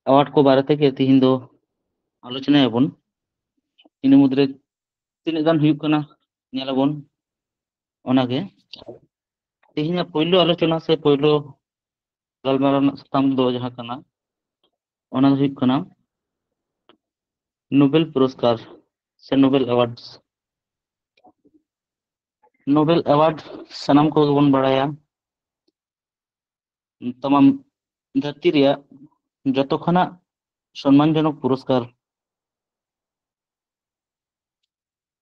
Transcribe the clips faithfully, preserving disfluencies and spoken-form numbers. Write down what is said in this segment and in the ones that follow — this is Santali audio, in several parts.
ᱮᱣᱟᱨᱰ ᱠᱚ ᱵᱟᱨᱮ ᱛᱮᱜᱮ ᱛᱤᱦᱤᱧ ᱫᱚ ᱟᱞᱳᱪᱚᱱᱟᱭᱟᱵᱚᱱ᱾ ᱤᱱᱟᱹ ᱢᱩᱫᱽᱨᱮ ᱛᱤᱱᱟᱹᱜ ᱜᱟᱱ ᱦᱩᱭᱩᱜ ᱠᱟᱱᱟ ᱧᱮᱞᱟᱵᱚᱱ᱾ ᱚᱱᱟᱜᱮ ᱛᱮᱦᱮᱧᱟᱜ ᱯᱳᱭᱞᱳ ᱟᱞᱳᱪᱚᱱᱟ ᱥᱮ ᱯᱳᱭᱞᱳ ᱜᱟᱞᱢᱟᱨᱟᱣ ᱨᱮᱱᱟᱜ ᱥᱟᱛᱟᱢ ᱫᱚ ᱡᱟᱦᱟᱸ ᱠᱟᱱᱟ, ᱚᱱᱟ ᱫᱚ ᱦᱩᱭᱩᱜ ᱠᱟᱱᱟ ᱱᱳᱵᱮᱞ ᱯᱩᱨᱚᱥᱠᱟᱨ ᱥᱮ ᱱᱳᱵᱮᱞ ᱮᱣᱟᱨᱰᱥ᱾ ᱱᱳᱵᱮᱞ ᱮᱣᱟᱨᱰ ᱥᱟᱱᱟᱢ ᱠᱚᱜᱮ ᱵᱚᱱ ᱵᱟᱲᱟᱭᱟ, ᱛᱟᱢᱟᱢ ᱫᱷᱟᱹᱨᱛᱤ ᱨᱮᱭᱟᱜ ᱡᱚᱛᱚ ᱠᱷᱚᱱᱟᱜ ᱥᱚᱱᱢᱟᱱᱡᱚᱱᱚᱠ ᱯᱩᱨᱚᱥᱠᱟᱨ᱾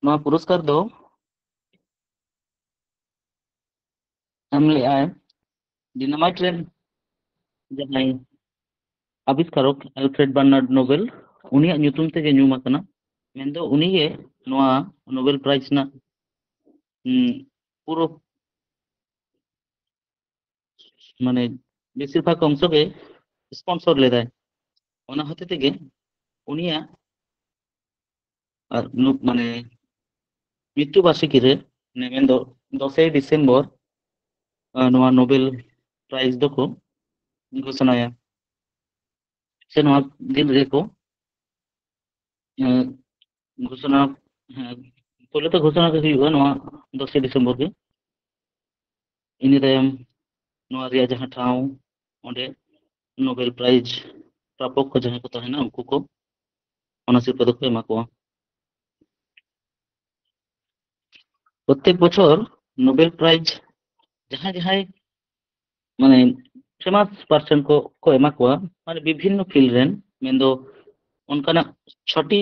ᱱᱚᱣᱟ ᱯᱩᱨᱚᱥᱠᱟᱨ ᱫᱚ ᱮᱢ ᱞᱮᱫᱼᱟᱭ ᱰᱤᱱᱟᱢᱟᱭᱤᱴ ᱨᱮᱱ ᱡᱟᱦᱟᱸᱭ ᱟᱵᱤᱥᱠᱟᱨᱚᱠ ᱟᱞᱯᱷᱨᱮᱰ ᱵᱟᱨᱱᱟᱨᱰ ᱱᱳᱵᱮᱞ, ᱩᱱᱤᱭᱟᱜ ᱧᱩᱛᱩᱢ ᱛᱮᱜᱮ ᱧᱩᱢ ᱟᱠᱟᱱᱟ᱾ ᱢᱮᱱᱫᱚ ᱩᱱᱤᱜᱮ ᱱᱚᱣᱟ ᱱᱳᱵᱮᱞ ᱯᱨᱟᱭᱤᱡᱽ ᱨᱮᱱᱟᱜ, ᱩᱸ, ᱯᱩᱨᱟᱹ, ᱢᱟᱱᱮ, ᱵᱮᱥᱤᱨ ᱵᱷᱟᱜᱽ ᱚᱝᱥᱚ ᱜᱮ ᱥᱯᱚᱱᱥᱚᱨ ᱞᱮᱫᱟᱭ᱾ ᱚᱱᱟ ᱦᱚᱛᱮ ᱛᱮᱜᱮ ᱩᱱᱤᱭᱟᱜ ᱟᱨ ᱱᱩ-, ᱢᱟᱱᱮ, ᱢᱨᱤᱛᱭᱩ ᱵᱟᱨᱥᱤᱠᱤ ᱨᱮ, ᱢᱟᱱᱮ, ᱢᱮᱱᱫᱚ ᱫᱚᱥᱮᱭ ᱰᱤᱥᱮᱢᱵᱚᱨ, ᱟᱨ ᱱᱚᱣᱟ ᱱᱳᱵᱮᱞ ᱯᱨᱟᱭᱤᱡᱽ ᱫᱚᱠᱚ ᱜᱷᱳᱥᱚᱱᱟᱭᱟ, ᱥᱮ ᱱᱚᱣᱟ ᱫᱤᱱ ᱨᱮᱜᱮ ᱠᱚ, ᱮᱸ, ᱜᱷᱳᱥᱚᱱᱟ, ᱦᱮᱸ, ᱯᱳᱭᱞᱳ ᱛᱮ ᱜᱷᱳᱥᱚᱱᱟ ᱜᱮ ᱦᱩᱭᱩᱜᱼᱟ ᱱᱚᱣᱟ ᱫᱚᱥᱮᱭ ᱰᱤᱥᱮᱢᱵᱚᱨ ᱜᱮ᱾ ᱤᱱᱟᱹ ᱛᱟᱭᱚᱢ ᱱᱚᱣᱟ ᱨᱮᱭᱟᱜ ᱡᱟᱦᱟᱸ ᱴᱷᱟᱶ, ᱚᱸᱰᱮ ᱱᱳᱵᱮᱞ ᱯᱨᱟᱭᱤᱡᱽ ᱯᱨᱟᱯᱚᱠ ᱠᱚ ᱡᱟᱦᱟᱸᱭ ᱠᱚ ᱛᱟᱦᱮᱱᱟ, ᱩᱱᱠᱩ ᱠᱚ ᱚᱱᱟ ᱥᱤᱨᱯᱟᱹ ᱫᱚᱠᱚ ᱮᱢᱟ ᱠᱚᱣᱟ᱾ ᱯᱨᱚᱛᱮᱠ ᱵᱚᱪᱷᱚᱨ ᱱᱳᱵᱮᱞ ᱯᱨᱟᱭᱤᱡᱽ ᱡᱟᱦᱟᱸᱭ ᱡᱟᱦᱟᱸᱭ, ᱢᱟᱱᱮ, ᱯᱷᱮᱢᱟᱥ ᱯᱟᱨᱥᱚᱱ ᱠᱚ ᱠᱚ ᱮᱢᱟ ᱠᱚᱣᱟ, ᱢᱟᱱᱮ, ᱵᱤᱵᱷᱤᱱᱱᱚ ᱯᱷᱤᱞᱰ ᱨᱮᱱ, ᱢᱮᱱᱫᱚ ᱚᱱᱠᱟᱱᱟᱜ ᱪᱷᱚᱴᱤ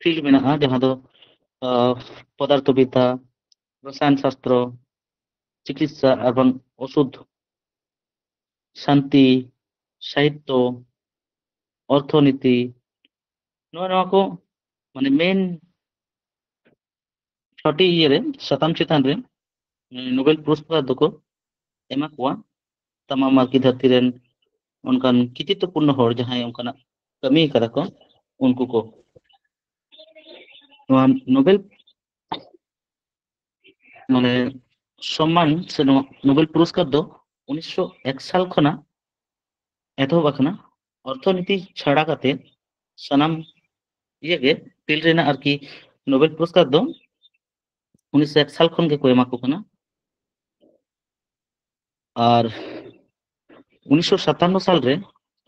ᱯᱷᱤᱞᱰ ᱢᱮᱱᱟᱜᱼᱟ, ᱡᱟᱦᱟᱸ ᱫᱚ, ᱟᱸ, ᱯᱚᱫᱟᱨᱛᱷᱚ ᱵᱤᱫᱽᱫᱟ, ᱨᱚᱥᱟᱭᱚᱱ ᱥᱟᱥᱛᱨᱚ, ᱪᱤᱠᱤᱛᱥᱟ ᱟᱨ ᱵᱟᱝ ᱳᱥᱩᱫᱷ, ᱥᱟᱱᱛᱤ, ᱥᱟᱦᱤᱛᱛᱚ, ᱚᱨᱛᱷᱚᱱᱤᱛᱤ, ᱱᱚᱜᱼᱚ ᱱᱚᱣᱟ ᱠᱚ, ᱢᱟᱱᱮ, ᱢᱮᱱ ᱪᱷᱚᱴᱤ ᱤᱭᱟᱹ ᱨᱮ, ᱥᱟᱛᱟᱢ ᱪᱮᱛᱟᱱ ᱨᱮ, ᱮ, ᱱᱳᱵᱮᱞ ᱯᱩᱨᱚᱥᱠᱟᱨ ᱫᱚᱠᱚ ᱮᱢᱟ ᱠᱚᱣᱟ᱾ ᱛᱟᱢᱟᱢ ᱟᱨᱠᱤ ᱫᱷᱟᱹᱨᱛᱤ ᱨᱮᱱ ᱚᱱᱠᱟᱱ ᱠᱨᱤᱛᱤᱛᱛᱚᱯᱩᱨᱱᱚ ᱦᱚᱲ ᱡᱟᱦᱟᱸᱭ ᱚᱱᱠᱟᱱᱟᱜ ᱠᱟᱹᱢᱤ ᱠᱟᱫᱟ ᱠᱚ, ᱩᱱᱠᱩ ᱠᱚ᱾ ᱱᱚᱣᱟ ᱱᱳᱵᱮᱞ, ᱢᱟᱱᱮ, ᱥᱚᱢᱢᱟᱱ ᱥᱮ ᱱᱚᱣᱟ ᱱᱳᱵᱮᱞ ᱯᱩᱨᱚᱥᱠᱟᱨ ᱫᱚ ᱩᱱᱤᱥᱥᱚ ᱮᱠ ᱥᱟᱞ ᱠᱷᱚᱱᱟᱜ ᱮᱛᱚᱦᱚᱵ ᱟᱠᱟᱱᱟ᱾ ᱚᱨᱛᱷᱚᱱᱤᱛᱤ ᱪᱷᱟᱲᱟ ᱠᱟᱛᱮ ᱥᱟᱱᱟᱢ ᱤᱭᱟᱹ ᱜᱮ, ᱯᱷᱤᱞᱰ ᱨᱮᱱᱟᱜ ᱟᱨᱠᱤ ᱱᱳᱵᱮᱞ ᱯᱩᱨᱚᱥᱠᱟᱨ ᱫᱚ ᱩᱱᱤᱥᱥᱚ ᱮᱠ ᱥᱟᱞ ᱠᱷᱚᱱ ᱜᱮᱠᱚ ᱮᱢᱟ ᱠᱚ ᱠᱟᱱᱟ᱾ ᱟᱨ ᱩᱱᱤᱥᱥᱚ ᱥᱟᱛᱟᱱᱱᱚ ᱥᱟᱞ ᱨᱮ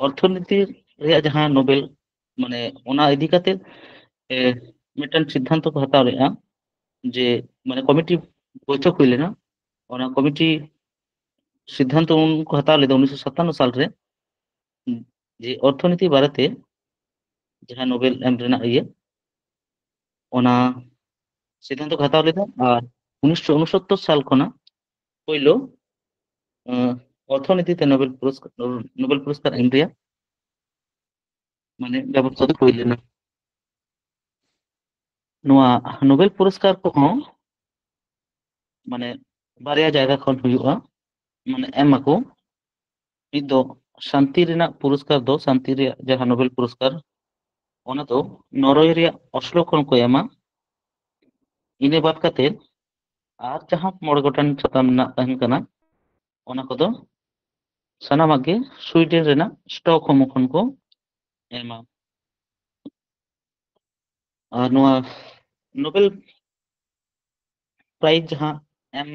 ᱚᱨᱛᱷᱚᱱᱤᱛᱤ ᱨᱮᱭᱟᱜ ᱡᱟᱦᱟᱸ ᱱᱳᱵᱮᱞ, ᱢᱟᱱᱮ, ᱚᱱᱟ ᱤᱫᱤ ᱠᱟᱛᱮ, ᱮ, ᱢᱤᱫᱴᱟᱝ ᱥᱤᱫᱽᱫᱷᱟᱱᱛᱚ ᱠᱚ ᱦᱟᱛᱟᱣ ᱞᱮᱫᱼᱟ, ᱡᱮ, ᱢᱟᱱᱮ, ᱠᱚᱢᱤᱴᱤ ᱵᱳᱭᱴᱷᱚᱠ ᱦᱩᱭ ᱞᱮᱱᱟ᱾ ᱚᱱᱟ ᱠᱚᱢᱤᱴᱤ ᱥᱤᱫᱽᱫᱷᱟᱱᱛᱚ ᱩᱱᱠᱩ ᱦᱟᱛᱟᱣ ᱞᱮᱫᱟ ᱩᱱᱤᱥᱥᱚ ᱥᱟᱛᱟᱱᱱᱚ ᱥᱟᱞ ᱨᱮ, ᱡᱮ ᱚᱨᱛᱷᱚᱱᱤᱛᱤ ᱵᱟᱨᱮᱛᱮ ᱡᱟᱦᱟᱸ ᱱᱳᱵᱮᱞ ᱮᱢ ᱨᱮᱱᱟᱜ ᱤᱭᱟᱹ, ᱚᱱᱟ ᱥᱤᱫᱽᱫᱷᱟᱱᱛᱚ ᱠᱚ ᱦᱟᱛᱟᱣ ᱞᱮᱫᱟ᱾ ᱟᱨ ᱩᱱᱤᱥᱥᱚ ᱩᱱᱚᱥᱚᱛᱛᱚᱨ ᱥᱟᱞ ᱠᱷᱚᱱᱟᱜ ᱯᱳᱭᱞᱳ, ᱟᱸ, ᱚᱨᱛᱷᱚᱱᱤᱛᱤ ᱛᱮ ᱱᱳᱵᱮᱞ ᱯᱩᱨᱚᱥᱠᱟᱨ, ᱱᱳᱵᱮᱞ ᱯᱩᱨᱚᱥᱠᱟᱨ ᱮᱢ ᱨᱮᱭᱟᱜ, ᱢᱟᱱᱮ, ᱵᱮᱵᱚᱥᱛᱷᱟ ᱫᱚ ᱦᱩᱭ ᱞᱮᱱᱟ᱾ ᱱᱚᱣᱟ ᱱᱳᱵᱮᱞ ᱯᱩᱨᱚᱥᱠᱟᱨ ᱠᱚᱦᱚᱸ, ᱢᱟᱱᱮ, ᱵᱟᱨᱭᱟ ᱡᱟᱭᱜᱟ ᱠᱷᱚᱱ ᱦᱩᱭᱩᱜᱼᱟ, ᱢᱟᱱᱮ, ᱮᱢ ᱟᱠᱚ᱾ ᱢᱤᱫ ᱫᱚ ᱥᱟᱱᱛᱤ ᱨᱮᱱᱟᱜ ᱯᱩᱨᱚᱥᱠᱟᱨ ᱫᱚ, ᱥᱟᱱᱛᱤ ᱨᱮᱭᱟᱜ ᱡᱟᱦᱟᱸ ᱱᱳᱵᱮᱞ ᱯᱩᱨᱚᱥᱠᱟᱨ, ᱚᱱᱟ ᱫᱚ ᱱᱚᱨᱳᱭᱮ ᱨᱮᱭᱟᱜ ᱚᱥᱞᱳ ᱠᱷᱚᱱ ᱠᱚ ᱮᱢᱟ᱾ ᱤᱱᱟᱹ ᱵᱟᱫ ᱠᱟᱛᱮ ᱟᱨ ᱡᱟᱦᱟᱸ ᱢᱚᱬᱮ ᱜᱚᱴᱟᱝ ᱥᱟᱛᱟᱢ ᱨᱮᱱᱟᱜ ᱛᱟᱦᱮᱱ ᱠᱟᱱᱟ, ᱚᱱᱟ ᱠᱚᱫᱚ ᱥᱟᱱᱟᱢᱟᱜ ᱜᱮ ᱥᱩᱭᱰᱮᱱ ᱨᱮᱱᱟᱜ ᱥᱴᱚᱠᱦᱳᱢ ᱠᱷᱚᱱ ᱠᱚ ᱮᱢᱟ᱾ ᱟᱨ ᱱᱚᱣᱟ ᱱᱳᱵᱮᱞ ᱯᱨᱟᱭᱤᱡᱽ ᱡᱟᱦᱟᱸ ᱮᱢ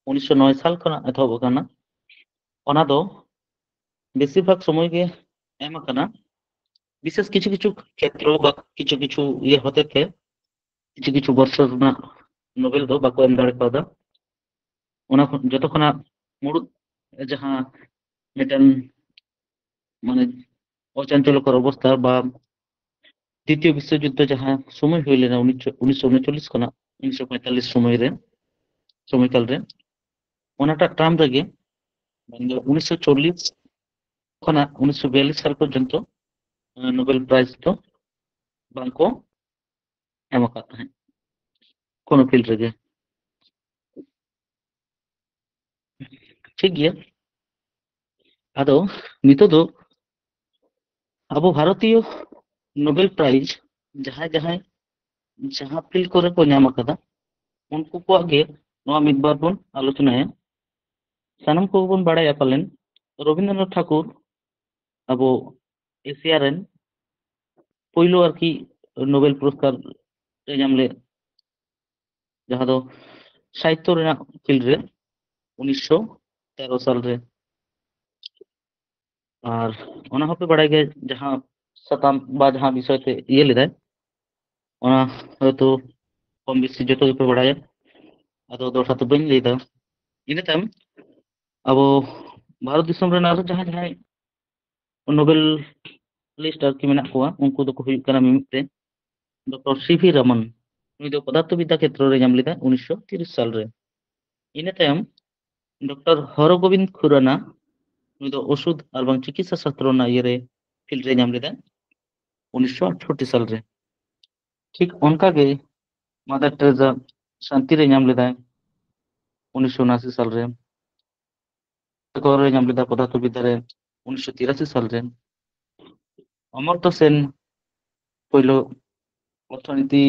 ᱩᱱᱤᱥᱥᱚ ᱱᱚᱭ ᱥᱟᱞ ᱠᱷᱚᱱᱟᱜ ᱮᱛᱚᱦᱚᱵ ᱟᱠᱟᱱᱟ, ᱚᱱᱟ ᱫᱚ ᱵᱮᱥᱤᱨ ᱵᱷᱟᱜᱽ ᱥᱚᱢᱚᱭ ᱜᱮ ᱮᱢ ᱟᱠᱟᱱᱟ᱾ ᱵᱤᱥᱮᱥ ᱠᱤᱪᱷᱩ ᱠᱤᱪᱷᱩ ᱠᱷᱮᱛᱨᱚ ᱵᱟ ᱠᱤᱪᱷᱩ ᱠᱤᱪᱷᱩ ᱤᱭᱟᱹ ᱦᱚᱛᱮ ᱛᱮ ᱠᱤᱪᱷᱩ ᱠᱤᱪᱷᱩ ᱵᱚᱨᱥᱚ ᱨᱮᱱᱟᱜ ᱱᱳᱵᱮᱞ ᱫᱚ ᱵᱟᱠᱚ ᱮᱢ ᱫᱟᱲᱮ ᱠᱟᱣᱫᱟ᱾ ᱚᱱᱟ ᱠᱷᱚᱱ ᱡᱚᱛᱚ ᱠᱷᱚᱱᱟᱜ ᱢᱩᱲᱩᱫ ᱡᱟᱦᱟᱸ ᱢᱤᱫᱴᱮᱱ, ᱢᱟᱱᱮ, ᱚᱪᱟᱧᱪᱚᱞᱚᱠᱚᱨ ᱚᱵᱚᱥᱛᱷᱟ ᱵᱟ ᱫᱤᱛᱤᱭᱚ ᱵᱤᱥᱥᱚ ᱡᱩᱫᱽᱫᱷᱚ ᱡᱟᱦᱟᱸ ᱥᱚᱢᱚᱭ ᱦᱩᱭ ᱞᱮᱱᱟ ᱩᱱᱤᱥᱥᱚ ᱩᱱᱤᱥᱥᱚ ᱩᱱᱪᱚᱞᱞᱤᱥ ᱠᱷᱚᱱᱟᱜ ᱩᱱᱤᱥᱥᱚ ᱯᱚᱸᱭᱛᱟᱞᱞᱤᱥ ᱥᱚᱢᱚᱭ ᱨᱮ, ᱥᱚᱢᱚᱭᱠᱟᱞ ᱨᱮ, ᱚᱱᱟᱴᱟᱜ ᱴᱟᱨᱢ ᱨᱮᱜᱮ, ᱢᱮᱱᱫᱚ ᱩᱱᱤᱥᱥᱚ ᱪᱚᱞᱞᱤᱥ ᱠᱷᱚᱱᱟᱜ ᱩᱱᱤᱥᱥᱚ ᱵᱤᱭᱟᱞᱞᱤᱥ ᱥᱟᱞ ᱯᱚᱨᱡᱚᱱᱛᱚ, ᱮ, ᱱᱳᱵᱮᱞ ᱯᱨᱟᱭᱤᱡᱽ ᱫᱚ ᱵᱟᱝᱠᱚ ᱮᱢ ᱟᱠᱟᱫ ᱛᱟᱦᱮᱸᱫ ᱠᱳᱱᱳ ᱯᱷᱤᱞᱰ ᱨᱮᱜᱮ᱾ ᱴᱷᱤᱠ ᱜᱮᱭᱟ᱾ ᱟᱫᱚ ᱱᱤᱛᱚᱜ ᱫᱚ ᱟᱵᱚ ᱵᱷᱟᱨᱚᱛᱤᱭᱚ ᱱᱳᱵᱮᱞ ᱯᱨᱟᱭᱤᱡᱽ ᱡᱟᱦᱟᱸᱭ ᱡᱟᱦᱟᱸᱭ ᱡᱟᱦᱟᱸ ᱯᱷᱤᱞᱰ ᱠᱚᱨᱮ ᱠᱚ ᱧᱟᱢ ᱟᱠᱟᱫᱟ, ᱩᱱᱠᱩ ᱠᱚᱣᱟᱜ ᱜᱮ ᱱᱚᱣᱟ ᱢᱤᱫ ᱵᱟᱨ ᱵᱚᱱ ᱟᱞᱳᱪᱚᱱᱟᱭᱟ᱾ ᱥᱟᱱᱟᱢ ᱠᱚᱜᱮ ᱵᱚᱱ ᱵᱟᱲᱟᱭᱟ ᱯᱟᱞᱮᱱ, ᱨᱚᱵᱤᱱᱫᱨᱚᱱᱟᱛᱷ ᱴᱷᱟᱠᱩᱨ ᱟᱵᱚ ᱮᱥᱤᱭᱟ ᱨᱮᱱ ᱯᱳᱭᱞᱳ ᱟᱨᱠᱤ ᱱᱳᱵᱮᱞ ᱯᱩᱨᱚᱥᱠᱟᱨ ᱮ ᱧᱟᱢ ᱞᱮᱫ, ᱡᱟᱦᱟᱸ ᱫᱚ ᱥᱟᱦᱤᱛᱛᱚ ᱨᱮᱱᱟᱜ ᱯᱷᱤᱞᱰ ᱨᱮ ᱩᱱᱤᱥᱥᱚ ᱛᱮᱨᱚ ᱥᱟᱞ ᱨᱮ᱾ ᱟᱨ ᱚᱱᱟ ᱦᱚᱸᱯᱮ ᱵᱟᱲᱟᱭ ᱜᱮᱭᱟ, ᱡᱟᱦᱟᱸ ᱥᱟᱛᱟᱢ ᱵᱟ ᱡᱟᱦᱟᱸ ᱵᱤᱥᱚᱭ ᱛᱮ ᱤᱭᱟᱹ ᱞᱮᱫᱟᱭ, ᱚᱱᱟ ᱦᱚᱭᱛᱳ ᱠᱚᱢ ᱵᱮᱥᱤ ᱡᱚᱛᱚ ᱜᱮᱯᱮ ᱵᱟᱲᱟᱭᱟ, ᱟᱫᱚ ᱫᱚᱦᱲᱟ ᱛᱮ ᱵᱟᱹᱧ ᱞᱟᱹᱭᱫᱟ᱾ ᱤᱱᱟᱹ ᱛᱟᱭᱚᱢ ᱟᱵᱚ ᱵᱷᱟᱨᱚᱛ ᱫᱤᱥᱚᱢ ᱨᱮᱱ ᱟᱨᱚ ᱡᱟᱦᱟᱸᱭ ᱡᱟᱦᱟᱸᱭ ᱱᱳᱵᱮᱞ ᱞᱤᱥᱴ ᱟᱨᱠᱤ ᱢᱮᱱᱟᱜ ᱠᱚᱣᱟ, ᱩᱱᱠᱩ ᱫᱚᱠᱚ ᱦᱩᱭᱩᱜ ᱠᱟᱱᱟ ᱢᱤᱢᱤᱫ ᱛᱮ ᱰᱚᱠᱴᱚᱨ ᱥᱤ ᱵᱷᱤ ᱨᱟᱢᱟᱱ, ᱱᱩᱭ ᱫᱚ ᱯᱚᱫᱟᱨᱛᱷᱚ ᱵᱤᱫᱽᱫᱟ ᱠᱷᱮᱛᱨᱚ ᱨᱮ ᱧᱟᱢ ᱞᱮᱫᱟ ᱩᱱᱤᱥᱥᱚ ᱛᱤᱨᱤᱥ ᱥᱟᱞ ᱨᱮ᱾ ᱤᱱᱟᱹ ᱛᱟᱭᱚᱢ ᱰᱚᱠᱴᱚᱨ ᱦᱚᱨᱚᱜᱳᱵᱤᱱᱫ ᱠᱷᱩᱨᱟᱱᱟ, ᱱᱩᱭ ᱫᱚ ᱳᱥᱩᱫᱷ ᱟᱨ ᱵᱟᱝ ᱪᱤᱠᱤᱛᱥᱟ ᱥᱟᱥᱛᱨᱚ ᱨᱮᱱᱟᱜ ᱤᱭᱟᱹᱨᱮ ᱯᱷᱤᱞᱰ ᱨᱮ ᱧᱟᱢ ᱞᱮᱫᱟ ᱩᱱᱤᱥᱥᱚ ᱟᱴᱷᱟᱴᱴᱤ ᱥᱟᱞ ᱨᱮ᱾ ᱴᱷᱤᱠ ᱚᱱᱠᱟ ᱜᱮ ᱢᱟᱫᱟᱨ ᱴᱮᱨᱮᱥᱟ ᱥᱟᱱᱛᱤ ᱨᱮ ᱧᱟᱢ ᱞᱮᱫᱟᱭ ᱩᱱᱤᱥᱥᱚ ᱩᱱᱟᱥᱤ ᱥᱟᱞ ᱨᱮ᱾ ᱠᱚᱨᱮ ᱧᱟᱢ ᱞᱮᱫᱟ ᱯᱚᱫᱟᱨᱛᱷᱚ ᱵᱤᱫᱽᱫᱟ ᱨᱮ ᱩᱱᱤᱥᱥᱚ ᱛᱤᱨᱟᱥᱤ ᱥᱟᱞ ᱨᱮ᱾ ᱚᱢᱚᱨᱛᱚ ᱥᱮᱱ ᱯᱳᱭᱞᱳ ᱚᱨᱛᱷᱚᱱᱤᱛᱤ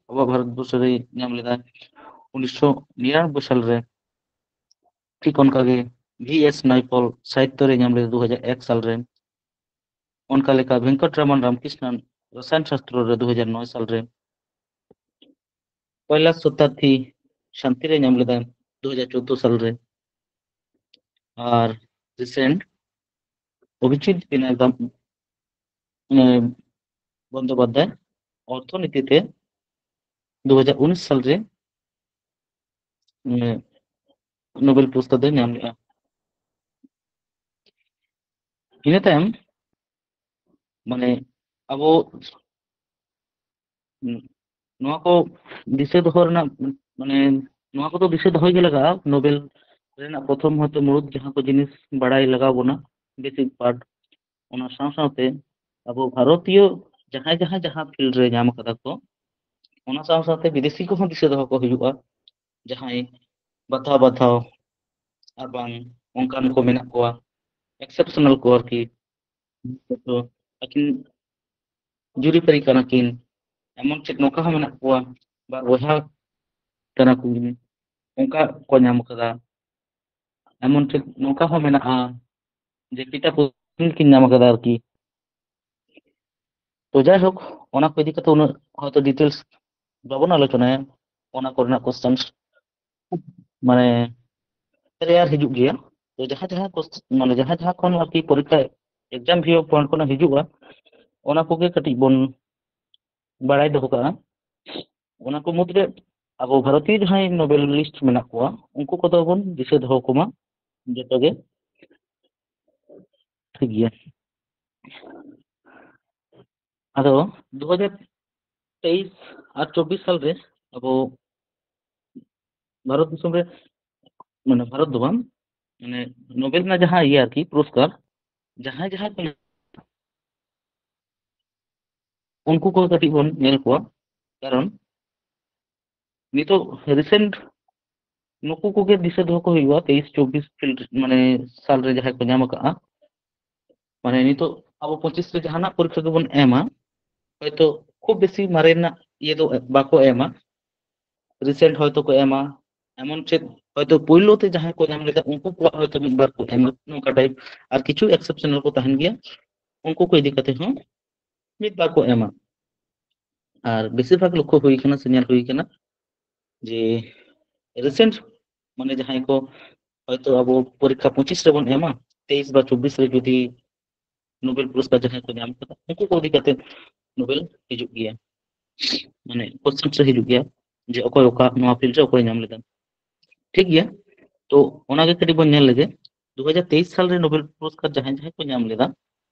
ᱟᱵᱚᱣᱟᱜ ᱵᱷᱟᱨᱚᱛ ᱵᱚᱨᱥᱚ ᱨᱮ ᱧᱟᱢ ᱞᱮᱫᱟ ᱩᱱᱤᱥᱥᱚ ᱱᱤᱨᱟᱱᱚᱵᱵᱳᱭ ᱥᱟᱞ ᱨᱮ᱾ ᱴᱷᱤᱠ ᱚᱱᱠᱟᱜᱮ ᱵᱷᱤ ᱮᱥ ᱱᱟᱭᱯᱚᱞ ᱥᱟᱦᱤᱛᱛᱚ ᱨᱮ ᱧᱟᱢ ᱞᱮᱫᱟ ᱫᱩ ᱦᱟᱡᱟᱨ ᱮᱠ ᱥᱟᱞ ᱨᱮ᱾ ᱚᱱᱠᱟ ᱞᱮᱠᱟ ᱵᱷᱮᱝᱠᱚᱴᱨᱟᱢᱟᱱ ᱨᱟᱢᱠᱨᱤᱥᱱᱟᱱ ᱨᱚᱥᱟᱭᱚᱱ ᱥᱟᱥᱛᱨᱚ ᱨᱮ ᱫᱩ ᱦᱟᱡᱟᱨ ᱱᱚᱭ ᱥᱟᱞ ᱨᱮ᱾ ᱠᱚᱭᱞᱟᱥ ᱥᱚᱛᱟᱨᱛᱷᱤ ᱥᱟᱱᱛᱤ ᱨᱮ ᱧᱟᱢ ᱞᱮᱫᱟ ᱫᱩ ᱦᱟᱡᱟᱨ ᱪᱳᱫᱫᱳ ᱥᱟᱞ ᱨᱮ᱾ ᱟᱨ ᱨᱤᱥᱮᱱᱴ ᱚᱵᱷᱤᱡᱤᱛ ᱵᱤᱱᱚᱭ ᱫᱟᱢ-, ᱮ, ᱵᱚᱱᱫᱳᱯᱟᱫᱽᱫᱷᱟᱭ ᱚᱨᱛᱷᱚᱱᱤᱛᱤ ᱛᱮ ᱫᱩ ᱦᱟᱡᱟᱨ ᱩᱱᱤᱥ ᱥᱟᱞ ᱨᱮ, ᱮ, ᱱᱳᱵᱮᱞ ᱯᱩᱨᱚᱥᱠᱟᱨ ᱫᱚᱭ ᱧᱟᱢ ᱞᱮᱫᱼᱟ᱾ ᱤᱱᱟᱹ ᱛᱟᱭᱚᱢ ᱢᱟᱱᱮ ᱟᱵᱚ ᱱᱚᱣᱟ ᱠᱚ ᱫᱤᱥᱟᱹ ᱫᱚᱦᱚ ᱨᱮᱱᱟᱜ, ᱢᱟᱱᱮ ᱱᱚᱣᱟ ᱠᱚᱫᱚ ᱫᱤᱥᱟᱹ ᱫᱚᱦᱚᱭ ᱜᱮ ᱞᱟᱜᱟᱜᱼᱟ᱾ ᱱᱳᱵᱮᱞ ᱨᱮᱱᱟᱜ ᱯᱨᱚᱛᱷᱚᱢ ᱦᱚᱭᱛᱳ ᱢᱩᱲᱩᱫ ᱡᱟᱦᱟᱸ ᱠᱚ ᱡᱤᱱᱤᱥ ᱵᱟᱲᱟᱭ ᱞᱟᱜᱟᱣ ᱵᱚᱱᱟ, ᱵᱮᱥᱤᱠ ᱯᱟᱨᱴ, ᱚᱱᱟ ᱥᱟᱶ ᱥᱟᱶᱛᱮ ᱟᱵᱚ ᱵᱷᱟᱨᱚᱛᱤᱭᱚ ᱡᱟᱦᱟᱸᱭ ᱡᱟᱦᱟᱸᱭ ᱡᱟᱦᱟᱸ ᱯᱷᱤᱞᱰ ᱨᱮ ᱧᱟᱢ ᱟᱠᱟᱫᱟ ᱠᱚ, ᱚᱱᱟ ᱥᱟᱶ ᱥᱟᱶᱛᱮ ᱵᱤᱫᱮᱥᱤ ᱠᱚᱦᱚᱸ ᱫᱤᱥᱟᱹ ᱫᱚᱦᱚ ᱠᱚ ᱦᱩᱭᱩᱜᱼᱟ, ᱡᱟᱦᱟᱸᱭ ᱵᱟᱛᱷᱟᱣ ᱵᱟᱛᱷᱟᱣ ᱟᱨ ᱵᱟᱝ ᱚᱱᱠᱟᱱ ᱠᱚ ᱢᱮᱱᱟᱜ ᱠᱚᱣᱟ, ᱮᱠᱥᱮᱯᱥᱚᱱᱟᱞ ᱠᱚ ᱟᱨᱠᱤ᱾ ᱛᱚ ᱟᱹᱠᱤᱱ ᱡᱩᱨᱤᱯᱟᱹᱨᱤ ᱠᱟᱱᱟ ᱠᱤᱱ, ᱮᱢᱚᱱ ᱪᱮᱫ ᱱᱚᱝᱠᱟ ᱦᱚᱸ ᱢᱮᱱᱟᱜ ᱠᱚᱣᱟ, ᱵᱟᱨ ᱵᱚᱭᱦᱟ ᱠᱟᱱᱟ ᱠᱤᱱ, ᱚᱱᱠᱟ ᱠᱚ ᱧᱟᱢ ᱠᱟᱫᱟ᱾ ᱮᱢᱚᱱ ᱪᱮᱫ ᱱᱚᱝᱠᱟ ᱦᱚᱸ ᱢᱮᱱᱟᱜᱼᱟ ᱡᱮ ᱯᱤᱛᱟ ᱯᱩᱛᱨᱤ ᱠᱤᱱ ᱧᱟᱢ ᱠᱟᱫᱟ ᱟᱨᱠᱤ᱾ ᱛᱚ ᱡᱟᱭᱦᱳᱠ, ᱚᱱᱟ ᱠᱚ ᱤᱫᱤ ᱠᱟᱛᱮ ᱩᱱᱟᱹᱜ ᱦᱚᱭᱛᱳ ᱰᱤᱴᱮᱞᱥ ᱵᱟᱵᱚᱱ ᱟᱞᱳᱪᱚᱱᱟᱭᱟ, ᱚᱱᱟ ᱠᱚᱨᱮᱱᱟᱜ ᱠᱚᱥᱪᱮᱱᱥ ᱢᱟᱱᱮ ᱨᱮᱭᱟᱨ ᱦᱤᱡᱩᱜ ᱜᱮᱭᱟ᱾ ᱛᱚ ᱡᱟᱦᱟᱸ ᱡᱟᱦᱟᱸ ᱠᱚᱥ- ᱢᱟᱱᱮ ᱡᱟᱦᱟᱸ ᱡᱟᱦᱟᱸ ᱠᱷᱚᱱ ᱟᱨᱠᱤ ᱯᱚᱨᱤᱠᱠᱷᱟ ᱮᱠᱡᱟᱢ ᱵᱷᱤᱭᱩ ᱯᱚᱭᱮᱱᱴ ᱠᱷᱚᱱᱟᱜ ᱦᱤᱡᱩᱜᱼᱟ, ᱚᱱᱟ ᱠᱚᱜᱮ ᱠᱟᱹᱴᱤᱡ ᱵᱚᱱ ᱵᱟᱲᱟᱭ ᱫᱚᱦᱚ ᱠᱟᱜᱼᱟ᱾ ᱚᱱᱟ ᱠᱚ ᱢᱩᱫᱽᱨᱮ ᱟᱵᱚ ᱵᱷᱟᱨᱚᱛᱤᱭᱚ ᱡᱟᱦᱟᱸᱭ ᱱᱳᱵᱮᱞᱤᱥᱴ ᱢᱮᱱᱟᱜ ᱠᱚᱣᱟ, ᱩᱱᱠᱩ ᱠᱚᱫᱚ ᱵᱚᱱ ᱫᱤᱥᱟᱹ ᱫᱚᱦᱚ ᱠᱚᱢᱟ ᱡᱚᱛᱚ ᱜᱮ᱾ ᱴᱷᱤᱠ ᱜᱮᱭᱟ᱾ ᱟᱫᱚ ᱫᱩ ᱦᱟᱡᱟᱨ ᱛᱮᱭᱤᱥ ᱟᱨ ᱪᱚᱵᱵᱤᱥ ᱥᱟᱞ ᱨᱮ ᱟᱵᱚ ᱵᱷᱟᱨᱚᱛ ᱫᱤᱥᱚᱢ ᱨᱮ, ᱢᱟᱱᱮ ᱵᱷᱟᱨᱚᱛ ᱫᱚ ᱵᱟᱝ, ᱢᱟᱱᱮ ᱱᱳᱵᱮᱞ ᱨᱮᱱᱟᱜ ᱡᱟᱦᱟᱸ ᱤᱭᱟᱹ ᱟᱨᱠᱤ ᱯᱩᱨᱚᱥᱠᱟᱨ, ᱡᱟᱦᱟᱸᱭ ᱡᱟᱦᱟᱸᱭ ᱠᱚ ᱧᱟᱢ, ᱩᱱᱠᱩ ᱠᱚ ᱠᱟᱹᱴᱤᱡ ᱵᱚᱱ ᱧᱮᱞ ᱠᱚᱣᱟ᱾ ᱠᱟᱨᱚᱱ ᱱᱤᱛᱚᱜ ᱨᱤᱥᱮᱱᱴ ᱱᱩᱠᱩ ᱠᱚᱜᱮ ᱫᱤᱥᱟᱹ ᱫᱚᱦᱚ ᱠᱚ ᱦᱩᱭᱩᱜᱼᱟ, ᱛᱮᱭᱤᱥ ᱪᱚᱵᱵᱤᱥ ᱯᱷᱤᱞᱰ ᱢᱟᱱᱮ ᱥᱟᱞ ᱨᱮ ᱡᱟᱦᱟᱸᱭ ᱠᱚ ᱧᱟᱢ ᱟᱠᱟᱫᱼᱟ᱾ ᱢᱟᱱᱮ ᱱᱤᱛᱚᱜ ᱟᱵᱚ ᱯᱚᱸᱪᱤᱥ ᱨᱮ ᱡᱟᱦᱟᱱᱟᱜ ᱯᱚᱨᱤᱠᱠᱷᱟ ᱜᱮᱵᱚᱱ ᱮᱢᱟ, ᱦᱚᱭᱛᱳ ᱠᱷᱩᱵ ᱵᱮᱥᱤ ᱢᱟᱨᱮ ᱨᱮᱱᱟᱜ ᱤᱭᱟᱹ ᱫᱚ ᱵᱟᱠᱚ ᱮᱢᱟ, ᱨᱤᱥᱮᱱᱴ ᱦᱚᱭᱛᱳ ᱠᱚ ᱮᱢᱟ, ᱮᱢᱚᱱ ᱪᱮᱫ ᱦᱚᱭᱛᱳ ᱯᱳᱭᱞᱳ ᱛᱮ ᱡᱟᱦᱟᱸᱭ ᱠᱚ ᱧᱟᱢ ᱞᱮᱫᱟ ᱩᱱᱠᱩ ᱠᱚᱣᱟᱜ ᱦᱚᱭᱛᱳ ᱢᱤᱫ ᱵᱟᱨ ᱠᱚ ᱮᱢᱟ, ᱱᱚᱝᱠᱟ ᱴᱟᱭᱤᱯ᱾ ᱟᱨ ᱠᱤᱪᱷᱩ ᱮᱠᱥᱮᱯᱥᱚᱱᱟᱞ ᱠᱚ ᱛᱟᱦᱮᱱ ᱜᱮᱭᱟ, ᱩᱱᱠᱩ ᱠᱚ ᱤᱫᱤ ᱠᱟᱛᱮ ᱦᱚᱸ ᱢᱤᱫ ᱵᱟᱨ ᱠᱚ ᱮᱢᱟ᱾ ᱟᱨ ᱵᱮᱥᱤᱨ ᱵᱷᱟᱜᱽ ᱞᱚᱠᱠᱷᱚ ᱦᱩᱭ ᱠᱟᱱᱟ ᱥᱮ ᱧᱮᱞ ᱦᱩᱭ ᱠᱟᱱᱟ ᱡᱮ ᱨᱤᱥᱮᱱᱴ ᱢᱟᱱᱮ ᱡᱟᱦᱟᱸᱭ ᱠᱚ ᱦᱚᱭᱛᱳ ᱟᱵᱚ ᱯᱚᱨᱤᱠᱠᱷᱟ ᱯᱚᱸᱪᱤᱥ ᱨᱮᱵᱚᱱ ᱮᱢᱟ, ᱛᱮᱭᱤᱥ ᱵᱟ ᱪᱚᱵᱵᱤᱥ ᱨᱮ ᱡᱩᱫᱤ ᱱᱳᱵᱮᱞ ᱯᱩᱨᱚᱥᱠᱟᱨ ᱡᱟᱦᱟᱸᱭ ᱠᱚ ᱧᱟᱢ ᱠᱟᱫᱟ, ᱩᱱᱠᱩ ᱠᱚ ᱤᱫᱤ ᱠᱟᱛᱮ ᱱᱳᱵᱮᱞ ᱦᱤᱡᱩᱜ ᱜᱮᱭᱟ, ᱢᱟᱱᱮ ᱠᱚᱥᱪᱮᱱ ᱨᱮ ᱦᱤᱡᱩᱜ ᱜᱮᱭᱟ ᱡᱮ ᱚᱠᱚᱭ ᱚᱠᱟ ᱱᱚᱣᱟ ᱯᱷᱤᱞᱰ ᱨᱮ ᱚᱠᱚᱭ ᱧᱟᱢ ᱞᱮᱫᱟ᱾ ᱴᱷᱤᱠ ᱜᱮᱭᱟ, ᱛᱚ ᱚᱱᱟᱜᱮ ᱠᱟᱹᱴᱤᱡ ᱵᱚᱱ ᱧᱮᱞ ᱞᱮᱜᱮ᱾ ᱫᱩ ᱦᱟᱡᱟᱨ ᱛᱮᱭᱤᱥ ᱥᱟᱞ ᱨᱮ ᱱᱳᱵᱮᱞ ᱯᱩᱨᱚᱥᱠᱟᱨ ᱡᱟᱦᱟᱸᱭ ᱡᱟᱦᱟᱸᱭ ᱠᱚ ᱧᱟᱢ ᱞᱮᱫᱟ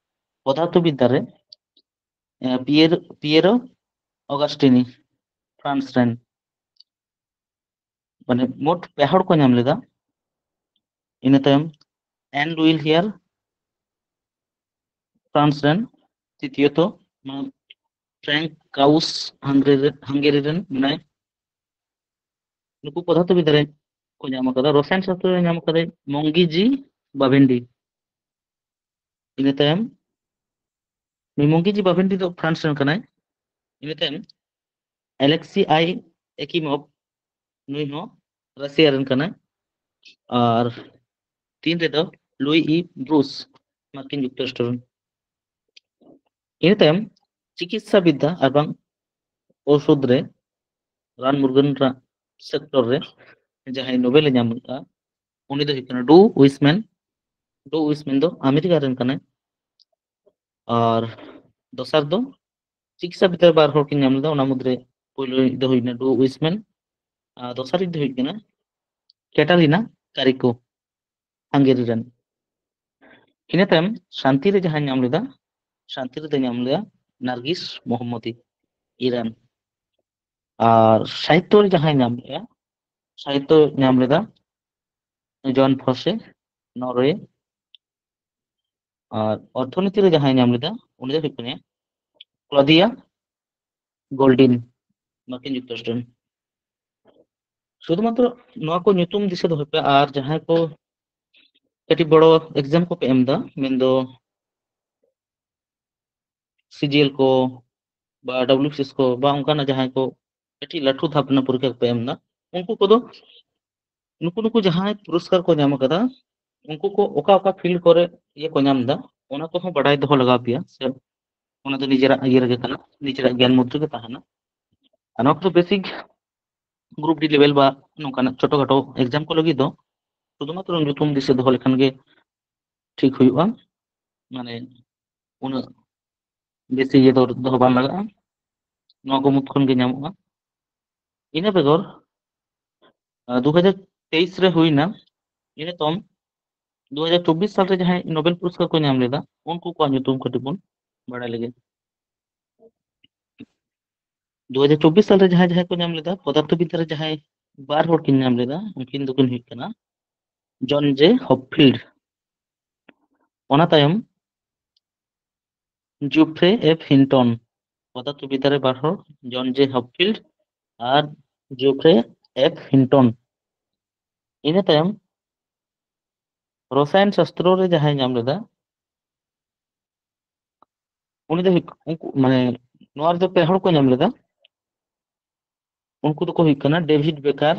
ᱯᱚᱫᱟᱨᱛᱷᱚ ᱵᱤᱫᱽᱫᱟ ᱨᱮ, ᱮ, ᱯᱤᱭᱮᱨ ᱯᱤᱭᱮᱨᱳ ᱚᱜᱟᱥᱴᱤᱱᱤ, ᱯᱷᱨᱟᱱᱥ ᱨᱮᱱ᱾ ᱢᱟᱱᱮ ᱢᱳᱴ ᱯᱮ ᱦᱚᱲ ᱠᱚ ᱧᱟᱢ ᱞᱮᱫᱟ᱾ ᱤᱱᱟᱹ ᱛᱟᱭᱚᱢ ᱮᱱ ᱞᱩᱭᱤᱞ ᱦᱤᱭᱟᱨ, ᱯᱷᱨᱟᱱᱥ ᱨᱮᱱ᱾ ᱛᱨᱤᱛᱤᱭᱚᱛᱚ ᱢᱟᱱᱮ ᱯᱷᱨᱮᱝᱠ ᱠᱟᱩᱥ, ᱦᱟᱝᱜᱮᱨᱤ ᱨᱮ- ᱦᱟᱝᱜᱮᱨᱤ ᱨᱮᱱ ᱢᱮᱱᱟᱭ᱾ ᱱᱩᱠᱩ ᱯᱚᱫᱟᱨᱛᱷᱚ ᱵᱤᱫᱽᱫᱟ ᱨᱮ ᱠᱚ ᱧᱟᱢ ᱟᱠᱟᱫᱟ᱾ ᱨᱚᱥᱟᱭᱚᱱ ᱥᱟᱥᱛᱨᱚ ᱨᱮ ᱧᱟᱢ ᱟᱠᱟᱫᱟᱭ ᱢᱚᱝᱜᱤ ᱡᱤ ᱵᱟᱵᱮᱱᱰᱤ᱾ ᱤᱱᱟᱹ ᱛᱟᱭᱚᱢ ᱱᱩᱭ ᱢᱚᱝᱜᱤ ᱡᱤ ᱵᱟᱵᱮᱱᱰᱤ ᱫᱚ ᱯᱷᱨᱟᱱᱥ ᱨᱮᱱ ᱠᱟᱱᱟᱭ᱾ ᱤᱱᱟᱹ ᱛᱟᱭᱚᱢ ᱟᱞᱮᱠᱥᱤ ᱟᱭ ᱮᱠᱤᱢᱚᱵ, ᱱᱩᱭ ᱦᱚᱸ ᱨᱟᱥᱤᱭᱟ ᱨᱮᱱ ᱠᱟᱱᱟᱭ᱾ ᱟᱨ ᱛᱤᱱ ᱨᱮᱫᱚ ᱞᱩᱭ ᱤ ᱵᱨᱩᱥ, ᱢᱟᱨᱠᱤᱱ ᱡᱩᱠᱛᱚᱨᱟᱥᱴᱨᱚ ᱨᱮᱱ᱾ ᱤᱱᱟᱹ ᱛᱟᱭᱚᱢ ᱪᱤᱠᱤᱛᱥᱟ ᱵᱤᱫᱽᱫᱟ ᱟᱨ ᱵᱟᱝ ᱳᱣᱥᱚᱫᱷ ᱨᱮ, ᱨᱟᱱ ᱢᱩᱨᱜᱟᱹᱱ ᱨᱮᱱᱟᱜ ᱥᱮᱠᱴᱚᱨ ᱨᱮ ᱡᱟᱦᱟᱸᱭ ᱱᱳᱵᱮᱞ ᱮ ᱧᱟᱢ ᱞᱮᱫᱟ, ᱩᱱᱤ ᱫᱚ ᱦᱩᱭᱩᱜ ᱠᱟᱱᱟ ᱰᱩ ᱩᱭᱤᱥᱢᱮᱱ᱾ ᱰᱩ ᱩᱭᱤᱥᱢᱮᱱ ᱫᱚ ᱟᱢᱮᱨᱤᱠᱟ ᱨᱮᱱ ᱠᱟᱱᱟᱭ᱾ ᱟᱨ ᱫᱚᱥᱟᱨ ᱫᱚ ᱪᱤᱠᱤᱛᱥᱟ ᱵᱤᱫᱽᱫᱟ ᱨᱮ ᱵᱟᱨ ᱦᱚᱲ ᱠᱤᱱ ᱧᱟᱢ ᱞᱮᱫᱟ, ᱚᱱᱟ ᱢᱩᱫᱽᱨᱮ ᱯᱳᱭᱞᱳ ᱫᱚ ᱦᱩᱭᱱᱟ ᱰᱩ ᱩᱭᱤᱥᱢᱮᱱ, ᱟᱨ ᱫᱚᱥᱟᱨᱤᱡ ᱫᱚ ᱦᱩᱭᱩᱜ ᱠᱟᱱᱟ ᱠᱮᱴᱟᱞᱤᱱᱟ ᱠᱟᱨᱤᱠᱳ, ᱦᱟᱝᱜᱮᱨᱤ ᱨᱮᱱ᱾ ᱤᱱᱟᱹ ᱛᱟᱭᱚᱢ ᱥᱟᱱᱛᱤ ᱨᱮ ᱡᱟᱦᱟᱸᱭ ᱧᱟᱢ ᱞᱮᱫᱟ, ᱥᱟᱱᱛᱤ ᱨᱮᱫᱚ ᱧᱟᱢ ᱞᱮᱫᱟ ᱱᱟᱨᱜᱤᱥ ᱢᱳᱦᱟᱢᱢᱚᱫᱤ, ᱤᱨᱟᱱ᱾ ᱟᱨ ᱥᱟᱦᱤᱛᱛᱚ ᱨᱮ ᱡᱟᱦᱟᱸᱭ ᱧᱟᱢ ᱞᱮᱫᱟ, ᱥᱟᱦᱤᱛᱛᱚ ᱧᱟᱢ ᱞᱮᱫᱟ ᱡᱚᱱ ᱯᱷᱚᱥᱮ, ᱱᱚᱨᱣᱮ᱾ ᱟᱨ ᱚᱨᱛᱷᱚᱱᱤᱛᱤ ᱨᱮ ᱡᱟᱦᱟᱸᱭ ᱧᱟᱢ ᱞᱮᱫᱟ, ᱩᱱᱤ ᱫᱚ ᱦᱩᱭᱩᱜ ᱠᱟᱱᱟ ᱠᱞᱚᱫᱤᱭᱟ ᱜᱳᱞᱰᱤᱱ, ᱢᱟᱨᱠᱤᱱ ᱡᱩᱠᱛᱚᱨᱟᱥᱴᱨᱚ ᱨᱮᱱ᱾ ᱥᱩᱫᱷᱩᱢᱟᱛᱨᱚ ᱱᱚᱣᱟ ᱠᱚ ᱧᱩᱛᱩᱢ ᱫᱤᱥᱟᱹ ᱫᱚᱦᱚᱭ ᱯᱮ, ᱟᱨ ᱡᱟᱦᱟᱸᱭ ᱠᱚ ᱠᱟᱹᱴᱤᱡ ᱵᱚᱲᱚ ᱮᱠᱡᱟᱢ ᱠᱚᱯᱮ ᱮᱢ ᱮᱫᱟ, ᱢᱮᱱᱫᱚ ᱥᱤᱡᱤᱮᱞ ᱠᱚ ᱵᱟ ᱰᱟᱵᱞᱤᱭᱩᱵᱤᱥᱤᱮᱥ ᱠᱚ ᱵᱟ ᱚᱱᱠᱟᱱᱟᱜ ᱡᱟᱦᱟᱸᱭ ᱠᱚ ᱠᱟᱹᱴᱤᱡ ᱞᱟᱹᱴᱩ ᱫᱷᱟᱯ ᱨᱮᱱᱟᱜ ᱯᱚᱨᱤᱠᱠᱷᱟ ᱠᱚᱯᱮ ᱮᱢ ᱮᱫᱟ, ᱩᱱᱠᱩ ᱠᱚᱫᱚ, ᱱᱩᱠᱩ ᱱᱩᱠᱩ ᱡᱟᱦᱟᱸᱭ ᱯᱩᱨᱚᱥᱠᱟᱨ ᱠᱚ ᱧᱟᱢ ᱟᱠᱟᱫᱟ, ᱩᱱᱠᱩ ᱠᱚ ᱚᱠᱟ ᱚᱠᱟ ᱯᱷᱤᱞᱰ ᱠᱚᱨᱮ ᱤᱭᱟᱹ ᱠᱚ ᱧᱟᱢ ᱮᱫᱟ, ᱚᱱᱟ ᱠᱚᱦᱚᱸ ᱵᱟᱰᱟᱭ ᱫᱚᱦᱚ ᱞᱟᱜᱟᱣ ᱯᱮᱭᱟ᱾ ᱥᱮ ᱚᱱᱟ ᱫᱚ ᱱᱤᱡᱮᱨᱟᱜ ᱤᱭᱟᱹ ᱨᱮᱜᱮ ᱠᱟᱱᱟ, ᱱᱤᱡᱮᱨᱟᱜ ᱜᱮᱭᱟᱱ ᱢᱩᱫᱽ ᱨᱮᱜᱮ ᱛᱟᱦᱮᱱᱟ᱾ ᱟᱨ ᱱᱚᱣᱟ ᱠᱚᱫᱚ ᱵᱮᱥᱤᱠ ᱜᱨᱩᱯ ᱰᱤ ᱞᱮᱵᱮᱞ ᱵᱟ ᱱᱚᱝᱠᱟᱱᱟᱜ ᱪᱷᱳᱴᱳ ᱠᱷᱟᱴᱳ ᱮᱠᱡᱟᱢ ᱠᱚ ᱞᱟᱹᱜᱤᱫ ᱫᱚ ᱥᱩᱫᱷᱩᱢᱟᱛᱨᱚ ᱧᱩᱛᱩᱢ ᱫᱤᱥᱟᱹ ᱫᱚᱦᱚ ᱞᱮᱠᱷᱟᱱ ᱜᱮ ᱴᱷᱤᱠ ᱦᱩᱭᱩᱜᱼᱟ᱾ ᱢᱟᱱᱮ ᱩᱱᱟᱹᱜ ᱵᱮᱥᱤ ᱤᱭᱟᱹ ᱫᱚ ᱫᱚᱦᱚ ᱵᱟᱝ ᱞᱟᱜᱟᱜᱼᱟ, ᱱᱚᱣᱟ ᱠᱚ ᱢᱩᱫᱽ ᱠᱷᱚᱱ ᱜᱮ ᱧᱟᱢᱚᱜᱼᱟ᱾ ᱤᱱᱟᱹ ᱵᱮᱜᱚᱨ ᱫᱩ ᱦᱟᱡᱟᱨ ᱛᱮᱭᱤᱥ ᱨᱮ ᱦᱩᱭᱱᱟ, ᱤᱱᱟᱹ ᱛᱟᱭᱚᱢ ᱫᱩ ᱦᱟᱡᱟᱨ ᱪᱚᱵᱵᱤᱥ ᱥᱟᱞᱨᱮ ᱡᱟᱦᱟᱸᱭ ᱱᱳᱵᱮᱞ ᱯᱩᱨᱚᱥᱠᱟᱨ ᱠᱚ ᱧᱟᱢ ᱞᱮᱫᱟ, ᱩᱱᱠᱩ ᱠᱚᱣᱟᱜ ᱧᱩᱛᱩᱢ ᱠᱟᱹᱴᱤᱡ ᱵᱚᱱ ᱵᱟᱲᱟᱭ ᱞᱮᱜᱮ᱾ ᱫᱩ ᱦᱟᱡᱟᱨ ᱪᱚᱵᱵᱤᱥ ᱥᱟᱞᱨᱮ ᱡᱟᱦᱟᱸᱭ ᱡᱟᱦᱟᱸᱭ ᱠᱚ ᱧᱟᱢ ᱞᱮᱫᱟ, ᱯᱚᱫᱟᱨᱛᱷᱚ ᱵᱤᱫᱽᱫᱟ ᱨᱮ ᱡᱟᱦᱟᱸᱭ ᱵᱟᱨ ᱦᱚᱲ ᱠᱤᱱ ᱧᱟᱢ ᱞᱮᱫᱟ, ᱩᱱᱠᱤᱱ ᱫᱚᱠᱤᱱ ᱦᱩᱭᱩᱜ ᱠᱟᱱᱟ ᱡᱚᱱ ᱡᱮ ᱦᱚᱯᱯᱷᱤᱞᱰ, ᱚᱱᱟ ᱛᱟᱭᱚᱢ ᱡᱩᱯᱷᱨᱮ ᱮᱯᱷ ᱦᱤᱱᱴᱚᱱ᱾ ᱯᱚᱫᱟᱨᱛᱷᱚ ᱵᱤᱫᱽᱫᱟ ᱨᱮ ᱵᱟᱨ ᱦᱚᱲ, ᱡᱚᱱ ᱡᱮ ᱦᱚᱯᱯᱷᱤᱞᱰ ᱟᱨ ᱡᱩᱯᱷᱨᱮ ᱮᱯᱷ ᱦᱤᱱᱴᱚᱱ᱾ ᱤᱱᱟᱹ ᱛᱟᱭᱚᱢ ᱨᱚᱥᱟᱭᱚᱱ ᱥᱟᱥᱛᱨᱚ ᱨᱮ ᱡᱟᱦᱟᱸᱭ ᱧᱟᱢ ᱞᱮᱫᱟ, ᱩᱱᱤ ᱫᱚ ᱦᱩᱭᱩᱜ, ᱩᱱᱠᱩ, ᱢᱟᱱᱮ, ᱱᱚᱣᱟ ᱨᱮᱫᱚ ᱯᱮ ᱦᱚᱲ ᱠᱚ ᱧᱟᱢ ᱞᱮᱫᱟ᱾ ᱩᱱᱠᱩ ᱫᱚᱠᱚ ᱦᱩᱭᱩᱜ ᱠᱟᱱᱟ ᱰᱮᱵᱷᱤᱰ ᱵᱮᱠᱟᱨ,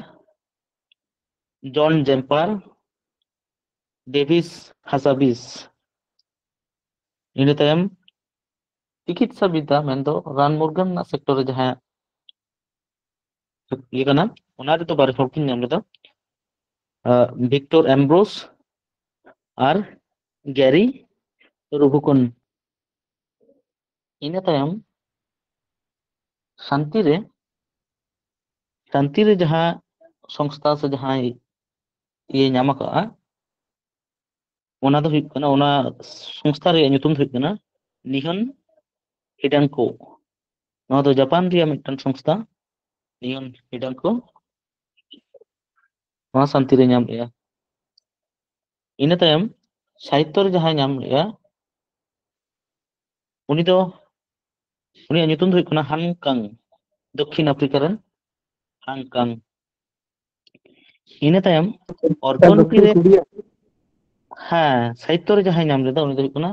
ᱡᱚᱱ ᱡᱮᱢᱯᱟᱨ, ᱰᱮᱵᱷᱤᱥ ᱦᱟᱥᱟᱵᱤᱥ᱾ ᱤᱱᱟᱹ ᱛᱟᱭᱚᱢ ᱪᱤᱠᱤᱛᱥᱟ ᱵᱤᱫᱽᱫᱟ ᱢᱮᱱᱫᱚ ᱨᱟᱱ ᱢᱩᱨᱜᱟᱹᱱ ᱨᱮᱱᱟᱜ ᱥᱮᱠᱴᱚᱨ ᱨᱮ ᱡᱟᱦᱟᱸᱭᱟᱜ ᱤᱭᱟᱹ ᱠᱟᱱᱟ, ᱚᱱᱟ ᱨᱮᱫᱚ ᱵᱟᱨ ᱦᱚᱲ ᱠᱤᱱ ᱧᱟᱢ ᱞᱮᱫᱟ, ᱟᱸ, ᱵᱷᱤᱠᱴᱚᱨ ᱮᱢᱵᱨᱳᱥ ᱟᱨ ᱜᱮᱨᱤ ᱨᱩᱵᱩᱠᱚᱱ᱾ ᱤᱱᱟᱹ ᱛᱟᱭᱚᱢ ᱥᱟᱱᱛᱤ ᱨᱮ, ᱥᱟᱱᱛᱤ ᱨᱮ ᱡᱟᱦᱟᱸ ᱥᱚᱝᱥᱛᱷᱟ ᱥᱮ ᱡᱟᱦᱟᱸᱭ ᱤᱭᱟᱹ ᱧᱟᱢ ᱟᱠᱟᱫᱼᱟ, ᱚᱱᱟ ᱫᱚ ᱦᱩᱭᱩᱜ ᱠᱟᱱᱟ, ᱚᱱᱟ ᱥᱚᱝᱥᱛᱷᱟ ᱨᱮᱭᱟᱜ ᱧᱩᱛᱩᱢ ᱫᱚ ᱦᱩᱭᱩᱜ ᱠᱟᱱᱟ ᱱᱤᱦᱚᱱ ᱦᱤᱰᱟᱝᱠᱳ᱾ ᱱᱚᱣᱟ ᱫᱚ ᱡᱟᱯᱟᱱ ᱨᱮᱭᱟᱜ ᱢᱤᱫᱴᱟᱝ ᱥᱚᱝᱥᱛᱷᱟ, ᱱᱤᱦᱚᱱ ᱦᱤᱰᱟᱝᱠᱳ᱾ ᱱᱚᱣᱟ ᱥᱟᱱᱛᱤ ᱨᱮ ᱧᱟᱢ ᱞᱮᱜᱼᱟ᱾ ᱤᱱᱟᱹ ᱛᱟᱭᱚᱢ ᱥᱟᱦᱤᱛᱛᱚ ᱨᱮ ᱡᱟᱦᱟᱸᱭ ᱧᱟᱢ ᱞᱮᱜᱼᱟ, ᱩᱱᱤ ᱫᱚ, ᱩᱱᱤᱭᱟᱜ ᱧᱩᱛᱩᱢ ᱫᱚ ᱦᱩᱭᱩᱜ ᱠᱟᱱᱟ ᱦᱟᱱ ᱠᱟᱝ, ᱫᱚᱠᱠᱷᱤᱱ ᱟᱯᱷᱨᱤᱠᱟ ᱨᱮᱱ ᱦᱟᱱ ᱠᱟᱝ᱾ ᱤᱱᱟᱹ ᱛᱟᱭᱚᱢ ᱚᱨᱛᱷᱚᱱᱤᱛᱤ ᱨᱮ, ᱦᱮᱸ, ᱥᱟᱦᱤᱛᱛᱚ ᱨᱮ ᱡᱟᱦᱟᱸᱭ ᱧᱟᱢ ᱞᱮᱫᱟ, ᱩᱱᱤ ᱫᱚ ᱦᱩᱭᱩᱜ ᱠᱟᱱᱟ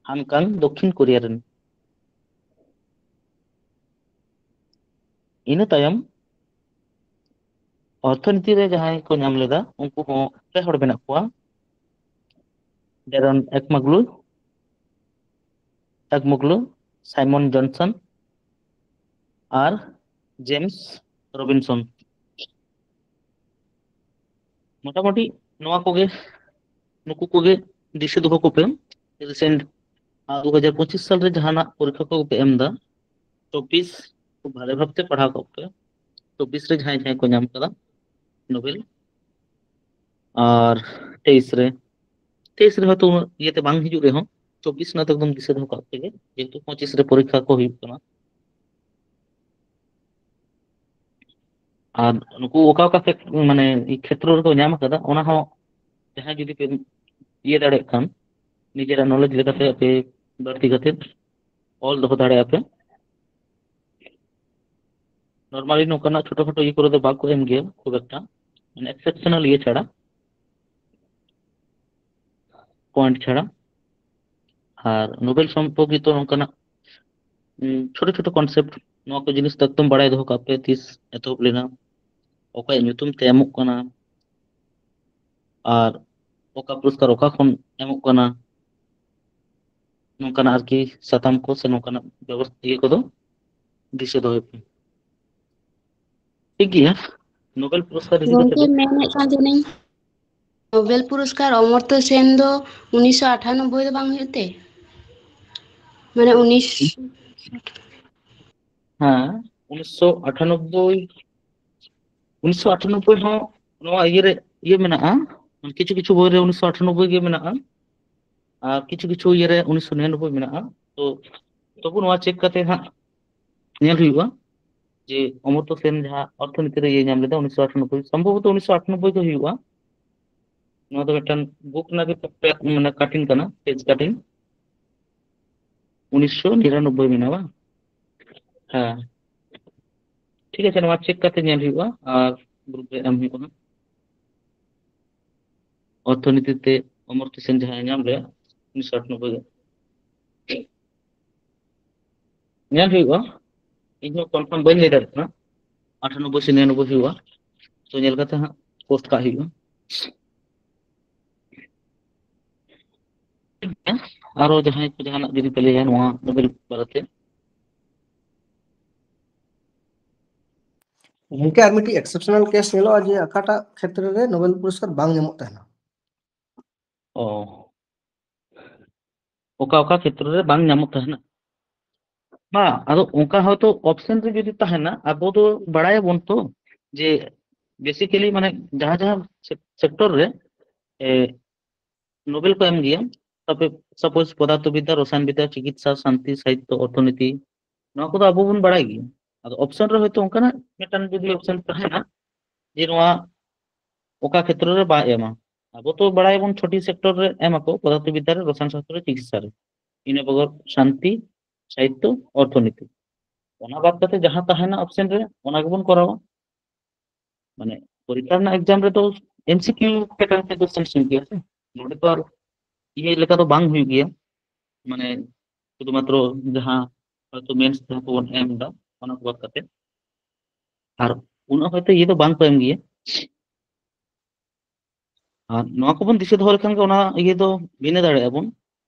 ᱦᱟᱱ ᱠᱟᱝ, ᱫᱚᱠᱠᱷᱤᱱ ᱠᱳᱨᱤᱭᱟ ᱨᱮᱱ᱾ ᱤᱱᱟᱹ ᱛᱟᱭᱚᱢ ᱚᱨᱛᱷᱚᱱᱤᱛᱤ ᱨᱮ ᱡᱟᱦᱟᱸᱭ ᱠᱚ ᱧᱟᱢ ᱞᱮᱫᱟ, ᱩᱱᱠᱩ ᱦᱚᱸ ᱯᱮ ᱦᱚᱲ ᱢᱮᱱᱟᱜ ᱠᱚᱣᱟ, ᱰᱮᱨᱚᱱ ᱮᱠᱢᱟᱜᱞᱩ, ᱮᱠᱢᱩᱜᱞᱩ, ᱥᱟᱭᱢᱚᱱ ᱡᱚᱱᱥᱚᱱ ᱟᱨ ᱡᱮᱢᱥ ᱨᱚᱵᱤᱱᱥᱚᱱ᱾ ᱢᱚᱴᱟᱢᱩᱴᱤ ᱱᱚᱣᱟ ᱠᱚᱜᱮ, ᱱᱩᱠᱩ ᱠᱚᱜᱮ ᱫᱤᱥᱟᱹ ᱫᱚᱦᱚ ᱠᱚᱯᱮ᱾ ᱨᱤᱥᱮᱱᱴ ᱫᱩ ᱦᱟᱡᱟᱨ ᱯᱚᱸᱪᱤᱥ ᱥᱟᱞ ᱨᱮ ᱡᱟᱦᱟᱱᱟᱜ ᱯᱚᱨᱤᱠᱠᱷᱟ ᱠᱚᱯᱮ ᱮᱢ ᱮᱫᱟ, ᱪᱚᱵᱵᱤᱥ ᱠᱷᱩᱵ ᱵᱷᱟᱞᱮ ᱵᱷᱟᱵᱛᱮ ᱯᱟᱲᱦᱟᱣ ᱠᱚᱜ ᱯᱮ᱾ ᱪᱚᱵᱵᱤᱥ ᱨᱮ ᱡᱟᱦᱟᱸᱭ ᱡᱟᱦᱟᱸᱭ ᱠᱚ ᱧᱟᱢ ᱠᱟᱫᱟ ᱱᱳᱵᱮᱞ, ᱟᱨ ᱛᱮᱭᱤᱥ ᱨᱮ, ᱛᱮᱭᱤᱥ ᱨᱮ ᱦᱚᱭᱛᱳ ᱩᱱᱟᱹᱜ ᱤᱭᱟᱹᱛᱮ ᱵᱟᱝ ᱦᱤᱡᱩᱜ ᱨᱮᱦᱚᱸ, ᱪᱚᱵᱵᱤᱥ ᱨᱮᱱᱟᱜ ᱫᱚ ᱮᱠᱫᱚᱢ ᱫᱤᱥᱟᱹ ᱫᱚᱦᱚ ᱠᱟᱜ ᱯᱮ ᱜᱮ, ᱡᱮᱦᱮᱛᱩ ᱯᱚᱸᱪᱤᱥ ᱨᱮ ᱯᱚᱨᱤᱠᱠᱷᱟ ᱠᱚ ᱦᱩᱭᱩᱜ ᱠᱟᱱᱟ᱾ ᱟᱨ ᱱᱩᱠᱩ ᱚᱠᱟ ᱚᱠᱟ ᱥᱮᱫ, ᱢᱟᱱᱮ, ᱠᱷᱮᱛᱨᱚ ᱨᱮᱠᱚ ᱧᱟᱢ ᱟᱠᱟᱫᱟ, ᱚᱱᱟ ᱦᱚᱸ ᱡᱟᱦᱟᱸᱭ ᱡᱩᱫᱤ ᱯᱮ ᱤᱭᱟᱹ ᱫᱟᱲᱮᱭᱟᱜ ᱠᱷᱟᱱ, ᱱᱤᱡᱮᱨᱟᱜ ᱱᱚᱞᱮᱡᱽ ᱞᱮᱠᱟᱛᱮ ᱟᱯᱮ ᱵᱟᱹᱲᱛᱤ ᱠᱟᱛᱮ ᱚᱞ ᱫᱚᱦᱚ ᱫᱟᱲᱮᱭᱟᱜᱼᱟ ᱯᱮ᱾ ᱱᱚᱨᱢᱟᱞᱤ ᱱᱚᱝᱠᱟᱱᱟᱜ ᱪᱷᱳᱴᱳ ᱠᱷᱟᱴᱳ ᱤᱭᱟᱹ ᱠᱚᱨᱮ ᱫᱚ ᱵᱟᱠᱚ ᱮᱢ ᱜᱮᱭᱟ ᱠᱷᱩᱵ ᱮᱠᱴᱟ, ᱢᱟᱱᱮ, ᱮᱠᱥᱮᱯᱥᱚᱱᱟᱞ ᱤᱭᱟᱹ ᱪᱷᱟᱲᱟ, ᱯᱚᱭᱮᱱᱴ ᱪᱷᱟᱲᱟ᱾ ᱟᱨ ᱱᱳᱵᱮᱞ ᱥᱚᱢᱯᱚᱨᱠᱤᱛᱚ ᱱᱚᱝᱠᱟᱱᱟᱜ, ᱩᱸ, ᱪᱷᱳᱴᱳ ᱪᱷᱳᱴᱳ ᱠᱚᱱᱥᱮᱯᱴ, ᱱᱚᱣᱟ ᱠᱚ ᱡᱤᱱᱤᱥ ᱫᱚ ᱮᱠᱫᱚᱢ ᱵᱟᱲᱟᱭ ᱫᱚᱦᱚ ᱠᱟᱜ ᱯᱮ, ᱛᱤᱥ ᱮᱛᱚᱦᱚᱵ ᱞᱮᱱᱟ, ᱚᱠᱚᱭᱟᱜ ᱧᱩᱛᱩᱢ ᱛᱮ ᱮᱢᱚᱜ ᱠᱟᱱᱟ, ᱟᱨ ᱚᱠᱟ ᱯᱩᱨᱚᱥᱠᱟᱨ ᱚᱠᱟ ᱠᱷᱚᱱ ᱮᱢᱚᱜ ᱠᱟᱱᱟ, ᱱᱚᱝᱠᱟᱱᱟᱜ ᱟᱨᱠᱤ ᱥᱟᱛᱟᱢ ᱠᱚ ᱥᱮ ᱱᱚᱝᱠᱟᱱᱟᱜ ᱵᱮᱵᱚᱥᱛᱷᱟ, ᱤᱭᱟᱹ ᱠᱚᱫᱚ ᱫᱤᱥᱟᱹ ᱫᱚᱦᱚᱭ ᱯᱮ᱾ ᱴᱷᱤᱠ ᱜᱮᱭᱟ, ᱱᱳᱵᱮᱞ ᱯᱩᱨᱚᱥᱠᱟᱨ ᱤᱫᱤ ᱠᱟᱛᱮ ᱜᱚᱝᱠᱮ, ᱫᱚ ᱢᱮᱱᱮᱫ ᱠᱟᱱ ᱛᱟᱦᱮᱱᱟᱹᱧ, ᱱᱳᱵᱮᱞ ᱯᱩᱨᱚᱥᱠᱟᱨ ᱚᱢᱚᱨᱛᱚ ᱥᱮᱱ ᱫᱚ ᱩᱱᱤᱥᱥᱚ ᱟᱴᱷᱟᱱᱚᱵᱵᱳᱭ ᱫᱚ ᱵᱟᱝ ᱦᱩᱭᱩᱜ ᱛᱮ? ᱢᱟᱱᱮ ᱩᱱᱤᱥ ᱦᱮᱸ, ᱩᱱᱤᱥᱥᱚ ᱟᱴᱷᱟᱱᱚᱵᱵᱳᱭ, ᱩᱱᱤᱥᱥᱚ ᱟᱴᱷᱟᱱᱚᱵᱵᱳᱭ ᱦᱚᱸ ᱱᱚᱣᱟ ᱤᱭᱟᱹ ᱨᱮ, ᱤᱭᱟᱹ ᱢᱮᱱᱟᱜᱼᱟ, ᱠᱤᱪᱷᱩ ᱠᱤᱪᱷᱩ ᱵᱳᱭ ᱨᱮ ᱩᱱᱤᱥᱥᱚ ᱟᱴᱷᱟᱱᱚᱵᱵᱳᱭ ᱜᱮ ᱢᱮᱱᱟᱜᱼᱟ, ᱟᱨ ᱠᱤᱪᱷᱩ ᱠᱤᱪᱷᱩ ᱤᱭᱟᱹ ᱨᱮ ᱩᱱᱤᱥᱥᱚ ᱱᱤᱨᱟᱱᱚᱵᱵᱳᱭ ᱢᱮᱱᱟᱜᱼᱟ᱾ ᱛᱚ ᱛᱚᱵᱩ ᱱᱚᱣᱟ ᱪᱮᱠ ᱠᱟᱛᱮ ᱦᱟᱸᱜ ᱧᱮᱞ ᱦᱩᱭᱩᱜᱼᱟ ᱡᱮ ᱚᱢᱚᱨᱛᱚ ᱥᱮᱱ ᱡᱟᱦᱟᱸ ᱚᱨᱛᱷᱚᱱᱤᱛᱤ ᱨᱮ ᱤᱭᱟᱹ ᱧᱟᱢ ᱞᱮᱫᱟ ᱩᱱᱤᱥᱥᱚ ᱟᱴᱷᱟᱱᱚᱵᱵᱳᱭ, ᱥᱚᱢᱵᱷᱚᱵᱚᱛᱚ ᱩᱱᱤᱥᱥᱚ ᱟᱴᱷᱟᱱᱚᱵᱵᱳᱭ ᱜᱮ ᱦᱩᱭᱩᱜᱼᱟ᱾ ᱱᱚᱣᱟ ᱫᱚ ᱢᱤᱫᱴᱟᱝ ᱵᱩᱠ ᱨᱮᱱᱟᱜ ᱜᱮ ᱯᱮ-, ᱢᱟᱱᱮ ᱠᱟᱴᱤᱝ ᱠᱟᱱᱟ, ᱯᱮᱡᱽ ᱠᱟᱴᱤᱝ᱾ ᱩᱱᱤᱥᱥᱚ ᱱᱤᱨᱟᱱᱚᱵᱵᱳᱭ ᱢᱮᱱᱟᱜᱼᱟ, ᱵᱟᱝ? ᱦᱮᱸ, ᱴᱷᱤᱠ ᱟᱪᱷᱮ, ᱱᱚᱣᱟ ᱪᱮᱠ ᱠᱟᱛᱮ ᱧᱮᱞ ᱦᱩᱭᱩᱜᱼᱟ ᱟᱨ ᱜᱨᱩᱯ ᱨᱮ ᱮᱢ ᱦᱩᱭᱩᱜᱼᱟ ᱦᱟᱸᱜ᱾ ᱚᱨᱛᱷᱚᱱᱤᱛᱤ ᱛᱮ ᱚᱢᱚᱨᱛᱚ ᱥᱮᱱ ᱡᱟᱦᱟᱸᱭ ᱧᱟᱢ ᱞᱮᱫᱟ ᱩᱱᱤᱥᱥᱚ ᱟᱴᱷᱟᱱᱚᱵᱵᱳᱭ ᱜᱮ᱾ ᱧᱮᱞ ᱦᱩᱭᱩᱜᱼᱟ, ᱤᱧ ᱦᱚᱸ ᱠᱚᱱᱯᱷᱟᱨᱢ ᱵᱟᱹᱧ ᱞᱟᱹᱭ ᱫᱟᱲᱮᱭᱟᱜ ᱠᱟᱱᱟ, ᱟᱴᱷᱟᱱᱚᱵᱵᱳᱭ ᱥᱮ ᱱᱤᱨᱟᱱᱚᱵᱵᱳᱭ ᱦᱩᱭᱩᱜᱼᱟ᱾ ᱛᱚ ᱧᱮᱞ ᱠᱟᱛᱮ ᱦᱟᱸᱜ ᱯᱳᱥᱴ ᱠᱟᱜ ᱦᱩᱭᱩᱜᱼᱟ᱾ ᱟᱨᱚ ᱡᱟᱦᱟᱸᱭ ᱠᱚ ᱡᱟᱦᱟᱱᱟᱜ ᱡᱩᱫᱤ ᱯᱮ ᱞᱟᱹᱭᱟ ᱱᱚᱣᱟ ᱱᱳᱵᱮᱞ ᱵᱟᱨᱮᱛᱮ? ᱜᱚᱝᱠᱮ, ᱟᱨ ᱢᱤᱫᱴᱤᱡ ᱮᱠᱥᱮᱯᱥᱚᱱᱟᱞ ᱠᱮᱥ ᱧᱮᱞᱚᱜᱼᱟ ᱡᱮ ᱚᱠᱟᱴᱟᱜ ᱠᱷᱮᱛᱨᱮ ᱨᱮ ᱱᱳᱵᱮᱞ ᱯᱩᱨᱚᱥᱠᱟᱨ ᱵᱟᱝ ᱧᱟᱢᱚᱜ ᱛᱟᱦᱮᱱᱟ᱾ ᱚ, ᱚᱠᱟ ᱚᱠᱟ ᱠᱷᱮᱛᱨᱚ ᱨᱮ ᱵᱟᱝ ᱧᱟᱢᱚᱜ ᱛᱟᱦᱮᱱᱟ? ᱵᱟᱝ, ᱟᱫᱚ ᱚᱱᱠᱟ ᱦᱚᱭᱛᱳ ᱚᱯᱥᱮᱱ ᱨᱮ ᱡᱩᱫᱤ ᱛᱟᱦᱮᱱᱟ, ᱟᱵᱚ ᱫᱚ ᱵᱟᱲᱟᱭᱟᱵᱚᱱ ᱛᱚ ᱡᱮ ᱵᱮᱥᱤᱠᱮᱞᱤ ᱢᱟᱱᱮ ᱡᱟᱦᱟᱸ ᱡᱟᱦᱟᱸ ᱥᱮᱠ-, ᱥᱮᱠᱴᱚᱨ ᱨᱮ, ᱮ, ᱱᱳᱵᱮᱞ ᱠᱚ ᱮᱢ ᱜᱮᱭᱟ᱾ ᱛᱟᱯᱚᱨᱮ ᱥᱟᱯᱳᱡ ᱯᱚᱫᱟᱨᱛᱷᱚ ᱵᱤᱫᱽᱫᱟ, ᱨᱚᱥᱟᱭᱚᱱ ᱵᱤᱫᱽᱫᱟ, ᱪᱤᱠᱤᱛᱥᱟ, ᱥᱟᱱᱛᱤ, ᱥᱟᱦᱤᱛᱛᱚ, ᱚᱨᱛᱷᱚᱱᱤᱛᱤ, ᱱᱚᱣᱟ ᱠᱚᱫᱚ ᱟᱵᱚ ᱵᱚᱱ ᱵᱟᱲᱟᱭ ᱜᱮᱭᱟ᱾ ᱟᱫᱚ ᱚᱯᱥᱮᱱ ᱨᱮ ᱦᱚᱭᱛᱳ ᱚᱱᱠᱟᱱᱟᱜ ᱢᱤᱫᱴᱟᱝ ᱡᱩᱫᱤ ᱚᱯᱥᱮᱱ ᱛᱟᱦᱮᱱᱟ ᱡᱮ ᱱᱚᱣᱟ ᱚᱠᱟ ᱠᱷᱮᱛᱨᱚ ᱨᱮ ᱵᱟᱭ ᱮᱢᱟ, ᱟᱵᱚ ᱛᱚ ᱵᱟᱲᱟᱭᱟᱵᱚᱱ ᱪᱷᱚᱴᱤ ᱥᱮᱠᱴᱚᱨ ᱨᱮ ᱮᱢ ᱟᱠᱚ, ᱯᱚᱫᱟᱨᱛᱷᱚ ᱵᱤᱫᱽᱫᱟ ᱨᱮ, ᱨᱚᱥᱟᱭᱚᱱ ᱥᱟᱥᱛᱨᱚ ᱨᱮ, ᱪᱤᱠᱤᱛᱥᱟ ᱨᱮ, ᱤᱱᱟᱹ ᱵᱮᱜᱚᱨ ᱥᱟᱱᱛᱤ, ᱥᱟᱦᱤᱛᱛᱚ, ᱚᱨᱛᱷᱚᱱᱤᱛᱤ᱾ ᱚᱱᱟ ᱵᱟᱫ ᱠᱟᱛᱮ ᱡᱟᱦᱟᱸ ᱛᱟᱦᱮᱱᱟ ᱚᱯᱥᱮᱱ ᱨᱮ, ᱚᱱᱟ ᱜᱮᱵᱚᱱ ᱠᱚᱨᱟᱣᱟ᱾ ᱢᱟᱱᱮ ᱯᱚᱨᱤᱠᱠᱷᱟ ᱨᱮᱱᱟᱜ ᱮᱠᱡᱟᱢ ᱨᱮᱫᱚ ᱮᱢᱥᱤᱠᱤᱭᱩ ᱯᱮᱴᱟᱨᱱ ᱛᱮ ᱠᱚᱥᱪᱮᱱ ᱦᱤᱡᱩᱜ ᱜᱮᱭᱟ ᱥᱮ, ᱱᱚᱰᱮ ᱛᱚ ᱟᱨ ᱤᱭᱟᱹ ᱞᱮᱠᱟ ᱫᱚ ᱵᱟᱝ ᱦᱩᱭᱩᱜ ᱜᱮᱭᱟ᱾ ᱢᱟᱱᱮ ᱥᱩᱫᱷᱩᱢᱟᱛᱨᱚ ᱡᱟᱦᱟᱸ ᱦᱚᱭᱛᱳ ᱢᱮᱱᱥ ᱡᱟᱦᱟᱸ ᱠᱚᱵᱚᱱ ᱮᱢ ᱮᱫᱟ, ᱚᱱᱟ ᱠᱚ ᱵᱟᱫ ᱠᱟᱛᱮ᱾ ᱟᱨ ᱩᱱᱟᱹᱜ ᱦᱚᱭᱛᱳ ᱤᱭᱟᱹ ᱫᱚ ᱵᱟᱝ ᱠᱚ ᱮᱢ ᱜᱮᱭᱟ᱾ ᱟᱨ ᱱᱚᱣᱟ ᱠᱚᱵᱚᱱ ᱫᱤᱥᱟᱹ ᱫᱚᱦᱚ ᱞᱮᱠᱷᱟᱱ ᱜᱮ ᱚᱱᱟ ᱤᱭᱟᱹ ᱫᱚ ᱵᱷᱤᱱᱟᱹ ᱫᱟᱲᱮᱭᱟᱜᱼᱟ ᱵᱚᱱ᱾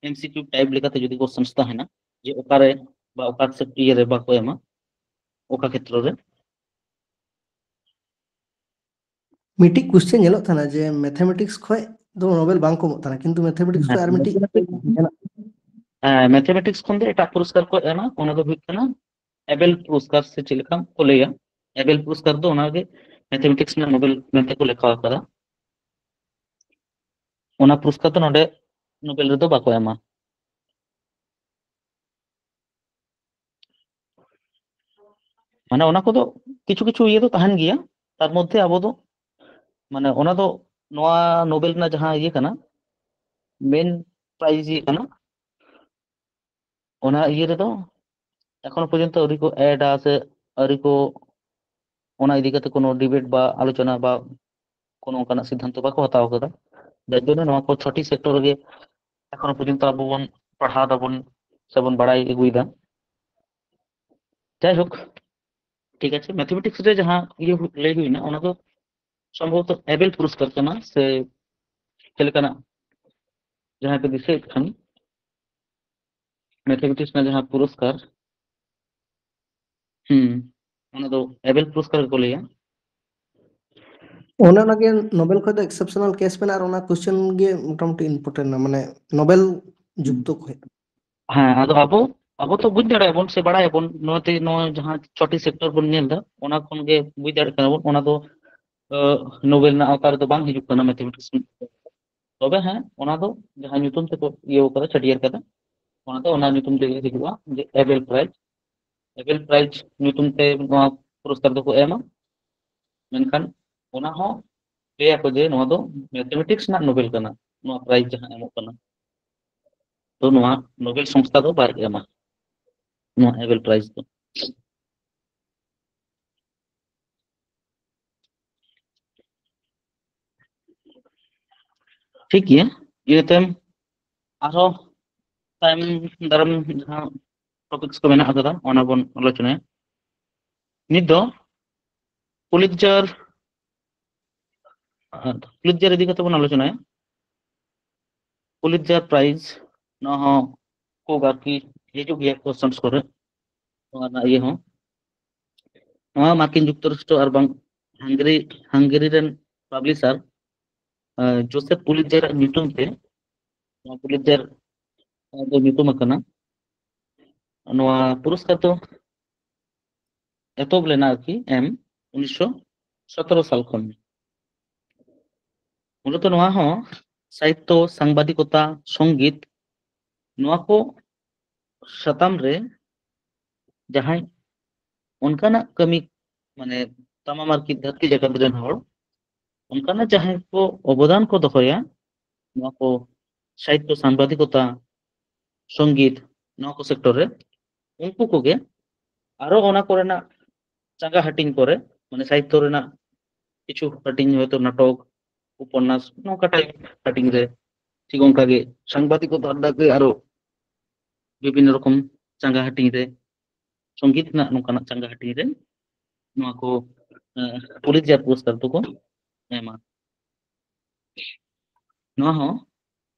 ᱮᱢᱥᱤᱠᱤᱭᱩ ᱴᱟᱭᱤᱯ ᱞᱮᱠᱟᱛᱮ ᱡᱩᱫᱤ ᱠᱚ ᱥᱚᱝᱥᱛᱷᱟ ᱦᱮᱱᱟ, ᱡᱮ ᱚᱠᱟᱨᱮ ᱵᱟ ᱚᱠᱟ ᱥᱮ-, ᱤᱭᱟᱹ ᱨᱮ ᱵᱟᱠᱚ ᱮᱢᱟ, ᱚᱠᱟ ᱠᱷᱮᱛᱨᱚ ᱨᱮ᱾ ᱢᱤᱫᱴᱤᱡ ᱠᱚᱥᱪᱮᱱ ᱧᱮᱞᱚᱜ ᱛᱟᱦᱮᱱᱟ ᱡᱮ ᱢᱮᱛᱷᱮᱢᱮᱴᱤᱠᱥ ᱠᱷᱚᱡ ᱫᱚ ᱱᱳᱵᱮᱞ ᱵᱟᱝ ᱠᱚ ᱮᱢᱚᱜ ᱛᱟᱦᱮᱱᱟ, ᱠᱤᱱᱛᱩ ᱢᱮᱛᱷᱮᱢᱮᱴᱤᱠᱥ ᱠᱷᱚᱡ ᱟᱨ ᱢᱤᱫᱴᱤᱡ ᱦᱮᱸ, ᱢᱮᱛᱷᱮᱢᱮᱴᱤᱠᱥ ᱠᱷᱚᱱ ᱫᱚ ᱮᱴᱟᱜ ᱯᱩᱨᱚᱥᱠᱟᱨ ᱠᱚ ᱮᱢᱟ, ᱚᱱᱟ ᱫᱚ ᱦᱩᱭᱩᱜ ᱠᱟᱱᱟ ᱮᱵᱮᱞ ᱯᱩᱨᱚᱥᱠᱟᱨ ᱥᱮ ᱪᱮᱫ ᱞᱮᱠᱟ ᱠᱚ ᱞᱟᱹᱭᱟ᱾ ᱮᱵᱮᱞ ᱯᱩᱨᱚᱥᱠᱟᱨ ᱫᱚ ᱚᱱᱟᱜᱮ ᱢᱮᱛᱷᱮᱢᱮᱴᱤᱠᱥ ᱨᱮᱱᱟᱜ ᱱᱳᱵᱮᱞ ᱢᱮᱱᱛᱮ ᱠᱚ ᱞᱮᱠᱷᱟ ᱟᱠᱟᱫᱟ᱾ ᱚᱱᱟ ᱯᱩᱨᱚᱥᱠᱟᱨ ᱫᱚ ᱱᱚᱰᱮ ᱱᱳᱵᱮᱞ ᱨᱮᱫᱚ ᱵᱟᱠᱚ ᱮᱢᱟ᱾ ᱢᱟᱱᱮ ᱚᱱᱟ ᱠᱚᱫᱚ ᱠᱤᱪᱷᱩ ᱠᱤᱪᱷᱩ ᱤᱭᱟᱹ ᱫᱚ ᱛᱟᱦᱮᱱ ᱜᱮᱭᱟ, ᱛᱟᱨ ᱢᱚᱫᱽᱫᱷᱮ ᱟᱵᱚ ᱫᱚ ᱢᱟᱱᱮ ᱚᱱᱟ ᱫᱚ ᱱᱚᱣᱟ ᱱᱳᱵᱮᱞ ᱨᱮᱱᱟᱜ ᱡᱟᱦᱟᱸ ᱤᱭᱟᱹ ᱠᱟᱱᱟ, ᱢᱮᱱ ᱯᱨᱟᱭᱤᱡᱽ ᱤᱭᱟᱹ ᱠᱟᱱᱟ, ᱚᱱᱟ ᱤᱭᱟᱹ ᱨᱮᱫᱚ ᱮᱠᱷᱚᱱᱳ ᱯᱚᱨᱡᱚᱱᱛᱚ ᱟᱹᱣᱨᱤ ᱠᱚ ᱮᱰᱟ ᱥᱮ ᱟᱹᱣᱨᱤ ᱠᱚ ᱚᱱᱟ ᱤᱫᱤ ᱠᱟᱛᱮ ᱠᱳᱱᱳ ᱰᱤᱵᱮᱴ ᱵᱟ ᱟᱞᱳᱪᱚᱱᱟ ᱵᱟ ᱠᱳᱱᱳ ᱚᱱᱠᱟᱱᱟᱜ ᱥᱤᱫᱽᱫᱷᱟᱱᱛᱚ ᱵᱟᱠᱚ ᱦᱟᱛᱟᱣ ᱟᱠᱟᱫᱟ᱾ ᱡᱟᱨ ᱡᱚᱱᱱᱚ ᱱᱚᱣᱟ ᱠᱚ ᱪᱷᱚᱴᱤ ᱥᱮᱠᱴᱚᱨ ᱨᱮᱜᱮ ᱮᱠᱷᱚᱱᱳ ᱯᱚᱨᱡᱚᱱᱛᱚ ᱟᱵᱚ ᱵᱚᱱ ᱯᱟᱲᱦᱟᱣ ᱫᱟᱵᱚᱱ ᱥᱮᱵᱚᱱ ᱵᱟᱲᱟᱭ ᱟᱹᱜᱩᱭᱮᱫᱟ᱾ ᱡᱟᱭᱦᱳᱠ, ᱴᱷᱤᱠ ᱟᱪᱷᱮ, ᱢᱮᱛᱷᱮᱢᱮᱴᱤᱠᱥ ᱨᱮ ᱡᱟᱦᱟᱸ ᱤᱭᱟᱹ ᱦᱩ-, ᱞᱟᱹᱭ ᱦᱩᱭᱱᱟ, ᱚᱱᱟ ᱫᱚ ᱥᱚᱢᱵᱷᱚᱵᱚᱛᱚ ᱮᱵᱮᱞ ᱯᱩᱨᱚᱥᱠᱟᱨ ᱠᱟᱱᱟ ᱥᱮ ᱪᱮᱫ ᱞᱮᱠᱟᱱᱟᱜ, ᱡᱟᱦᱟᱸᱭ ᱯᱮ ᱫᱤᱥᱟᱹᱭᱮᱫ ᱠᱷᱟᱱ, ᱢᱮᱛᱷᱮᱢᱮᱴᱤᱠᱥ ᱨᱮᱱᱟᱜ ᱡᱟᱦᱟᱸ ᱯᱩᱨᱚᱥᱠᱟᱨ, ᱦᱩᱸ, ᱚᱱᱟ ᱫᱚ ᱮᱵᱮᱞ ᱯᱩᱨᱚᱥᱠᱟᱨ ᱜᱮᱠᱚ ᱞᱟᱹᱭᱟ᱾ ᱚᱱᱮ ᱚᱱᱟᱜᱮ ᱱᱳᱵᱮᱞ ᱠᱷᱚᱡ ᱫᱚ ᱮᱠᱥᱮᱯᱥᱚᱱᱟᱞ ᱠᱮᱥ ᱢᱮᱱᱟᱜᱼᱟ, ᱟᱨ ᱚᱱᱟ ᱠᱚᱥᱪᱮᱱ ᱜᱮ ᱢᱚᱴᱟᱢᱩᱴᱤ ᱤᱢᱯᱚᱨᱴᱮᱱᱴ ᱢᱟᱱᱮ ᱱᱳᱵᱮᱞ ᱡᱩᱠᱛᱚ ᱠᱷᱚᱡ᱾ ᱦᱮᱸ, ᱟᱫᱚ ᱟᱵᱚ, ᱟᱵᱚ ᱛᱚ ᱵᱩᱡᱽ ᱫᱟᱲᱮᱭᱟᱜᱼᱟ ᱵᱚᱱ ᱥᱮ ᱵᱟᱲᱟᱭᱟᱵᱚᱱ, ᱱᱚᱣᱟ ᱛᱮ, ᱱᱚᱣᱟ ᱡᱟᱦᱟᱸ ᱪᱷᱚᱴᱤ ᱥᱮᱠᱴᱚᱨ ᱵᱚᱱ ᱧᱮᱞ ᱮᱫᱟ, ᱚᱱᱟ ᱠᱷᱚᱱ ᱜᱮ ᱵᱩᱡᱽ ᱫᱟᱲᱮᱭᱟᱜ ᱠᱟᱱᱟ ᱵᱚᱱ, ᱚᱱᱟ ᱫᱚ, ᱟᱸ, ᱱᱳᱵᱮᱞ ᱨᱮᱱᱟᱜ ᱟᱣᱛᱟ ᱨᱮᱫᱚ ᱵᱟᱝ ᱦᱤᱡᱩᱜ ᱠᱟᱱᱟ ᱢᱮᱛᱷᱮᱢᱮᱴᱤᱠᱥ᱾ ᱛᱚᱵᱮ ᱦᱮᱸ, ᱚᱱᱟ ᱫᱚ ᱡᱟᱦᱟᱸ ᱧᱩᱛᱩᱢ ᱛᱮᱠᱚ ᱤᱭᱟᱹ ᱠᱟᱫᱟ, ᱪᱷᱟᱹᱴᱭᱟᱹᱨ ᱠᱟᱫᱟ, ᱚᱱᱟ ᱫᱚ ᱚᱱᱟ ᱧᱩᱛᱩᱢ ᱛᱮᱜᱮ ᱦᱤᱡᱩᱜᱼᱟ, ᱡᱮ ᱮᱵᱮᱞ ᱯᱨᱟᱭᱤᱡᱽ᱾ ᱮᱵᱮᱞ ᱯᱨᱟᱭᱤᱡᱽ ᱧᱩᱛᱩᱢ ᱛᱮ ᱱᱚᱣᱟ ᱯᱩᱨᱚᱥᱠᱟᱨ ᱫᱚᱠᱚ ᱮᱢᱟ, ᱢᱮᱱᱠᱷᱟᱱ ᱚᱱᱟ ᱦᱚᱸ ᱞᱟᱹᱭᱟᱠᱚ ᱡᱮ ᱱᱚᱣᱟ ᱫᱚ ᱢᱮᱛᱷᱮᱢᱮᱴᱤᱠᱥ ᱨᱮᱱᱟᱜ ᱱᱳᱵᱮᱞ ᱠᱟᱱᱟ, ᱱᱚᱣᱟ ᱯᱨᱟᱭᱤᱡᱽ ᱡᱟᱦᱟᱸ ᱮᱢᱚᱜ ᱠᱟᱱᱟ᱾ ᱛᱚ ᱱᱚᱣᱟ ᱱᱳᱵᱮᱞ ᱥᱚᱝᱥᱛᱷᱟ ᱫᱚ ᱵᱟᱭ ᱮᱢᱟ ᱱᱚᱣᱟ ᱮᱵᱮᱞ ᱯᱨᱟᱭᱤᱡᱽ ᱫᱚ᱾ ᱴᱷᱤᱠ ᱜᱮᱭᱟ, ᱤᱱᱟᱹ ᱛᱟᱭᱚᱢ ᱟᱨᱦᱚᱸ ᱛᱟᱭᱚᱢ ᱫᱟᱨᱟᱢ ᱡᱟᱦᱟᱸ ᱴᱚᱯᱤᱠᱥ ᱠᱚ ᱢᱮᱱᱟᱜ ᱟᱠᱟᱫᱟ, ᱚᱱᱟ ᱵᱚᱱ ᱟᱞᱳᱪᱚᱱᱟᱭᱟ᱾ ᱱᱤᱛ ᱫᱚ ᱯᱩᱞᱤᱛᱡᱟᱨ, ᱯᱩᱞᱤᱛᱡᱟᱨ ᱤᱫᱤ ᱠᱟᱛᱮ ᱵᱚᱱ ᱟᱞᱳᱪᱚᱱᱟᱭᱟ᱾ ᱯᱩᱞᱤᱛᱡᱟᱨ ᱯᱨᱟᱭᱤᱡᱽ ᱱᱚᱣᱟ ᱦᱚᱸ ᱠᱷᱩᱵ ᱟᱨᱠᱤ ᱦᱤᱡᱩᱜ ᱜᱮᱭᱟ ᱠᱚᱥᱪᱮᱱᱥ ᱠᱚᱨᱮ, ᱱᱚᱣᱟ ᱨᱮᱱᱟᱜ ᱤᱭᱟᱹ ᱦᱚᱸ᱾ ᱱᱚᱣᱟ ᱢᱟᱨᱠᱤᱱ ᱡᱩᱠᱛᱚᱨᱟᱥᱴᱨᱚ ᱟᱨ ᱵᱟᱝ ᱦᱟᱝᱜᱮᱨᱤ, ᱦᱟᱝᱜᱮᱨᱤ ᱨᱮᱱ ᱯᱟᱵᱽᱞᱤᱥᱟᱨ ᱡᱳᱥᱮᱯ ᱯᱩᱞᱤᱛᱡᱟᱨ ᱧᱩᱛᱩᱢ ᱛᱮ ᱱᱚᱣᱟ ᱯᱩᱞᱤᱛᱡᱟᱨ ᱫᱚ ᱧᱩᱛᱩᱢ ᱟᱠᱟᱱᱟ᱾ ᱱᱚᱣᱟ ᱯᱩᱨᱚᱥᱠᱟᱨ ᱫᱚ ᱮᱛᱚᱦᱚᱵ ᱞᱮᱱᱟ ᱟᱨᱠᱤ ᱮᱢ ᱩᱱᱤᱥᱥᱚ ᱥᱚᱛᱨᱚ ᱥᱟᱞ ᱠᱷᱚᱱ᱾ ᱢᱩᱞᱚᱛᱚ ᱱᱚᱣᱟ ᱦᱚᱸ ᱥᱟᱦᱤᱛᱛᱚ, ᱥᱟᱝᱵᱟᱫᱤᱠᱚᱛᱟ, ᱥᱚᱝᱜᱤᱛ, ᱱᱚᱣᱟ ᱠᱚ ᱥᱟᱛᱟᱢ ᱨᱮ ᱡᱟᱦᱟᱸᱭ ᱚᱱᱠᱟᱱᱟᱜ ᱠᱟᱹᱢᱤ, ᱢᱟᱱᱮ ᱛᱟᱢᱟᱢ ᱟᱨᱠᱤ ᱫᱷᱟᱹᱨᱛᱤ ᱡᱟᱠᱟᱛ ᱨᱮᱱ ᱦᱚᱲ ᱚᱱᱠᱟᱱᱟᱜ ᱡᱟᱦᱟᱸᱭ ᱠᱚ ᱚᱵᱚᱫᱟᱱ ᱠᱚ ᱫᱚᱦᱚᱭᱟ, ᱱᱚᱣᱟ ᱠᱚ ᱥᱟᱦᱤᱛᱛᱚ, ᱥᱟᱝᱵᱟᱫᱤᱠᱚᱛᱟ, ᱥᱚᱝᱜᱤᱛ, ᱱᱚᱣᱟ ᱠᱚ ᱥᱮᱠᱴᱚᱨ ᱨᱮ, ᱩᱱᱠᱩ ᱠᱚᱜᱮ ᱟᱨᱚ ᱚᱱᱟ ᱠᱚᱨᱮᱱᱟᱜ ᱪᱟᱸᱜᱟ ᱦᱟᱹᱴᱤᱧ ᱠᱚᱨᱮ, ᱢᱟᱱᱮ ᱥᱟᱦᱤᱛᱛᱚ ᱨᱮᱱᱟᱜ ᱠᱤᱪᱷᱩ ᱦᱟᱹᱴᱤᱧ, ᱦᱚᱭᱛᱳ ᱱᱟᱴᱚᱠ, ᱩᱯᱚᱱᱱᱟᱥ, ᱱᱚᱝᱠᱟ ᱴᱟᱭᱤᱯ ᱦᱟᱹᱴᱤᱧ ᱨᱮ, ᱴᱷᱤᱠ ᱚᱱᱠᱟ ᱜᱮ ᱥᱟᱝᱵᱟᱫᱤᱠᱚᱛᱟ ᱨᱮᱱᱟᱜ ᱜᱮ ᱟᱨᱚ ᱵᱤᱵᱷᱤᱱᱱᱚ ᱨᱚᱠᱚᱢ ᱪᱟᱸᱜᱟ ᱦᱟᱹᱴᱤᱧ ᱨᱮ, ᱥᱚᱝᱜᱤᱛ ᱨᱮᱱᱟᱜ ᱱᱚᱝᱠᱟᱱᱟᱜ ᱪᱟᱸᱜᱟ ᱦᱟᱹᱴᱤᱧ ᱨᱮ ᱱᱚᱣᱟ ᱠᱚ ᱯᱩᱞᱤᱛᱡᱟᱨ ᱯᱩᱨᱚᱥᱠᱟᱨ ᱫᱚᱠᱚ ᱮᱢᱟ᱾ ᱱᱚᱣᱟ ᱦᱚᱸ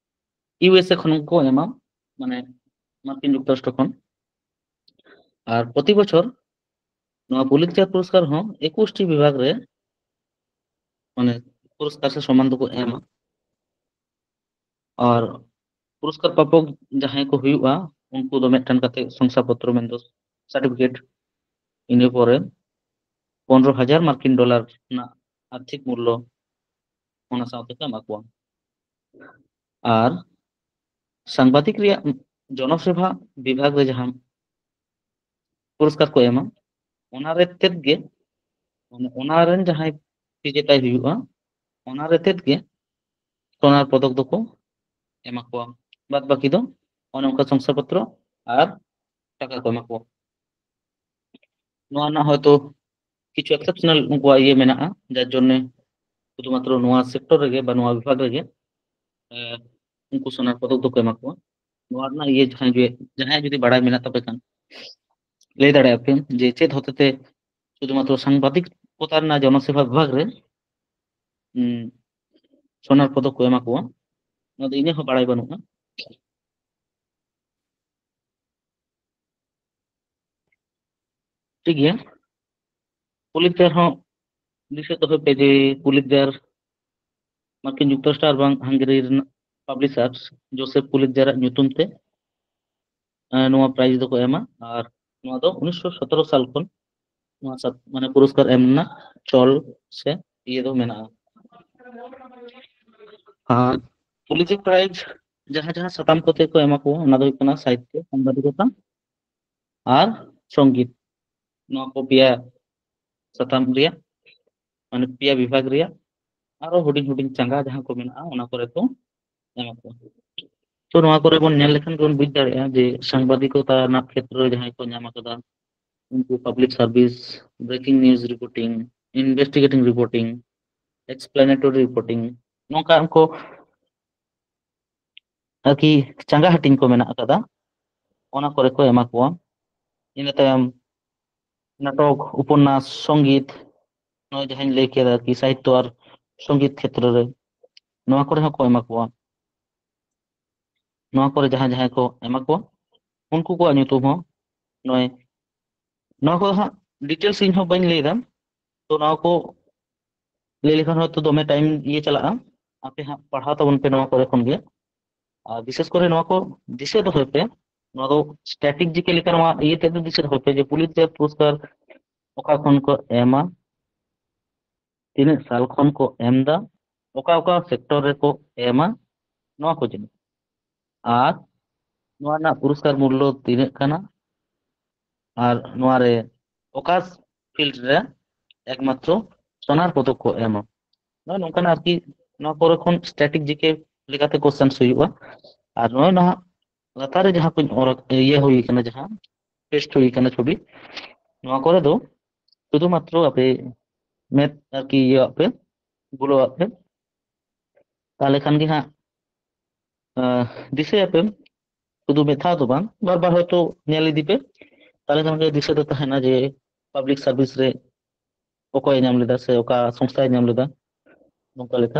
ᱤᱭᱩᱮᱥᱮ ᱠᱷᱚᱱ ᱠᱚ ᱮᱢᱟ, ᱢᱟᱱᱮ ᱢᱟᱨᱠᱤᱱ ᱡᱩᱠᱛᱚᱨᱟᱥᱴᱨᱚ ᱠᱷᱚᱱ᱾ ᱟᱨ ᱯᱨᱚᱛᱤ ᱵᱚᱪᱷᱚᱨ ᱱᱚᱣᱟ ᱯᱩᱞᱤᱛᱡᱟᱨ ᱯᱩᱨᱚᱥᱠᱟᱨ ᱦᱚᱸ ᱮᱠᱩᱥ ᱴᱤ ᱵᱤᱵᱷᱟᱜᱽ ᱨᱮ ᱢᱟᱱᱮ ᱯᱩᱨᱚᱥᱠᱟᱨ ᱥᱮ ᱥᱚᱢᱢᱟᱱ ᱫᱚᱠᱚ ᱮᱢᱟ᱾ ᱟᱨ ᱯᱩᱨᱚᱥᱠᱟᱨ ᱯᱨᱟᱯᱚᱠ ᱡᱟᱦᱟᱸᱭ ᱠᱚ ᱦᱩᱭᱩᱜᱼᱟ, ᱩᱱᱠᱩ ᱫᱚ ᱢᱤᱫᱴᱟᱝ ᱠᱟᱛᱮ ᱥᱚᱝᱥᱟᱯᱚᱛᱨᱚ, ᱢᱮᱱᱫᱚ ᱥᱟᱨᱴᱤᱯᱷᱤᱠᱮᱴ, ᱤᱱᱟᱹ ᱯᱚᱨᱮ ᱯᱚᱱᱨᱚ ᱦᱟᱡᱟᱨ ᱢᱟᱨᱠᱤᱱ ᱰᱚᱞᱟᱨ ᱨᱮᱱᱟᱜ ᱟᱨᱛᱷᱤᱠ ᱢᱩᱞᱞᱚ ᱚᱱᱟ ᱥᱟᱶᱛᱮ ᱠᱚ ᱮᱢᱟ ᱠᱚᱣᱟ᱾ ᱟᱨ ᱥᱟᱝᱵᱟᱫᱤᱠ ᱨᱮᱭᱟᱜ ᱡᱚᱱᱚᱥᱮᱵᱟ ᱵᱤᱵᱷᱟᱜᱽ ᱨᱮ ᱡᱟᱦᱟᱸ ᱯᱩᱨᱚᱥᱠᱟᱨ ᱠᱚ ᱮᱢᱟ, ᱚᱱᱟ ᱨᱮ ᱛᱮᱫ ᱜᱮ, ᱚᱱᱟ ᱨᱮᱱ ᱡᱟᱦᱟᱸᱭ ᱵᱤᱡᱮᱛᱟᱭ ᱦᱩᱭᱩᱜᱼᱟ, ᱚᱱᱟ ᱨᱮ ᱛᱮᱫ ᱜᱮ ᱥᱚᱱᱟᱨ ᱯᱚᱫᱚᱠ ᱫᱚᱠᱚ ᱮᱢᱟ ᱠᱚᱣᱟ᱾ ᱵᱟᱫ ᱵᱟᱹᱠᱤ ᱫᱚ ᱚᱱᱮ ᱚᱱᱠᱟ ᱥᱚᱝᱥᱟᱯᱚᱛᱨᱚ ᱟᱨ ᱴᱟᱠᱟ ᱠᱚ ᱮᱢᱟ ᱠᱚᱣᱟ᱾ ᱱᱚᱣᱟ ᱨᱮᱱᱟᱜ ᱦᱚᱭᱛᱳ ᱠᱤᱪᱷᱩ ᱮᱠᱥᱮᱯᱥᱚᱱᱟᱞ ᱩᱱᱠᱩᱣᱟᱜ ᱤᱭᱟᱹ ᱢᱮᱱᱟᱜᱼᱟ, ᱡᱟᱨ ᱡᱚᱱᱱᱮ ᱥᱩᱫᱷᱩᱢᱟᱛᱨᱚ ᱱᱚᱣᱟ ᱥᱮᱠᱴᱚᱨ ᱨᱮᱜᱮ ᱵᱟ ᱱᱚᱣᱟ ᱵᱤᱵᱷᱟᱜᱽ ᱨᱮᱜᱮ ᱮ, ᱩᱱᱠᱩ ᱥᱚᱱᱟᱨ ᱯᱚᱫᱚᱠ ᱫᱚᱠᱚ ᱮᱢᱟ ᱠᱚᱣᱟ᱾ ᱱᱚᱣᱟ ᱨᱮᱱᱟᱜ ᱤᱭᱟᱹ ᱡᱟᱦᱟᱸᱭ ᱡᱩᱫᱤ, ᱡᱟᱦᱟᱸᱭᱟᱜ ᱡᱩᱫᱤ ᱵᱟᱲᱟᱭ ᱢᱮᱱᱟᱜ ᱛᱟᱯᱮ ᱠᱷᱟᱱ, ᱞᱟᱹᱭ ᱫᱟᱲᱮᱭᱟᱜᱼᱟ ᱯᱮ ᱡᱮ ᱪᱮᱫ ᱦᱚᱛᱮᱛᱮ ᱥᱩᱫᱷᱩᱢᱟᱛᱨᱚ ᱥᱟᱝᱵᱟᱫᱤᱠᱚᱛᱟ ᱨᱮᱱᱟᱜ ᱡᱚᱱᱚᱥᱮᱵᱟ ᱵᱤᱵᱷᱟᱜᱽ ᱨᱮ ᱩᱸ, ᱥᱚᱱᱟᱨ ᱯᱚᱫᱚᱠ ᱠᱚ ᱮᱢᱟ ᱠᱚᱣᱟ᱾ ᱱᱚᱣᱟ ᱫᱚ ᱤᱧᱟᱹᱜ ᱦᱚᱸ ᱵᱟᱲᱟᱭ ᱵᱟᱹᱱᱩᱜᱼᱟ᱾ ᱴᱷᱤᱠ ᱜᱮᱭᱟ᱾ ᱯᱩᱞᱤᱛᱡᱟᱨ ᱦᱚᱸ ᱫᱤᱥᱟᱹ ᱫᱚᱦᱚᱭ ᱯᱮ ᱡᱮ ᱯᱩᱞᱤᱛᱡᱟᱨ ᱢᱟᱨᱠᱤᱱ ᱡᱩᱠᱛᱚᱨᱟᱥᱴᱨᱚ ᱟᱨ ᱵᱟᱝ ᱦᱟᱝᱜᱮᱨᱤ ᱨᱮᱱᱟᱜ ᱯᱟᱵᱽᱞᱤᱥᱟᱨ ᱡᱳᱥᱮᱯᱷ ᱯᱩᱞᱤᱛᱡᱟᱨᱟᱜ ᱧᱩᱛᱩᱢ ᱛᱮ ᱱᱚᱣᱟ ᱯᱨᱟᱭᱤᱡᱽ ᱫᱚᱠᱚ ᱮᱢᱟ᱾ ᱟᱨ ᱱᱚᱣᱟ ᱫᱚ ᱩᱱᱤᱥᱥᱚ ᱥᱚᱛᱨᱚ ᱥᱟᱞ ᱠᱷᱚᱱ ᱱᱚᱣᱟ ᱢᱟᱱᱮ ᱯᱩᱨᱚᱥᱠᱟᱨ ᱮᱢ ᱨᱮᱱᱟᱜ ᱪᱚᱞ ᱥᱮ ᱤᱭᱟᱹ ᱫᱚ ᱢᱮᱱᱟᱜᱼᱟ᱾ ᱟᱨ ᱯᱩᱞᱤᱛᱡᱟᱨ ᱯᱨᱟᱭᱤᱡᱽ ᱡᱟᱦᱟᱸ ᱡᱟᱦᱟᱸ ᱥᱟᱛᱟᱢ ᱠᱚᱛᱮ ᱠᱚ ᱮᱢᱟ ᱠᱚᱣᱟ, ᱚᱱᱟ ᱫᱚ ᱦᱩᱭᱩᱜ ᱠᱟᱱᱟ ᱥᱟᱦᱤᱛᱛᱚ, ᱥᱟᱝᱵᱟᱫᱤᱠᱚᱛᱟ ᱟᱨ ᱥᱚᱝᱜᱤᱛ᱾ ᱱᱚᱣᱟ ᱠᱚ ᱯᱮᱭᱟ ᱥᱟᱛᱟᱢ ᱨᱮᱭᱟᱜ, ᱢᱟᱱᱮ ᱯᱮᱭᱟ ᱵᱤᱵᱷᱟᱜᱽ ᱨᱮᱭᱟᱜ ᱟᱨᱚ ᱦᱩᱰᱤᱧ ᱦᱩᱰᱤᱧ ᱪᱟᱸᱜᱟ ᱡᱟᱦᱟᱸ ᱠᱚ ᱢᱮᱱᱟᱜᱼᱟ, ᱚᱱᱟ ᱠᱚᱨᱮ ᱠᱚ ᱮᱢᱟ ᱠᱚᱣᱟ᱾ ᱛᱚ ᱱᱚᱣᱟ ᱠᱚᱨᱮ ᱵᱚᱱ ᱧᱮᱞ ᱞᱮᱠᱷᱟᱱ ᱵᱚᱱ ᱵᱩᱡᱽ ᱫᱟᱲᱮᱭᱟᱜᱼᱟ ᱡᱮ ᱥᱟᱝᱵᱟᱫᱤᱠᱚᱛᱟ ᱨᱮᱱᱟᱜ ᱠᱷᱮᱛᱨᱚ ᱨᱮ ᱡᱟᱦᱟᱸᱭ ᱠᱚ ᱧᱟᱢ ᱟᱠᱟᱫᱟ, ᱩᱱᱠᱩ public service, breaking news reporting, investigating reporting, explanatory reporting, ᱱᱚᱝᱠᱟ ᱩᱱᱠᱩ ᱟᱨᱠᱤ ᱪᱟᱸᱜᱟ ᱦᱟᱹᱴᱤᱧ ᱠᱚ ᱢᱮᱱᱟᱜ ᱟᱠᱟᱫᱟ, ᱚᱱᱟ ᱠᱚᱨᱮ ᱠᱚ ᱮᱢᱟ ᱠᱚᱣᱟ᱾ ᱤᱱᱟᱹ ᱛᱟᱭᱚᱢ ᱱᱟᱴᱚᱠ, ᱩᱯᱚᱱᱱᱟᱥ, ᱥᱚᱝᱜᱤᱛ, ᱱᱚᱜᱼᱚᱭ ᱡᱟᱦᱟᱸᱧ ᱞᱟᱹᱭ ᱠᱮᱫᱟ ᱟᱨᱠᱤ ᱥᱟᱦᱤᱛᱛᱚ ᱟᱨ ᱥᱚᱝᱜᱤᱛ ᱠᱷᱮᱛᱨᱚ ᱨᱮ, ᱱᱚᱣᱟ ᱠᱚᱨᱮ ᱦᱚᱸᱠᱚ ᱮᱢᱟ ᱠᱚᱣᱟ᱾ ᱱᱚᱣᱟ ᱠᱚᱨᱮ ᱡᱟᱦᱟᱸᱭ ᱡᱟᱦᱟᱸᱭ ᱠᱚ ᱮᱢᱟ ᱠᱚᱣᱟ, ᱩᱱᱠᱩ ᱠᱚᱣᱟᱜ ᱧᱩᱛᱩᱢ ᱦᱚᱸ ᱱᱚᱜᱼᱚᱭ, ᱱᱚᱣᱟ ᱠᱚ ᱦᱟᱸᱜ ᱰᱤᱴᱮᱞᱥ ᱤᱧ ᱦᱚᱸ ᱵᱟᱹᱧ ᱞᱟᱹᱭ ᱮᱫᱟ᱾ ᱛᱚ ᱱᱚᱣᱟ ᱠᱚ ᱞᱟᱹᱭ ᱞᱮᱠᱷᱟᱱ ᱦᱚᱭᱛᱳ ᱫᱚᱢᱮ ᱴᱟᱭᱤᱢ ᱤᱭᱟᱹ ᱪᱟᱞᱟᱜᱼᱟ᱾ ᱟᱯᱮ ᱦᱟᱸᱜ ᱯᱟᱲᱦᱟᱣ ᱛᱟᱵᱚᱱ ᱯᱮ ᱱᱚᱣᱟ ᱠᱚᱨᱮ ᱠᱷᱚᱱ ᱜᱮ᱾ ᱟᱨ ᱵᱤᱥᱮᱥ ᱠᱚᱨᱮ ᱱᱚᱣᱟ ᱠᱚ ᱫᱤᱥᱟᱹ ᱫᱚᱦᱚᱭ ᱯᱮ, ᱱᱚᱣᱟ ᱫᱚ ᱥᱴᱮᱴᱤᱠ ᱡᱤᱠᱮ ᱞᱮᱠᱟ ᱱᱚᱣᱟ ᱤᱭᱟᱹ ᱛᱮᱫ ᱫᱚ ᱫᱤᱥᱟᱹ ᱫᱚᱦᱚᱭ ᱯᱮ ᱡᱮ ᱯᱩᱞᱤᱛᱡᱟᱨ ᱯᱩᱨᱚᱥᱠᱟᱨ ᱚᱠᱟ ᱠᱷᱚᱱ ᱠᱚ ᱮᱢᱟ, ᱛᱤᱱᱟᱹᱜ ᱥᱟᱞ ᱠᱷᱚᱱ ᱠᱚ ᱮᱢ ᱫᱟ, ᱚᱠᱟ ᱚᱠᱟ ᱥᱮᱠᱴᱚᱨ ᱨᱮᱠᱚ ᱮᱢᱟ, ᱱᱚᱣᱟ ᱠᱚ ᱡᱤᱱᱤᱥ᱾ ᱟᱨ ᱱᱚᱣᱟ ᱨᱮᱱᱟᱜ ᱯᱩᱨᱚᱥᱠᱟᱨ ᱢᱩᱞᱞᱚ ᱛᱤᱱᱟᱹᱜ ᱠᱟᱱᱟ, ᱟᱨ ᱱᱚᱣᱟ ᱨᱮ ᱚᱠᱟ ᱯᱷᱤᱞᱰ ᱨᱮ ᱮᱠᱢᱟᱛᱨᱚ ᱥᱚᱱᱟᱨ ᱯᱚᱫᱚᱠ ᱠᱚ ᱮᱢᱟ᱾ ᱱᱚᱜᱼᱚᱭ ᱱᱚᱝᱠᱟᱱᱟᱜ ᱟᱨᱠᱤ ᱱᱚᱣᱟ ᱠᱚᱨᱮ ᱠᱷᱚᱱ ᱥᱴᱮᱴᱤᱠ ᱡᱤᱠᱮ ᱞᱮᱠᱟᱛᱮ ᱠᱚᱥᱪᱮᱱᱥ ᱦᱩᱭᱩᱜᱼᱟ᱾ ᱟᱨ ᱱᱚᱜᱼᱚᱭ ᱱᱟᱦᱟᱜ ᱞᱟᱛᱟᱨ ᱨᱮ ᱡᱟᱦᱟᱸ ᱠᱚᱧ ᱚᱞ ᱤᱭᱟᱹ ᱦᱩᱭ ᱠᱟᱱᱟ, ᱡᱟᱦᱟᱸ ᱯᱮᱥᱴ ᱦᱩᱭ ᱠᱟᱱᱟ ᱪᱷᱚᱵᱤ, ᱱᱚᱣᱟ ᱠᱚᱨᱮ ᱫᱚ ᱥᱩᱫᱷᱩ ᱢᱟᱛᱨᱚ ᱟᱯᱮ ᱢᱮᱛ ᱟᱨᱠᱤ ᱤᱭᱟᱹᱣᱟᱜ ᱯᱮ, ᱜᱩᱞᱟᱹᱣᱟᱜ ᱯᱮ, ᱛᱟᱦᱞᱮ ᱠᱷᱟᱱ ᱜᱮ ᱦᱟᱸᱜ ᱟᱸ, ᱫᱤᱥᱟᱹᱭᱟᱯᱮ, ᱥᱩᱫᱷᱩ ᱢᱤᱫ ᱫᱷᱟᱣ ᱫᱚ ᱵᱟᱝ, ᱵᱟᱨ ᱵᱟᱨ ᱦᱚᱭᱛᱳ ᱧᱮᱞ ᱤᱫᱤ ᱯᱮ, ᱛᱟᱦᱞᱮ ᱠᱷᱟᱱ ᱜᱮ ᱫᱤᱥᱟᱹ ᱫᱚ ᱛᱟᱦᱮᱱᱟ ᱡᱮ ᱯᱟᱵᱽᱞᱤᱠ ᱥᱟᱨᱵᱷᱤᱥ ᱨᱮ ᱚᱠᱚᱭᱮ ᱧᱟᱢ ᱞᱮᱫᱟ ᱥᱮ ᱚᱠᱟ ᱥᱚᱝᱥᱛᱷᱟᱭ ᱧᱟᱢ ᱞᱮᱫᱟ, ᱱᱚᱝᱠᱟ ᱞᱮᱠᱟ᱾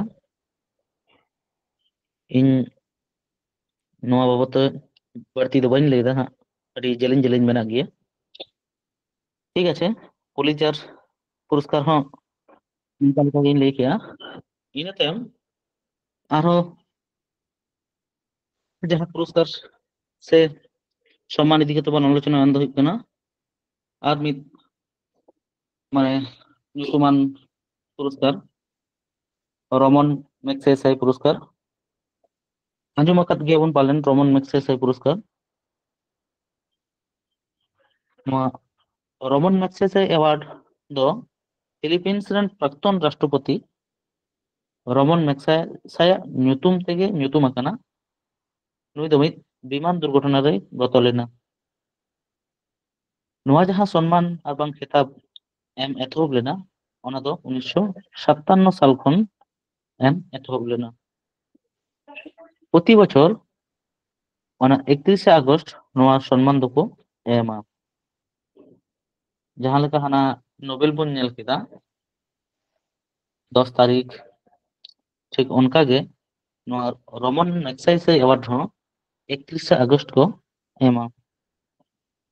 ᱤᱧ ᱱᱚᱣᱟ ᱵᱟᱵᱚᱫ ᱛᱮ ᱵᱟᱹᱲᱛᱤ ᱫᱚ ᱵᱟᱹᱧ ᱞᱟᱹᱭᱫᱟ ᱦᱟᱸᱜ, ᱟᱹᱰᱤ ᱡᱮᱞᱮᱧ ᱡᱮᱞᱮᱧ ᱢᱮᱱᱟᱜ ᱜᱮᱭᱟ᱾ ᱴᱷᱤᱠ ᱟᱪᱷᱮ, ᱯᱩᱞᱤᱪᱟᱨ ᱯᱩᱨᱚᱥᱠᱟᱨ ᱦᱚᱸ ᱚᱱᱠᱟ ᱞᱮᱠᱟ ᱜᱤᱧ ᱞᱟᱹᱭ ᱠᱮᱜᱼᱟ᱾ ᱤᱱᱟᱹ ᱛᱟᱭᱚᱢ ᱟᱨᱦᱚᱸ ᱡᱟᱦᱟᱸ ᱯᱩᱨᱚᱥᱠᱟᱨ ᱥᱮ ᱥᱚᱢᱢᱟᱱ ᱤᱫᱤ ᱠᱟᱛᱮ ᱵᱚᱱ ᱟᱞᱳᱪᱚᱱᱟ, ᱚᱱᱟ ᱫᱚ ᱦᱩᱭᱩᱜ ᱠᱟᱱᱟ ᱟᱨ ᱢᱤᱫ, ᱢᱟᱱᱮ, ᱧᱩᱛᱩᱢᱟᱱ ᱯᱩᱨᱚᱥᱠᱟᱨ, ᱨᱚᱢᱚᱱ ᱢᱮᱜᱽᱥᱮᱥᱮ ᱯᱩᱨᱚᱥᱠᱟᱨ᱾ ᱟᱸᱡᱚᱢ ᱟᱠᱟᱫ ᱜᱮᱭᱟᱵᱚᱱ ᱯᱟᱞᱮᱱ ᱨᱚᱢᱚᱱ ᱢᱮᱜᱽᱥᱮᱥᱮ ᱯᱩᱨᱚᱥᱠᱟᱨ᱾ ᱱᱚᱣᱟ ᱨᱚᱢᱚᱱ ᱢᱮᱜᱽᱥᱮᱥᱮ ᱮᱣᱟᱨᱰ ᱫᱚ ᱯᱷᱤᱞᱤᱯᱤᱱᱥ ᱨᱮᱱ ᱯᱨᱟᱠᱛᱚᱱ ᱨᱟᱥᱴᱨᱚᱯᱚᱛᱤ ᱨᱚᱢᱚᱱ ᱢᱮᱜᱽᱥᱮᱥᱮᱭᱟᱜ ᱧᱩᱛᱩᱢ ᱛᱮᱜᱮ ᱧᱩᱛᱩᱢ ᱟᱠᱟᱱᱟ᱾ ᱱᱩᱭ ᱫᱚ ᱢᱤᱫ ᱵᱤᱢᱟᱱ ᱫᱩᱨᱜᱷᱚᱴᱚᱱᱟ ᱨᱮᱭ ᱜᱚᱛᱚ ᱞᱮᱱᱟ᱾ ᱱᱚᱣᱟ ᱡᱟᱦᱟᱸ ᱥᱚᱱᱢᱟᱱ ᱟᱨ ᱵᱟᱝ ᱠᱷᱮᱛᱟᱵ ᱮᱢ ᱮᱛᱚᱦᱚᱵ ᱞᱮᱱᱟ, ᱚᱱᱟ ᱫᱚ ᱩᱱᱤᱥᱥᱚ ᱥᱟᱛᱟᱱᱱᱚ ᱥᱟᱞ ᱠᱷᱚᱱ ᱮᱢ ᱮᱛᱚᱦᱚᱵ ᱞᱮᱱᱟ᱾ ᱯᱨᱚᱛᱤ ᱵᱚᱪᱷᱚᱨ ᱚᱱᱟ ᱮᱠᱛᱨᱤᱥᱮ ᱟᱜᱚᱥᱴ ᱱᱚᱣᱟ ᱥᱚᱱᱢᱟᱱ ᱫᱚᱠᱚ ᱮᱢᱟ᱾ ᱡᱟᱦᱟᱸ ᱞᱮᱠᱟ ᱦᱟᱱᱟ ᱱᱳᱵᱮᱞ ᱵᱚᱱ ᱧᱮᱞ ᱠᱮᱫᱟ ᱫᱚᱥ ᱛᱟᱹᱨᱤᱠᱷ, ᱴᱷᱤᱠ ᱚᱱᱠᱟ ᱜᱮ ᱱᱚᱣᱟ ᱨᱚᱢᱚᱱ ᱢᱮᱜᱽᱥᱮᱥᱮ ᱮᱣᱟᱨᱰ ᱦᱚᱸ ᱮᱠᱛᱨᱤᱥᱮ ᱟᱜᱚᱥᱴ ᱠᱚ ᱮᱢᱟ᱾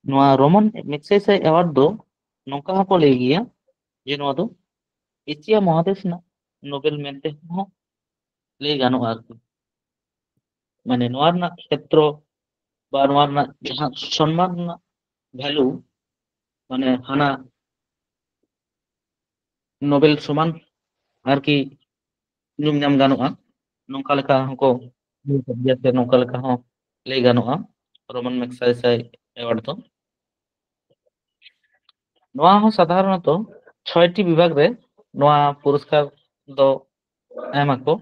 ᱱᱚᱣᱟ ᱨᱚᱢᱚᱱ ᱢᱮᱜᱽᱥᱮᱥᱮ ᱮᱣᱟᱨᱰ ᱫᱚ ᱱᱚᱝᱠᱟ ᱦᱚᱸᱠᱚ ᱞᱟᱹᱭ ᱜᱮᱭᱟ ᱡᱮ ᱱᱚᱣᱟ ᱫᱚ ᱮᱥᱤᱭᱟ ᱢᱚᱦᱟᱫᱮᱥ ᱨᱮᱱᱟᱜ ᱱᱳᱵᱮᱞ ᱢᱮᱱᱛᱮ ᱦᱚᱸ ᱞᱟᱹᱭ ᱜᱟᱱᱚᱜᱼᱟ ᱟᱨᱠᱤ᱾ ᱢᱟᱱᱮ ᱱᱚᱣᱟ ᱨᱮᱱᱟᱜ ᱠᱷᱮᱛᱨᱚ ᱵᱟ ᱱᱚᱣᱟ ᱨᱮᱱᱟᱜ ᱡᱟᱦᱟᱸ ᱥᱚᱱᱢᱟᱱ ᱨᱮᱱᱟᱜ ᱵᱷᱮᱞᱩ, ᱢᱟᱱᱮ ᱦᱟᱱᱟ ᱱᱳᱵᱮᱞ ᱥᱚᱢᱟᱱ ᱟᱨᱠᱤ ᱧᱩᱢ ᱧᱟᱢ ᱜᱟᱱᱚᱜᱼᱟ, ᱱᱚᱝᱠᱟ ᱞᱮᱠᱟ ᱦᱚᱸᱠᱚ ᱞᱟᱹᱭ ᱟᱠᱟᱫ ᱜᱮᱭᱟ, ᱥᱮ ᱱᱚᱝᱠᱟ ᱞᱮᱠᱟ ᱦᱚᱸ ᱞᱟᱹᱭ ᱜᱟᱱᱚᱜᱼᱟ ᱨᱚᱢᱚᱱ ᱢᱮᱜᱽᱥᱮᱥᱮ ᱮᱣᱟᱨᱰ ᱫᱚ᱾ ᱱᱚᱣᱟ ᱦᱚᱸ ᱥᱟᱫᱷᱟᱨᱚᱱᱚᱛᱚ ᱪᱷᱚᱭᱴᱤ ᱵᱤᱵᱷᱟᱜᱽ ᱨᱮ ᱱᱚᱣᱟ ᱯᱩᱨᱚᱥᱠᱟᱨ ᱫᱚ ᱮᱢ ᱟᱠᱚ᱾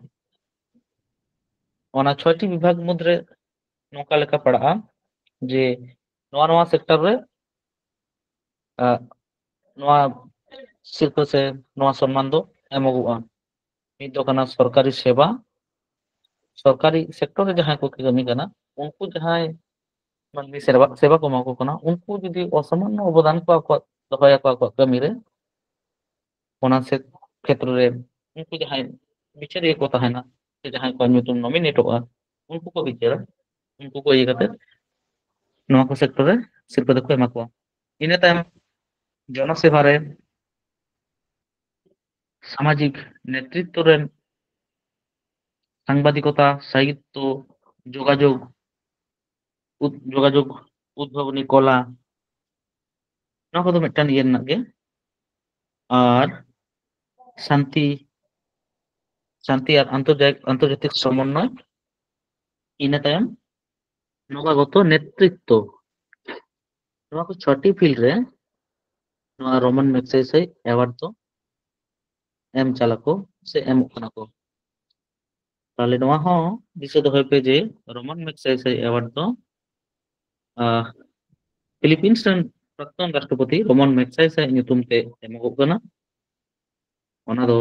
ᱚᱱᱟ ᱪᱷᱚᱭᱴᱤ ᱵᱤᱵᱷᱟᱜᱽ ᱢᱩᱫᱽᱨᱮ ᱱᱚᱝᱠᱟ ᱞᱮᱠᱟ ᱯᱟᱲᱟᱜᱼᱟ ᱡᱮ ᱱᱚᱣᱟ ᱱᱚᱣᱟ ᱥᱮᱠᱴᱚᱨ ᱨᱮ, ᱟᱜ, ᱱᱚᱣᱟ ᱥᱤᱨᱯᱟᱹ ᱥᱮ ᱱᱚᱣᱟ ᱥᱚᱱᱢᱟᱱ ᱫᱚ ᱮᱢᱚᱜᱚᱜᱼᱟ᱾ ᱢᱤᱫ ᱫᱚ ᱠᱟᱱᱟ ᱥᱚᱨᱠᱟᱨᱤ ᱥᱮᱵᱟ, ᱥᱚᱨᱠᱟᱨᱤ ᱥᱮᱠᱴᱚᱨ ᱨᱮ ᱡᱟᱦᱟᱸᱭ ᱠᱚ ᱠᱟᱹᱢᱤ ᱠᱟᱱᱟ, ᱩᱱᱠᱩ ᱡᱟᱦᱟᱸᱭ ᱢᱟᱹᱱᱢᱤ ᱥᱮᱵᱟ, ᱥᱮᱵᱟ ᱠᱚ ᱮᱢᱟ ᱠᱚ ᱠᱟᱱᱟ, ᱩᱱᱠᱩ ᱡᱩᱫᱤ ᱚᱥᱟᱢᱟᱱᱱᱚ ᱚᱵᱚᱫᱟᱱ ᱠᱚ ᱟᱠᱚᱣᱟᱜ ᱫᱚᱦᱚᱭᱟᱠᱚ ᱟᱠᱚᱣᱟᱜ ᱠᱟᱹᱢᱤ ᱨᱮ, ᱚᱱᱟ ᱥᱮ ᱠᱷᱮᱛᱨᱚ ᱨᱮ ᱩᱱᱠᱩ ᱡᱟᱦᱟᱸᱭ ᱵᱤᱪᱟᱹᱨᱤᱭᱟᱹ ᱠᱚ ᱛᱟᱦᱮᱱᱟ ᱥᱮ ᱡᱟᱦᱟᱸᱭ ᱠᱚᱣᱟᱜ ᱧᱩᱛᱩᱢ ᱱᱚᱢᱤᱱᱮᱴᱚᱜᱼᱟ, ᱩᱱᱠᱩ ᱠᱚ ᱵᱤᱪᱟᱹᱨᱟ, ᱩᱱᱠᱩ ᱠᱚ ᱤᱭᱟᱹ ᱠᱟᱛᱮ ᱱᱚᱣᱟ ᱠᱚ ᱥᱮᱠᱴᱚᱨ ᱨᱮ ᱥᱤᱨᱯᱟᱹ ᱫᱚᱠᱚ ᱮᱢᱟ ᱠᱚᱣᱟ᱾ ᱤᱱᱟᱹ ᱛᱟᱭᱚᱢ ᱡᱚᱱᱚᱥᱮᱵᱟ ᱨᱮ ᱥᱟᱢᱟᱡᱤᱠ ᱱᱮᱛᱨᱤᱛᱵ ᱨᱮᱱ ᱥᱟᱝᱵᱟᱫᱤᱠᱚᱛᱟ, ᱥᱟᱦᱤᱛᱛᱚ, ᱡᱳᱜᱟᱡᱳᱜᱽ, ᱩᱫ-, ᱡᱳᱜᱟᱡᱳᱜᱽ, ᱩᱫᱵᱷᱟᱵᱚᱱᱤ ᱠᱚᱞᱟ, ᱱᱚᱣᱟ ᱠᱚᱫᱚ ᱢᱤᱫᱴᱟᱝ ᱤᱭᱟᱹ ᱨᱮᱱᱟᱜ ᱜᱮ᱾ ᱟᱨ ᱥᱟᱱᱛᱤ, ᱥᱟᱱᱛᱤ ᱟᱨ ᱟᱱᱛᱚᱨᱡᱟ-, ᱟᱱᱛᱚᱨᱡᱟᱛᱤᱠ ᱥᱚᱢᱚᱱᱱᱚᱭ, ᱤᱱᱟᱹ ᱛᱟᱭᱚᱢ ᱱᱚᱵᱟᱜᱚᱛᱚ ᱱᱮᱛᱨᱤᱛᱵ, ᱱᱚᱣᱟ ᱠᱚ ᱪᱷᱚᱴᱤ ᱯᱷᱤᱞᱰ ᱨᱮ ᱱᱚᱣᱟ ᱨᱳᱢᱟᱱ ᱢᱮᱜᱽᱥᱮᱥᱮ ᱮᱣᱟᱨᱰ ᱫᱚ ᱮᱢ ᱪᱟᱞᱟ ᱠᱚ ᱥᱮ ᱮᱢᱚᱜ ᱠᱟᱱᱟ ᱠᱚ᱾ ᱛᱟᱦᱞᱮ ᱱᱚᱣᱟ ᱦᱚᱸ ᱫᱤᱥᱟᱹ ᱫᱚᱦᱚᱭ ᱯᱮ ᱡᱮ ᱨᱳᱢᱟᱱ ᱢᱮᱜᱽᱥᱮᱥᱮ ᱮᱣᱟᱨᱰ ᱫᱚ, ᱟᱦ, ᱯᱷᱤᱞᱤᱯᱤᱱᱥ ᱨᱮᱱ ᱯᱨᱟᱠᱛᱚᱱ ᱨᱟᱥᱴᱨᱚᱯᱚᱛᱤ ᱨᱳᱢᱟᱱ ᱢᱮᱜᱽᱥᱮᱥᱮ ᱧᱩᱛᱩᱢ ᱛᱮ ᱮᱢᱚᱜᱚᱜ ᱠᱟᱱᱟ᱾ ᱚᱱᱟ ᱫᱚ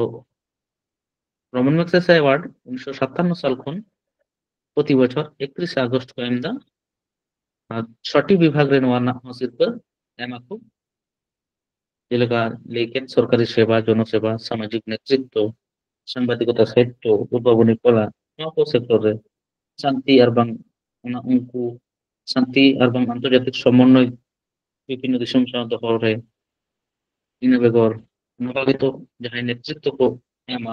ᱨᱳᱢᱟᱱ ᱢᱮᱜᱽᱥᱮᱥᱮ ᱮᱣᱟᱨᱰ ᱩᱱᱤᱥᱥᱚ ᱥᱟᱛᱟᱱᱱᱚ ᱥᱟᱞ ᱠᱷᱚᱱ ᱯᱨᱚᱛᱤ ᱵᱚᱪᱷᱚᱨ ᱮᱠᱛᱨᱤᱥᱮ ᱟᱜᱚᱥᱴ ᱠᱚ ᱮᱢ ᱮᱫᱟ᱾ ᱟᱨ ᱪᱷᱚᱴᱤ ᱵᱤᱵᱷᱟᱜᱽ ᱨᱮ ᱱᱚᱣᱟ ᱨᱮᱱᱟᱜ ᱦᱚᱸ ᱥᱤᱨᱯᱟᱹ ᱮᱢ ᱟᱠᱚ᱾ ᱡᱮᱞᱮᱠᱟ ᱞᱟᱹᱭ ᱠᱮᱫ, ᱥᱚᱨᱠᱟᱨᱤ ᱥᱮᱵᱟ, ᱡᱚᱱᱚᱥᱮᱵᱟ, ᱥᱟᱢᱟᱡᱤᱠ ᱱᱮᱛᱨᱤᱛᱵ, ᱥᱟᱝᱵᱟᱫᱤᱠᱚᱛᱟ, ᱥᱟᱦᱤᱛᱛᱚ, ᱩᱫᱵᱷᱟᱵᱚᱱᱤ ᱠᱚᱞᱟ, ᱱᱚᱣᱟ ᱠᱚ ᱥᱮᱠᱴᱚᱨ ᱨᱮ ᱥᱟᱱᱛᱤ ᱟᱨ ᱵᱟᱝ ᱚᱱᱟ ᱩᱱᱠᱩ ᱥᱟᱱᱛᱤ ᱟᱨ ᱵᱟᱝ ᱟᱱᱛᱚᱨᱡᱟᱛᱤᱠ ᱥᱚᱢᱚᱱᱱᱚᱭ ᱵᱤᱵᱷᱤᱱᱱᱚ ᱫᱤᱥᱚᱢ ᱥᱟᱶ ᱫᱚᱦᱚ ᱨᱮ, ᱤᱱᱟᱹ ᱵᱮᱜᱚᱨ ᱱᱚᱝᱠᱟ ᱜᱮᱛᱚ ᱡᱟᱦᱟᱸᱭ ᱱᱮᱛᱨᱤᱛᱵ ᱠᱚ ᱮᱢᱟ,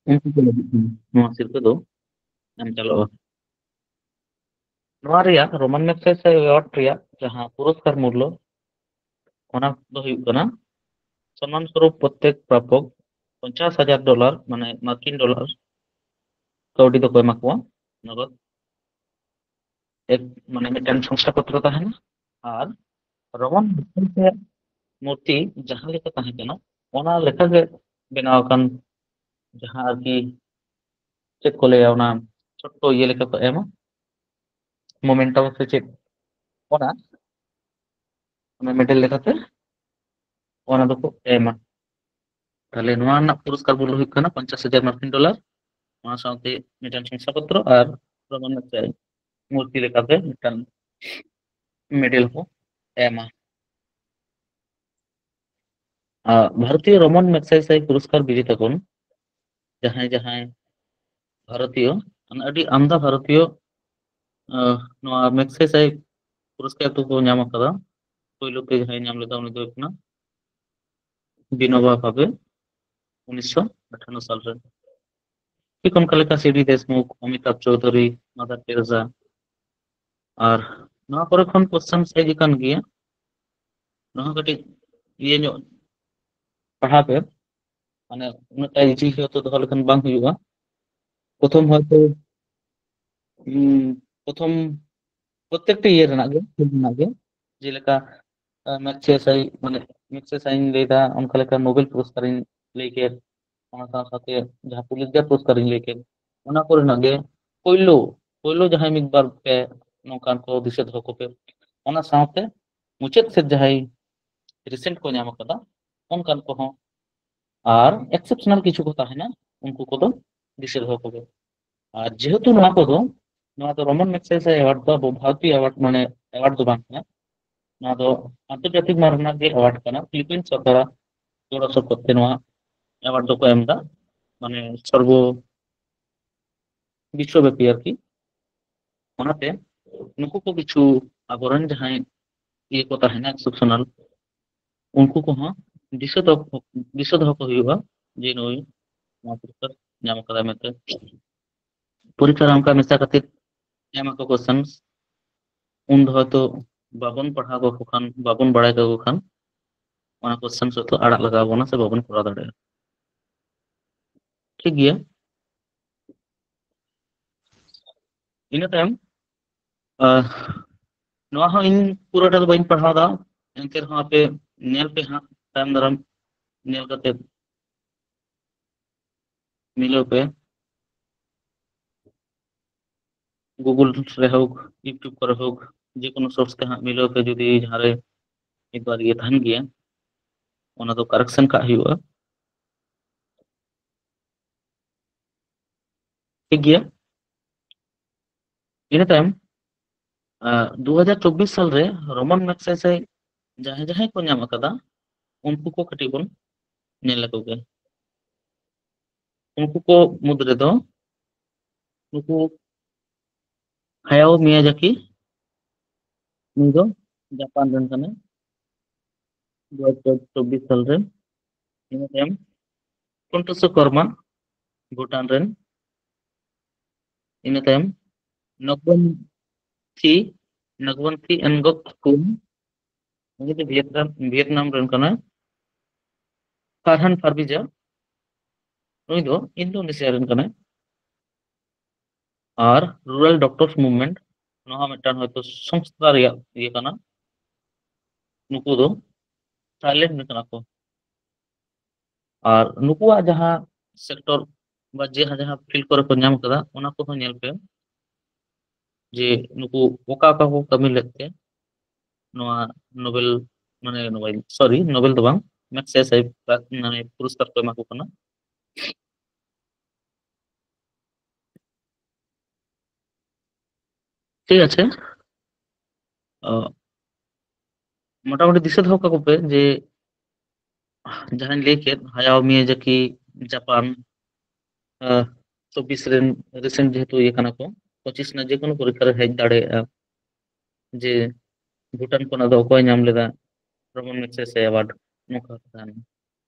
ᱩᱱᱠᱩ ᱠᱚ ᱞᱟᱹᱜᱤᱫ ᱦᱚᱸ ᱱᱚᱣᱟ ᱥᱤᱨᱯᱟᱹ ᱫᱚ ᱮᱢ ᱪᱟᱞᱟᱜᱼᱟ᱾ ᱱᱚᱣᱟ ᱨᱮᱭᱟᱜ ᱨᱳᱢᱟᱱ ᱢᱮᱜᱽᱥᱮᱥᱮ ᱮᱣᱟᱨᱰ ᱨᱮᱭᱟᱜ ᱡᱟᱦᱟᱸ ᱯᱩᱨᱚᱥᱠᱟᱨ ᱢᱩᱞᱞᱚ, ᱚᱱᱟ ᱫᱚ ᱦᱩᱭᱩᱜ ᱠᱟᱱᱟ, ᱥᱚᱱᱢᱟᱱ ᱥᱚᱨᱩᱯ ᱯᱨᱚᱛᱛᱮᱠ ᱯᱨᱟᱯᱚᱠ ᱯᱚᱧᱪᱟᱥ ᱦᱟᱡᱟᱨ ᱰᱚᱞᱟᱨ, ᱢᱟᱱᱮ ᱢᱟᱨᱠᱤᱱ ᱰᱚᱞᱟᱨ ᱠᱟᱹᱣᱰᱤ ᱫᱚᱠᱚ ᱮᱢᱟ ᱠᱚᱣᱟ ᱱᱚᱜᱚᱫ᱾ ᱮᱠ-, ᱢᱟᱱᱮ ᱢᱤᱫᱴᱟᱝ ᱥᱚᱝᱥᱟᱯᱚᱛᱨᱚ ᱛᱟᱦᱮᱱᱟ᱾ ᱟᱨ ᱨᱳᱢᱟᱱ ᱵᱷᱤᱛᱨᱤ ᱨᱮᱭᱟᱜ ᱢᱩᱨᱛᱤ ᱡᱟᱦᱟᱸ ᱞᱮᱠᱟ ᱛᱟᱦᱮᱸ ᱠᱟᱱᱟ, ᱚᱱᱟ ᱞᱮᱠᱟᱜᱮ ᱵᱮᱱᱟᱣ ᱟᱠᱟᱱ ᱡᱟᱦᱟᱸ ᱟᱨᱠᱤ ᱪᱮᱫ ᱠᱚ ᱞᱟᱹᱭᱟ, ᱚᱱᱟ ᱪᱷᱳᱴᱴᱳ ᱤᱭᱟᱹ ᱞᱮᱠᱟ ᱠᱚ ᱮᱢᱟ, ᱢᱳᱢᱮᱱᱴᱟᱢ ᱥᱮ ᱪᱮᱫ, ᱚᱱᱟ, ᱚᱱᱟ ᱢᱮᱰᱮᱞ ᱞᱮᱠᱟᱛᱮ ᱚᱱᱟ ᱫᱚᱠᱚ ᱮᱢᱟ᱾ ᱛᱟᱦᱞᱮ ᱱᱚᱣᱟ ᱨᱮᱱᱟᱜ ᱯᱩᱨᱚᱥᱠᱟᱨ ᱢᱩᱞᱞᱚ ᱦᱩᱭᱩᱜ ᱠᱟᱱᱟ ᱯᱚᱧᱪᱟᱥ ᱦᱟᱡᱟᱨ ᱢᱟᱨᱠᱤᱱ ᱰᱚᱞᱟᱨ, ᱚᱱᱟ ᱥᱟᱶᱛᱮ ᱢᱤᱫᱴᱟᱝ ᱥᱚᱝᱥᱟᱯᱚᱛᱨᱚ ᱟᱨ ᱨᱳᱢᱟᱱ ᱢᱩᱨᱛᱤ ᱞᱮᱠᱟᱛᱮ ᱢᱤᱫᱴᱟᱝ ᱢᱮᱰᱮᱞ ᱠᱚ ᱮᱢᱟ᱾ ᱟᱨ ᱵᱷᱟᱨᱚᱛᱤᱭᱚ ᱨᱳᱢᱟᱱ ᱢᱮᱜᱽᱥᱮᱥᱮ ᱯᱩᱨᱚᱥᱠᱟᱨ ᱵᱤᱡᱮᱛᱟ ᱠᱚ ᱡᱟᱦᱟᱸᱭ ᱡᱟᱦᱟᱸᱭ ᱵᱷᱟᱨᱚᱛᱤᱭᱚ, ᱢᱟᱱᱮ ᱟᱹᱰᱤ ᱟᱢᱫᱟ ᱵᱷᱟᱨᱚᱛᱤᱭᱚ, ᱟᱸ, ᱱᱚᱣᱟ ᱢᱮᱜᱽᱥᱮᱥᱮ ᱯᱩᱨᱚᱥᱠᱟᱨ ᱫᱚᱠᱚ ᱧᱟᱢ ᱟᱠᱟᱫᱟ᱾ ᱯᱳᱭᱞᱳ ᱛᱮ ᱡᱟᱦᱟᱸᱭ ᱧᱟᱢ ᱞᱮᱫᱟ ᱩᱱᱤ ᱫᱚ ᱦᱩᱭᱩᱜ ᱠᱟᱱᱟ ᱵᱤᱱᱳᱵᱟ ᱵᱷᱟᱵᱮ, ᱩᱱᱤᱥᱥᱚ ᱟᱴᱷᱟᱱᱱᱚ ᱥᱟᱞ ᱨᱮ᱾ ᱴᱷᱤᱠ ᱚᱱᱠᱟ ᱞᱮᱠᱟ ᱥᱤ ᱰᱤ ᱫᱮᱥᱢᱩᱠᱷ, ᱚᱢᱤᱛᱟᱵᱷ ᱪᱳᱣᱫᱷᱩᱨᱤ, ᱢᱟᱫᱟᱨ ᱴᱮᱨᱮᱥᱟ, ᱟᱨ ᱱᱚᱣᱟ ᱠᱚᱨᱮ ᱠᱷᱚᱱ ᱠᱚᱥᱪᱮᱱ ᱦᱮᱡ ᱟᱠᱟᱱ ᱜᱮᱭᱟ᱾ ᱱᱚᱣᱟ ᱠᱟᱹᱴᱤᱡ ᱤᱭᱟᱹ ᱧᱚᱜ ᱯᱟᱲᱦᱟᱣ ᱯᱮ, ᱢᱟᱱᱮ ᱩᱱᱟᱹᱜ ᱴᱟ ᱤᱡᱤ ᱦᱚᱭᱛᱳ ᱫᱚᱦᱚ ᱞᱮᱠᱷᱟᱱ ᱵᱟᱝ ᱦᱩᱭᱩᱜᱼᱟ᱾ ᱯᱨᱚᱛᱷᱚᱢ ᱦᱚᱭᱛᱳ ᱩᱸ, ᱯᱨᱚᱛᱷᱚᱢ ᱯᱨᱚᱛᱮᱠᱴᱤ ᱤᱭᱟᱹ ᱨᱮᱱᱟᱜ ᱜᱮ, ᱯᱷᱤᱞᱰ ᱨᱮᱱᱟᱜ ᱜᱮ, ᱡᱮᱞᱮᱠᱟ ᱢᱮᱜᱽᱥᱮᱥ ᱟᱭ, ᱢᱟᱱᱮ ᱢᱮᱜᱽᱥᱮᱥ ᱟᱭᱤᱧ ᱞᱟᱹᱭᱫᱟ, ᱚᱱᱠᱟ ᱞᱮᱠᱟ ᱱᱳᱵᱮᱞ ᱯᱩᱨᱚᱥᱠᱟᱨᱤᱧ ᱞᱟᱹᱭ ᱠᱮᱫ, ᱚᱱᱟ ᱥᱟᱶ ᱥᱟᱶᱛᱮ ᱡᱟᱦᱟᱸ ᱯᱩᱞᱤᱛᱡᱟᱨ ᱯᱩᱨᱚᱥᱠᱟᱨᱤᱧ ᱞᱟᱹᱭ ᱠᱮᱫ, ᱚᱱᱟ ᱠᱚᱨᱮᱱᱟᱜ ᱜᱮ ᱯᱳᱭᱞᱳ ᱯᱳᱭᱞᱳ ᱡᱟᱦᱟᱸᱭ ᱢᱤᱫ ᱵᱟᱨ ᱯᱮ ᱱᱚᱝᱠᱟᱱ ᱠᱚ ᱫᱤᱥᱟᱹ ᱫᱚᱦᱚ ᱠᱚᱯᱮ᱾ ᱚᱱᱟ ᱥᱟᱶᱛᱮ ᱢᱩᱪᱟᱹᱫ ᱥᱮᱫ ᱡᱟᱦᱟᱸᱭ ᱨᱤᱥᱮᱱᱴ ᱠᱚ ᱧᱟᱢ ᱟᱠᱟᱫᱟ, ᱚᱱᱠᱟᱱ ᱠᱚᱦᱚᱸ, ᱟᱨ ᱮᱠᱥᱮᱯᱥᱚᱱᱟᱞ ᱠᱤᱪᱷᱩ ᱠᱚ ᱛᱟᱦᱮᱱᱟ, ᱩᱱᱠᱩ ᱠᱚᱫᱚ ᱫᱤᱥᱟᱹ ᱫᱚᱦᱚ ᱠᱚᱜᱮ᱾ ᱟᱨ ᱡᱮᱦᱮᱛᱩ ᱱᱚᱣᱟ ᱠᱚᱫᱚ, ᱱᱚᱣᱟ ᱫᱚ ᱨᱚᱢᱚᱱ ᱢᱮᱜᱽᱥᱮᱥᱮ ᱮᱣᱟᱨᱰ ᱫᱚ ᱟᱵᱚ ᱵᱷᱟᱨᱚᱛᱤᱭᱚ ᱮᱣᱟᱨᱰ, ᱢᱟᱱᱮ ᱮᱣᱟᱨᱰ ᱫᱚ ᱵᱟᱝ ᱠᱟᱱᱟ, ᱱᱚᱣᱟ ᱫᱚ ᱟᱱᱛᱚᱨᱡᱟᱛᱤᱠ ᱢᱟᱱ ᱨᱮᱱᱟᱜ ᱜᱮ ᱮᱣᱟᱨᱰ ᱠᱟᱱᱟ᱾ ᱯᱷᱤᱞᱤᱯᱤᱱ ᱥᱚᱨᱠᱟᱨᱟᱜ ᱜᱚᱲᱚ ᱥᱚᱯᱚᱦᱚᱫ ᱛᱮ ᱱᱚᱣᱟ ᱮᱣᱟᱨᱰ ᱫᱚᱠᱚ ᱮᱢ ᱮᱫᱟ, ᱢᱟᱱᱮ ᱥᱚᱨᱵᱚ ᱵᱤᱥᱥᱚᱵᱮᱯᱤ ᱟᱨᱠᱤ᱾ ᱚᱱᱟᱛᱮ ᱱᱩᱠᱩ ᱠᱚ ᱠᱤᱪᱷᱩ ᱟᱵᱚᱨᱮᱱ ᱡᱟᱦᱟᱸᱭ ᱤᱭᱟᱹ ᱠᱚ ᱛᱟᱦᱮᱱᱟ, ᱮᱠᱥᱮᱯᱥᱚᱱᱟᱞ, ᱩᱱᱠᱩ ᱠᱚᱦᱚᱸ ᱫᱤᱥᱟᱹ ᱫᱚᱦᱚ ᱫᱤᱥᱟᱹ ᱫᱚᱦᱚ ᱠᱚ ᱦᱩᱭᱩᱜᱼᱟ ᱡᱮ ᱱᱩᱭ ᱱᱚᱣᱟ ᱯᱩᱨᱚᱥᱠᱟᱨ ᱧᱟᱢ ᱟᱠᱟᱫᱟᱭ ᱢᱮᱱᱛᱮ᱾ ᱯᱚᱨᱤᱠᱠᱷᱟ ᱨᱮ ᱚᱱᱠᱟ ᱢᱮᱥᱟ ᱠᱟᱛᱮ ᱮᱢ ᱟᱠᱚ ᱠᱚᱥᱪᱮᱱ, ᱩᱱ ᱫᱚ ᱦᱚᱭᱛᱳ ᱵᱟᱵᱚᱱ ᱯᱟᱲᱦᱟᱣ ᱠᱚ ᱠᱷᱟᱱ, ᱵᱟᱵᱚᱱ ᱵᱟᱲᱟᱭ ᱠᱟᱠᱚ ᱠᱷᱟᱱ, ᱚᱱᱟ ᱠᱚᱥᱪᱮᱱ ᱦᱚᱭᱛᱳ ᱟᱲᱟᱜ ᱞᱟᱜᱟᱣ ᱵᱚᱱᱟ ᱥᱮ ᱵᱟᱵᱚᱱ ᱠᱚᱨᱟᱣ ᱫᱟᱲᱮᱭᱟᱜᱼᱟ᱾ ᱴᱷᱤᱠ ᱜᱮᱭᱟ, ᱤᱱᱟᱹ ᱛᱟᱭᱚᱢ ᱟᱨ ᱱᱚᱣᱟ ᱦᱚᱸ ᱤᱧ ᱯᱩᱨᱟᱹᱴᱟ ᱫᱚ ᱵᱟᱹᱧ ᱯᱟᱲᱦᱟᱣ ᱫᱟ, ᱮᱱᱛᱮ ᱨᱮᱦᱚᱸ ᱟᱯᱮ ᱧᱮᱞ ᱯᱮ ᱦᱟᱸᱜ, ᱛᱟᱭᱚᱢ ᱫᱟᱨᱟᱢ ᱧᱮᱞ ᱠᱟᱛᱮ ᱢᱤᱞᱟᱹᱣ ᱯᱮ᱾ ᱜᱩᱜᱩᱞ ᱨᱮ ᱦᱳᱠ, ᱤᱭᱩᱴᱩᱵᱽ ᱠᱚᱨᱮ ᱦᱳᱠ, ᱡᱮᱠᱳᱱᱳ ᱥᱳᱨᱥ ᱛᱮ ᱦᱟᱸᱜ ᱢᱤᱞᱟᱹᱣ ᱯᱮ᱾ ᱡᱩᱫᱤ ᱡᱟᱦᱟᱸ ᱨᱮ ᱢᱤᱫ ᱵᱟᱨ ᱤᱭᱟᱹ ᱛᱟᱦᱮᱱ ᱜᱮᱭᱟ, ᱚᱱᱟ ᱫᱚ ᱠᱟᱨᱮᱠᱥᱚᱱ ᱠᱟᱜ ᱦᱩᱭᱩᱜᱼᱟ᱾ ᱴᱷᱤᱠ ᱜᱮᱭᱟ᱾ ᱤᱱᱟᱹ ᱛᱟᱭᱚᱢ ᱫᱩ ᱦᱟᱡᱟᱨ ᱪᱚᱵᱵᱤᱥ ᱥᱟᱞ ᱨᱮ ᱨᱚᱢᱚᱱ ᱢᱮᱜᱽᱥᱮᱥᱮ ᱡᱟᱦᱟᱸᱭ ᱡᱟᱦᱟᱸᱭ ᱠᱚ ᱧᱟᱢ ᱟᱠᱟᱫᱟ, ᱩᱱᱠᱩ ᱠᱚ ᱠᱟᱹᱴᱤᱡ ᱵᱚᱱ ᱧᱮᱞ ᱞᱮᱠᱚ ᱜᱮ᱾ ᱩᱱᱠᱩ ᱠᱚ ᱢᱩᱫᱽ ᱨᱮᱫᱚ ᱱᱩᱠᱩ ᱦᱟᱭᱟᱳ ᱢᱤᱭᱟᱡᱟᱠᱤ, ᱱᱩᱭ ᱫᱚ ᱡᱟᱯᱟᱱ ᱨᱮᱱ ᱠᱟᱱᱟᱭ᱾ ᱫᱩ ᱦᱟᱡᱟᱨ ᱪᱚᱵᱵᱤᱥ ᱥᱟᱞ ᱨᱮ᱾ ᱤᱱᱟᱹ ᱛᱟᱭᱚᱢ ᱠᱩᱱᱴᱩᱥᱩ ᱠᱚᱨᱢᱟ, ᱵᱷᱩᱴᱟᱱ ᱨᱮᱱ᱾ ᱤᱱᱟᱹ ᱛᱟᱭᱚᱢ ᱱᱚᱜᱵᱚᱱᱛᱷᱤ, ᱱᱚᱜᱵᱚᱱᱛᱷᱤ ᱮᱱᱜᱚᱠ ᱠᱩᱢ, ᱩᱱᱤ ᱫᱚ ᱵᱷᱤᱭᱮᱛᱱᱟᱢ, ᱵᱷᱤᱭᱮᱛᱱᱟᱢ ᱨᱮᱱ ᱠᱟᱱᱟᱭ᱾ ᱯᱷᱟᱨᱦᱟᱱ ᱯᱷᱟᱨᱵᱤᱡᱟ, ᱩᱱᱤ ᱫᱚ ᱤᱱᱫᱳᱱᱮᱥᱤᱭᱟ ᱨᱮᱱ ᱠᱟᱱᱟᱭ᱾ ᱟᱨ ᱨᱩᱨᱟᱞ ᱰᱚᱠᱴᱚᱨᱥ ᱢᱩᱵᱷᱢᱮᱱᱴ, ᱱᱚᱣᱟ ᱦᱚᱸ ᱢᱤᱫᱴᱟᱝ ᱦᱚᱭᱛᱳ ᱥᱚᱝᱥᱛᱷᱟ ᱨᱮᱭᱟᱜ ᱤᱭᱟᱹ ᱠᱟᱱᱟ᱾ ᱱᱩᱠᱩ ᱫᱚ ᱛᱷᱟᱭᱞᱮᱱᱰ ᱨᱮᱱ ᱠᱟᱱᱟ ᱠᱚ᱾ ᱟᱨ ᱱᱩᱠᱩᱣᱟᱜ ᱡᱟᱦᱟᱸ ᱥᱮᱠᱴᱚᱨ ᱵᱟ ᱡᱟᱦᱟᱸ ᱡᱟᱦᱟᱸ ᱯᱷᱤᱞᱰ ᱠᱚᱨᱮ ᱠᱚ ᱧᱟᱢ ᱠᱟᱫᱟ, ᱚᱱᱟ ᱠᱚᱦᱚᱸ ᱧᱮᱞ ᱯᱮ ᱡᱮ ᱱᱩᱠᱩ ᱚᱠᱟ ᱚᱠᱟ ᱠᱚ ᱠᱟᱹᱢᱤ ᱞᱮᱫ ᱛᱮ ᱱᱚᱣᱟ ᱱᱳᱵᱮᱞ, ᱢᱟᱱᱮ ᱱᱳᱵᱮᱞ, ᱥᱚᱨᱤ, ᱱᱳᱵᱮᱞ ᱫᱚ ᱵᱟᱝ, ᱢᱮᱜᱽᱥᱮᱥᱮ ᱢᱟᱱᱮ ᱯᱩᱨᱚᱥᱠᱟᱨ ᱠᱚ ᱮᱢᱟ ᱠᱚ ᱠᱟᱱᱟ᱾ ᱴᱷᱤᱠ ᱟᱪᱷᱮ, ᱚ, ᱢᱚᱴᱟᱢᱩᱴᱤ ᱫᱤᱥᱟᱹ ᱫᱚᱦᱚ ᱠᱟᱠᱚ ᱯᱮ ᱡᱮ ᱡᱟᱦᱟᱸᱧ ᱞᱟᱹᱭ ᱠᱮᱫ, ᱦᱟᱭᱟᱣ ᱢᱤᱭᱟᱡᱟᱠᱤ, ᱡᱟᱯᱟᱱ, ᱟᱸ, ᱪᱚᱵᱵᱤᱥ ᱨᱮᱱ ᱨᱤᱥᱮᱱᱴ ᱡᱮᱦᱮᱛᱩ ᱤᱭᱟᱹ ᱠᱟᱱᱟ ᱠᱚ, ᱯᱚᱸᱪᱤᱥ ᱨᱮᱱᱟᱜ ᱡᱮᱠᱳᱱᱳ ᱯᱚᱨᱤᱠᱠᱷᱟ ᱨᱮ ᱦᱮᱡ ᱫᱟᱲᱮᱭᱟᱜᱼᱟ ᱡᱮ ᱵᱷᱩᱴᱟᱱ ᱠᱷᱚᱱᱟᱜ ᱫᱚ ᱚᱠᱚᱭ ᱧᱟᱢ ᱞᱮᱫᱟ ᱨᱚᱢᱚᱱ ᱢᱮᱜᱥᱮᱥᱮ ᱮᱣᱟᱨᱰ, ᱱᱚᱝᱠᱟ ᱠᱟᱛᱷᱟ ᱠᱟᱱᱟ᱾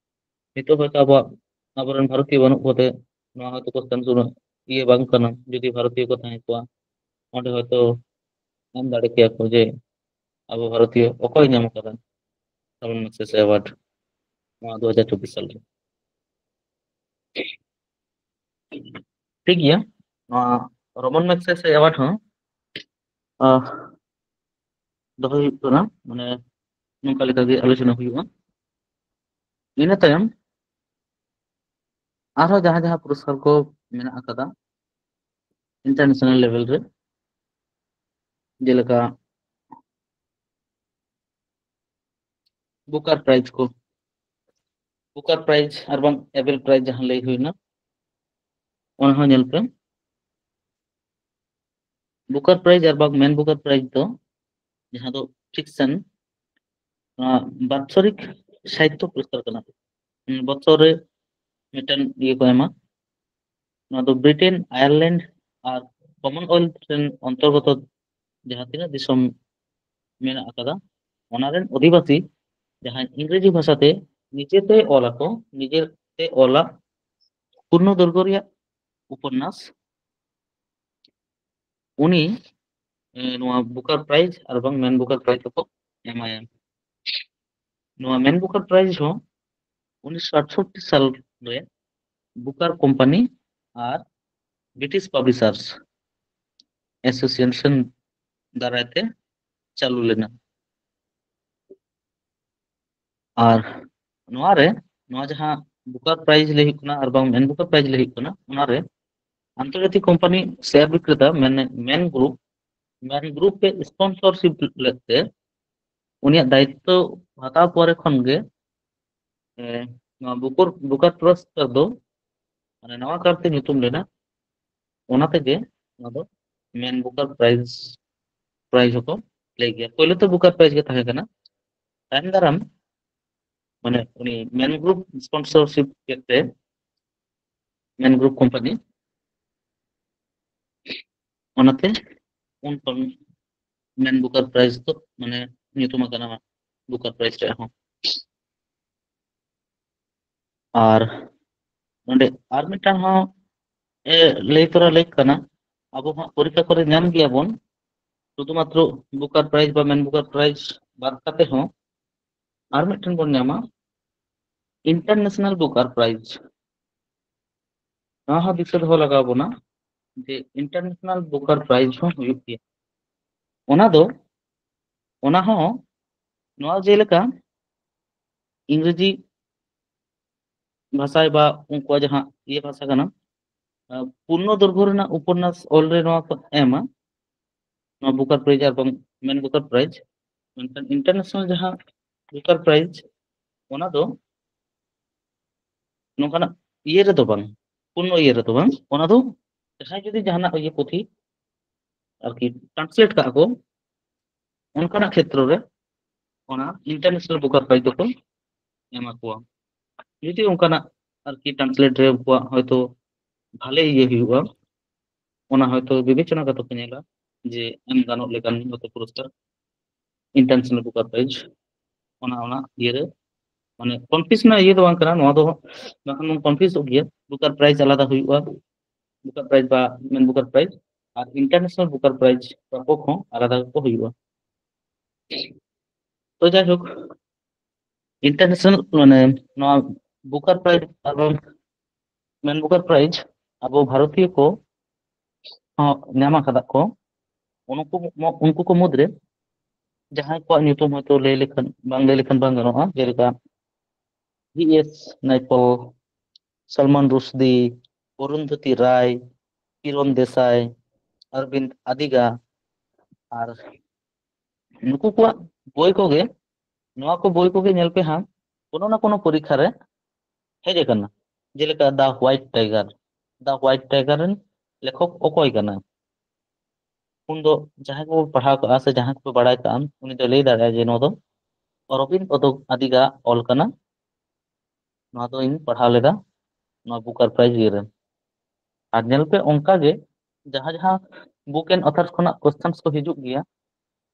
ᱱᱤᱛᱚᱜ ᱦᱚᱭᱛᱳ ᱟᱵᱚᱣᱟᱜ, ᱟᱵᱚᱨᱮᱱ ᱵᱷᱟᱨᱚᱛᱤᱭᱚ ᱵᱟᱹᱱᱩᱜ ᱠᱚᱛᱮ ᱱᱚᱣᱟ ᱦᱚᱭᱛᱳ ᱠᱚᱥᱪᱮᱱ ᱩᱱᱟᱹᱜ ᱤᱭᱟᱹ ᱵᱟᱝ ᱠᱟᱱᱟ᱾ ᱡᱩᱫᱤ ᱵᱷᱟᱨᱚᱛᱤᱭᱚ ᱠᱚ ᱛᱟᱦᱮᱸ ᱠᱚᱜᱼᱟ, ᱚᱸᱰᱮ ᱦᱚᱭᱛᱳ ᱮᱢ ᱫᱟᱲᱮ ᱠᱮᱭᱟ ᱠᱚ ᱡᱮ ᱟᱵᱚ ᱵᱷᱟᱨᱚᱛᱤᱭᱚ ᱚᱠᱚᱭ ᱧᱟᱢ ᱟᱠᱟᱫᱟ ᱨᱚᱢᱚᱱ ᱢᱮᱜᱥᱮᱥᱮ ᱮᱣᱟᱨᱰ ᱱᱚᱣᱟ ᱫᱩ ᱦᱟᱡᱟᱨ ᱪᱚᱵᱵᱤᱥ ᱥᱟᱞ ᱨᱮ᱾ ᱴᱷᱤᱠ ᱜᱮᱭᱟ, ᱱᱚᱣᱟ ᱨᱚᱢᱚᱱ ᱢᱮᱜᱥᱮᱥᱮ ᱮᱣᱟᱨᱰ ᱦᱚᱸ, ᱟᱦ, ᱫᱚᱦᱚᱭ ᱦᱩᱭᱩᱜ ᱠᱟᱱᱟ, ᱢᱟᱱᱮ ᱱᱚᱝᱠᱟ ᱞᱮᱠᱟᱜᱮ ᱟᱞᱳᱪᱚᱱᱟ ᱦᱩᱭᱩᱜᱼᱟ᱾ ᱤᱱᱟᱹ ᱛᱟᱭᱚᱢ ᱟᱨᱦᱚᱸ ᱡᱟᱦᱟᱸ ᱡᱟᱦᱟᱸ ᱯᱩᱨᱚᱥᱠᱟᱨ ᱠᱚ ᱢᱮᱱᱟᱜ ᱟᱠᱟᱫᱟ ᱤᱱᱴᱟᱨᱱᱮᱥᱱᱟᱞ ᱞᱮᱵᱮᱞ ᱨᱮ, ᱡᱮᱞᱮᱠᱟ ᱵᱩᱠᱟᱨ ᱯᱨᱟᱭᱤᱡᱽ ᱠᱚ, ᱵᱩᱠᱟᱨ ᱯᱨᱟᱭᱤᱡᱽ ᱟᱨ ᱵᱟᱝ ᱮᱵᱮᱞ ᱯᱨᱟᱭᱤᱡᱽ ᱡᱟᱦᱟᱸ ᱞᱟᱹᱭ ᱦᱩᱭᱱᱟ, ᱚᱱᱟ ᱦᱚᱸ ᱧᱮᱞ ᱯᱮ᱾ ᱵᱩᱠᱟᱨ ᱯᱨᱟᱭᱤᱡᱽ ᱟᱨ ᱵᱟᱝ ᱢᱮᱱ ᱵᱩᱠᱟᱨ ᱯᱨᱟᱭᱤᱡᱽ ᱫᱚ, ᱡᱟᱦᱟᱸ ᱫᱚ ᱯᱷᱤᱠᱥᱚᱱ, ᱱᱚᱣᱟ ᱵᱟᱛᱥᱚᱨᱤᱠ ᱥᱟᱦᱤᱛᱛᱚ ᱯᱩᱨᱚᱥᱠᱟᱨ ᱠᱟᱱᱟ᱾ ᱵᱚᱪᱷᱚᱨ ᱨᱮ ᱢᱤᱫᱴᱮᱱ ᱤᱭᱟᱹ ᱠᱚ ᱮᱢᱟ᱾ ᱱᱚᱣᱟ ᱫᱚ ᱵᱨᱤᱴᱮᱱ, ᱟᱭᱟᱨᱞᱮᱱᱰ ᱟᱨ ᱠᱚᱢᱚᱱᱣᱮᱞᱛᱷ ᱨᱮᱱ ᱚᱱᱛᱚᱨᱜᱚᱛᱚ ᱡᱟᱦᱟᱸ ᱛᱤᱱᱟᱹᱜ ᱫᱤᱥᱚᱢ ᱢᱮᱱᱟᱜ ᱟᱠᱟᱫᱟ, ᱚᱱᱟ ᱨᱮᱱ ᱚᱫᱷᱤᱵᱟᱥᱤ ᱡᱟᱦᱟᱸᱭ ᱤᱝᱨᱮᱡᱤ ᱵᱷᱟᱥᱟᱛᱮ ᱱᱤᱡᱮᱛᱮ ᱚᱞ ᱟᱠᱚ, ᱱᱤᱡᱮᱛᱮ ᱚᱞᱟ ᱯᱩᱨᱱᱚ ᱫᱚᱭᱨᱜᱷᱚ ᱨᱮᱭᱟᱜ ᱩᱯᱚᱱᱱᱟᱥ, ᱩᱱᱤ ᱮ, ᱱᱚᱣᱟ ᱵᱩᱠᱟᱨ ᱯᱨᱟᱭᱤᱡᱽ ᱟᱨ ᱵᱟᱝ ᱢᱮᱱ ᱵᱩᱠᱟᱨ ᱯᱨᱟᱭᱤᱡᱽ ᱦᱚᱸᱠᱚ ᱮᱢᱟᱭᱟ᱾ ᱱᱚᱣᱟ ᱢᱮᱱ ᱵᱩᱠᱟᱨ ᱯᱨᱟᱭᱤᱡᱽ ᱦᱚᱸ ᱩᱱᱤᱥᱥᱚ ᱟᱴᱥᱚᱴᱴᱤ ᱥᱟᱞ ᱨᱮ ᱵᱩᱠᱟᱨ ᱠᱳᱢᱯᱟᱱᱤ ᱟᱨ ᱵᱨᱤᱴᱤᱥ ᱯᱟᱵᱽᱞᱤᱥᱟᱨᱥ ᱮᱥᱳᱥᱤᱭᱮᱥᱚᱱ ᱫᱟᱨᱟᱭ ᱛᱮ ᱪᱟᱹᱞᱩ ᱞᱮᱱᱟ᱾ ᱟᱨ ᱱᱚᱣᱟ ᱨᱮ, ᱱᱚᱣᱟ ᱡᱟᱦᱟᱸ ᱵᱩᱠᱟᱨ ᱯᱨᱟᱭᱤᱡᱽ ᱞᱟᱹᱭ ᱦᱩᱭᱩᱜ ᱠᱟᱱᱟ ᱟᱨ ᱵᱟᱝ ᱢᱮᱱ ᱵᱩᱠᱟᱨ ᱯᱨᱟᱭᱤᱡᱽ ᱞᱟᱹᱭ ᱦᱩᱭᱩᱜ ᱠᱟᱱᱟ, ᱚᱱᱟ ᱨᱮ ᱟᱱᱛᱚᱨᱡᱟᱛᱤᱠ ᱠᱳᱢᱯᱟᱱᱤ ᱥᱮᱭᱟᱨ ᱵᱤᱠᱨᱮᱛᱟ ᱢᱮᱱ, ᱢᱮᱱ ᱜᱨᱩᱯ, ᱢᱮᱱ ᱜᱨᱩᱯ ᱮ ᱥᱯᱚᱱᱥᱚᱨᱥᱤᱯ ᱞᱮᱫ ᱛᱮ ᱩᱱᱤᱭᱟᱜ ᱫᱟᱭᱤᱛᱛᱚ ᱦᱟᱛᱟᱣ ᱯᱚᱨᱮ ᱠᱷᱚᱱ ᱜᱮ, ᱮ, ᱱᱚᱣᱟ ᱵᱩᱠᱚᱨ, ᱵᱩᱠᱟᱨ ᱯᱨᱚᱥᱛᱟᱵ ᱫᱚ, ᱢᱟᱱᱮ, ᱱᱟᱣᱟ ᱠᱟᱨᱛᱮ ᱧᱩᱛᱩᱢ ᱞᱮᱱᱟ᱾ ᱚᱱᱟ ᱛᱮᱜᱮ ᱱᱚᱣᱟ ᱫᱚ ᱢᱮᱱ ᱵᱩᱠᱟᱨ ᱯᱨᱟᱭᱤᱡᱽ, ᱯᱨᱟᱭᱤᱡᱽ ᱦᱚᱸᱠᱚ ᱞᱟᱹᱭ ᱜᱮᱭᱟ᱾ ᱯᱳᱭᱞᱳ ᱛᱮ ᱵᱩᱠᱟᱨ ᱯᱨᱟᱭᱤᱡᱽ ᱜᱮ ᱛᱟᱦᱮᱸ ᱠᱟᱱᱟ᱾ ᱛᱟᱭᱚᱢ ᱫᱟᱨᱟᱢ, ᱢᱟᱱᱮ, ᱩᱱᱤ ᱢᱮᱱ ᱜᱨᱩᱯ ᱥᱯᱚᱱᱥᱚᱨᱥᱤᱯ ᱠᱮᱫ ᱛᱮ, ᱢᱮᱱ ᱜᱨᱩᱯ ᱠᱳᱢᱯᱟᱱᱤ, ᱚᱱᱟᱛᱮ ᱩᱱ ᱠᱷᱚᱱ ᱢᱮᱱ ᱵᱩᱠᱟᱨ ᱯᱨᱟᱭᱤᱡᱽ ᱫᱚ, ᱢᱟᱱᱮ, ᱧᱩᱛᱩᱢ ᱟᱠᱟᱱᱟ ᱵᱩᱠᱟᱨ ᱯᱨᱟᱭᱤᱡᱽ ᱨᱮᱭᱟᱜ ᱦᱚᱸ᱾ ᱟᱨ ᱱᱚᱰᱮ ᱟᱨ ᱢᱤᱫᱴᱟᱝ ᱦᱚᱸ, ᱮ, ᱞᱟᱹᱭ ᱛᱚᱨᱟ ᱞᱮᱠ ᱠᱟᱱᱟ, ᱟᱵᱚ ᱦᱚᱸ ᱯᱚᱨᱤᱠᱠᱷᱟ ᱠᱚᱨᱮ ᱧᱟᱢ ᱜᱮᱭᱟᱵᱚᱱ, ᱥᱩᱫᱷᱩᱢᱟᱛᱨᱚ ᱵᱩᱠᱟᱨ ᱯᱨᱟᱭᱤᱡᱽ ᱵᱟ ᱢᱮᱱ ᱵᱩᱠᱟᱨ ᱯᱨᱟᱭᱤᱡᱽ ᱵᱟᱫ ᱠᱟᱛᱮ ᱦᱚᱸ ᱟᱨ ᱢᱤᱫᱴᱮᱱ ᱵᱚᱱ ᱧᱟᱢᱟ, ᱤᱱᱴᱟᱨᱱᱮᱥᱱᱟᱞ ᱵᱩᱠᱟᱨ ᱯᱨᱟᱭᱤᱡᱽ᱾ ᱱᱚᱣᱟ ᱦᱚᱸ ᱫᱤᱥᱟᱹ ᱫᱚᱦᱚ ᱞᱟᱜᱟᱣ ᱵᱚᱱᱟ ᱡᱮ ᱤᱱᱴᱟᱨᱱᱮᱥᱱᱟᱞ ᱵᱩᱠᱟᱨ ᱯᱨᱟᱭᱤᱡᱽ ᱦᱚᱸ ᱦᱩᱭᱩᱜ ᱜᱮᱭᱟ᱾ ᱚᱱᱟ ᱫᱚ, ᱚᱱᱟ ᱦᱚᱸ ᱱᱚᱣᱟ ᱡᱮᱞᱮᱠᱟ ᱤᱝᱨᱮᱡᱤ ᱵᱷᱟᱥᱟ ᱵᱟ ᱩᱱᱠᱩᱣᱟᱜ ᱡᱟᱦᱟᱸ ᱤᱭᱟᱹ ᱵᱷᱟᱥᱟ ᱠᱟᱱᱟ, ᱟᱸ, ᱯᱩᱨᱱᱚ ᱫᱚᱭᱨᱜᱷᱚ ᱨᱮᱱᱟᱜ ᱩᱯᱚᱱᱱᱟᱥ ᱚᱞ ᱨᱮ ᱱᱚᱣᱟ ᱠᱚ ᱮᱢᱟ, ᱱᱚᱣᱟ ᱵᱩᱠᱟᱨ ᱯᱨᱟᱭᱤᱡᱽ ᱟᱨ ᱵᱟᱝ ᱢᱮᱱ ᱵᱩᱠᱟᱨ ᱯᱨᱟᱭᱤᱡᱽ᱾ ᱢᱮᱱᱠᱷᱟᱱ ᱤᱱᱴᱟᱨᱱᱮᱥᱱᱟᱞ ᱡᱟᱦᱟᱸ ᱵᱩᱠᱟᱨ ᱯᱨᱟᱭᱤᱡᱽ, ᱚᱱᱟ ᱫᱚ ᱱᱚᱝᱠᱟᱱᱟᱜ ᱤᱭᱟᱹ ᱨᱮᱫᱚ ᱵᱟᱝ, ᱯᱩᱨᱱᱚ ᱤᱭᱟᱹ ᱨᱮᱫᱚ ᱵᱟᱝ, ᱚᱱᱟ ᱫᱚ ᱡᱟᱦᱟᱸᱭ ᱡᱩᱫᱤ ᱡᱟᱦᱟᱱᱟᱜ ᱤᱭᱟᱹ ᱯᱩᱛᱷᱤ ᱟᱨᱠᱤ ᱴᱨᱟᱱᱥᱞᱮᱴ ᱠᱟᱜᱼᱟ ᱠᱚ, ᱚᱱᱠᱟᱱᱟᱜ ᱠᱷᱮᱛᱨᱚ ᱨᱮ ᱚᱱᱟ ᱤᱱᱴᱟᱨᱱᱮᱥᱱᱟᱞ ᱵᱩᱠᱟᱨ ᱯᱨᱟᱭᱤᱡᱽ ᱫᱚᱠᱚ ᱮᱢᱟ ᱠᱚᱣᱟ᱾ ᱡᱩᱫᱤ ᱚᱱᱠᱟᱱᱟᱜ ᱟᱨᱠᱤ ᱴᱨᱟᱱᱥᱞᱮᱴ ᱨᱮ ᱩᱱᱠᱩᱣᱟᱜ ᱦᱚᱭᱛᱳ ᱵᱷᱟᱞᱮ ᱤᱭᱟᱹ ᱦᱩᱭᱩᱜᱼᱟ, ᱚᱱᱟ ᱦᱚᱭᱛᱳ ᱵᱤᱵᱮᱪᱚᱱᱟ ᱠᱟᱛᱮ ᱠᱚ ᱧᱮᱞᱟ ᱡᱮ ᱮᱢ ᱜᱟᱱᱚᱜ ᱞᱮᱠᱟᱱ ᱦᱚᱭᱛᱳ ᱯᱩᱨᱚᱥᱠᱟᱨ, ᱤᱱᱴᱟᱨᱱᱮᱥᱱᱟᱞ ᱵᱩᱠᱟᱨ ᱯᱨᱟᱭᱤᱡᱽ᱾ ᱚᱱᱟ ᱚᱱᱟ ᱤᱭᱟᱹᱨᱮ ᱢᱟᱱᱮ ᱠᱚᱱᱯᱷᱤᱭᱩᱡᱽ ᱨᱮᱱᱟᱜ ᱤᱭᱟᱹ ᱫᱚ ᱵᱟᱝ ᱠᱟᱱᱟ ᱱᱚᱣᱟ ᱫᱚ᱾ ᱵᱟᱠᱷᱟᱱ ᱵᱚᱱ ᱠᱚᱱᱯᱷᱤᱭᱩᱡᱚᱜ ᱜᱮᱭᱟ᱾ ᱵᱩᱠᱟᱨ ᱯᱨᱟᱭᱤᱡᱽ ᱟᱞᱟᱫᱟ ᱦᱩᱭᱩᱜᱼᱟ, ᱵᱩᱠᱟᱨ ᱯᱨᱟᱭᱤᱡᱽ ᱵᱟ ᱢᱮᱱ ᱵᱩᱠᱟᱨ ᱯᱨᱟᱭᱤᱡᱽ ᱟᱨ ᱤᱱᱴᱟᱨᱱᱮᱥᱚᱱᱟᱞ ᱵᱩᱠᱟᱨ ᱯᱨᱟᱭᱤᱡᱽ ᱯᱨᱟᱯᱚᱠ ᱦᱚᱸ ᱟᱞᱟᱫᱟ ᱜᱮᱠᱚ ᱦᱩᱭᱩᱜᱼᱟ᱾ ᱛᱚ ᱡᱟᱭᱦᱳᱠ, ᱤᱱᱴᱟᱨᱱᱮᱥᱚᱱᱟᱞ ᱢᱟᱱᱮ ᱱᱚᱣᱟ ᱵᱩᱠᱟᱨ ᱯᱨᱟᱭᱤᱡᱽ ᱟᱨ ᱵᱟᱝ ᱢᱮᱱ ᱵᱩᱠᱟᱨ ᱯᱨᱟᱭᱤᱡᱽ ᱟᱵᱚ ᱵᱷᱟᱨᱚᱛᱤᱭᱚ ᱠᱚ ᱦᱚᱸ ᱧᱟᱢ ᱟᱠᱟᱫᱟ ᱠᱚ᱾ ᱩᱱᱠᱩ ᱩᱱᱠᱩ ᱠᱚ ᱢᱩᱫᱽᱨᱮ ᱡᱟᱦᱟᱸᱭ ᱠᱚᱣᱟᱜ ᱧᱩᱛᱩᱢ ᱦᱚᱭᱛᱳ ᱞᱟᱹᱭ ᱞᱮᱠᱷᱟᱱ ᱵᱟᱝ ᱞᱟᱹᱭ ᱞᱮᱠᱷᱟᱱ ᱵᱟᱝ ᱜᱟᱱᱚᱜᱼᱟ, ᱡᱮᱞᱮᱠᱟ ᱵᱷᱤ ᱮᱥ ᱱᱟᱭᱯᱚᱞ, ᱥᱟᱞᱢᱟᱱ ᱨᱩᱥᱫᱤ, ᱚᱨᱩᱱᱫᱷᱚᱛᱤ ᱨᱟᱭ, ᱠᱤᱨᱚᱱ ᱫᱮᱥᱟᱭ, ᱚᱨᱵᱤᱱᱫ ᱟᱫᱤᱜᱟ᱾ ᱟᱨ ᱱᱩᱠᱩ ᱠᱚᱣᱟᱜ ᱵᱳᱭ ᱠᱚᱜᱮ, ᱱᱚᱣᱟ ᱠᱚ ᱵᱳᱭ ᱠᱚᱜᱮ ᱧᱮᱞ ᱯᱮ ᱦᱟᱸᱜ, ᱠᱳᱱᱳ ᱱᱟ ᱠᱳᱱᱳ ᱯᱚᱨᱤᱠᱠᱷᱟ ᱨᱮ ᱦᱮᱡ ᱟᱠᱟᱱᱟ᱾ ᱡᱮᱞᱮᱠᱟ ᱫᱟ ᱦᱳᱣᱟᱭᱤᱴ ᱴᱟᱭᱜᱟᱨ, ᱫᱟ ᱦᱳᱣᱟᱭᱤᱴ ᱴᱟᱭᱜᱟᱨ ᱨᱮᱱ ᱞᱮᱠᱷᱚᱠ ᱚᱠᱚᱭ ᱠᱟᱱᱟ? ᱩᱱ ᱫᱚ ᱡᱟᱦᱟᱸᱭ ᱠᱚ ᱯᱟᱲᱦᱟᱣ ᱠᱟᱜᱼᱟ ᱥᱮ ᱡᱟᱦᱟᱸᱭ ᱠᱚ ᱵᱟᱲᱟᱭ ᱠᱟᱜᱼᱟ, ᱩᱱᱤ ᱫᱚ ᱞᱟᱹᱭ ᱫᱟᱲᱮᱭᱟᱜᱼᱟ ᱡᱮ ᱱᱚᱣᱟ ᱫᱚ ᱚᱨᱚᱵᱤᱱᱫ ᱚᱫᱚ- ᱟᱫᱤᱜᱟ ᱚᱞ ᱠᱟᱱᱟ᱾ ᱱᱚᱣᱟ ᱫᱚ ᱤᱧ ᱯᱟᱲᱦᱟᱣ ᱞᱮᱫᱟ ᱱᱚᱣᱟ ᱵᱩᱠᱟᱨ ᱯᱨᱟᱭᱤᱡᱽ ᱤᱭᱟᱹ ᱨᱮ᱾ ᱟᱨ ᱧᱮᱞ ᱯᱮ, ᱚᱱᱠᱟ ᱜᱮ ᱡᱟᱦᱟᱸ ᱡᱟᱦᱟᱸ ᱵᱩᱠ ᱮᱱᱰ ᱚᱛᱷᱟᱨᱥ ᱠᱷᱚᱱᱟᱜ ᱠᱚᱥᱪᱮᱱᱥ ᱠᱚ ᱦᱤᱡᱩᱜ ᱜᱮᱭᱟ᱾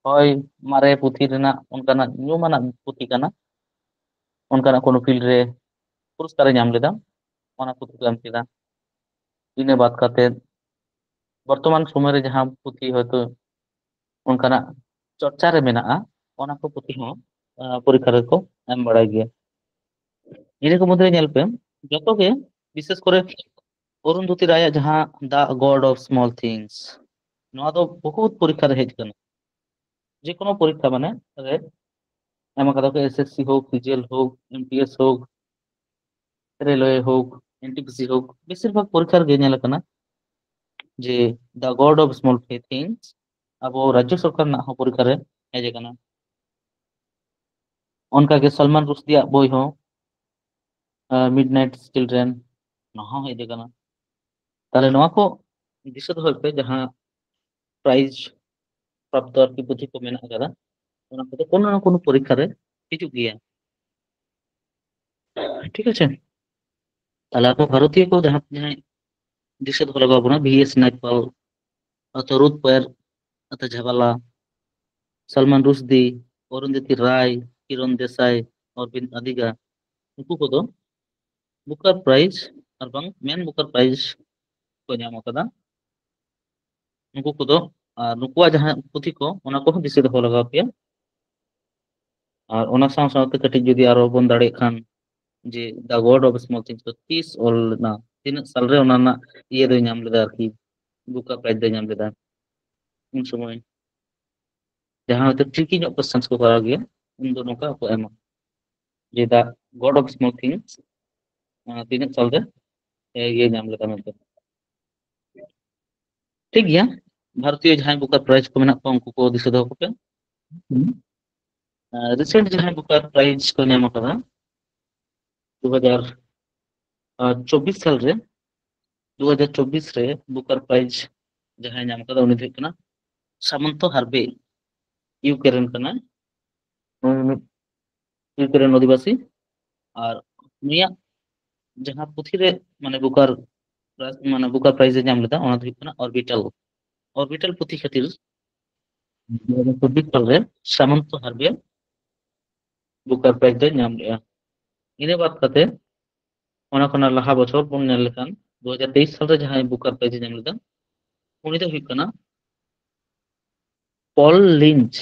ᱦᱳᱭ, ᱢᱟᱨᱮ ᱯᱩᱛᱷᱤ ᱨᱮᱱᱟᱜ ᱚᱱᱠᱟᱱᱟᱜ ᱧᱩᱢᱟᱱᱟᱜ ᱯᱩᱛᱷᱤ ᱠᱟᱱᱟ, ᱚᱱᱠᱟᱱᱟᱜ ᱠᱳᱱᱳ ᱯᱷᱤᱞᱰ ᱨᱮ ᱯᱩᱨᱚᱥᱠᱟᱨᱮ ᱧᱟᱢ ᱞᱮᱫᱟ, ᱚᱱᱟ ᱯᱩᱛᱷᱤ ᱠᱚ ᱮᱢ ᱠᱮᱫᱟ᱾ ᱤᱱᱟᱹ ᱵᱟᱫ ᱠᱟᱛᱮ ᱵᱚᱨᱛᱚᱢᱟᱱ ᱥᱚᱢᱚᱭ ᱨᱮ ᱡᱟᱦᱟᱸ ᱯᱩᱛᱷᱤ ᱦᱚᱭᱛᱳ ᱚᱱᱠᱟᱱᱟᱜ ᱪᱚᱨᱪᱟ ᱨᱮ ᱢᱮᱱᱟᱜᱼᱟ, ᱚᱱᱟ ᱠᱚ ᱯᱩᱛᱷᱤ ᱦᱚᱸ ᱟᱸ, ᱯᱚᱨᱤᱠᱠᱷᱟ ᱨᱮᱠᱚ ᱮᱢ ᱵᱟᱲᱟᱭ ᱜᱮᱭᱟ᱾ ᱤᱱᱟᱹ ᱠᱚ ᱢᱩᱫᱽᱨᱮ ᱧᱮᱞ ᱯᱮ, ᱡᱚᱛᱚ ᱜᱮ ᱵᱤᱥᱮᱥ ᱠᱚᱨᱮ ᱚᱨᱩᱱᱫᱷᱚᱛᱤ ᱨᱟᱭᱟᱜ ᱡᱟᱦᱟᱸ The God of Small Things, ᱱᱚᱣᱟ ᱫᱚ ᱵᱚᱦᱩᱛ ᱯᱚᱨᱤᱠᱠᱷᱟ ᱨᱮ ᱦᱮᱡ ᱟᱠᱟᱱᱟ᱾ ᱡᱮᱠᱳᱱᱳ ᱯᱚᱨᱤᱠᱠᱷᱟ ᱢᱟᱱᱮ ᱨᱮ ᱮᱢ ᱟᱠᱟᱫᱟ ᱠᱚ, ᱮᱥ ᱮᱥ ᱥᱤ ᱦᱳᱠ, ᱥᱤ ᱡᱤ ᱮᱞ ᱦᱳᱠ, ᱮᱢ ᱴᱤ ᱮᱥ ᱦᱳᱠ, ᱨᱮᱞᱣᱮ ᱦᱳᱠ, ᱮᱱ ᱴᱤ ᱯᱤ ᱥᱤ ᱦᱳᱠ, ᱵᱮᱥᱤᱨ ᱵᱷᱟᱜᱽ ᱯᱚᱨᱤᱠᱠᱷᱟ ᱨᱮᱜᱮ ᱧᱮᱞ ᱟᱠᱟᱱᱟ ᱡᱮ The God of Small Things ᱟᱵᱚ ᱨᱟᱡᱽᱡᱚ ᱥᱚᱨᱠᱟᱨ ᱨᱮᱱᱟᱜ ᱦᱚᱸ ᱯᱚᱨᱤᱠᱠᱷᱟ ᱨᱮ ᱦᱮᱡ ᱟᱠᱟᱱᱟ᱾ ᱚᱱᱠᱟᱜᱮ ᱥᱟᱞᱢᱟᱱ ᱨᱩᱥᱫᱤᱭᱟᱜ ᱵᱳᱭ ᱦᱚᱸ, ᱢᱤᱰᱱᱟᱭᱤᱴ ᱪᱤᱞᱰᱨᱮᱱ, ᱱᱚᱣᱟ ᱦᱚᱸ ᱦᱮᱡ ᱟᱠᱟᱱᱟ᱾ ᱛᱟᱦᱞᱮ ᱱᱚᱣᱟ ᱠᱚ ᱫᱤᱥᱟᱹ ᱫᱚᱦᱚᱭ ᱯᱮ, ᱡᱟᱦᱟᱸ ᱯᱨᱟᱭᱤᱡᱽ ᱯᱨᱟᱯᱛᱚ ᱟᱨᱠᱤ ᱯᱩᱛᱷᱤ ᱠᱚ ᱢᱮᱱᱟᱜ ᱟᱠᱟᱫᱟ, ᱚᱱᱟ ᱠᱚᱫᱚ ᱠᱳᱱᱳ ᱱᱟ ᱠᱳᱱᱳ ᱯᱚᱨᱤᱠᱠᱷᱟ ᱨᱮ ᱦᱤᱡᱩᱜ ᱜᱮᱭᱟ᱾ ᱴᱷᱤᱠ ᱟᱪᱷᱮ? ᱛᱟᱦᱞᱮ ᱟᱵᱚ ᱵᱷᱟᱨᱚᱛᱤᱭᱚ ᱠᱚ ᱡᱟᱦᱟᱸ ᱡᱟᱦᱟᱸᱭ ᱫᱤᱥᱟᱹ ᱫᱚᱦᱚ ᱞᱟᱜᱟᱣ ᱵᱚᱱᱟ, ᱵᱷᱤ ᱮᱥ ᱱᱟᱭᱯᱟᱞ, ᱟᱛᱚ ᱨᱩᱛ ᱯᱟᱭᱟᱨ, ᱟᱛᱚ ᱡᱷᱟᱵᱟᱞᱟ, ᱥᱟᱞᱢᱟᱱ ᱨᱩᱥᱫᱤ, ᱚᱨᱩᱱᱫᱷᱚᱛᱤ ᱨᱟᱭ, ᱠᱤᱨᱚᱱ ᱫᱮᱥᱟᱭ, ᱚᱨᱵᱤᱱᱫ ᱟᱫᱤᱜᱟ, ᱱᱩᱠᱩ ᱠᱚᱫᱚ ᱵᱩᱠᱟᱨ ᱯᱨᱟᱭᱤᱡᱽ ᱟᱨ ᱵᱟᱝ ᱢᱮᱱ ᱵᱩᱠᱟᱨ ᱯᱨᱟᱭᱤᱡᱽ ᱠᱚ ᱧᱟᱢ ᱟᱠᱟᱫᱟ᱾ ᱱᱩᱠᱩ ᱠᱚᱫᱚ, ᱟᱨ ᱱᱩᱠᱩᱣᱟᱜ ᱡᱟᱦᱟᱸ ᱯᱩᱛᱷᱤ ᱠᱚ, ᱚᱱᱟ ᱠᱚᱦᱚᱸ ᱫᱤᱥᱟᱹ ᱫᱚᱦᱚ ᱞᱟᱜᱟᱣ ᱯᱮᱭᱟ᱾ ᱟᱨ ᱚᱱᱟ ᱥᱟᱶ ᱥᱟᱶᱛᱮ ᱠᱟᱹᱴᱤᱡ ᱡᱩᱫᱤ ᱟᱨᱚ ᱵᱚᱱ ᱫᱟᱲᱮᱭᱟᱜ ᱠᱷᱟᱱ, ᱡᱮ The God of Small Things ᱫᱚ ᱛᱤᱥ ᱚᱞ ᱞᱮᱱᱟ, ᱛᱤᱱᱟᱹᱜ ᱥᱟᱞᱨᱮ ᱚᱱᱟ ᱨᱮᱱᱟᱜ ᱤᱭᱟᱹ ᱫᱚᱭ ᱧᱟᱢ ᱞᱮᱫᱟ ᱟᱨᱠᱤ, ᱵᱩᱠᱟᱨ ᱯᱨᱟᱭᱤᱡᱽ ᱫᱚᱭ ᱧᱟᱢ ᱞᱮᱫᱟ᱾ ᱩᱱ ᱥᱚᱢᱚᱭ ᱡᱟᱦᱟᱸ ᱦᱚᱭᱛᱳ ᱴᱨᱤᱠᱤ ᱧᱚᱜ ᱠᱚᱥᱪᱮᱱᱥ ᱠᱚ ᱠᱚᱨᱟᱣ ᱜᱮᱭᱟ, ᱩᱱ ᱫᱚ ᱱᱚᱝᱠᱟ ᱦᱚᱸᱠᱚ ᱮᱢᱟ, ᱡᱮ The God of Small Things, ᱟᱸ, ᱛᱤᱱᱟᱹᱜ ᱥᱟᱞᱨᱮ, ᱮ, ᱤᱭᱟᱹ ᱧᱟᱢ ᱞᱮᱫᱟ ᱢᱮᱱᱛᱮ᱾ ᱴᱷᱤᱠ ᱜᱮᱭᱟ, ᱵᱷᱟᱨᱚᱛᱤᱭᱚ ᱡᱟᱦᱟᱸᱭ ᱵᱩᱠᱟᱨ ᱯᱨᱟᱭᱤᱡᱽ ᱠᱚ ᱢᱮᱱᱟᱜ ᱠᱚᱣᱟ, ᱩᱱᱠᱩ ᱠᱚ ᱫᱤᱥᱟᱹ ᱫᱚᱦᱚ ᱠᱚᱯᱮ᱾ ᱟᱸ, ᱨᱤᱥᱮᱱᱴ ᱡᱟᱦᱟᱸᱭ ᱵᱩᱠᱟᱨ ᱯᱨᱟᱭᱤᱡᱽ ᱠᱚ ᱧᱟᱢ ᱟᱠᱟᱫᱟ, ᱫᱩ ᱦᱟᱡᱟᱨ ᱪᱚᱵᱵᱤᱥ ᱥᱟᱞ ᱨᱮ, ᱫᱩ ᱦᱟᱡᱟᱨ ᱪᱚᱵᱵᱤᱥ ᱨᱮ ᱵᱩᱠᱟᱨ ᱯᱨᱟᱭᱤᱡᱽ ᱡᱟᱦᱟᱸᱭ ᱧᱟᱢ ᱟᱠᱟᱫᱟ, ᱩᱱᱤ ᱫᱚ ᱦᱩᱭᱩᱜ ᱠᱟᱱᱟ ᱥᱟᱢᱚᱱᱛᱚ ᱦᱟᱨᱵᱮ, ᱤᱭᱩᱠᱮ ᱨᱮᱱ ᱠᱟᱱᱟᱭ᱾ ᱩᱱᱤ ᱢᱤᱫ ᱤᱭᱩᱠᱮ ᱨᱮᱱ ᱚᱫᱷᱤᱵᱟᱥᱤ᱾ ᱟᱨ ᱩᱱᱤᱭᱟᱜ ᱡᱟᱦᱟᱸ ᱯᱩᱛᱷᱤ ᱨᱮ, ᱢᱟᱱᱮ, ᱵᱩᱠᱟᱨ, ᱢᱟᱱᱮ, ᱵᱩᱠᱟᱨ ᱯᱨᱟᱭᱤᱡᱽ ᱮ ᱧᱟᱢ ᱞᱮᱫᱟ, ᱚᱱᱟ ᱫᱚ ᱦᱩᱭᱩᱜ ᱠᱟᱱᱟ ᱚᱨᱵᱤᱴᱟᱞ᱾ ᱚᱨᱵᱤᱴᱟᱞ ᱯᱩᱛᱷᱤ ᱠᱷᱟᱹᱛᱤᱨ ᱫᱩ ᱦᱟᱡᱟᱨ ᱪᱚᱵᱵᱤᱥ ᱥᱟᱞ ᱨᱮ ᱥᱟᱢᱚᱱᱛᱚ ᱦᱟᱨᱵᱮ ᱵᱩᱠᱟᱨ ᱯᱨᱟᱭᱤᱡᱽ ᱫᱚᱭ ᱧᱟᱢ ᱞᱮᱫᱼᱟ᱾ ᱤᱱᱟᱹ ᱵᱟᱫ ᱠᱟᱛᱮ, ᱚᱱᱟ ᱠᱷᱚᱱᱟᱜ ᱞᱟᱦᱟ ᱵᱚᱪᱷᱚᱨ ᱵᱚᱱ ᱧᱮᱞ ᱞᱮᱠᱷᱟᱱ, ᱫᱩ ᱦᱟᱡᱟᱨ ᱛᱮᱭᱤᱥ ᱥᱟᱞ ᱨᱮ ᱡᱟᱦᱟᱸᱭ ᱵᱩᱠᱟᱨ ᱯᱨᱟᱭᱤᱡᱽ ᱮ ᱧᱟᱢ ᱞᱮᱫᱟ, ᱩᱱᱤ ᱫᱚ ᱦᱩᱭᱩᱜ ᱠᱟᱱᱟ ᱯᱚᱞ ᱞᱤᱧᱪ᱾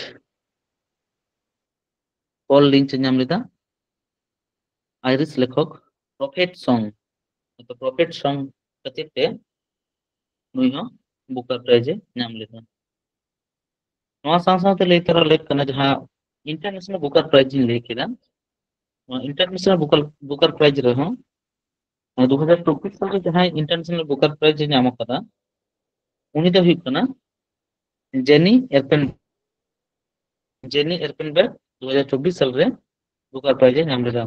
ᱯᱚᱞ ᱞᱤᱧᱪ ᱮ ᱧᱟᱢ ᱞᱮᱫᱟ, ᱟᱭᱨᱤᱥ ᱞᱮᱠᱷᱚᱠ ᱯᱨᱚᱯᱷᱮᱴ ᱥᱚᱝ, ᱯᱨᱚᱯᱷᱮᱴ ᱥᱚᱝ ᱠᱷᱟᱹᱛᱤᱨ ᱛᱮ ᱱᱩᱭ ᱦᱚᱸ ᱵᱩᱠᱟᱨ ᱯᱨᱟᱭᱤᱡᱽ ᱮ ᱧᱟᱢ ᱞᱮᱫᱟ᱾ ᱱᱚᱣᱟ ᱥᱟᱶ ᱥᱟᱶᱛᱮ ᱞᱟᱹᱭ ᱛᱚᱨᱟ ᱞᱮᱠ ᱠᱟᱱᱟ, ᱡᱟᱦᱟᱸ ᱤᱱᱴᱟᱨᱱᱮᱥᱱᱟᱞ ᱵᱩᱠᱟᱨ ᱯᱨᱟᱭᱤᱡᱽ ᱤᱧ ᱞᱟᱹᱭ ᱠᱮᱫᱟ, ᱱᱚᱣᱟ ᱤᱱᱴᱟᱨᱱᱮᱥᱱᱟᱞ ᱵᱩᱠᱟᱨ, ᱵᱩᱠᱟᱨ ᱯᱨᱟᱭᱤᱡᱽ ᱨᱮᱦᱚᱸ ᱫᱩ ᱦᱟᱡᱟᱨ ᱪᱚᱵᱵᱤᱥ ᱥᱟᱞ ᱨᱮ ᱡᱟᱦᱟᱸᱭ ᱤᱱᱴᱟᱨᱱᱮᱥᱱᱟᱞ ᱵᱩᱠᱟᱨ ᱯᱨᱟᱭᱤᱡᱽ ᱮ ᱧᱟᱢ ᱟᱠᱟᱫᱟ, ᱩᱱᱤ ᱫᱚ ᱦᱩᱭᱩᱜ ᱠᱟᱱᱟ ᱡᱮᱱᱤ ᱮᱨᱯᱮᱱ, ᱡᱮᱱᱤ ᱮᱨᱯᱮᱱᱵᱮᱨᱜ᱾ ᱫᱩ ᱦᱟᱡᱟᱨ ᱪᱚᱵᱵᱤᱥ ᱥᱟᱞ ᱨᱮ ᱵᱩᱠᱟᱨ ᱯᱨᱟᱭᱤᱡᱽ ᱮ ᱧᱟᱢ ᱞᱮᱫᱟ᱾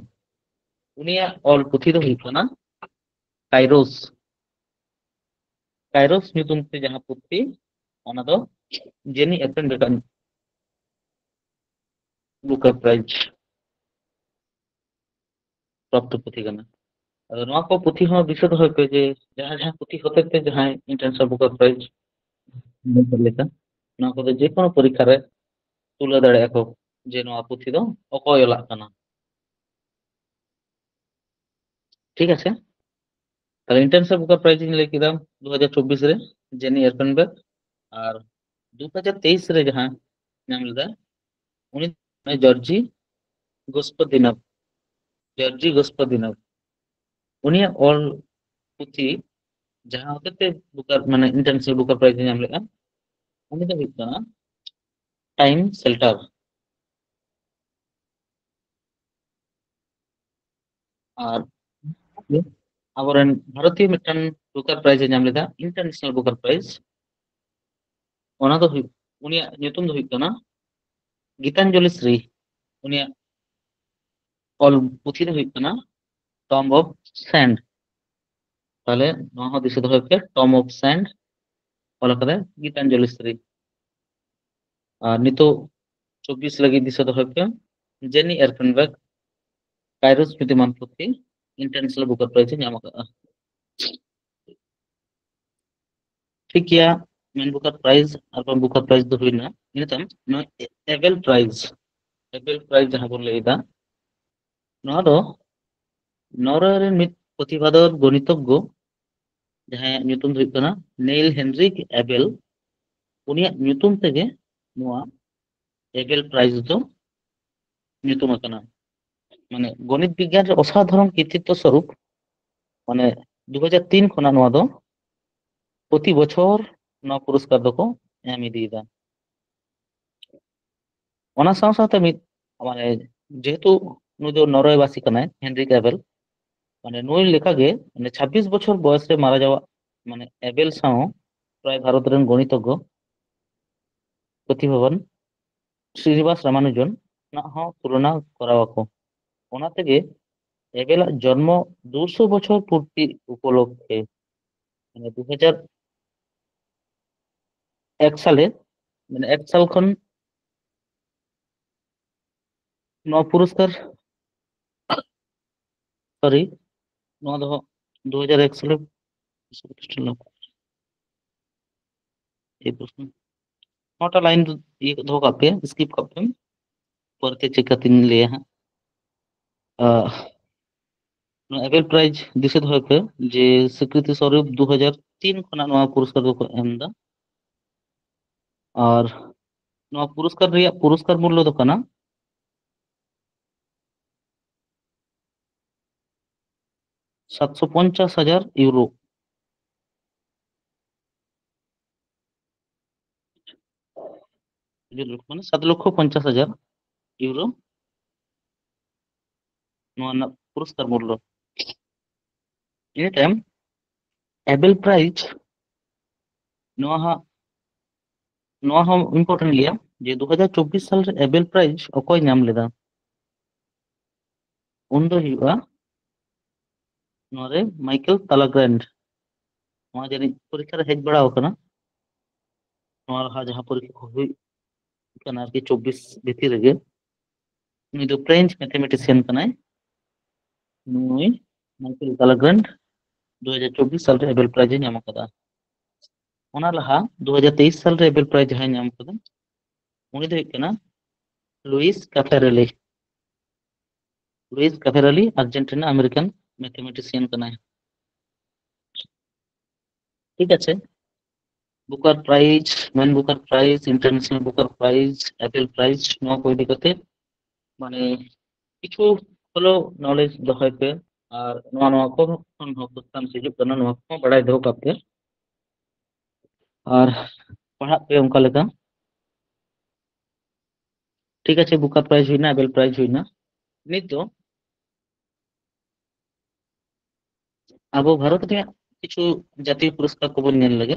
ᱩᱱᱤᱭᱟᱜ ᱚᱞ ᱯᱩᱛᱷᱤ ᱫᱚ ᱦᱩᱭᱩᱜ ᱠᱟᱱᱟ ᱠᱟᱭᱨᱳᱥ᱾ ᱠᱟᱭᱨᱳᱥ ᱧᱩᱛᱩᱢ ᱛᱮ ᱡᱟᱦᱟᱸ ᱯᱩᱛᱷᱤ, ᱚᱱᱟ ᱫᱚ ᱡᱮᱱᱤ ᱮᱨᱯᱮᱱᱵᱮᱨᱜ ᱟᱜ ᱵᱩᱠᱟᱨ ᱯᱨᱟᱭᱤᱡᱽ ᱯᱨᱟᱯᱛᱚ ᱯᱩᱛᱷᱤ ᱠᱟᱱᱟ᱾ ᱟᱫᱚ ᱱᱚᱣᱟ ᱠᱚ ᱯᱩᱛᱷᱤ ᱦᱚᱸ ᱫᱤᱥᱟᱹ ᱫᱚᱦᱚᱭ ᱯᱮ, ᱡᱮ ᱡᱟᱦᱟᱸ ᱡᱟᱦᱟᱸ ᱯᱩᱛᱷᱤ ᱦᱚᱛᱮᱛᱮ ᱡᱟᱦᱟᱸᱭ ᱤᱱᱴᱟᱨᱱᱮᱥᱱᱟᱞ ᱵᱩᱠᱟᱨ ᱯᱨᱟᱭᱤᱡᱽ ᱞᱮᱠᱟ, ᱱᱚᱣᱟ ᱠᱚᱫᱚ ᱡᱮᱠᱳᱱᱳ ᱯᱚᱨᱤᱠᱠᱷᱟ ᱨᱮ ᱛᱩᱞᱟᱹᱣ ᱫᱟᱲᱮᱭᱟᱜᱼᱟ ᱠᱚ᱾ ᱡᱮ ᱱᱚᱣᱟ ᱯᱩᱛᱷᱤ ᱫᱚ ᱚᱠᱚᱭ ᱚᱞᱟᱜ ᱠᱟᱱᱟ᱾ ᱴᱷᱤᱠ ᱟᱪᱷᱮ, ᱛᱟᱦᱞᱮ ᱤᱱᱴᱟᱨᱱᱮᱥᱱᱟᱞ ᱵᱩᱠᱟᱨ ᱯᱨᱟᱭᱤᱡᱽ ᱤᱧ ᱞᱟᱹᱭ ᱠᱮᱫᱟ ᱫᱩ ᱦᱟᱡᱟᱨ ᱪᱚᱵᱵᱤᱥ ᱨᱮ ᱡᱮᱱᱤ ᱮᱨᱯᱮᱱᱵᱮᱨᱜ, ᱟᱨ ᱫᱩ ᱦᱟᱡᱟᱨ ᱛᱮᱭᱤᱥ ᱨᱮ ᱡᱟᱦᱟᱸ ᱧᱟᱢ ᱞᱮᱫᱟ ᱩᱱᱤ ᱡᱚᱨᱡᱤ ᱜᱳᱥᱯᱚᱫᱤᱱᱚᱵᱷ, ᱡᱚᱨᱡᱤ ᱜᱳᱥᱯᱚᱫᱤᱱᱚᱵᱷ᱾ ᱩᱱᱤᱭᱟᱜ ᱚᱞ ᱯᱩᱛᱷᱤ ᱡᱟᱦᱟᱸ ᱦᱚᱛᱮᱛᱮ ᱵᱩᱠᱟᱨ, ᱢᱟᱱᱮ ᱤᱱᱴᱟᱨᱱᱮᱥᱱᱟᱞ ᱵᱩᱠᱟᱨ ᱯᱨᱟᱭᱤᱡᱽ ᱮ ᱧᱟᱢ ᱞᱮᱫᱟ, ᱩᱱᱤ ᱫᱚ ᱦᱩᱭᱩᱜ ᱠᱟᱱᱟ ᱴᱟᱭᱤᱢ ᱥᱮᱞᱴᱟᱨ᱾ ᱟᱨ ᱟᱵᱚᱨᱮᱱ ᱵᱷᱟᱨᱚᱛᱤᱭᱚ ᱢᱤᱫᱴᱟᱝ ᱵᱩᱠᱟᱨ ᱯᱨᱟᱭᱤᱡᱽ ᱮ ᱧᱟᱢ ᱞᱮᱫᱟ, ᱤᱱᱴᱟᱨᱱᱮᱥᱱᱟᱞ ᱵᱩᱠᱟᱨ ᱯᱨᱟᱭᱤᱡᱽ᱾ ᱚᱱᱟ ᱫᱚ ᱦᱩᱭᱩᱜ, ᱩᱱᱤᱭᱟᱜ ᱧᱩᱛᱩᱢ ᱫᱚ ᱦᱩᱭᱩᱜ ᱠᱟᱱᱟ ᱜᱤᱛᱟᱧᱡᱚᱞᱤ ᱥᱨᱤ᱾ ᱩᱱᱤᱭᱟᱜ ᱚᱞ ᱯᱩᱛᱷᱤ ᱫᱚ ᱦᱩᱭᱩᱜ ᱠᱟᱱᱟ ᱴᱚᱢ ᱚᱯ ᱥᱮᱱᱰ᱾ ᱛᱟᱦᱞᱮ ᱱᱚᱣᱟ ᱦᱚᱸ ᱫᱤᱥᱟᱹ ᱫᱚᱦᱚᱭ ᱯᱮ, ᱴᱚᱢ ᱚᱯ ᱥᱮᱱᱰ ᱚᱞ ᱠᱟᱫᱟᱭ ᱜᱤᱛᱟᱧᱡᱚᱞᱤ ᱥᱨᱤ᱾ ᱟᱨ ᱱᱤᱛᱚᱜ ᱪᱚᱵᱵᱤᱥ ᱞᱟᱹᱜᱤᱫ ᱫᱤᱥᱟᱹ ᱫᱚᱦᱚᱭ ᱯᱮ, ᱡᱮᱱᱤ ᱮᱨᱯᱮᱱᱵᱮᱨᱜ ᱠᱟᱭᱨᱳᱥ ᱧᱩᱛᱩᱢᱟᱱ ᱯᱩᱛᱷᱤ ᱤᱱᱴᱟᱨᱱᱮᱥᱱᱟᱞ ᱵᱩᱠᱟᱨ ᱯᱨᱟᱭᱤᱡᱽ ᱮ ᱧᱟᱢ ᱟᱠᱟᱫᱼᱟ᱾ ᱴᱷᱤᱠ ᱜᱮᱭᱟ, ᱢᱮᱱ ᱵᱩᱠᱟᱨ ᱯᱨᱟᱭᱤᱡᱽ ᱟᱨ ᱵᱟᱝ ᱵᱩᱠᱟᱨ ᱯᱨᱟᱭᱤᱡᱽ ᱫᱚ ᱦᱩᱭᱱᱟ᱾ ᱤᱱᱟᱹ ᱛᱟᱭᱚᱢ ᱱᱚᱣᱟ ᱮᱵᱮᱞ ᱯᱨᱟᱭᱤᱡᱽ, ᱮᱵᱮᱞ ᱯᱨᱟᱭᱤᱡᱽ ᱡᱟᱦᱟᱸ ᱵᱚᱱ ᱞᱟᱹᱭ ᱮᱫᱟ, ᱱᱚᱣᱟ ᱫᱚ ᱱᱚᱨᱣᱮ ᱨᱮᱱ ᱢᱤᱫ ᱯᱨᱚᱛᱤᱵᱷᱟᱫᱚᱨ ᱜᱚᱱᱤᱛᱚᱜᱽᱜᱚ, ᱡᱟᱦᱟᱸᱭᱟᱜ ᱧᱩᱛᱩᱢ ᱫᱚ ᱦᱩᱭᱩᱜ ᱠᱟᱱᱟ ᱱᱤᱞ ᱦᱮᱱᱨᱤᱠ ᱮᱵᱮᱞ, ᱩᱱᱤᱭᱟᱜ ᱧᱩᱛᱩᱢ ᱛᱮᱜᱮ ᱱᱚᱣᱟ ᱮᱵᱮᱞ ᱯᱨᱟᱭᱤᱡᱽ ᱫᱚ ᱧᱩᱛᱩᱢ ᱟᱠᱟᱱᱟ᱾ ᱢᱟᱱᱮ ᱜᱚᱱᱤᱛ ᱵᱤᱜᱽᱜᱟᱱ ᱨᱮ ᱚᱥᱟᱫᱷᱟᱨᱚᱱ ᱠᱨᱤᱛᱤᱛᱛᱚ ᱥᱚᱨᱩᱯ, ᱢᱟᱱᱮ ᱫᱩ ᱦᱟᱡᱟᱨ ᱛᱤᱱ ᱠᱷᱚᱱᱟᱜ ᱱᱚᱣᱟ ᱫᱚ ᱯᱨᱚᱛᱤ ᱵᱚᱪᱷᱚᱨ ᱱᱚᱣᱟ ᱯᱩᱨᱚᱥᱠᱟᱨ ᱫᱚᱠᱚ ᱮᱢ ᱤᱫᱤᱭᱮᱫᱟ᱾ ᱚᱱᱟ ᱥᱟᱶ ᱥᱟᱶᱛᱮ ᱢᱤᱫ, ᱢᱟᱱᱮ, ᱡᱮᱦᱮᱛᱩ ᱱᱩᱭ ᱫᱚ ᱱᱚᱨᱣᱮ ᱵᱟᱥᱤ ᱠᱟᱱᱟᱭ, ᱦᱮᱱᱨᱤᱠ ᱮᱵᱮᱞ, ᱢᱟᱱᱮ, ᱱᱩᱭ ᱞᱮᱠᱟᱜᱮ, ᱢᱟᱱᱮ, ᱪᱷᱟᱵᱵᱤᱥ ᱵᱚᱪᱷᱚᱨ ᱵᱚᱭᱮᱥ ᱨᱮ ᱢᱟᱨᱟ ᱡᱟᱣᱟᱜ, ᱢᱟᱱᱮ, ᱮᱵᱮᱞ ᱥᱟᱶ ᱯᱨᱟᱭ ᱵᱷᱟᱨᱚᱛ ᱨᱮᱱ ᱜᱚᱱᱤᱛᱚᱜᱽᱜᱚ ᱯᱨᱚᱛᱤᱵᱷᱟᱵᱟᱱ ᱥᱨᱤᱱᱤᱵᱟᱥ ᱨᱟᱢᱟᱱᱩᱡᱚᱱ ᱱᱟᱜ ᱦᱚᱸ ᱛᱩᱞᱚᱱᱟ ᱠᱚᱨᱟᱣ ᱟᱠᱚ᱾ ᱚᱱᱟ ᱛᱮᱜᱮ ᱮᱵᱮᱞᱟᱜ ᱡᱚᱱᱢᱚ ᱫᱩᱥᱚ ᱵᱚᱪᱷᱚᱨ ᱯᱩᱨᱛᱤ ᱩᱯᱚᱞᱚᱠᱠᱷᱮ, ᱢᱟᱱᱮ, ᱫᱩ ᱦᱟᱡᱟᱨ ᱮᱠ ᱥᱟᱞᱮ, ᱢᱟᱱᱮ, ᱮᱠ ᱥᱟᱞ ᱠᱷᱚᱱ ᱱᱚᱣᱟ ᱯᱩᱨᱚᱥᱠᱟᱨ, ᱥᱚᱨᱤ, ᱱᱚᱣᱟ ᱫᱚ ᱫᱩ ᱦᱟᱡᱟᱨ ᱮᱠ ᱥᱟᱞᱮ ᱯᱨᱚᱛᱤᱥᱴᱷᱟ ᱞᱮᱱᱟ᱾ ᱱᱚᱣᱟᱴᱟᱜ ᱞᱟᱭᱤᱱ ᱫᱚ ᱤᱭᱟᱹ ᱫᱚᱦᱚ ᱠᱟᱜ ᱯᱮ, ᱥᱠᱤᱯ ᱠᱟᱜ ᱯᱮ᱾ ᱯᱚᱨᱮᱛᱮ ᱪᱤᱠᱟᱹᱛᱤᱧ ᱞᱟᱹᱭᱟ ᱦᱟᱸᱜ᱾ ᱟᱦ, ᱱᱚᱣᱟ ᱮᱵᱮᱞ ᱯᱨᱟᱭᱤᱡᱽ ᱫᱤᱥᱟᱹ ᱫᱚᱦᱚᱭ ᱯᱮ ᱡᱮ ᱥᱤᱠᱨᱤᱛᱤ ᱥᱚᱨᱩᱯ ᱫᱩ ᱦᱟᱡᱟᱨ ᱛᱤᱱ ᱠᱷᱚᱱᱟᱜ ᱱᱚᱣᱟ ᱯᱩᱨᱚᱥᱠᱟᱨ ᱫᱚᱠᱚ ᱮᱢ ᱮᱫᱟ᱾ ᱟᱨ ᱱᱚᱣᱟ ᱯᱩᱨᱚᱥᱠᱟᱨ ᱨᱮᱭᱟᱜ ᱯᱩᱨᱚᱥᱠᱟᱨ ᱢᱩᱞᱞᱚ ᱫᱚ ᱠᱟᱱᱟ ᱥᱟᱛᱥᱚ ᱯᱚᱧᱪᱟᱥ ᱦᱟᱡᱟᱨ ᱤᱭᱩᱨᱳ᱾ ᱢᱟᱱᱮ ᱥᱟᱛ ᱞᱚᱠᱷᱚ ᱯᱚᱧᱪᱟᱥ ᱦᱟᱡᱟᱨ ᱤᱭᱩᱨᱳ ᱱᱚᱣᱟ ᱨᱮᱱᱟᱜ ᱯᱩᱨᱚᱥᱠᱟᱨ ᱢᱩᱞᱞᱚ᱾ ᱤᱱᱟᱹ ᱛᱟᱭᱚᱢ ᱮᱵᱮᱞ ᱯᱨᱟᱭᱤᱡᱽ, ᱱᱚᱣᱟ ᱦᱟᱸᱜ, ᱱᱚᱣᱟ ᱦᱚᱸ ᱤᱢᱯᱚᱨᱴᱮᱱᱴ ᱜᱮᱭᱟ ᱡᱮ ᱫᱩ ᱦᱟᱡᱟᱨ ᱪᱚᱵᱵᱤᱥ ᱥᱟᱞ ᱨᱮ ᱮᱵᱮᱞ ᱯᱨᱟᱭᱤᱡᱽ ᱚᱠᱚᱭ ᱧᱟᱢ ᱞᱮᱫᱟ? ᱩᱱ ᱫᱚ ᱦᱩᱭᱩᱜᱼᱟ ᱱᱚᱣᱟ ᱨᱮ ᱢᱟᱭᱠᱮᱞ ᱛᱟᱞᱟᱜᱨᱮᱱᱰ᱾ ᱱᱚᱣᱟ ᱡᱟᱹᱱᱤᱡ ᱯᱚᱨᱤᱠᱠᱷᱟ ᱨᱮ ᱦᱮᱡ ᱵᱟᱲᱟ ᱟᱠᱟᱱᱟ, ᱱᱚᱣᱟ ᱞᱟᱦᱟ ᱡᱟᱦᱟᱸ ᱯᱚᱨᱤᱠᱠᱷᱟ ᱠᱚ ᱦᱩᱭ ᱠᱟᱱᱟ ᱟᱨᱠᱤ ᱪᱚᱵᱵᱤᱥ ᱵᱷᱤᱛᱤᱨ ᱨᱮᱜᱮ᱾ ᱱᱩᱭ ᱫᱚ ᱯᱷᱨᱮᱧᱪ ᱢᱮᱛᱷᱮᱢᱮᱴᱤᱥᱤᱭᱟᱱ ᱠᱟᱱᱟᱭ᱾ ᱱᱩᱭ ᱢᱟᱭᱠᱮᱞ ᱛᱟᱞᱟᱜᱨᱮᱱᱰ ᱫᱩ ᱦᱟᱡᱟᱨ ᱪᱚᱵᱵᱤᱥ ᱥᱟᱞ ᱨᱮ ᱮᱵᱮᱞ ᱯᱨᱟᱭᱤᱡᱽ ᱮ ᱧᱟᱢ ᱟᱠᱟᱫᱟ᱾ ᱚᱱᱟ ᱞᱟᱦᱟ ᱫᱩ ᱦᱟᱡᱟᱨ ᱛᱮᱭᱤᱥ ᱥᱟᱞ ᱨᱮ ᱮᱵᱮᱞ ᱯᱨᱟᱭᱤᱡᱽ ᱡᱟᱦᱟᱸᱭ ᱧᱟᱢ ᱟᱠᱟᱫᱟ, ᱩᱱᱤ ᱫᱚ ᱦᱩᱭᱩᱜ ᱠᱟᱱᱟ Luis Caffarelli. Luis Caffarelli Argentina American mathematician ᱠᱟᱱᱟᱭ᱾ ᱴᱷᱤᱠ ᱟᱪᱷᱮ, Booker prize, Man Booker prize, international Booker prize, Abel prize, ᱱᱚᱣᱟ ᱠᱚ ᱤᱫᱤ ᱠᱟᱛᱮ ᱢᱟᱱᱮ ᱠᱤᱪᱷᱩ ᱦᱚᱞᱳ ᱱᱚᱞᱮᱡᱽ ᱫᱚᱦᱚᱭ ᱯᱮ᱾ ᱟᱨ ᱱᱚᱣᱟ ᱱᱚᱣᱟ ᱠᱚ ᱠᱷᱚᱱ ᱦᱚᱸ ᱠᱚᱥᱪᱟᱱ ᱦᱤᱡᱩᱜ ᱠᱟᱱᱟ, ᱱᱚᱣᱟ ᱠᱚᱦᱚᱸ ᱵᱟᱲᱟᱭ ᱫᱚᱦᱚ ᱠᱟᱜ ᱯᱮ᱾ ᱟᱨ ᱯᱟᱲᱦᱟᱜ ᱯᱮ ᱚᱱᱠᱟ ᱞᱮᱠᱟ᱾ ᱴᱷᱤᱠ ᱟᱪᱷᱮ, ᱵᱩᱠᱟᱨ ᱯᱨᱟᱭᱤᱡᱽ ᱦᱩᱭᱱᱟ, ᱮᱯᱮᱞ ᱯᱨᱟᱭᱤᱡᱽ ᱦᱩᱭᱱᱟ᱾ ᱱᱤᱛ ᱫᱚ ᱟᱵᱚ ᱵᱷᱟᱨᱚᱛ ᱨᱮᱭᱟᱜ ᱠᱤᱪᱷᱩ ᱡᱟᱛᱤᱭᱚ ᱯᱩᱨᱚᱥᱠᱟᱨ ᱠᱚᱵᱚᱱ ᱧᱮᱞ ᱞᱮᱜᱮ᱾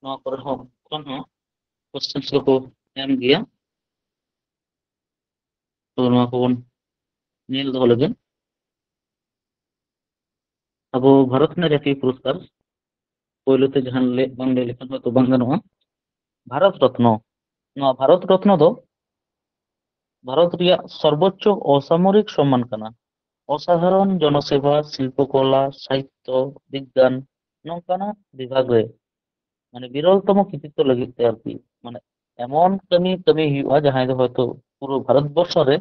ᱱᱚᱣᱟ ᱠᱚᱨᱮ ᱦᱚᱸ ᱠᱷᱚᱱ ᱦᱚᱸ ᱠᱚᱥᱪᱮᱱ ᱠᱚᱠᱚ ᱮᱢ ᱜᱮᱭᱟ᱾ ᱛᱚ ᱱᱚᱣᱟ ᱠᱚᱵᱚᱱ ᱧᱮᱞ ᱫᱚᱦᱚ ᱞᱮᱜᱮ᱾ ᱟᱵᱚ ᱵᱷᱟᱨᱚᱛ ᱨᱮᱱᱟᱜ ᱡᱟᱛᱤᱭᱚ ᱯᱩᱨᱚᱥᱠᱟᱨ ᱯᱳᱭᱞᱳ ᱛᱮ ᱡᱟᱦᱟᱸ ᱞᱟᱹᱭ ᱵᱟᱝ ᱞᱟᱹᱭ ᱞᱮᱠᱷᱟᱱ ᱦᱚᱭᱛᱳ ᱵᱟᱝ ᱜᱟᱱᱚᱜᱼᱟ᱾ ᱵᱷᱟᱨᱚᱛ ᱨᱚᱛᱱᱚ, ᱱᱚᱣᱟ ᱵᱷᱟᱨᱚᱛ ᱨᱚᱛᱱᱚ ᱫᱚ ᱵᱷᱟᱨᱚᱛ ᱨᱮᱭᱟᱜ ᱥᱚᱨᱵᱳᱪᱪᱚ ᱚᱥᱟᱢᱚᱨᱤᱠ ᱥᱚᱢᱢᱟᱱ ᱠᱟᱱᱟ᱾ ᱚᱥᱟᱫᱷᱟᱨᱚᱱ ᱡᱚᱱᱚᱥᱮᱵᱟ, ᱥᱤᱞᱯᱚᱠᱚᱞᱟ, ᱥᱟᱦᱤᱛᱛᱚ, ᱵᱤᱜᱽᱜᱟᱱ, ᱱᱚᱝᱠᱟᱱᱟᱜ ᱵᱤᱵᱷᱟᱜᱽ ᱨᱮ ᱢᱟᱱᱮ ᱵᱤᱨᱚᱞᱛᱚᱢᱚ ᱠᱨᱤᱛᱤᱛᱛᱚ ᱞᱟᱹᱜᱤᱫ ᱛᱮ ᱟᱨᱠᱤ, ᱢᱟᱱᱮ ᱮᱢᱚᱱ ᱠᱟᱹᱢᱤ ᱠᱟᱹᱢᱤ ᱦᱩᱭᱩᱜᱼᱟ ᱡᱟᱦᱟᱸᱭ ᱫᱚ ᱦᱚᱭᱛᱳ ᱯᱩᱨᱟᱹ ᱵᱷᱟᱨᱚᱛ ᱵᱚᱨᱥᱚ ᱨᱮ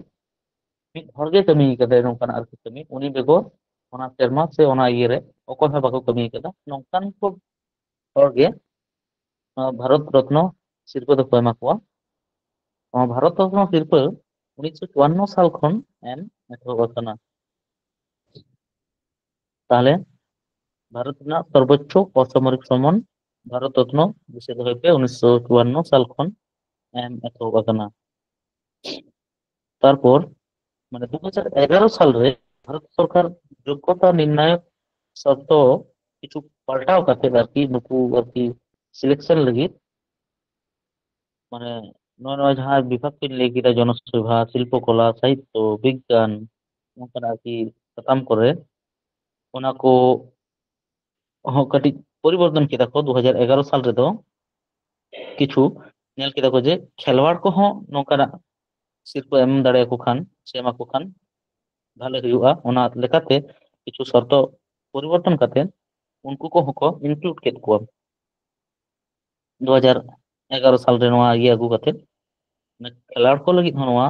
ᱢᱤᱫ ᱦᱚᱲ ᱜᱮ ᱠᱟᱹᱢᱤ ᱠᱟᱫᱟᱭ ᱱᱚᱝᱠᱟᱱᱟᱜ ᱟᱨᱠᱤ ᱠᱟᱹᱢᱤ, ᱩᱱᱤ ᱵᱮᱜᱚᱨ ᱚᱱᱟ ᱥᱮᱨᱢᱟ ᱥᱮ ᱚᱱᱟ ᱤᱭᱟᱹ ᱨᱮ ᱚᱠᱚᱭ ᱦᱚᱸ ᱵᱟᱠᱚ ᱠᱟᱹᱢᱤ ᱠᱟᱫᱟ᱾ ᱱᱚᱝᱠᱟᱱ ᱠᱚ ᱦᱚᱲ ᱜᱮ ᱱᱚᱣᱟ ᱵᱷᱟᱨᱚᱛ ᱨᱚᱛᱱᱚ ᱥᱤᱨᱯᱟᱹ ᱫᱚᱠᱚ ᱮᱢᱟ ᱠᱚᱣᱟ᱾ ᱱᱚᱣᱟ ᱵᱷᱟᱨᱚᱛ ᱨᱚᱛᱱᱚ ᱥᱤᱨᱯᱟᱹ ᱩᱱᱤᱥᱥᱚ ᱪᱩᱣᱟᱱᱱᱚ ᱥᱟᱞ ᱠᱷᱚᱱ ᱮᱢ ᱮᱛᱚᱦᱚᱵ ᱟᱠᱟᱱᱟ᱾ ᱛᱟᱦᱚᱞᱮ ᱵᱷᱟᱨᱚᱛ ᱨᱮᱱᱟᱜ ᱥᱚᱨᱵᱳᱪᱪᱚ ᱚᱥᱟᱢᱚᱨᱤᱠ ᱥᱚᱢᱢᱟᱱ ᱵᱷᱟᱨᱚᱛ ᱨᱚᱛᱱᱚ ᱫᱤᱥᱟᱹ ᱫᱚᱦᱚᱭ ᱯᱮ, ᱩᱱᱤᱥᱥᱚ ᱪᱩᱣᱟᱱᱱᱚ ᱥᱟᱞ ᱠᱷᱚᱱ ᱮᱢ ᱮᱛᱚᱦᱚᱵ ᱟᱠᱟᱱᱟ᱾ ᱛᱟᱨᱯᱚᱨ ᱢᱟᱱᱮ ᱫᱩ ᱦᱟᱡᱟᱨ ᱮᱜᱟᱨᱚ ᱥᱟᱞ ᱨᱮ ᱵᱷᱟᱨᱚᱛ ᱥᱚᱨᱠᱟᱨ ᱡᱳᱜᱽᱜᱚᱛᱟ ᱱᱤᱨᱱᱟᱭᱚᱠ ᱥᱚᱨᱛᱚ ᱠᱤᱪᱷᱩ ᱯᱟᱞᱴᱟᱣ ᱠᱟᱛᱮ ᱟᱨᱠᱤ ᱱᱩᱠᱩ ᱟᱨᱠᱤ ᱥᱤᱞᱮᱠᱥᱚᱱ ᱞᱟᱹᱜᱤᱫ ᱢᱟᱱᱮ ᱱᱚᱜᱼᱚ ᱱᱚᱣᱟ ᱡᱟᱦᱟᱸ ᱵᱤᱵᱷᱟᱜᱽ ᱠᱚᱧ ᱞᱟᱹᱭ ᱠᱮᱫᱟ, ᱡᱚᱱᱚᱥᱮᱵᱟ, ᱥᱤᱞᱯᱚ ᱠᱚᱞᱟ, ᱥᱟᱦᱤᱛᱛᱚ, ᱵᱤᱜᱽᱜᱟᱱ, ᱱᱚᱝᱠᱟᱱᱟᱜ ᱟᱨᱠᱤ ᱥᱟᱛᱟᱢ ᱠᱚᱨᱮ, ᱚᱱᱟ ᱠᱚ ᱦᱚᱸ ᱠᱟᱹᱴᱤᱡ ᱯᱚᱨᱤᱵᱚᱨᱛᱚᱱ ᱠᱮᱫᱟ ᱠᱚ ᱫᱩ ᱦᱟᱡᱟᱨ ᱮᱜᱟᱨᱚ ᱥᱟᱞ ᱨᱮᱫᱚ᱾ ᱠᱤᱪᱷᱩ ᱧᱮᱞ ᱠᱮᱫᱟ ᱠᱚ ᱡᱮ ᱠᱷᱮᱞᱣᱟᱲ ᱠᱚᱦᱚᱸ ᱱᱚᱝᱠᱟᱱᱟᱜ ᱥᱤᱨᱯᱟᱹ ᱮᱢ ᱫᱟᱲᱮᱭᱟᱠᱚ ᱠᱷᱟᱱ ᱥᱮ ᱮᱢᱟ ᱠᱚ ᱠᱷᱟᱱ ᱵᱷᱟᱞᱮ ᱦᱩᱭᱩᱜᱼᱟ᱾ ᱚᱱᱟ ᱞᱮᱠᱟᱛᱮ ᱠᱤᱪᱷᱩ ᱥᱚᱨᱛᱚ ᱯᱚᱨᱤᱵᱚᱨᱛᱚᱱ ᱠᱟᱛᱮ ᱩᱱᱠᱩ ᱠᱚᱦᱚᱸ ᱠᱚ ᱤᱱᱠᱞᱩᱰ ᱠᱮᱫ ᱠᱚᱣᱟ᱾ ᱫᱩ ᱦᱟᱡᱟᱨ ᱮᱜᱟᱨᱚ ᱥᱟᱞ ᱨᱮ ᱱᱚᱣᱟ ᱤᱭᱟᱹ ᱟᱹᱜᱩ ᱠᱟᱛᱮ ᱠᱷᱮᱞᱣᱟᱲ ᱠᱚ ᱞᱟᱹᱜᱤᱫ ᱦᱚᱸ ᱱᱚᱣᱟ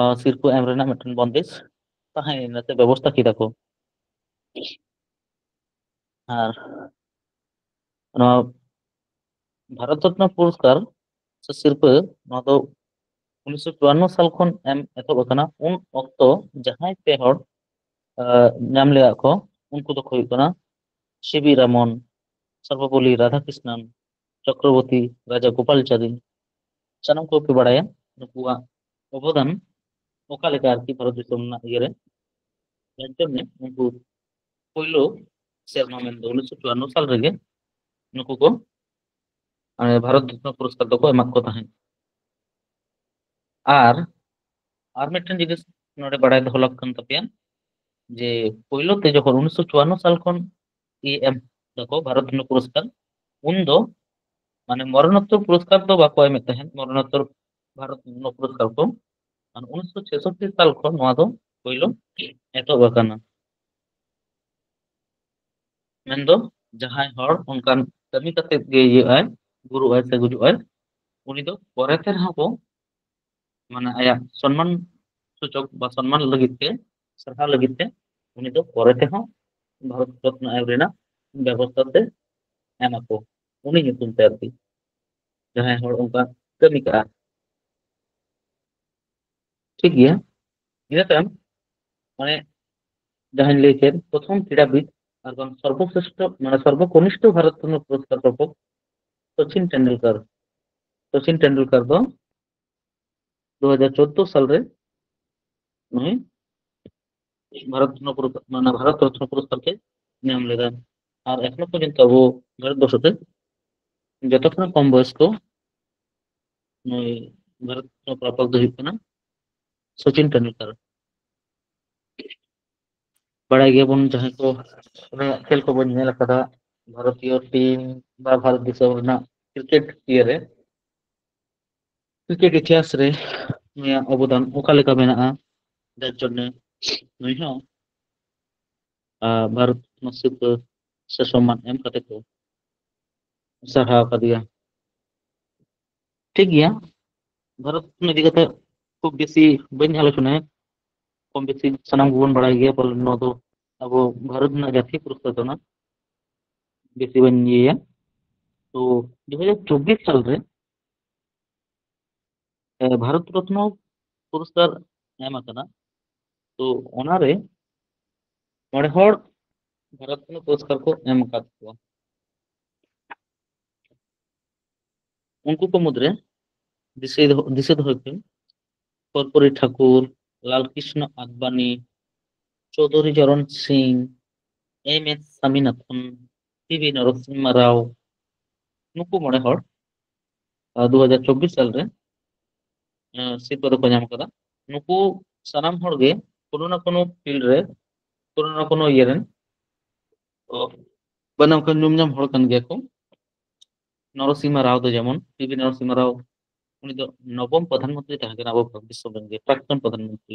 ᱟᱸ, ᱥᱤᱨᱯᱟᱹ ᱮᱢ ᱨᱮᱱᱟᱜ ᱢᱤᱫᱴᱮᱱ ᱵᱚᱱᱫᱮᱡ ᱛᱟᱦᱮᱸᱭᱮᱱᱟ ᱥᱮ ᱵᱮᱵᱚᱥᱛᱷᱟ ᱠᱮᱫᱟ ᱠᱚ᱾ ᱟᱨ ᱱᱚᱣᱟ ᱵᱷᱟᱨᱚᱛ ᱨᱚᱛᱱᱚ ᱯᱩᱨᱚᱥᱠᱟᱨ ᱥᱮ ᱥᱤᱨᱯᱟᱹ, ᱱᱚᱣᱟ ᱫᱚ ᱩᱱᱤᱥᱥᱚ ᱪᱩᱣᱟᱱᱱᱚ ᱥᱟᱞ ᱠᱷᱚᱱ ᱮᱢ ᱮᱛᱚᱦᱚᱵ ᱟᱠᱟᱱᱟ᱾ ᱩᱱ ᱚᱠᱛᱚ ᱡᱟᱦᱟᱸᱭ ᱯᱮ ᱦᱚᱲ ᱟᱸ, ᱧᱟᱢ ᱞᱮᱫᱟ ᱠᱚ, ᱩᱱᱠᱩ ᱫᱚᱠᱚ ᱦᱩᱭᱩᱜ ᱠᱟᱱᱟ ᱥᱤ ᱵᱤ ᱨᱟᱢᱚᱱ, ᱥᱚᱨᱵᱚᱯᱚᱞᱞᱤ ᱨᱟᱫᱷᱟᱠᱨᱤᱥᱱᱟᱱ, ᱪᱚᱠᱨᱚᱵᱚᱨᱛᱤ ᱨᱟᱡᱟ ᱜᱳᱯᱟᱞᱪᱟᱨᱤ᱾ ᱥᱟᱱᱟᱢ ᱠᱚᱯᱮ ᱵᱟᱲᱟᱭᱟ ᱱᱩᱠᱩᱣᱟᱜ ᱚᱵᱚᱫᱟᱱ ᱚᱠᱟ ᱞᱮᱠᱟ ᱟᱨᱠᱤ ᱵᱷᱟᱨᱚᱛ ᱫᱤᱥᱚᱢ ᱨᱮᱱᱟᱜ ᱤᱭᱟᱹᱨᱮ᱾ ᱮᱱᱛᱮ ᱩᱱᱠᱩ ᱯᱳᱭᱞᱳ ᱥᱮᱨᱢᱟ ᱢᱮᱱᱫᱚ ᱩᱱᱤᱥᱥᱚ ᱪᱩᱣᱟᱱᱱᱚ ᱥᱟᱞ ᱨᱮᱜᱮ ᱱᱩᱠᱩ ᱠᱚ ᱢᱟᱱᱮ ᱵᱷᱟᱨᱚᱛ ᱨᱚᱛᱱᱚ ᱯᱩᱨᱚᱥᱠᱟᱨ ᱫᱚᱠᱚ ᱮᱢᱟᱜ ᱠᱚ ᱛᱟᱦᱮᱸᱫ᱾ ᱟᱨ ᱟᱨ ᱢᱤᱫᱴᱮᱱ ᱡᱤᱱᱤᱥ ᱱᱚᱰᱮ ᱵᱟᱲᱟᱭ ᱫᱚᱦᱚ ᱞᱟᱹᱠ ᱠᱟᱱ ᱛᱟᱯᱮᱭᱟ ᱡᱮ ᱯᱳᱭᱞᱳ ᱛᱮ ᱡᱚᱠᱷᱚᱱ ᱩᱱᱤᱥᱥᱚ ᱪᱩᱣᱟᱱᱱᱚ ᱥᱟᱞ ᱠᱷᱚᱱ ᱤᱭᱟᱹ ᱮᱢ ᱫᱟᱠᱚ ᱵᱷᱟᱨᱚᱛ ᱨᱚᱛᱱᱚ ᱯᱩᱨᱚᱥᱠᱟᱨ, ᱩᱱᱫᱚ ᱢᱟᱱᱮ ᱢᱚᱨᱚᱱᱳᱛᱛᱚᱨ ᱯᱩᱨᱚᱥᱠᱟᱨ ᱫᱚ ᱵᱟᱠᱚ ᱮᱢᱮᱫ ᱛᱟᱦᱮᱸᱫ, ᱢᱚᱨᱚᱱᱳᱛᱛᱚᱨ ᱵᱷᱟᱨᱚᱛ ᱨᱚᱛᱱᱚ ᱯᱩᱨᱚᱥᱠᱟᱨ ᱠᱚ᱾ ᱢᱟᱱᱮ ᱩᱱᱤᱥᱥᱚ ᱪᱷᱮᱥᱚᱴᱴᱤ ᱥᱟᱞ ᱠᱷᱚᱱ ᱱᱚᱣᱟ ᱫᱚ ᱯᱳᱭᱞᱳ ᱮᱛᱚᱦᱚᱵ ᱟᱠᱟᱱᱟ᱾ ᱢᱮᱱᱫᱚ ᱡᱟᱦᱟᱸᱭ ᱦᱚᱲ ᱚᱱᱠᱟᱱ ᱠᱟᱹᱢᱤ ᱠᱟᱛᱮᱫ ᱜᱮ ᱤᱭᱟᱹᱜ ᱟᱭ, ᱜᱩᱨᱩᱜ ᱟᱭ ᱥᱮ ᱜᱩᱡᱩᱜ ᱟᱭ, ᱩᱱᱤ ᱫᱚ ᱯᱚᱨᱮᱛᱮ ᱨᱮᱦᱚᱸ ᱠᱚ ᱢᱟᱱᱮ ᱟᱭᱟᱜ ᱥᱚᱱᱢᱟᱱ ᱥᱩᱪᱚᱠ ᱵᱟ ᱥᱚᱱᱢᱟᱱ ᱞᱟᱹᱜᱤᱫ ᱛᱮ, ᱥᱟᱨᱦᱟᱣ ᱞᱟᱹᱜᱤᱫ ᱛᱮ ᱩᱱᱤ ᱫᱚ ᱯᱚᱨᱮ ᱛᱮᱦᱚᱸ ᱵᱷᱟᱨᱚᱛ ᱨᱚᱛᱱᱚ ᱮᱢ ᱨᱮᱱᱟᱜ ᱵᱮᱵᱚᱥᱛᱷᱟ ᱛᱮ ᱮᱢ ᱟᱠᱚ, ᱩᱱᱤ ᱧᱩᱛᱩᱢ ᱛᱮ ᱟᱨᱠᱤ, ᱡᱟᱦᱟᱸᱭ ᱦᱚᱲ ᱚᱱᱠᱟ ᱠᱟᱹᱢᱤ ᱠᱟᱜᱼᱟ᱾ ᱴᱷᱤᱠ ᱜᱮᱭᱟ, ᱤᱱᱟᱹ ᱛᱟᱭᱚᱢ ᱢᱟᱱᱮ ᱡᱟᱦᱟᱸᱧ ᱞᱟᱹᱭ ᱠᱮᱫ, ᱯᱨᱚᱛᱷᱚᱢ ᱠᱨᱤᱲᱟᱵᱤᱫ ᱟᱨ ᱵᱟᱝ ᱥᱚᱨᱵᱚᱥᱨᱮᱥᱴᱷᱚ, ᱢᱟᱱᱮ ᱥᱚᱨᱵᱚᱠᱚᱱᱤᱥᱴᱷᱚ ᱵᱷᱟᱨᱚᱛ ᱨᱚᱛᱱᱚ ᱯᱩᱨᱚᱥᱠᱟᱨ ᱯᱨᱟᱯᱚᱠ ᱥᱚᱪᱤᱱ ᱴᱮᱱᱰᱩᱞᱠᱟᱨ᱾ ᱥᱚᱪᱤᱱ ᱴᱮᱱᱰᱩᱞᱠᱟᱨ ᱫᱚ ᱫᱩ ᱦᱟᱡᱟᱨ ᱪᱳᱫᱫᱳ ᱥᱟᱞᱨᱮ ᱱᱩᱭ ᱵᱷᱟᱨᱚᱛ ᱨᱚᱛᱱᱚ ᱯᱩᱨᱚᱥ-, ᱢᱟᱱᱮ ᱵᱷᱟᱨᱚᱛ ᱨᱚᱛᱱᱚ ᱯᱩᱨᱚᱥᱠᱟᱨ ᱠᱚ ᱧᱟᱢ ᱞᱮᱫᱟ᱾ ᱟᱨ ᱮᱠᱷᱚᱱᱳ ᱯᱚᱨᱡᱚᱱᱛᱚ ᱟᱵᱚ ᱵᱷᱟᱨᱚᱛ ᱵᱚᱨᱥᱚ ᱛᱮ ᱡᱚᱛᱚ ᱠᱷᱚᱱ ᱠᱚᱢ ᱵᱚᱭᱚᱥ ᱠᱚ ᱱᱩᱭ ᱵᱷᱟᱨᱚᱛ ᱨᱚᱛᱱᱚ ᱯᱨᱟᱯᱚᱠ ᱫᱚ ᱦᱩᱭᱩᱜ ᱠᱟᱱᱟ ᱥᱚᱪᱤᱱ ᱴᱮᱱᱰᱩᱞᱠᱟᱨ᱾ ᱵᱟᱲᱟᱭ ᱜᱮᱭᱟᱵᱚᱱ ᱡᱟᱦᱟᱸᱭ ᱠᱚ ᱩᱱᱤᱭᱟᱜ ᱠᱷᱮᱞ ᱠᱚᱵᱚᱱ ᱧᱮᱞ ᱟᱠᱟᱫᱟ, ᱵᱷᱟᱨᱚᱛᱤᱭᱚ ᱴᱤᱢ ᱵᱟ ᱵᱷᱟᱨᱚᱛ ᱫᱤᱥᱚᱢ ᱨᱮᱱᱟᱜ ᱠᱨᱤᱠᱮᱴ ᱤᱭᱟᱹ ᱨᱮ, ᱠᱨᱤᱠᱮᱴ ᱤᱛᱤᱦᱟᱥ ᱨᱮ ᱱᱩᱭᱟᱜ ᱚᱵᱚᱫᱟᱱ ᱚᱠᱟ ᱞᱮᱠᱟ ᱢᱮᱱᱟᱜᱼᱟ, ᱡᱟᱨ ᱡᱚᱱᱱᱮ ᱱᱩᱭ ᱦᱚᱸ, ᱟᱨ ᱵᱷᱟᱨᱚᱛ ᱨᱚᱛᱱᱚ ᱥᱤᱨᱯᱟᱹ ᱥᱮ ᱥᱚᱢᱢᱟᱱ ᱮᱢ ᱠᱟᱛᱮ ᱠᱚ ᱥᱟᱨᱦᱟᱣ ᱟᱠᱟᱫᱮᱭᱟ᱾ ᱴᱷᱤᱠ ᱜᱮᱭᱟ, ᱵᱷᱟᱨᱚᱛ ᱨᱚᱛᱱᱚ ᱤᱫᱤ ᱠᱟᱛᱮ ᱠᱷᱩᱵ ᱵᱮᱥᱤ ᱵᱟᱹᱧ ᱟᱞᱳᱪᱚᱱᱟᱭᱟ, ᱠᱚᱢ ᱵᱮᱥᱤ ᱥᱟᱱᱟᱢ ᱜᱮᱵᱚᱱ ᱵᱟᱲᱟᱭ ᱜᱮᱭᱟ, ᱯᱟᱞᱮᱱ ᱱᱚᱣᱟ ᱫᱚ ᱟᱵᱚ ᱵᱷᱟᱨᱚᱛ ᱨᱮᱱᱟᱜ ᱡᱟᱹᱛᱤᱭᱟᱹᱨᱤ ᱯᱩᱨᱚᱥᱠᱟᱨ ᱠᱟᱱᱟ, ᱵᱮᱥᱤ ᱵᱟᱹᱧ ᱤᱭᱟᱹᱭᱟ᱾ ᱛᱚ ᱫᱩ ᱦᱟᱡᱟᱨ ᱪᱚᱵᱵᱤᱥ ᱥᱟᱞ ᱨᱮ ᱮ, ᱵᱷᱟᱨᱚᱛ ᱨᱚᱛᱱᱚ ᱯᱩᱨᱚᱥᱠᱟᱨ ᱮᱢ ᱟᱠᱟᱱᱟ᱾ ᱛᱚ ᱚᱱᱟᱨᱮ ᱢᱚᱬᱮ ᱦᱚᱲ ᱵᱷᱟᱨᱚᱛ ᱨᱚᱛᱱᱚ ᱯᱩᱨᱚᱥᱠᱟᱨ ᱠᱚ ᱮᱢ ᱟᱠᱟᱫ ᱠᱚᱣᱟ᱾ ᱩᱱᱠᱩ ᱠᱚ ᱢᱩᱫᱽᱨᱮ ᱫᱤᱥᱟᱹ ᱫᱚᱦᱚ, ᱫᱤᱥᱟᱹ ᱫᱚᱦᱚᱭ ᱯᱮ, ᱠᱚᱨᱯᱩᱨᱤ ᱴᱷᱟᱠᱩᱨ, ᱞᱟᱞᱠᱨᱤᱥᱱᱚ ᱟᱫᱵᱟᱱᱤ, ᱪᱳᱣᱫᱷᱩᱨᱤ ᱪᱚᱨᱚᱱ ᱥᱤᱝ, M S Swaminathan, P B ᱱᱚᱨᱚᱥᱤᱢᱦᱟ Rao, ᱱᱩᱠᱩ ᱢᱚᱬᱮ ᱦᱚᱲ ᱫᱩ ᱦᱟᱡᱟᱨ ᱪᱚᱵᱵᱤᱥ ᱥᱟᱞ ᱨᱮ ᱥᱤᱨᱯᱟᱹ ᱫᱚᱠᱚ ᱧᱟᱢ ᱟᱠᱟᱫᱟ᱾ ᱱᱩᱠᱩ ᱥᱟᱱᱟᱢ ᱦᱚᱲ ᱜᱮ ᱠᱳᱱᱳ ᱱᱟ ᱠᱳᱱᱳ ᱯᱷᱤᱞᱰ ᱨᱮ, ᱠᱳᱱᱳ ᱱᱟ ᱠᱳᱱᱳ ᱤᱭᱟᱹ ᱨᱮᱱ ᱵᱟᱱᱟᱢ ᱠᱚ ᱧᱩᱢ ᱧᱟᱢ ᱦᱚᱲ ᱠᱟᱱ ᱜᱮᱭᱟ ᱠᱚ᱾ ᱱᱚᱨᱚᱥᱤᱢᱦᱟ ᱨᱟᱣ ᱫᱚ ᱡᱮᱢᱚᱱ, ᱯᱤ ᱵᱤ ᱱᱚᱨᱚᱥᱤᱢᱦᱟ ᱨᱟᱣ, ᱩᱱᱤ ᱫᱚ ᱱᱚᱵᱚᱢ ᱯᱨᱚᱫᱷᱟᱱ ᱢᱚᱱᱛᱨᱤ ᱛᱟᱦᱮᱸ ᱠᱟᱱᱟ ᱟᱵᱚ ᱵᱷᱟᱨᱚᱛ ᱫᱤᱥᱚᱢ ᱨᱮᱱ ᱜᱮ, ᱯᱨᱟᱠᱛᱚᱱ ᱯᱨᱚᱫᱷᱟᱱ ᱢᱚᱱᱛᱨᱤ᱾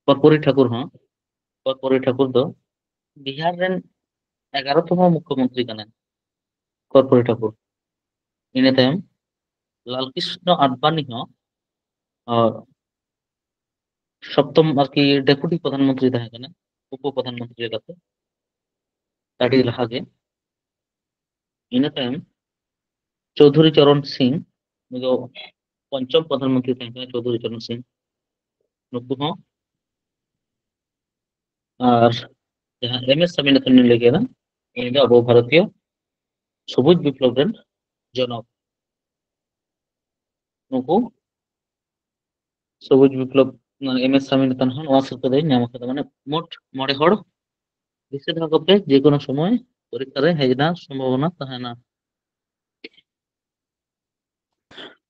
ᱠᱚᱨᱯᱩᱨᱤ ᱴᱷᱟᱠᱩᱨ ᱦᱚᱸ, ᱠᱚᱨᱯᱩᱨᱤ ᱴᱷᱟᱠᱩᱨ ᱫᱚ ᱵᱤᱦᱟᱨ ᱨᱮᱱ ᱮᱜᱟᱨᱚ ᱛᱚᱢ ᱢᱩᱠᱷᱭᱚᱢᱚᱱᱛᱨᱤ ᱠᱟᱱᱟᱭ, ᱠᱚᱨᱯᱩᱨᱤ ᱴᱷᱟᱠᱩᱨ᱾ ᱤᱱᱟᱹ ᱛᱟᱭᱚᱢ ᱞᱟᱞᱠᱨᱤᱥᱱᱚ ᱟᱫᱵᱟᱱᱤ ᱦᱚᱸ ᱟᱨ ᱥᱚᱯᱛᱚᱢ ᱟᱨᱠᱤ ᱰᱮᱯᱩᱴᱤ ᱯᱨᱚᱫᱷᱟᱱ ᱢᱚᱱᱛᱨᱤ ᱛᱟᱦᱮᱸ ᱠᱟᱱᱟ, ᱩᱯᱚ ᱯᱨᱚᱫᱷᱟᱱ ᱢᱚᱱᱛᱨᱤ ᱞᱮᱠᱟᱛᱮ ᱟᱹᱰᱤ ᱞᱟᱦᱟ ᱜᱮ᱾ ᱤᱱᱟᱹ ᱛᱟᱭᱚᱢ ᱪᱳᱣᱫᱷᱩᱨᱤ ᱪᱚᱨᱚᱱ ᱥᱤᱝ, ᱩᱱᱤ ᱫᱚ ᱯᱚᱧᱪᱚᱢ ᱯᱨᱚᱫᱷᱟᱱ ᱢᱚᱱᱛᱨᱤ ᱛᱟᱦᱮᱸ ᱠᱟᱱᱟ, ᱪᱳᱣᱫᱷᱩᱨᱤ ᱪᱚᱨᱚᱱ ᱥᱤᱝ᱾ ᱱᱩᱠᱩ ᱦᱚᱸ, ᱟᱨ ᱡᱟᱦᱟᱸ ᱮᱢ ᱮᱥ ᱥᱟᱢᱤᱱᱟᱛᱷᱚᱱ ᱞᱤᱧ ᱞᱟᱹᱭ ᱠᱮᱫᱟ, ᱩᱱᱤ ᱫᱚ ᱟᱵᱚ ᱵᱷᱟᱨᱚᱛᱤᱭᱚ ᱥᱚᱵᱩᱡ ᱵᱤᱯᱞᱚᱵ ᱨᱮᱱ ᱡᱚᱱᱚᱠ᱾ ᱱᱩᱠᱩ ᱥᱚᱵᱩᱡ ᱵᱤᱯᱞᱚᱵ, ᱮᱢ ᱮᱥ ᱥᱟᱢᱤᱱᱟᱛᱷᱚᱱ ᱦᱚᱸ ᱱᱚᱣᱟ ᱥᱤᱨᱯᱟᱹ ᱫᱚᱭ ᱧᱟᱢ ᱟᱠᱟᱫᱟ᱾ ᱢᱟᱱᱮ ᱢᱳᱴ ᱢᱚᱬᱮ ᱦᱚᱲ ᱫᱤᱥᱟᱹ ᱫᱚᱦᱚ ᱠᱚᱯᱮ, ᱡᱮᱠᱳᱱᱳ ᱥᱚᱢᱚᱭ ᱯᱚᱨᱤᱠᱠᱷᱟ ᱨᱮ ᱦᱮᱡ ᱨᱮᱱᱟᱜ ᱥᱚᱢᱵᱷᱚᱵᱚᱱᱟ ᱛᱟᱦᱮᱱᱟ᱾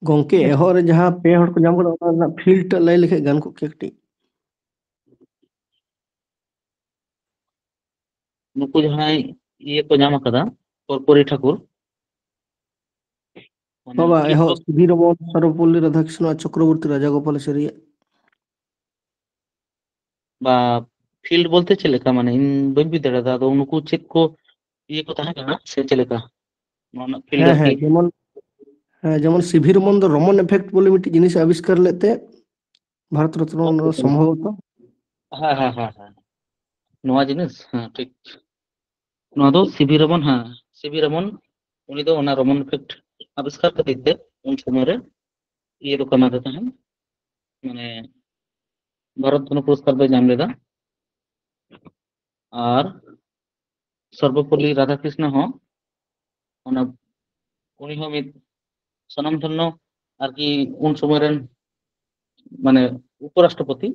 ᱜᱚᱝᱠᱮ, ᱮᱦᱚᱵ ᱨᱮ ᱡᱟᱦᱟᱸ ᱯᱮ ᱦᱚᱲ ᱠᱚ ᱧᱟᱢ ᱠᱟᱫᱟ, ᱚᱱᱟ ᱨᱮᱱᱟᱜ ᱯᱷᱤᱞᱰ ᱴᱟᱜ ᱞᱟᱹᱭ ᱞᱮᱠᱷᱟᱡ ᱜᱟᱱ ᱠᱚᱜ ᱠᱮᱭᱟ ᱠᱟᱹᱴᱤᱡ᱾ ᱱᱩᱠᱩ ᱡᱟᱦᱟᱸᱭ ᱤᱭᱟᱹ ᱠᱚ ᱧᱟᱢ ᱟᱠᱟᱫᱟ, ᱠᱚᱨᱯᱚᱨᱤ ᱴᱷᱟᱠᱩᱨ, ᱚᱱᱟ ᱵᱟᱵᱟ, ᱪᱮᱫ ᱮᱦᱚᱵ ᱠᱚ ᱥᱤᱵᱤ ᱨᱚᱢᱚᱱ, ᱥᱚᱨᱵᱚᱯᱚᱞᱞᱤ ᱨᱟᱫᱷᱟᱠᱨᱤᱥᱱᱚ ᱟᱨ ᱪᱚᱠᱨᱚᱵᱚᱨᱛᱤ ᱨᱟᱡᱟᱜᱳᱯᱟᱞᱟᱪᱟᱨᱤᱭᱟ᱾ ᱵᱟ ᱯᱷᱤᱞᱰ ᱵᱚᱞᱛᱮ ᱪᱮᱫ ᱞᱮᱠᱟ? ᱢᱟᱱᱮ ᱤᱧ ᱵᱟᱹᱧ ᱵᱩᱡ ᱫᱟᱲᱮᱭᱟᱫᱟ᱾ ᱟᱫᱚ ᱱᱩᱠᱩ ᱪᱮᱫ ᱠᱚ ᱤᱭᱟᱹ ᱠᱚ ᱛᱟᱦᱮᱸ ᱠᱟᱱᱟ ᱥᱮ ᱪᱮᱫ ᱞᱮᱠᱟ? ᱱᱚᱣᱟ ᱨᱮᱱᱟᱜ ᱯᱷᱤᱞᱰ ᱦᱮᱸ, ᱟᱨᱠᱤ᱾ ᱦᱮᱸ, ᱡᱮᱢᱚᱱ, ᱦᱮᱸ, ᱡᱮᱢᱚᱱ ᱥᱤᱵᱷᱤ ᱨᱚᱢᱚᱱ ᱫᱚ ᱨᱚᱢᱚᱱ ᱮᱯᱷᱮᱠᱴ ᱵᱚᱞᱮ ᱢᱤᱫᱴᱤᱡ ᱡᱤᱱᱤᱥ ᱮ ᱟᱵᱤᱥᱠᱟᱨ ᱞᱮᱫ ᱛᱮ ᱵᱷᱟᱨᱚᱛ ᱨᱚᱛᱱᱚ ᱦᱳᱭ, ᱚᱱᱟ ᱫᱚ ᱦᱳᱭ᱾ ᱥᱚᱢᱵᱷᱚᱵᱚᱛᱚ᱾ ᱦᱮᱸ, ᱦᱮᱸ, ᱦᱮᱸ, ᱦᱮᱸ᱾ ᱱᱚᱣᱟ ᱡᱤᱱᱤᱥ, ᱦᱮᱸ, ᱴᱷᱤᱠ᱾ ᱱᱚᱣᱟ ᱫᱚ ᱥᱤᱵᱷᱤ ᱨᱚᱢᱚᱱ, ᱦᱮᱸ, ᱥᱤᱵᱷᱤ ᱨᱚᱢᱚᱱ, ᱩᱱᱤ ᱫᱚ ᱚᱱᱟ ᱨᱚᱢᱚᱱ ᱮᱯᱷᱮᱠᱴ ᱟᱵᱤᱥᱠᱟᱨ ᱠᱷᱟᱹᱛᱤᱨ ᱛᱮ ᱩᱱ ᱥᱚᱢᱚᱭ ᱨᱮ ᱤᱭᱟᱹ ᱫᱚᱠᱚ ᱮᱢᱟᱫᱮ ᱛᱟᱦᱮᱸᱱ, ᱢᱟᱱᱮ ᱵᱷᱟᱨᱚᱛ ᱨᱚᱛᱱᱚ ᱯᱩᱨᱚᱥᱠᱟᱨ ᱫᱚᱭ ᱧᱟᱢ ᱞᱮᱫᱟ᱾ ᱟᱨ ᱥᱚᱨᱵᱚᱯᱚᱞᱞᱤ ᱨᱟᱫᱷᱟᱠᱨᱤᱥᱱᱚ ᱦᱚᱸ ᱚᱱᱟ, ᱩᱱᱤ ᱦᱚᱸ ᱢᱤᱫ ᱥᱚᱱᱟᱢ ᱫᱷᱚᱱᱱᱚ ᱟᱨᱠᱤ ᱩᱱ ᱥᱚᱢᱚᱭ ᱨᱮᱱ ᱢᱟᱱᱮ ᱩᱯᱚᱨᱟᱥᱴᱨᱚᱯᱚᱛᱤ᱾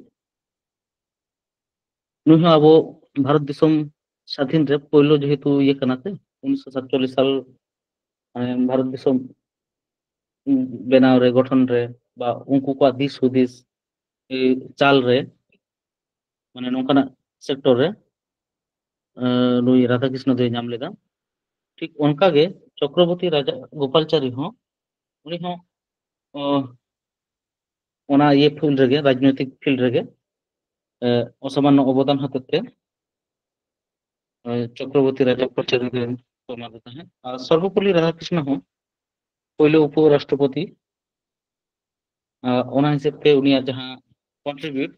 ᱱᱩᱭ ᱦᱚᱸ ᱟᱵᱚ ᱵᱷᱟᱨᱚᱛ ᱫᱤᱥᱚᱢ ᱥᱟᱹᱫᱷᱤᱱ ᱨᱮ ᱯᱳᱭᱞᱳ ᱡᱮᱦᱮᱛᱩ ᱤᱭᱟᱹ ᱠᱟᱱᱟ ᱥᱮ, ᱩᱱᱤᱥᱥᱚ ᱥᱟᱛᱪᱚᱞᱞᱤᱥ ᱥᱟᱞ, ᱢᱟᱱᱮ ᱵᱷᱟᱨᱚᱛ ᱫᱤᱥᱚᱢ ᱵᱮᱱᱟᱣ ᱨᱮ, ᱜᱚᱴᱷᱚᱱ ᱨᱮ, ᱵᱟ ᱩᱱᱠᱩ ᱠᱚᱣᱟᱜ ᱫᱤᱥ ᱦᱩᱫᱤᱥ, ᱮ, ᱪᱟᱞ ᱨᱮ, ᱢᱟᱱᱮ ᱱᱚᱝᱠᱟᱱᱟᱜ ᱥᱮᱠᱴᱚᱨ ᱨᱮ, ᱮ, ᱱᱩᱭ ᱨᱟᱫᱷᱟᱠᱨᱤᱥᱱᱚ ᱫᱚᱭ ᱧᱟᱢ ᱞᱮᱫᱟ᱾ ᱴᱷᱤᱠ ᱚᱱᱠᱟ ᱜᱮ ᱪᱚᱠᱨᱚᱵᱚᱨᱛᱤ ᱨᱟᱡᱟ ᱜᱳᱯᱟᱞᱪᱟᱨᱤ ᱦᱚᱸ, ᱩᱱᱤ ᱦᱚᱸ, ᱚ, ᱚᱱᱟ ᱤᱭᱟᱹ ᱯᱷᱤᱞᱰ ᱨᱮᱜᱮ, ᱨᱟᱡᱽᱱᱳᱭᱛᱤᱠ ᱯᱷᱤᱞᱰ ᱨᱮᱜᱮ, ᱮ, ᱚᱥᱟᱢᱟᱱᱱᱚ ᱚᱵᱚᱫᱟᱱ ᱦᱚᱛᱮᱡ ᱛᱮ, ᱮ, ᱪᱚᱠᱨᱚᱵᱚᱨᱛᱤ ᱨᱟᱡᱟ ᱜᱳᱯᱟᱞᱪᱟᱨᱤ ᱨᱮ ᱠᱚ ᱮᱢᱟᱫᱮ ᱛᱟᱦᱮᱸᱫ᱾ ᱟᱨ ᱥᱚᱨᱵᱚᱯᱚᱞᱞᱤ ᱨᱟᱫᱷᱟᱠᱨᱤᱥᱱᱚ ᱦᱚᱸ ᱯᱳᱭᱞᱳ ᱩᱯᱚ ᱨᱟᱥᱴᱨᱚᱯᱚᱛᱤ, ᱟᱨ ᱚᱱᱟ ᱦᱤᱥᱟᱹᱵ ᱛᱮ ᱩᱱᱤᱭᱟᱜ ᱡᱟᱦᱟᱸ ᱠᱚᱱᱴᱨᱤᱵᱤᱭᱩᱴ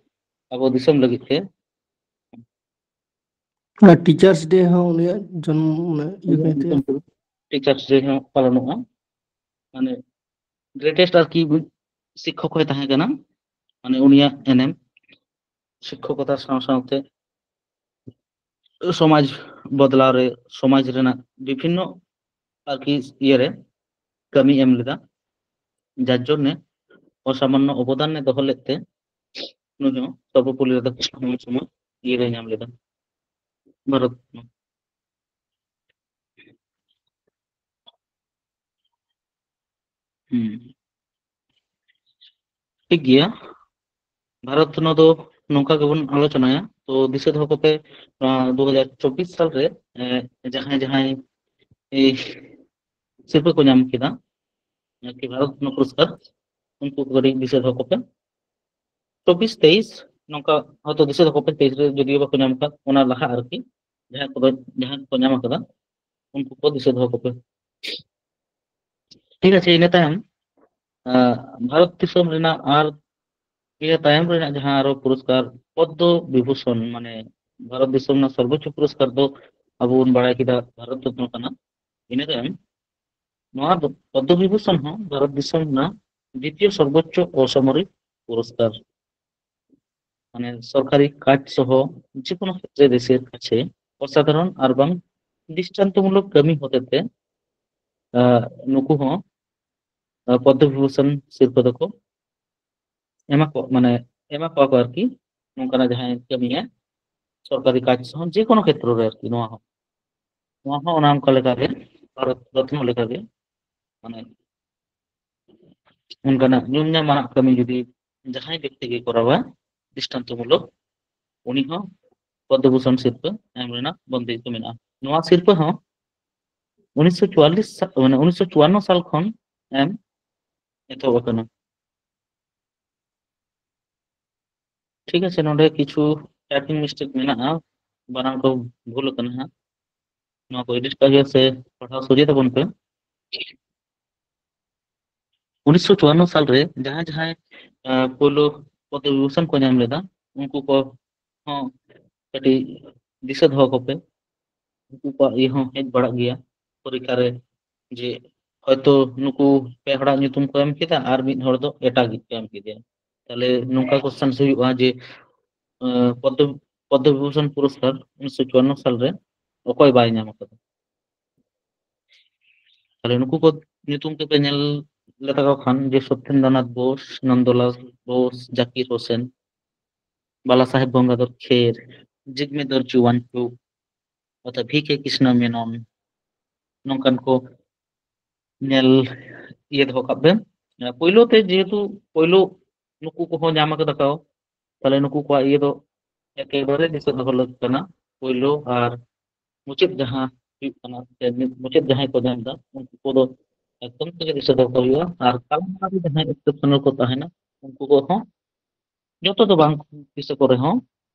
ᱟᱵᱚ ᱫᱤᱥᱚᱢ ᱞᱟᱹᱜᱤᱫ ᱛᱮ, ᱟᱨ ᱴᱤᱪᱟᱨᱥ ᱰᱮ ᱦᱚᱸ ᱩᱱᱤᱭᱟᱜ ᱡᱚᱱᱢ, ᱢᱟᱱᱮ, ᱤᱭᱟᱹ ᱠᱟᱭᱛᱮ᱾ ᱴᱤᱪᱟᱨᱥ ᱰᱮ ᱦᱚᱸ ᱯᱟᱞᱚᱱᱚᱜᱼᱟ᱾ ᱢᱟᱱᱮ, ᱜᱨᱮᱴᱮᱥᱴ ᱟᱨᱠᱤ ᱥᱤᱠᱠᱷᱚᱠ ᱦᱚᱸᱭ ᱛᱟᱦᱮᱸ ᱠᱟᱱᱟ᱾ ᱢᱟᱱᱮ, ᱩᱱᱤᱭᱟᱜ ᱮᱱᱮᱢ ᱥᱤᱠᱠᱷᱚᱠᱚᱛᱟ ᱥᱟᱶ ᱥᱟᱶᱛᱮ ᱥᱚᱢᱟᱡᱽ ᱵᱚᱫᱞᱟᱣ ᱨᱮ, ᱥᱚᱢᱟᱡᱽ ᱨᱮᱱᱟᱜ ᱵᱤᱵᱷᱤᱱᱱᱚ ᱟᱨᱠᱤ ᱤᱭᱟᱹᱨᱮ ᱠᱟᱹᱢᱤ ᱮᱢ ᱞᱮᱫᱟ, ᱡᱟᱨ ᱡᱚᱱᱱᱮ ᱚᱥᱟᱢᱟᱱᱱᱚ ᱚᱵᱚᱫᱟᱱ ᱮ ᱫᱚᱦᱚ ᱞᱮᱫ ᱛᱮ ᱱᱩᱭ ᱦᱚᱸ ᱥᱚᱨᱵᱚᱯᱚᱞᱞᱤ ᱨᱟᱫᱷᱟᱠᱨᱤᱥᱱᱚᱱ ᱢᱩᱨᱢᱩ ᱤᱭᱟᱹ ᱨᱮ ᱧᱟᱢ ᱞᱮᱫᱟ, ᱵᱷᱟᱨᱚᱛ ᱨᱚᱛᱱᱚ᱾ ᱦᱩᱸ᱾ ᱴᱷᱤᱠ ᱜᱮᱭᱟ, ᱵᱷᱟᱨᱚᱛ ᱨᱚᱛᱱᱚ ᱫᱚ ᱱᱚᱝᱠᱟ ᱜᱮᱵᱚᱱ ᱟᱞᱳᱪᱚᱱᱟᱭᱟ᱾ ᱛᱚ, ᱫᱤᱥᱟᱹ ᱫᱚᱦᱚ ᱠᱚᱯᱮ, ᱱᱚᱣᱟ ᱫᱩ ᱦᱟᱡᱟᱨ ᱪᱚᱵᱵᱤᱥ ᱥᱟᱞ ᱨᱮ, ᱮ, ᱡᱟᱦᱟᱸᱭ ᱡᱟᱦᱟᱸᱭ ᱮᱭ ᱥᱤᱨᱯᱟᱹ ᱠᱚ ᱧᱟᱢ ᱠᱮᱫᱟ, ᱟᱨᱠᱤ ᱵᱷᱟᱨᱚᱛ ᱨᱚᱛᱱᱚ ᱯᱩᱨᱚᱥᱠᱟᱨ, ᱩᱱᱠᱩ ᱠᱚ ᱠᱟᱹᱴᱤᱡ ᱫᱤᱥᱟᱹ ᱫᱚᱦᱚ ᱠᱚᱯᱮ᱾ ᱪᱚᱵᱵᱤᱥ ᱛᱮᱭᱤᱥ ᱱᱚᱝᱠᱟ ᱦᱚᱭᱛᱳ ᱫᱤᱥᱟᱹ ᱫᱚᱦᱚ ᱠᱚᱯᱮ, ᱛᱮᱭᱤᱥ ᱨᱮ ᱡᱩᱫᱤᱭᱳ ᱵᱟᱠᱚ ᱧᱟᱢ ᱟᱠᱟᱫ, ᱚᱱᱟ ᱞᱟᱦᱟ ᱟᱨᱠᱤ ᱡᱟᱦᱟᱸᱭ ᱠᱚᱫᱚ, ᱡᱟᱦᱟᱸᱭ ᱠᱚ ᱧᱟᱢ ᱟᱠᱟᱫᱟ, ᱩᱱᱠᱩ ᱠᱚ ᱫᱤᱥᱟᱹ ᱫᱚᱦᱚ ᱠᱚᱯᱮ᱾ ᱴᱷᱤᱠ ᱟᱪᱷᱮ, ᱤᱱᱟᱹ ᱛᱟᱭᱚᱢ, ᱟᱸ, ᱵᱷᱟᱨᱚᱛ ᱫᱤᱥᱚᱢ ᱨᱮᱱᱟᱜ ᱟᱨ ᱤᱱᱟᱹ ᱛᱟᱭᱚᱢ ᱨᱮᱱᱟᱜ ᱡᱟᱦᱟᱸ ᱟᱨᱚ ᱯᱩᱨᱚᱥᱠᱟᱨ, ᱯᱚᱫᱽᱫᱚ ᱵᱤᱵᱷᱩᱥᱚᱱ, ᱢᱟᱱᱮ ᱵᱷᱟᱨᱚᱛ ᱫᱤᱥᱚᱢ ᱨᱮᱱᱟᱜ ᱥᱚᱨᱵᱳᱪᱪᱚ ᱯᱩᱨᱚᱥᱠᱟᱨ ᱫᱚ ᱟᱵᱚ ᱵᱚᱱ ᱵᱟᱲᱟᱭ ᱠᱮᱫᱟ ᱵᱷᱟᱨᱚᱛ ᱨᱚᱛᱱᱚ ᱠᱟᱱᱟ᱾ ᱤᱱᱟᱹ ᱛᱟᱭᱚᱢ ᱱᱚᱣᱟ ᱫᱚ ᱯᱚᱫᱽᱫᱚ ᱵᱤᱵᱷᱩᱥᱚᱱ ᱦᱚᱸ ᱵᱷᱟᱨᱚᱛ ᱫᱤᱥᱚᱢ ᱨᱮᱱᱟᱜ ᱫᱤᱛᱤᱭᱚ ᱥᱚᱨᱵᱳᱪᱪᱚ ᱚᱥᱟᱢᱚᱨᱤᱠ ᱯᱩᱨᱚᱥᱠᱟᱨ᱾ ᱢᱟᱱᱮ ᱥᱚᱨᱠᱟᱨᱤ ᱠᱟᱡᱽ ᱥᱚᱦᱚ ᱡᱮᱠᱳᱱᱳ ᱠᱷᱮᱛᱨᱮ ᱫᱮᱥᱮᱨ ᱠᱟᱪᱷᱮ ᱚᱥᱟᱫᱷᱟᱨᱚᱱ ᱟᱨ ᱵᱟᱝ ᱫᱨᱤᱥᱴᱟᱱᱛᱚᱢᱩᱞᱚᱠ ᱠᱟᱹᱢᱤ ᱦᱚᱛᱮ ᱛᱮ, ᱟᱸ, ᱱᱩᱠᱩ ᱦᱚᱸ, ᱟᱸ, ᱯᱚᱫᱽᱫᱚ ᱵᱤᱵᱷᱩᱥᱚᱱ ᱥᱤᱨᱯᱟᱹ ᱫᱚᱠᱚ ᱮᱢᱟ ᱠᱚ, ᱢᱟᱱᱮ ᱮᱢᱟ ᱠᱚᱣᱟ ᱠᱚ ᱟᱨᱠᱤ, ᱱᱚᱝᱠᱟᱱᱟᱜ ᱡᱟᱦᱟᱸᱭ ᱠᱟᱹᱢᱤᱭᱟ᱾ ᱥᱚᱨᱠᱟᱨᱤ ᱠᱟᱡᱽ ᱥᱚᱦᱚ ᱡᱮᱠᱳᱱᱳ ᱠᱷᱮᱛᱨᱚ ᱨᱮ ᱟᱨᱠᱤ, ᱱᱚᱣᱟ ᱦᱚᱸ, ᱱᱚᱣᱟ ᱦᱚᱸ ᱚᱱᱟ ᱚᱱᱠᱟ ᱞᱮᱠᱟᱜᱮ, ᱵᱷᱟᱨᱚᱛ ᱨᱚᱛᱱᱚ ᱞᱮᱠᱟᱜᱮ, ᱢᱟᱱᱮ ᱚᱱᱠᱟᱱᱟᱜ ᱧᱩᱢ ᱧᱟᱢ ᱟᱱᱟᱜ ᱠᱟᱹᱢᱤ ᱡᱩᱫᱤ ᱡᱟᱦᱟᱸᱭ ᱵᱮᱠᱛᱤ ᱜᱮ ᱠᱚᱨᱟᱣᱟ ᱫᱨᱤᱥᱴᱟᱱᱛᱚᱢᱩᱞᱚᱠ, ᱩᱱᱤ ᱦᱚᱸ ᱯᱚᱫᱽᱫᱚ ᱵᱷᱩᱥᱚᱱ ᱥᱤᱨᱯᱟᱹ ᱮᱢ ᱨᱮᱱᱟᱜ ᱵᱚᱱᱫᱮᱡ ᱠᱚ ᱢᱮᱱᱟᱜᱼᱟ᱾ ᱱᱚᱣᱟ ᱥᱤᱨᱯᱟᱹ ᱦᱚᱸ ᱩᱱᱤᱥᱥᱚ ᱪᱩᱣᱟᱞᱞᱤᱥ ᱥᱟ-, ᱢᱟᱱᱮ ᱩᱱᱤᱥᱥᱚ ᱪᱩᱣᱟᱱᱱᱚ ᱥᱟᱞ ᱠᱷᱚᱱ ᱮᱢ ᱮᱛᱚᱦᱚᱵ ᱟᱠᱟᱱᱟ᱾ ᱴᱷᱤᱠ ᱟᱪᱷᱮ, ᱱᱚᱰᱮ ᱠᱤᱪᱷᱩ ᱴᱟᱭᱯᱤᱝ ᱢᱤᱥᱴᱮᱠ ᱢᱮᱱᱟᱜᱼᱟ, ᱵᱟᱱᱟᱱ ᱠᱚ ᱵᱷᱩᱞ ᱟᱠᱟᱱᱟ ᱦᱟᱸᱜ᱾ ᱱᱚᱣᱟ ᱠᱚ ᱮᱰᱤᱴ ᱠᱟᱜ ᱦᱩᱭᱩᱜᱼᱟ ᱥᱮ ᱯᱟᱲᱦᱟᱣ ᱥᱚᱡᱷᱮ ᱛᱟᱵᱚᱱ ᱯᱮ᱾ ᱩᱱᱤᱥᱥᱚ ᱪᱩᱣᱟᱱᱱᱚ ᱥᱟᱞᱨᱮ ᱡᱟᱦᱟᱸᱭ ᱡᱟᱦᱟᱸᱭ ᱟᱸ, ᱯᱳᱭᱞᱳ ᱯᱚᱫᱽᱢᱚ ᱵᱤᱵᱷᱩᱥᱚᱱ ᱠᱚ ᱧᱟᱢ ᱞᱮᱫᱟ, ᱩᱱᱠᱩ ᱠᱚ ᱦᱚᱸ ᱠᱟᱹᱴᱤᱡ ᱫᱤᱥᱟᱹ ᱫᱚᱦᱚ ᱠᱚᱯᱮ᱾ ᱩᱱᱠᱩ ᱠᱚᱣᱟᱜ ᱤᱭᱟᱹ ᱦᱚᱸ ᱦᱮᱡ ᱵᱟᱲᱟᱜ ᱜᱮᱭᱟ ᱯᱚᱨᱤᱠᱠᱷᱟ ᱨᱮ, ᱡᱮ ᱦᱚᱭᱛᱳ ᱱᱩᱠᱩ ᱯᱮ ᱦᱚᱲᱟᱜ ᱧᱩᱛᱩᱢ ᱠᱚ ᱮᱢ ᱠᱮᱫᱟ ᱟᱨ ᱢᱤᱫ ᱦᱚᱲ ᱫᱚ ᱮᱴᱟᱜ ᱜᱮ ᱠᱚ ᱮᱢ ᱠᱮᱫᱮᱭᱟ᱾ ᱛᱟᱦᱞᱮ ᱱᱚᱝᱠᱟ ᱠᱚᱥᱪᱮᱱ ᱦᱩᱭᱩᱜᱼᱟ ᱡᱮ ᱟᱸ, ᱯᱚᱫᱽᱫᱚ ᱯᱚᱫᱽᱫᱚ ᱵᱤᱵᱷᱩᱥᱚᱱ ᱯᱩᱨᱚᱥᱠᱟᱨ ᱩᱱᱤᱥᱥᱚ ᱪᱩᱣᱟᱱᱱᱚ ᱥᱟᱞᱨᱮ ᱚᱠᱚᱭ ᱵᱟᱭ ᱧᱟᱢ ᱟᱠᱟᱫᱟ? ᱛᱟᱦᱞᱮ ᱱᱩᱠᱩ ᱠᱚ ᱧᱩᱛᱩᱢ ᱛᱮᱯᱮ ᱧᱮᱞ ᱞᱮᱛᱟ ᱠᱚ ᱠᱷᱟᱱ ᱡᱮ ᱥᱚᱛᱛᱮᱱᱫᱨᱚᱱᱟᱛᱷ ᱵᱳᱥ, ᱱᱚᱱᱫᱚᱞᱟᱞ ᱵᱳᱥ, ᱡᱟᱠᱤᱨ ᱦᱳᱥᱮᱱ, ᱵᱟᱞᱟ ᱥᱟᱦᱮᱵ ᱜᱚᱝᱜᱟᱫᱷᱚᱨ ᱠᱷᱮᱨ, ᱡᱤᱜᱽᱢᱮᱫᱷᱚᱨ ᱪᱩᱣᱟᱱᱴᱩ, ᱚᱨᱛᱷᱟᱛ ᱵᱷᱤ ᱠᱮ ᱠᱨᱤᱥᱱᱚ ᱢᱮᱱᱚᱱ, ᱱᱚᱝᱠᱟᱱ ᱠᱚ ᱧᱮᱞ ᱤᱭᱟᱹ ᱫᱚᱦᱚ ᱠᱟᱜ ᱵᱮᱱ᱾ ᱯᱳᱭᱞᱳ ᱛᱮ ᱡᱮᱦᱮᱛᱩ ᱯᱳᱭᱞᱳ ᱱᱩᱠᱩ ᱠᱚᱦᱚᱸ ᱧᱟᱢ ᱟᱠᱟᱫᱟ ᱠᱚ, ᱛᱟᱦᱞᱮ ᱱᱩᱠᱩ ᱠᱚᱣᱟᱜ ᱤᱭᱟᱹ ᱫᱚ ᱮᱠᱮᱵᱟᱨᱮ ᱫᱤᱥᱟᱹ ᱫᱚᱦᱚ ᱞᱟᱹᱠᱛᱤ ᱠᱟᱱᱟ᱾ ᱯᱳᱭᱞᱳ ᱟᱨ ᱢᱩᱪᱟᱹᱫ ᱡᱟᱦᱟᱸ ᱦᱩᱭᱩᱜ ᱠᱟᱱᱟ, ᱥᱮ ᱢᱩᱪᱟᱹᱫ ᱡᱟᱦᱟᱸᱭ ᱠᱚ ᱧᱟᱢ ᱮᱫᱟ, ᱩᱱᱠᱩ ᱠᱚᱫᱚ ᱮᱠᱫᱚᱢ ᱛᱮᱜᱮ ᱫᱤᱥᱟᱹ ᱫᱚᱦᱚ ᱠᱚ ᱦᱩᱭᱩᱜᱼᱟ᱾ ᱟᱨ ᱛᱟᱞᱢᱟᱞᱟ ᱨᱮ ᱡᱟᱦᱟᱸᱭ ᱮᱠᱥᱮᱯᱥᱚᱱᱟᱞ ᱠᱚ ᱛᱟᱦᱮᱱᱟ, ᱩᱱᱠᱩ ᱠᱚᱦᱚᱸ ᱡᱚᱛᱚ ᱫᱚ ᱵᱟᱝ ᱫᱤᱥᱟᱹ ᱠᱚ ᱨᱮᱦᱚᱸ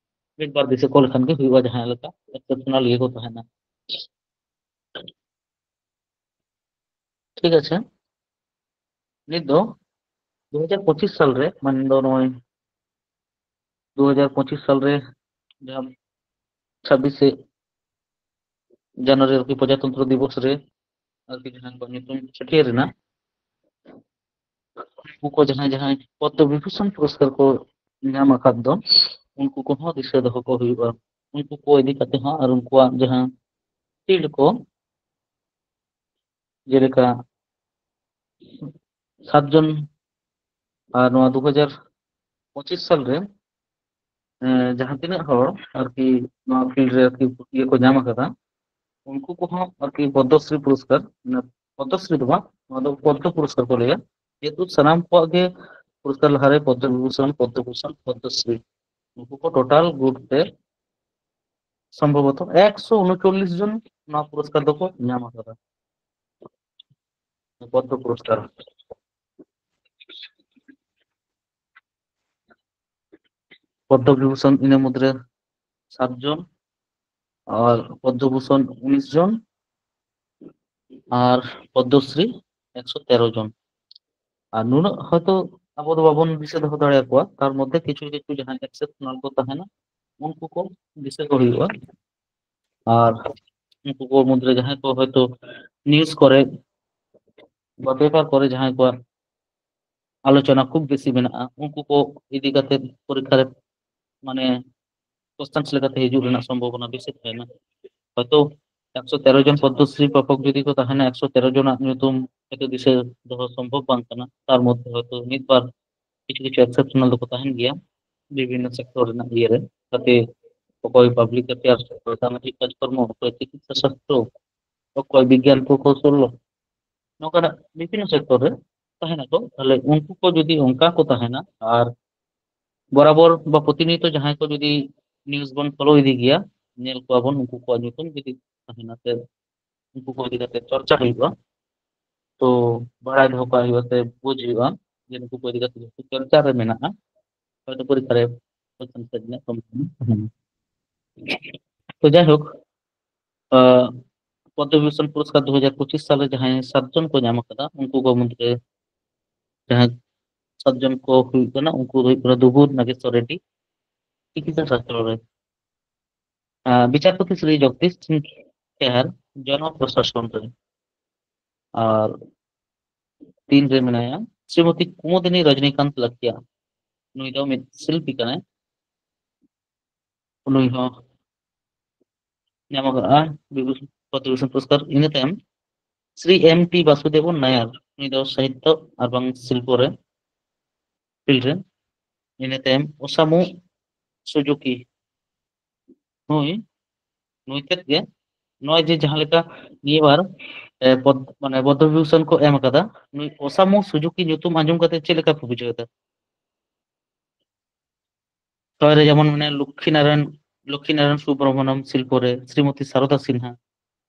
ᱢᱤᱫ ᱵᱟᱨ ᱫᱤᱥᱟᱹ ᱠᱚ ᱞᱮᱠᱷᱟᱱ ᱜᱮ ᱦᱩᱭᱩᱜᱼᱟ, ᱡᱟᱦᱟᱸ ᱞᱮᱠᱟ ᱮᱠᱥᱮᱯᱥᱚᱱᱟᱞ ᱤᱭᱟᱹ ᱠᱚ ᱛᱟᱦᱮᱱᱟ᱾ ᱴᱷᱤᱠ ᱟᱪᱷᱮ, ᱱᱤᱛ ᱫᱚ ᱫᱩ ᱦᱟᱡᱟᱨ ᱯᱚᱸᱪᱤᱥ ᱥᱟᱞ ᱨᱮ, ᱢᱟᱱᱮ ᱫᱚ ᱱᱚᱜᱼᱚᱭ ᱫᱩ ᱦᱟᱡᱟᱨ ᱯᱚᱸᱪᱤᱥ ᱥᱟᱞ ᱨᱮ ᱡᱟᱦᱟᱸ ᱪᱷᱟᱵᱵᱤᱥᱮ ᱡᱟᱱᱩᱣᱟᱨᱤ ᱟᱨᱠᱤ ᱯᱨᱚᱡᱟᱛᱚᱱᱛᱨᱚ ᱫᱤᱵᱚᱥ ᱨᱮ ᱟᱨᱠᱤ ᱡᱟᱦᱟᱸ ᱠᱚ ᱧᱩᱛᱩᱢ ᱪᱷᱟᱹᱴᱭᱟᱹᱨ ᱨᱮᱱᱟᱜ, ᱩᱱᱠᱩ ᱠᱚ ᱡᱟᱦᱟᱸᱭ ᱡᱟᱦᱟᱸᱭ ᱯᱚᱫᱽᱫᱚ ᱵᱤᱵᱷᱩᱥᱚᱱ ᱯᱩᱨᱚᱥᱠᱟᱨ ᱠᱚ ᱧᱟᱢ ᱟᱠᱟᱫ ᱫᱚ, ᱩᱱᱠᱩ ᱠᱚᱦᱚᱸ ᱫᱤᱥᱟᱹ ᱫᱚᱦᱚ ᱠᱚ ᱦᱩᱭᱩᱜᱼᱟ᱾ ᱩᱱᱠᱩ ᱠᱚ ᱤᱫᱤ ᱠᱟᱛᱮ ᱦᱚᱸ ᱟᱨ ᱩᱱᱠᱩᱣᱟᱜ ᱡᱟᱦᱟᱸ ᱯᱷᱤᱞᱰ ᱠᱚ, ᱡᱮᱞᱮᱠᱟ ᱥᱟᱛ ᱡᱚᱱ, ᱟᱨ ᱱᱚᱣᱟ ᱫᱩ ᱦᱟᱡᱟᱨ ᱯᱚᱸᱪᱤᱥ ᱥᱟᱞ ᱨᱮ ᱮᱸ, ᱡᱟᱦᱟᱸ ᱛᱤᱱᱟᱹᱜ ᱦᱚᱲ ᱟᱨᱠᱤ ᱱᱚᱣᱟ ᱯᱷᱤᱞᱰ ᱨᱮ ᱟᱨᱠᱤ ᱤᱭᱟᱹ ᱠᱚ ᱧᱟᱢ ᱟᱠᱟᱫᱟ, ᱩᱱᱠᱩ ᱠᱚᱦᱚᱸ ᱟᱨᱠᱤ ᱯᱚᱫᱽᱢᱚᱥᱨᱤ ᱯᱩᱨᱚᱥᱠᱟᱨ, ᱢᱟᱱᱮ ᱯᱚᱫᱽᱢᱚᱥᱨᱤ ᱫᱚ ᱵᱟᱝ, ᱱᱚᱣᱟ ᱫᱚ ᱯᱚᱫᱽᱢᱚ ᱯᱩᱨᱚᱥᱠᱟᱨ ᱠᱚ ᱞᱟᱹᱭᱟ᱾ ᱡᱮᱦᱮᱛᱩ ᱥᱟᱱᱟᱢ ᱠᱚᱣᱟᱜ ᱜᱮ ᱯᱩᱨᱚᱥᱠᱟᱨ ᱞᱟᱦᱟᱨᱮ ᱯᱚᱫᱽᱢᱚ ᱵᱤᱵᱷᱩᱥᱚᱱ, ᱯᱚᱫᱽᱢᱚ ᱵᱷᱩᱥᱚᱱ, ᱯᱚᱫᱽᱢᱚᱥᱨᱤ, ᱱᱩᱠᱩ ᱠᱚ ᱴᱳᱴᱟᱞ ᱜᱩᱴ ᱛᱮ ᱥᱚᱢᱵᱷᱚᱵᱚᱛᱚ ᱮᱠᱥᱚ ᱩᱱᱩᱪᱚᱞᱞᱤᱥ ᱡᱚᱱ ᱱᱚᱣᱟ ᱯᱩᱨᱚᱥᱠᱟᱨ ᱫᱚᱠᱚ ᱧᱟᱢ ᱟᱠᱟᱫᱟ, ᱯᱚᱫᱽᱢᱚ ᱯᱩᱨᱚᱥᱠᱟᱨ᱾ ᱯᱚᱫᱽᱫᱚ ᱵᱤᱵᱷᱩᱥᱚᱱ ᱤᱱᱟᱹ ᱢᱩᱫᱽᱨᱮ ᱥᱟᱛ ᱡᱚᱱ, ᱟᱨ ᱯᱚᱫᱽᱫᱚ ᱵᱷᱩᱥᱚᱱ ᱩᱱᱤᱥ ᱡᱚᱱ, ᱟᱨ ᱯᱚᱫᱽᱫᱚᱥᱨᱤ ᱮᱠᱥᱚ ᱛᱮᱨᱚ ᱡᱚᱱ᱾ ᱟᱨ ᱱᱩᱱᱟᱹᱜ ᱦᱚᱭᱛᱳ ᱟᱵᱚ ᱫᱚ ᱵᱟᱵᱚᱱ ᱫᱤᱥᱟᱹ ᱫᱚᱦᱚ ᱫᱟᱲᱮᱭᱟᱠᱚᱣᱟ, ᱛᱟᱨ ᱢᱚᱫᱽᱫᱷᱮ ᱠᱤᱪᱷᱩ ᱠᱤᱪᱷᱩ ᱡᱟᱦᱟᱸᱭ ᱮᱠᱥᱮᱯᱥᱚᱱᱟᱞ ᱠᱚ ᱛᱟᱦᱮᱱᱟ, ᱩᱱᱠᱩ ᱠᱚ ᱫᱤᱥᱟᱹ ᱠᱚ ᱦᱩᱭᱩᱜᱼᱟ᱾ ᱟᱨ ᱩᱱᱠᱩ ᱠᱚ ᱢᱩᱫᱽᱨᱮ ᱡᱟᱦᱟᱸᱭ ᱠᱚ ᱦᱚᱭᱛᱳ ᱱᱤᱭᱩᱡ ᱠᱚᱨᱮ ᱵᱟ ᱯᱮᱯᱟᱨ ᱠᱚᱨᱮ ᱡᱟᱦᱟᱸᱭ ᱠᱚᱣᱟᱜ ᱟᱞᱳᱪᱚᱱᱟ ᱠᱷᱩᱵ ᱵᱮᱥᱤ ᱢᱮᱱᱟᱜᱼᱟ, ᱩᱱᱠᱩ ᱠᱚ ᱤᱫᱤ ᱠᱟᱛᱮ ᱯᱚᱨᱤᱠᱠᱷᱟ ᱨᱮ ᱢᱟᱱᱮ ᱠᱚᱥᱪᱮᱱᱥ ᱞᱮᱠᱟᱛᱮ ᱦᱤᱡᱩᱜ ᱨᱮᱱᱟᱜ ᱥᱚᱢᱵᱷᱚᱵᱚᱱᱟ ᱵᱮᱥᱤ ᱛᱟᱦᱮᱱᱟ᱾ ᱦᱚᱭᱛᱳ ᱮᱠᱥᱚ ᱛᱮᱨᱚ ᱡᱚᱱ ᱯᱚᱫᱽᱢᱚᱥᱨᱤ ᱯᱨᱟᱯᱚᱠ ᱡᱩᱫᱤ ᱠᱚ ᱛᱟᱦᱮᱱᱟ, ᱮᱠᱥᱚ ᱛᱮᱨᱚ ᱡᱚᱱᱟᱜ ᱧᱩᱛᱩᱢ ᱦᱚᱭᱛᱳ ᱫᱤᱥᱟᱹ ᱫᱚᱦᱚ ᱥᱚᱢᱵᱷᱚᱵ ᱵᱟᱝ ᱠᱟᱱᱟ᱾ ᱛᱟᱨ ᱢᱚᱫᱽᱫᱷᱮ ᱦᱚᱭᱛᱳ ᱢᱤᱫ ᱵᱟᱨ ᱠᱤᱪᱷᱩ ᱠᱤᱪᱷᱩ ᱮᱠᱥᱮᱯᱥᱚᱱᱟᱞ ᱫᱚᱠᱚ ᱛᱟᱦᱮᱱ ᱜᱮᱭᱟ ᱵᱤᱵᱷᱤᱱᱱᱚ ᱥᱮᱠᱴᱚᱨ ᱨᱮᱱᱟᱜ ᱤᱭᱟᱹ ᱨᱮ, ᱡᱟᱛᱮ ᱚᱠᱚᱭ ᱯᱟᱵᱽᱞᱤᱠ ᱟᱯᱷᱮᱭᱟᱨᱥ, ᱚᱠᱚᱭ ᱥᱟᱢᱟᱡᱤᱠ ᱠᱟᱡᱽᱠᱚᱨᱢᱚ, ᱚᱠᱚᱭ ᱪᱤᱠᱤᱛᱥᱟ ᱥᱟᱥᱛᱨᱚ, ᱚᱠᱚᱭ ᱵᱤᱜᱽᱜᱟᱱ ᱯᱨᱚᱠᱳᱥᱚᱞ, ᱱᱚᱝᱠᱟᱱᱟᱜ ᱵᱤᱵᱷᱤᱱᱱᱚ ᱥᱮᱠᱴᱚᱨ ᱨᱮ ᱛᱟᱦᱮᱱᱟᱠᱚ᱾ ᱛᱟᱦᱞᱮ ᱩᱱᱠᱩ ᱠᱚ ᱡᱩᱫᱤ ᱚᱱᱠᱟ ᱠᱚ ᱛᱟᱦᱮᱱᱟ ᱟᱨ ᱵᱚᱨᱟᱵᱚᱨ ᱵᱟ ᱯᱨᱚᱛᱤᱱᱤᱭᱚᱛᱚ ᱡᱟᱦᱟᱸᱭ ᱠᱚ ᱡᱩᱫᱤ ᱱᱤᱭᱩᱡ ᱵᱚᱱ ᱯᱷᱚᱞᱳ ᱤᱫᱤ ᱜᱮᱭᱟ, ᱧᱮᱞ ᱠᱚᱣᱟ ᱵᱚᱱ ᱩᱱᱠᱩ ᱠᱚᱣᱟᱜ ᱧᱩᱛᱩᱢ ᱡᱩᱫᱤ ᱛᱟᱦᱮᱱᱟ ᱥᱮ ᱩᱱᱠᱩ ᱠᱚ ᱤᱫᱤ ᱠᱟᱛᱮ ᱪᱚᱨᱪᱟ ᱦᱩᱭᱩᱜᱼᱟ, ᱛᱚ ᱵᱟᱲᱟᱭ ᱫᱚᱦᱚ ᱠᱟᱜ ᱦᱩᱭᱩᱜᱼᱟ ᱥᱮ ᱵᱩᱡᱽ ᱦᱩᱭᱩᱜᱼᱟ ᱡᱮ ᱱᱩᱠᱩ ᱠᱚ ᱤᱫᱤ ᱠᱟᱛᱮ ᱡᱮᱦᱮᱛᱩ ᱪᱚᱨᱪᱟ ᱨᱮ ᱢᱮᱱᱟᱜᱼᱟ, ᱦᱚᱭᱛᱳ ᱯᱚᱨᱤᱠᱠᱷᱟ ᱨᱮ ᱠᱚᱥᱪᱮᱱ ᱥᱮᱴ ᱨᱮᱱᱟᱜ ᱥᱚᱢᱵᱷᱚᱵᱚᱱᱟ ᱛᱟᱦᱮᱱᱟ᱾ ᱛᱚ ᱡᱟᱭᱦᱳᱠ, ᱟᱸ, ᱯᱚᱫᱽᱢᱚᱵᱷᱩᱥᱚᱱ ᱯᱩᱨᱚᱥᱠᱟᱨ ᱫᱩ ᱦᱟᱡᱟᱨ ᱯᱚᱸᱪᱤᱥ ᱥᱟᱞ ᱨᱮ ᱡᱟᱦᱟᱸᱭ ᱥᱟᱛ ᱡᱚᱱ ᱠᱚ ᱧᱟᱢ ᱟᱠᱟᱫᱟ, ᱩᱱᱠᱩ ᱠᱚ ᱢᱩᱫᱽᱨᱮ ᱡᱟᱦᱟᱸᱭ ᱥᱟᱛ ᱡᱚᱱ ᱠᱚ ᱦᱩᱭᱩᱜ ᱠᱟᱱᱟ, ᱩᱱᱠᱩ ᱫᱚ ᱦᱩᱭᱩᱜ ᱠᱟᱱᱟ ᱫᱩᱵᱩᱨ ᱱᱟᱜᱮᱥᱣᱚᱨ ᱨᱮᱰᱰᱤ, ᱪᱤᱠᱤᱛᱥᱟ ᱥᱟᱥᱛᱨᱚ ᱨᱮ, ᱟᱸ, ᱵᱤᱪᱟᱨᱯᱚᱛᱤ ᱥᱨᱤ ᱡᱚᱜᱽᱫᱤᱥ ᱥᱤᱝ ᱠᱷᱮᱦᱟᱨ, ᱡᱚᱱᱚ ᱯᱨᱚᱥᱟᱥᱚᱱ ᱨᱮ, ᱟᱨ ᱛᱤᱱ ᱨᱮ ᱢᱮᱱᱟᱭᱟ ᱥᱨᱤᱢᱚᱛᱤ ᱠᱩᱢᱩᱫᱤᱱᱤ ᱨᱚᱡᱽᱱᱤᱠᱟᱱᱛ ᱞᱟᱠᱤᱭᱟ, ᱱᱩᱭ ᱫᱚ ᱢᱤᱫ ᱥᱤᱞᱯᱤ ᱠᱟᱱᱟᱭ, ᱱᱩᱭ ᱦᱚᱸ ᱧᱟᱢ ᱟᱠᱟᱫᱼᱟ ᱵᱤᱵᱷᱩ-, ᱯᱚᱫᱢᱚᱵᱷᱩᱥᱚᱱ ᱯᱩᱨᱚᱥᱠᱟᱨ᱾ ᱤᱱᱟᱹ ᱛᱟᱭᱚᱢ ᱥᱨᱤ ᱮᱢ ᱴᱤ ᱵᱟᱥᱩᱫᱮᱵᱚᱱ ᱱᱟᱭᱟᱨ, ᱱᱩᱭ ᱫᱚ ᱥᱟᱦᱤᱛᱛᱚ ᱟᱨ ᱵᱟᱝ ᱥᱤᱞᱯᱚ ᱨᱮ ᱯᱷᱤᱞᱰ ᱨᱮ᱾ ᱤᱱᱟᱹ ᱛᱟᱭᱚᱢ ᱳᱥᱟᱢᱩ ᱥᱩᱡᱩᱠᱤ, ᱱᱩᱭ, ᱱᱩᱭ ᱛᱮᱫ ᱜᱮ ᱱᱚᱜᱼᱚᱭ ᱡᱮ ᱡᱟᱦᱟᱸ ᱞᱮᱠᱟ ᱱᱤᱭᱟᱹ ᱵᱟᱨ, ᱮ, ᱯᱚᱫ-, ᱢᱟᱱᱮ ᱯᱚᱫᱢᱚᱵᱷᱩᱥᱚᱱ ᱠᱚ ᱮᱢ ᱟᱠᱟᱫᱟ, ᱱᱩᱭ ᱳᱥᱟᱢᱩ ᱥᱩᱡᱩᱠᱤ ᱧᱩᱛᱩᱢ ᱟᱸᱡᱚᱢ ᱠᱟᱛᱮ ᱪᱮᱫ ᱞᱮᱠᱟ ᱯᱮ ᱵᱩᱡᱷᱟᱹᱣ ᱮᱫᱟ? ᱛᱚᱵᱮ ᱡᱮᱢᱚᱱ ᱢᱟᱱᱮ ᱞᱚᱠᱠᱷᱤᱱᱟᱨᱟᱭᱚᱱ, ᱞᱚᱠᱠᱷᱤᱱᱟᱨᱟᱭᱚᱱ ᱥᱩᱵᱨᱚᱢᱚᱱᱚᱢ ᱥᱤᱞᱯᱚ ᱨᱮ, ᱥᱨᱤᱢᱚᱛᱤ ᱥᱟᱨᱚᱫᱟ ᱥᱤᱱᱦᱟ,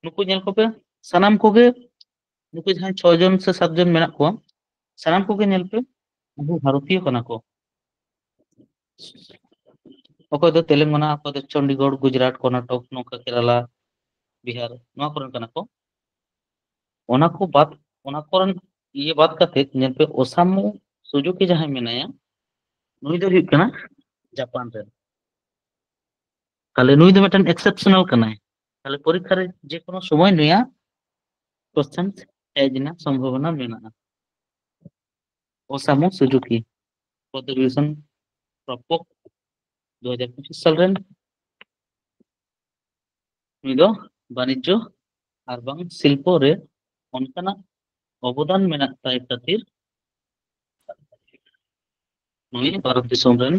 ᱱᱩᱠᱩ ᱧᱮᱞ ᱠᱚᱯᱮ, ᱥᱟᱱᱟᱢ ᱠᱚᱜᱮ, ᱱᱩᱠᱩ ᱡᱟᱦᱟᱸᱭ ᱪᱷᱚ ᱡᱚᱱ ᱥᱮ ᱥᱟᱛ ᱡᱚᱱ ᱢᱮᱱᱟᱜ ᱠᱚᱣᱟ, ᱥᱟᱱᱟᱢ ᱠᱚᱜᱮ ᱧᱮᱞ ᱯᱮ ᱟᱵᱚ ᱵᱷᱟᱨᱚᱛᱤᱭᱚ ᱠᱟᱱᱟ ᱠᱚ᱾ ᱚᱠᱚᱭ ᱫᱚ ᱛᱮᱞᱮᱝᱜᱟᱱᱟ, ᱚᱠᱚᱭ ᱫᱚ ᱪᱚᱱᱰᱤᱜᱚᱲ, ᱜᱩᱡᱽᱨᱟᱴ, ᱠᱚᱨᱱᱟᱴᱚᱠ, ᱱᱚᱝᱠᱟ ᱠᱮᱨᱟᱞᱟ, ᱵᱤᱦᱟᱨ, ᱱᱚᱣᱟ ᱠᱚᱨᱮᱱ ᱠᱟᱱᱟ ᱠᱚ᱾ ᱚᱱᱟ ᱠᱚ ᱵᱟᱫ, ᱚᱱᱟ ᱠᱚᱨᱮᱱ ᱤᱭᱟᱹ ᱵᱟᱫ ᱠᱟᱛᱮ ᱧᱮᱞ ᱯᱮ, ᱳᱥᱟᱢᱩ ᱥᱩᱡᱩᱠᱤ ᱡᱟᱦᱟᱸᱭ ᱢᱮᱱᱟᱭᱟ, ᱱᱩᱭ ᱫᱚ ᱦᱩᱭᱩᱜ ᱠᱟᱱᱟ ᱡᱟᱯᱟᱱ ᱨᱮᱱ᱾ ᱛᱟᱦᱞᱮ ᱱᱩᱭ ᱫᱚ ᱢᱤᱫᱴᱮᱱ exceptional ᱠᱟᱱᱟᱭ᱾ ᱛᱟᱦᱞᱮ ᱯᱚᱨᱤᱠᱠᱷᱟ ᱨᱮ ᱡᱮ ᱠᱳᱱᱳ ᱥᱚᱢᱚᱭ ᱱᱩᱭᱟᱜ question ᱦᱮᱡ ᱨᱮᱱᱟᱜ ᱥᱚᱢᱵᱷᱚᱵᱚᱱᱟ ᱢᱮᱱᱟᱜᱼᱟ᱾ ᱳᱥᱟᱢᱩ ᱥᱩᱡᱩᱠᱤ, ᱯᱚᱫᱽᱫᱚ ᱵᱤᱵᱷᱩᱥᱚᱱ ᱯᱨᱟᱯᱚᱠ, ᱫᱩ ᱦᱟᱡᱟᱨ ᱯᱚᱸᱪᱤᱥ ᱥᱟᱞ ᱨᱮᱱ᱾ ᱱᱩᱭ ᱫᱚ ᱵᱟᱱᱤᱡᱽᱡᱚ ᱟᱨ ᱵᱟᱝ ᱥᱤᱞᱯᱚ ᱨᱮ ᱚᱱᱠᱟᱱᱟᱜ ᱚᱵᱚᱫᱟᱱ ᱢᱮᱱᱟᱜ ᱛᱟᱭ ᱠᱷᱟᱹᱛᱤᱨ ᱱᱩᱭ ᱵᱷᱟᱨᱚᱛ ᱫᱤᱥᱚᱢ ᱨᱮᱱ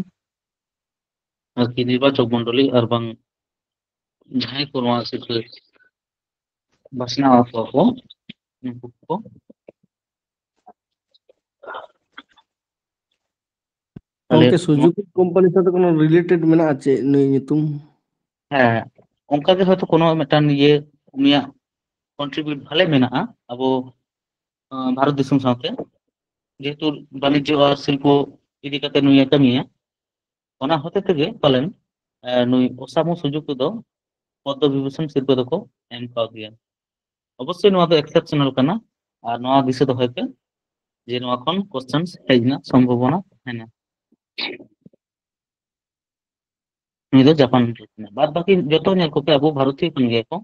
ᱟᱨᱠᱤ ᱱᱤᱨᱵᱟᱪᱚᱠ ᱢᱚᱱᱰᱚᱞᱤ ᱟᱨ ᱵᱟᱝ ᱡᱟᱦᱟᱸᱭ ᱠᱚ ᱱᱚᱣᱟ ᱥᱤᱨᱯᱟᱹ ᱵᱟᱪᱷᱱᱟᱣ ᱟᱠᱚ ᱠᱚ, ᱩᱱᱠᱩ ᱠᱚ᱾ ᱛᱟᱦᱞᱮ ᱜᱚᱝᱠᱮ, ᱥᱩᱡᱩᱠᱤ ᱠᱳᱢᱯᱟᱱᱤ ᱥᱟᱶᱛᱮ ᱠᱳᱱᱳ related ᱢᱮᱱᱟᱜᱼᱟ ᱪᱮᱫ ᱱᱩᱭ ᱧᱩᱛᱩᱢ? ᱦᱮᱸ, ᱚᱱᱠᱟ ᱜᱮ ᱦᱚᱭᱛᱳ ᱠᱳᱱᱳ ᱢᱤᱫᱴᱟᱝ ᱤᱭᱟᱹ ᱩᱱᱤᱭᱟᱜ contribute ᱵᱷᱟᱞᱮ ᱢᱮᱱᱟᱜᱼᱟ ᱟᱵᱚ, ᱟᱸ, ᱵᱷᱟᱨᱚᱛ ᱫᱤᱥᱚᱢ ᱥᱟᱶᱛᱮ, ᱡᱮᱦᱮᱛᱩ ᱵᱟᱱᱤᱡᱽᱡᱚ ᱟᱨ ᱥᱤᱞᱯᱚ ᱤᱫᱤ ᱠᱟᱛᱮ ᱱᱩᱭ ᱮ ᱠᱟᱹᱢᱤᱭᱟ, ᱚᱱᱟ ᱦᱚᱛᱮ ᱛᱮᱜᱮ ᱯᱟᱞᱮᱱ, ᱟᱸ, ᱱᱩᱭ ᱳᱥᱟᱢᱩ ᱥᱩᱡᱩᱠᱤ ᱫᱚ ᱯᱚᱫᱽᱫᱚ ᱵᱤᱵᱷᱩᱥᱚᱱ ᱥᱤᱨᱯᱟᱹ ᱫᱚᱠᱚ ᱮᱢ ᱠᱟᱣᱫᱮᱭᱟ᱾ ᱚᱵᱚᱥᱥᱳᱭ ᱱᱚᱣᱟ ᱫᱚ exceptional ᱠᱟᱱᱟ, ᱟᱨ ᱱᱚᱣᱟ ᱫᱤᱥᱟᱹ ᱫᱚᱦᱚᱭ ᱯᱮ ᱡᱮ ᱱᱚᱣᱟ ᱠᱷᱚᱱ questions ᱦᱮᱡ ᱨᱮᱱᱟᱜ ᱥᱚᱢᱵᱷᱚᱵᱚᱱᱟ ᱛᱟᱦᱮᱱᱟ᱾ ᱱᱩᱭ ᱫᱚ ᱡᱟᱯᱟᱱ ᱨᱮ ᱠᱟᱱᱟᱭ᱾ ᱵᱟᱫ ᱵᱟᱹᱠᱤ ᱡᱚᱛᱚ ᱧᱮᱞ ᱠᱚᱯᱮ, ᱟᱵᱚ ᱵᱷᱟᱨᱚᱛᱤᱭᱚ ᱠᱟᱱ ᱜᱮᱭᱟ ᱠᱚ᱾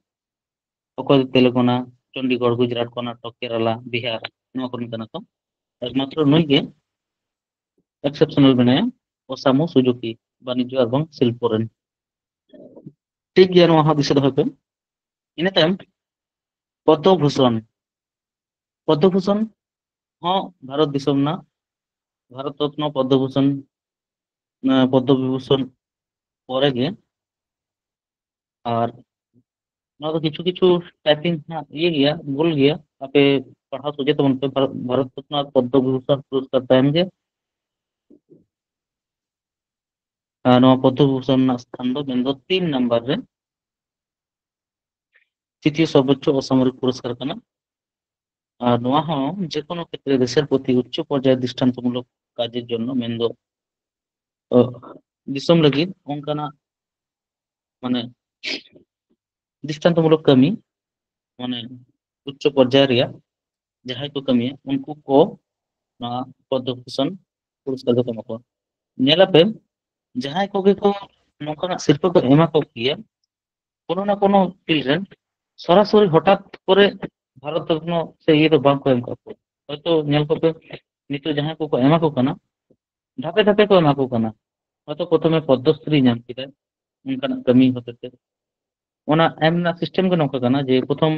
ᱚᱠᱚᱭ ᱫᱚ ᱛᱮᱞᱮᱝᱜᱟᱱᱟ, ᱪᱚᱱᱰᱤᱜᱚᱲ, ᱜᱩᱡᱽᱨᱟᱴ, ᱠᱚᱨᱱᱟᱴᱚᱠ, ᱠᱮᱨᱟᱞᱟ, ᱵᱤᱦᱟᱨ, ᱱᱚᱣᱟ ᱠᱚᱨᱮᱱ ᱠᱟᱱᱟ ᱠᱚ᱾ ᱮᱠᱢᱟᱛᱨᱚ ᱱᱩᱭ ᱜᱮ exceptional ᱢᱮᱱᱟᱭᱟ, ᱳᱥᱟᱢᱩ ᱥᱩᱡᱩᱠᱤ, ᱵᱟᱱᱤᱡᱽᱡᱚ ᱟᱨ ᱵᱟᱝ ᱥᱤᱞᱯᱚ ᱨᱮᱱ᱾ ᱴᱷᱤᱠ ᱜᱮᱭᱟ, ᱱᱚᱣᱟ ᱦᱚᱸ ᱫᱤᱥᱟᱹ ᱫᱚᱦᱚᱭ ᱯᱮ᱾ ᱤᱱᱟᱹ ᱛᱟᱭᱚᱢ ᱯᱚᱫᱽᱫᱚ ᱵᱷᱩᱥᱚᱱ᱾ ᱯᱚᱫᱽᱫᱚ ᱵᱷᱩᱥᱚᱱ ᱦᱚᱸ ᱵᱷᱟᱨᱚᱛ ᱫᱤᱥᱚᱢ ᱨᱮᱱᱟᱜ ᱵᱷᱟᱨᱚᱛ ᱨᱚᱛᱱᱚ ᱯᱚᱫᱽᱫᱚ ᱵᱷᱩᱥᱚᱱ, ᱟᱸ, ᱯᱚᱫᱽᱫᱚ ᱵᱤᱵᱷᱩᱥᱚᱱ ᱯᱚᱨᱮ ᱜᱮ᱾ ᱟᱨ ᱱᱚᱣᱟ ᱫᱚ ᱠᱤᱪᱷᱩ ᱠᱤᱪᱷᱩ typing ᱦᱟᱸᱜ ᱤᱭᱟᱹ ᱜᱮᱭᱟ, ᱵᱷᱩᱞ ᱜᱮᱭᱟ, ᱟᱯᱮ ᱯᱟᱲᱦᱟᱣ ᱥᱚᱡᱷᱮ ᱛᱟᱵᱚᱱ ᱯᱮ᱾ ᱵᱷᱟᱨᱚᱛ, ᱵᱷᱟᱨᱚᱛ ᱨᱚᱛᱱᱚ ᱟᱨ ᱯᱚᱫᱽᱫᱚ ᱵᱤᱵᱷᱩᱥᱚᱱ ᱯᱩᱨᱚᱥᱠᱟᱨ ᱛᱟᱭᱚᱢ ᱜᱮ, ᱟᱨ ᱱᱚᱣᱟ ᱯᱚᱫᱽᱫᱚ ᱵᱤᱵᱷᱩᱥᱚᱱ ᱨᱮᱱᱟᱜ ᱥᱛᱷᱟᱱ ᱫᱚ ᱢᱮᱱᱫᱚ ᱛᱤᱱ ᱱᱟᱢᱵᱟᱨ ᱨᱮ᱾ ᱛᱨᱤᱛᱤᱭᱚ ᱥᱚᱨᱵᱳᱪᱪᱚ ᱚᱥᱟᱢᱚᱨᱤᱠ ᱯᱩᱨᱚᱥᱠᱟᱨ ᱠᱟᱱᱟ᱾ ᱟᱨ ᱱᱚᱣᱟ ᱦᱚᱸ ᱡᱮᱠᱳᱱᱳ ᱠᱷᱮᱛᱨᱮ ᱫᱮᱥᱮᱨ ᱯᱨᱚᱛᱤ ᱩᱪᱪᱚ ᱯᱚᱨᱡᱟᱭ ᱫᱨᱤᱥᱴᱟᱱᱛᱚᱢᱩᱞᱚᱠ ᱠᱟᱡᱮᱨ ᱡᱚᱱᱱᱚ, ᱢᱮᱱᱫᱚ, ᱚ, ᱫᱤᱥᱚᱢ ᱞᱟᱹᱜᱤᱫ ᱚᱱᱠᱟᱱᱟᱜ, ᱢᱟᱱᱮ, ᱫᱨᱤᱥᱴᱟᱱᱛᱚᱢᱩᱞᱚᱠ ᱠᱟᱹᱢᱤ, ᱢᱟᱱᱮ, ᱩᱪᱪᱚ ᱯᱚᱨᱡᱟᱭ ᱨᱮᱭᱟᱜ ᱡᱟᱦᱟᱸᱭ ᱠᱚ ᱠᱟᱹᱢᱤᱭᱟ, ᱩᱱᱠᱩ ᱠᱚ ᱱᱚᱣᱟ ᱯᱚᱫᱽᱢᱚᱵᱷᱩᱥᱚᱱ ᱯᱩᱨᱚᱥᱠᱟᱨ ᱫᱚᱠᱚ ᱮᱢᱟ ᱠᱚᱣᱟ᱾ ᱧᱮᱞᱟᱯᱮ, ᱡᱟᱦᱟᱸᱭ ᱠᱚᱜᱮ ᱠᱚ ᱱᱚᱝᱠᱟᱱᱟᱜ ᱥᱤᱨᱯᱟᱹ ᱠᱚ ᱮᱢᱟ ᱠᱚ ᱜᱮᱭᱟ, ᱠᱳᱱᱳ ᱱᱟ ᱠᱳᱱᱳ ᱯᱷᱤᱞᱰ ᱨᱮᱱ ᱥᱚᱨᱟᱥᱚᱨᱤ ᱦᱚᱴᱟᱛ ᱠᱚᱨᱮ ᱵᱷᱟᱨᱚᱛ ᱨᱚᱛᱱᱚ ᱥᱮ ᱤᱭᱟᱹ ᱫᱚ ᱵᱟᱝ ᱠᱚ ᱮᱢ ᱠᱟᱜ ᱠᱚᱣᱟ᱾ ᱦᱚᱭᱛᱳ ᱧᱮᱞ ᱠᱚᱯᱮ, ᱱᱤᱛᱚᱜ ᱡᱟᱦᱟᱸᱭ ᱠᱚᱠᱚ ᱮᱢᱟ ᱠᱚ ᱠᱟᱱᱟ, ᱫᱷᱟᱯᱮ ᱫᱷᱟᱯᱮ ᱠᱚ ᱮᱢᱟ ᱠᱚ ᱠᱟᱱᱟ᱾ ᱦᱚᱭᱛᱳ ᱯᱨᱚᱛᱷᱚᱢᱮ ᱯᱚᱫᱽᱢᱚᱥᱨᱤ ᱧᱟᱢ ᱠᱮᱫᱟᱭ ᱚᱱᱠᱟᱱᱟᱜ ᱠᱟᱹᱢᱤ ᱦᱚᱛᱮᱛᱮ᱾ ᱚᱱᱟ ᱮᱢ ᱨᱮᱱᱟᱜ ᱥᱤᱥᱴᱮᱢ ᱜᱮ ᱱᱚᱝᱠᱟ ᱠᱟᱱᱟ ᱡᱮ ᱯᱨᱚᱛᱷᱚᱢ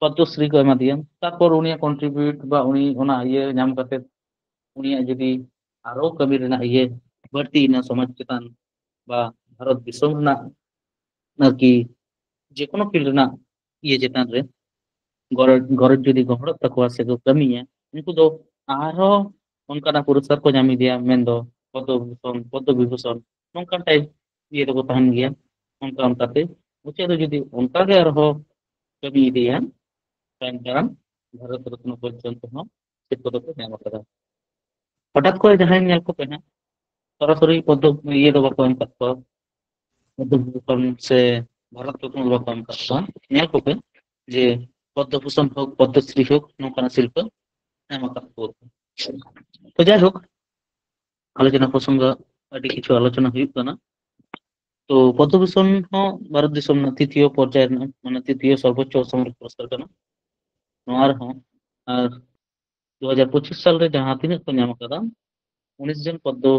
ᱯᱚᱫᱽᱢᱚᱥᱨᱤ ᱠᱚ ᱮᱢᱟ ᱫᱮᱭᱟ, ᱛᱟᱨᱯᱚᱨ ᱩᱱᱤᱭᱟᱜ ᱠᱚᱱᱴᱨᱤᱵᱤᱭᱩᱴ ᱵᱟ ᱩᱱᱤ ᱚᱱᱟ ᱤᱭᱟᱹ ᱧᱟᱢ ᱠᱟᱛᱮ ᱩᱱᱤᱭᱟᱜ ᱡᱩᱫᱤ ᱟᱨᱚ ᱠᱟᱹᱢᱤ ᱨᱮᱱᱟᱜ ᱤᱭᱟᱹ ᱵᱟᱹᱲᱛᱤᱭᱮᱱᱟ ᱥᱚᱢᱟᱡᱽ ᱪᱮᱛᱟᱱ ᱵᱟ ᱵᱷᱟᱨᱚᱛ ᱫᱤᱥᱚᱢ ᱨᱮᱱᱟᱜ ᱟᱨᱠᱤ ᱡᱮᱠᱳᱱᱳ ᱯᱷᱤᱞᱰ ᱨᱮᱱᱟᱜ ᱤᱭᱟᱹ ᱪᱮᱛᱟᱱ ᱨᱮ ᱜᱚᱨᱚᱡᱽ, ᱜᱚᱨᱚᱡᱽ ᱡᱩᱫᱤ ᱜᱚᱦᱚᱲᱚᱜ ᱛᱟᱠᱚᱣᱟ ᱥᱮ ᱠᱚ ᱠᱟᱹᱢᱤᱭᱟ, ᱩᱱᱠᱩ ᱫᱚ ᱟᱨᱦᱚᱸ ᱚᱱᱠᱟᱱᱟᱜ ᱯᱩᱨᱚᱥᱠᱟᱨ ᱠᱚ ᱧᱟᱢ ᱤᱫᱤᱭᱟ, ᱢᱮᱱᱫᱚ ᱯᱚᱫᱽᱢᱚ ᱵᱷᱩᱥᱚᱱ, ᱯᱚᱫᱽᱢᱚ ᱵᱤᱵᱷᱩᱥᱚᱱ, ᱱᱚᱝᱠᱟᱱ ᱴᱟᱭᱤᱯ ᱤᱭᱟᱹ ᱨᱮᱠᱚ ᱛᱟᱦᱮᱱ ᱜᱮᱭᱟ᱾ ᱚᱱᱠᱟ ᱚᱱᱠᱟᱛᱮ ᱢᱩᱪᱟᱹᱫ ᱨᱮ ᱡᱩᱫᱤ ᱚᱱᱠᱟ ᱜᱮ ᱟᱨᱦᱚᱸ ᱠᱟᱹᱢᱤ ᱤᱫᱤᱭᱟ, ᱛᱟᱭᱚᱢ ᱫᱟᱨᱟᱢ ᱵᱷᱟᱨᱚᱛ ᱨᱚᱛᱱᱚ ᱯᱚᱨᱡᱚᱱᱛᱚ ᱦᱚᱸ ᱪᱮᱫ ᱠᱚᱫᱚ ᱠᱚ ᱧᱟᱢ ᱟᱠᱟᱫᱟ᱾ ᱦᱚᱴᱟᱛ ᱠᱚᱨᱮ ᱡᱟᱦᱟᱸᱭ ᱧᱮᱞ ᱠᱚᱯᱮ ᱦᱟᱸᱜ, ᱥᱚᱨᱟᱥᱚᱨᱤ ᱯᱚᱫᱽᱢᱚ ᱤᱭᱟᱹ ᱫᱚ ᱵᱟᱠᱚ ᱮᱢ ᱠᱟᱜ ᱠᱚᱣᱟ, ᱯᱚᱫᱽᱢᱚ ᱵᱷᱩᱥᱚᱱ ᱥᱮ ᱵᱷᱟᱨᱚᱛ ᱨᱚᱛᱱᱚ ᱫᱚ ᱵᱟᱠᱚ ᱮᱢ ᱠᱟᱜ ᱠᱚᱣᱟ᱾ ᱧᱮᱞ ᱠᱚᱯᱮ ᱡᱮ ᱯᱚᱫᱽᱢᱚ ᱵᱷᱩᱥᱚᱱ ᱦᱳᱠ, ᱯᱚᱫᱽᱢᱚᱥᱨᱤ ᱦᱳᱠ, ᱱᱚᱝᱠᱟᱱᱟᱜ ᱥᱤᱨᱯᱟᱹ ᱮᱢ ᱟᱠᱟᱫ ᱠᱚᱣᱟ᱾ ᱛᱚ ᱡᱟᱭᱦᱳᱠ, ᱟᱞᱳᱪᱚᱱᱟ ᱯᱨᱚᱥᱚᱝᱜᱚ ᱟᱹᱰᱤ ᱠᱤᱪᱷᱩ ᱟᱞᱳᱪᱚᱱᱟ ᱦᱩᱭᱩᱜ ᱠᱟᱱᱟ᱾ ᱛᱚ ᱯᱚᱫᱽᱢᱚ ᱵᱷᱩᱥᱚᱱ ᱦᱚᱸ ᱵᱷᱟᱨᱚᱛ ᱫᱤᱥᱚᱢ ᱨᱮᱱᱟᱜ ᱛᱨᱤᱛᱤᱭᱚ ᱯᱚᱨᱡᱟᱭ ᱨᱮᱱᱟᱜ, ᱢᱟᱱᱮ ᱛᱨᱤᱛᱤᱭᱚ ᱥᱚᱨᱵᱚᱪᱪᱚ ᱚᱥᱟᱢᱚᱨᱤᱠ ᱯᱩᱨᱚᱥᱠᱟᱨ ᱠᱟᱱᱟ᱾ ᱱᱚᱣᱟ ᱨᱮᱦᱚᱸ ᱟᱨ ᱫᱩ ᱦᱟᱡᱟᱨ ᱯᱚᱸᱪᱤᱥ ᱥᱟᱞ ᱨᱮ ᱡᱟᱦᱟᱸ ᱛᱤᱱᱟᱹᱜ ᱠᱚ ᱧᱟᱢ ᱟᱠᱟᱫᱟ, ᱩᱱᱤᱥ ᱡᱚᱱ ᱯᱚᱫᱽᱢᱚ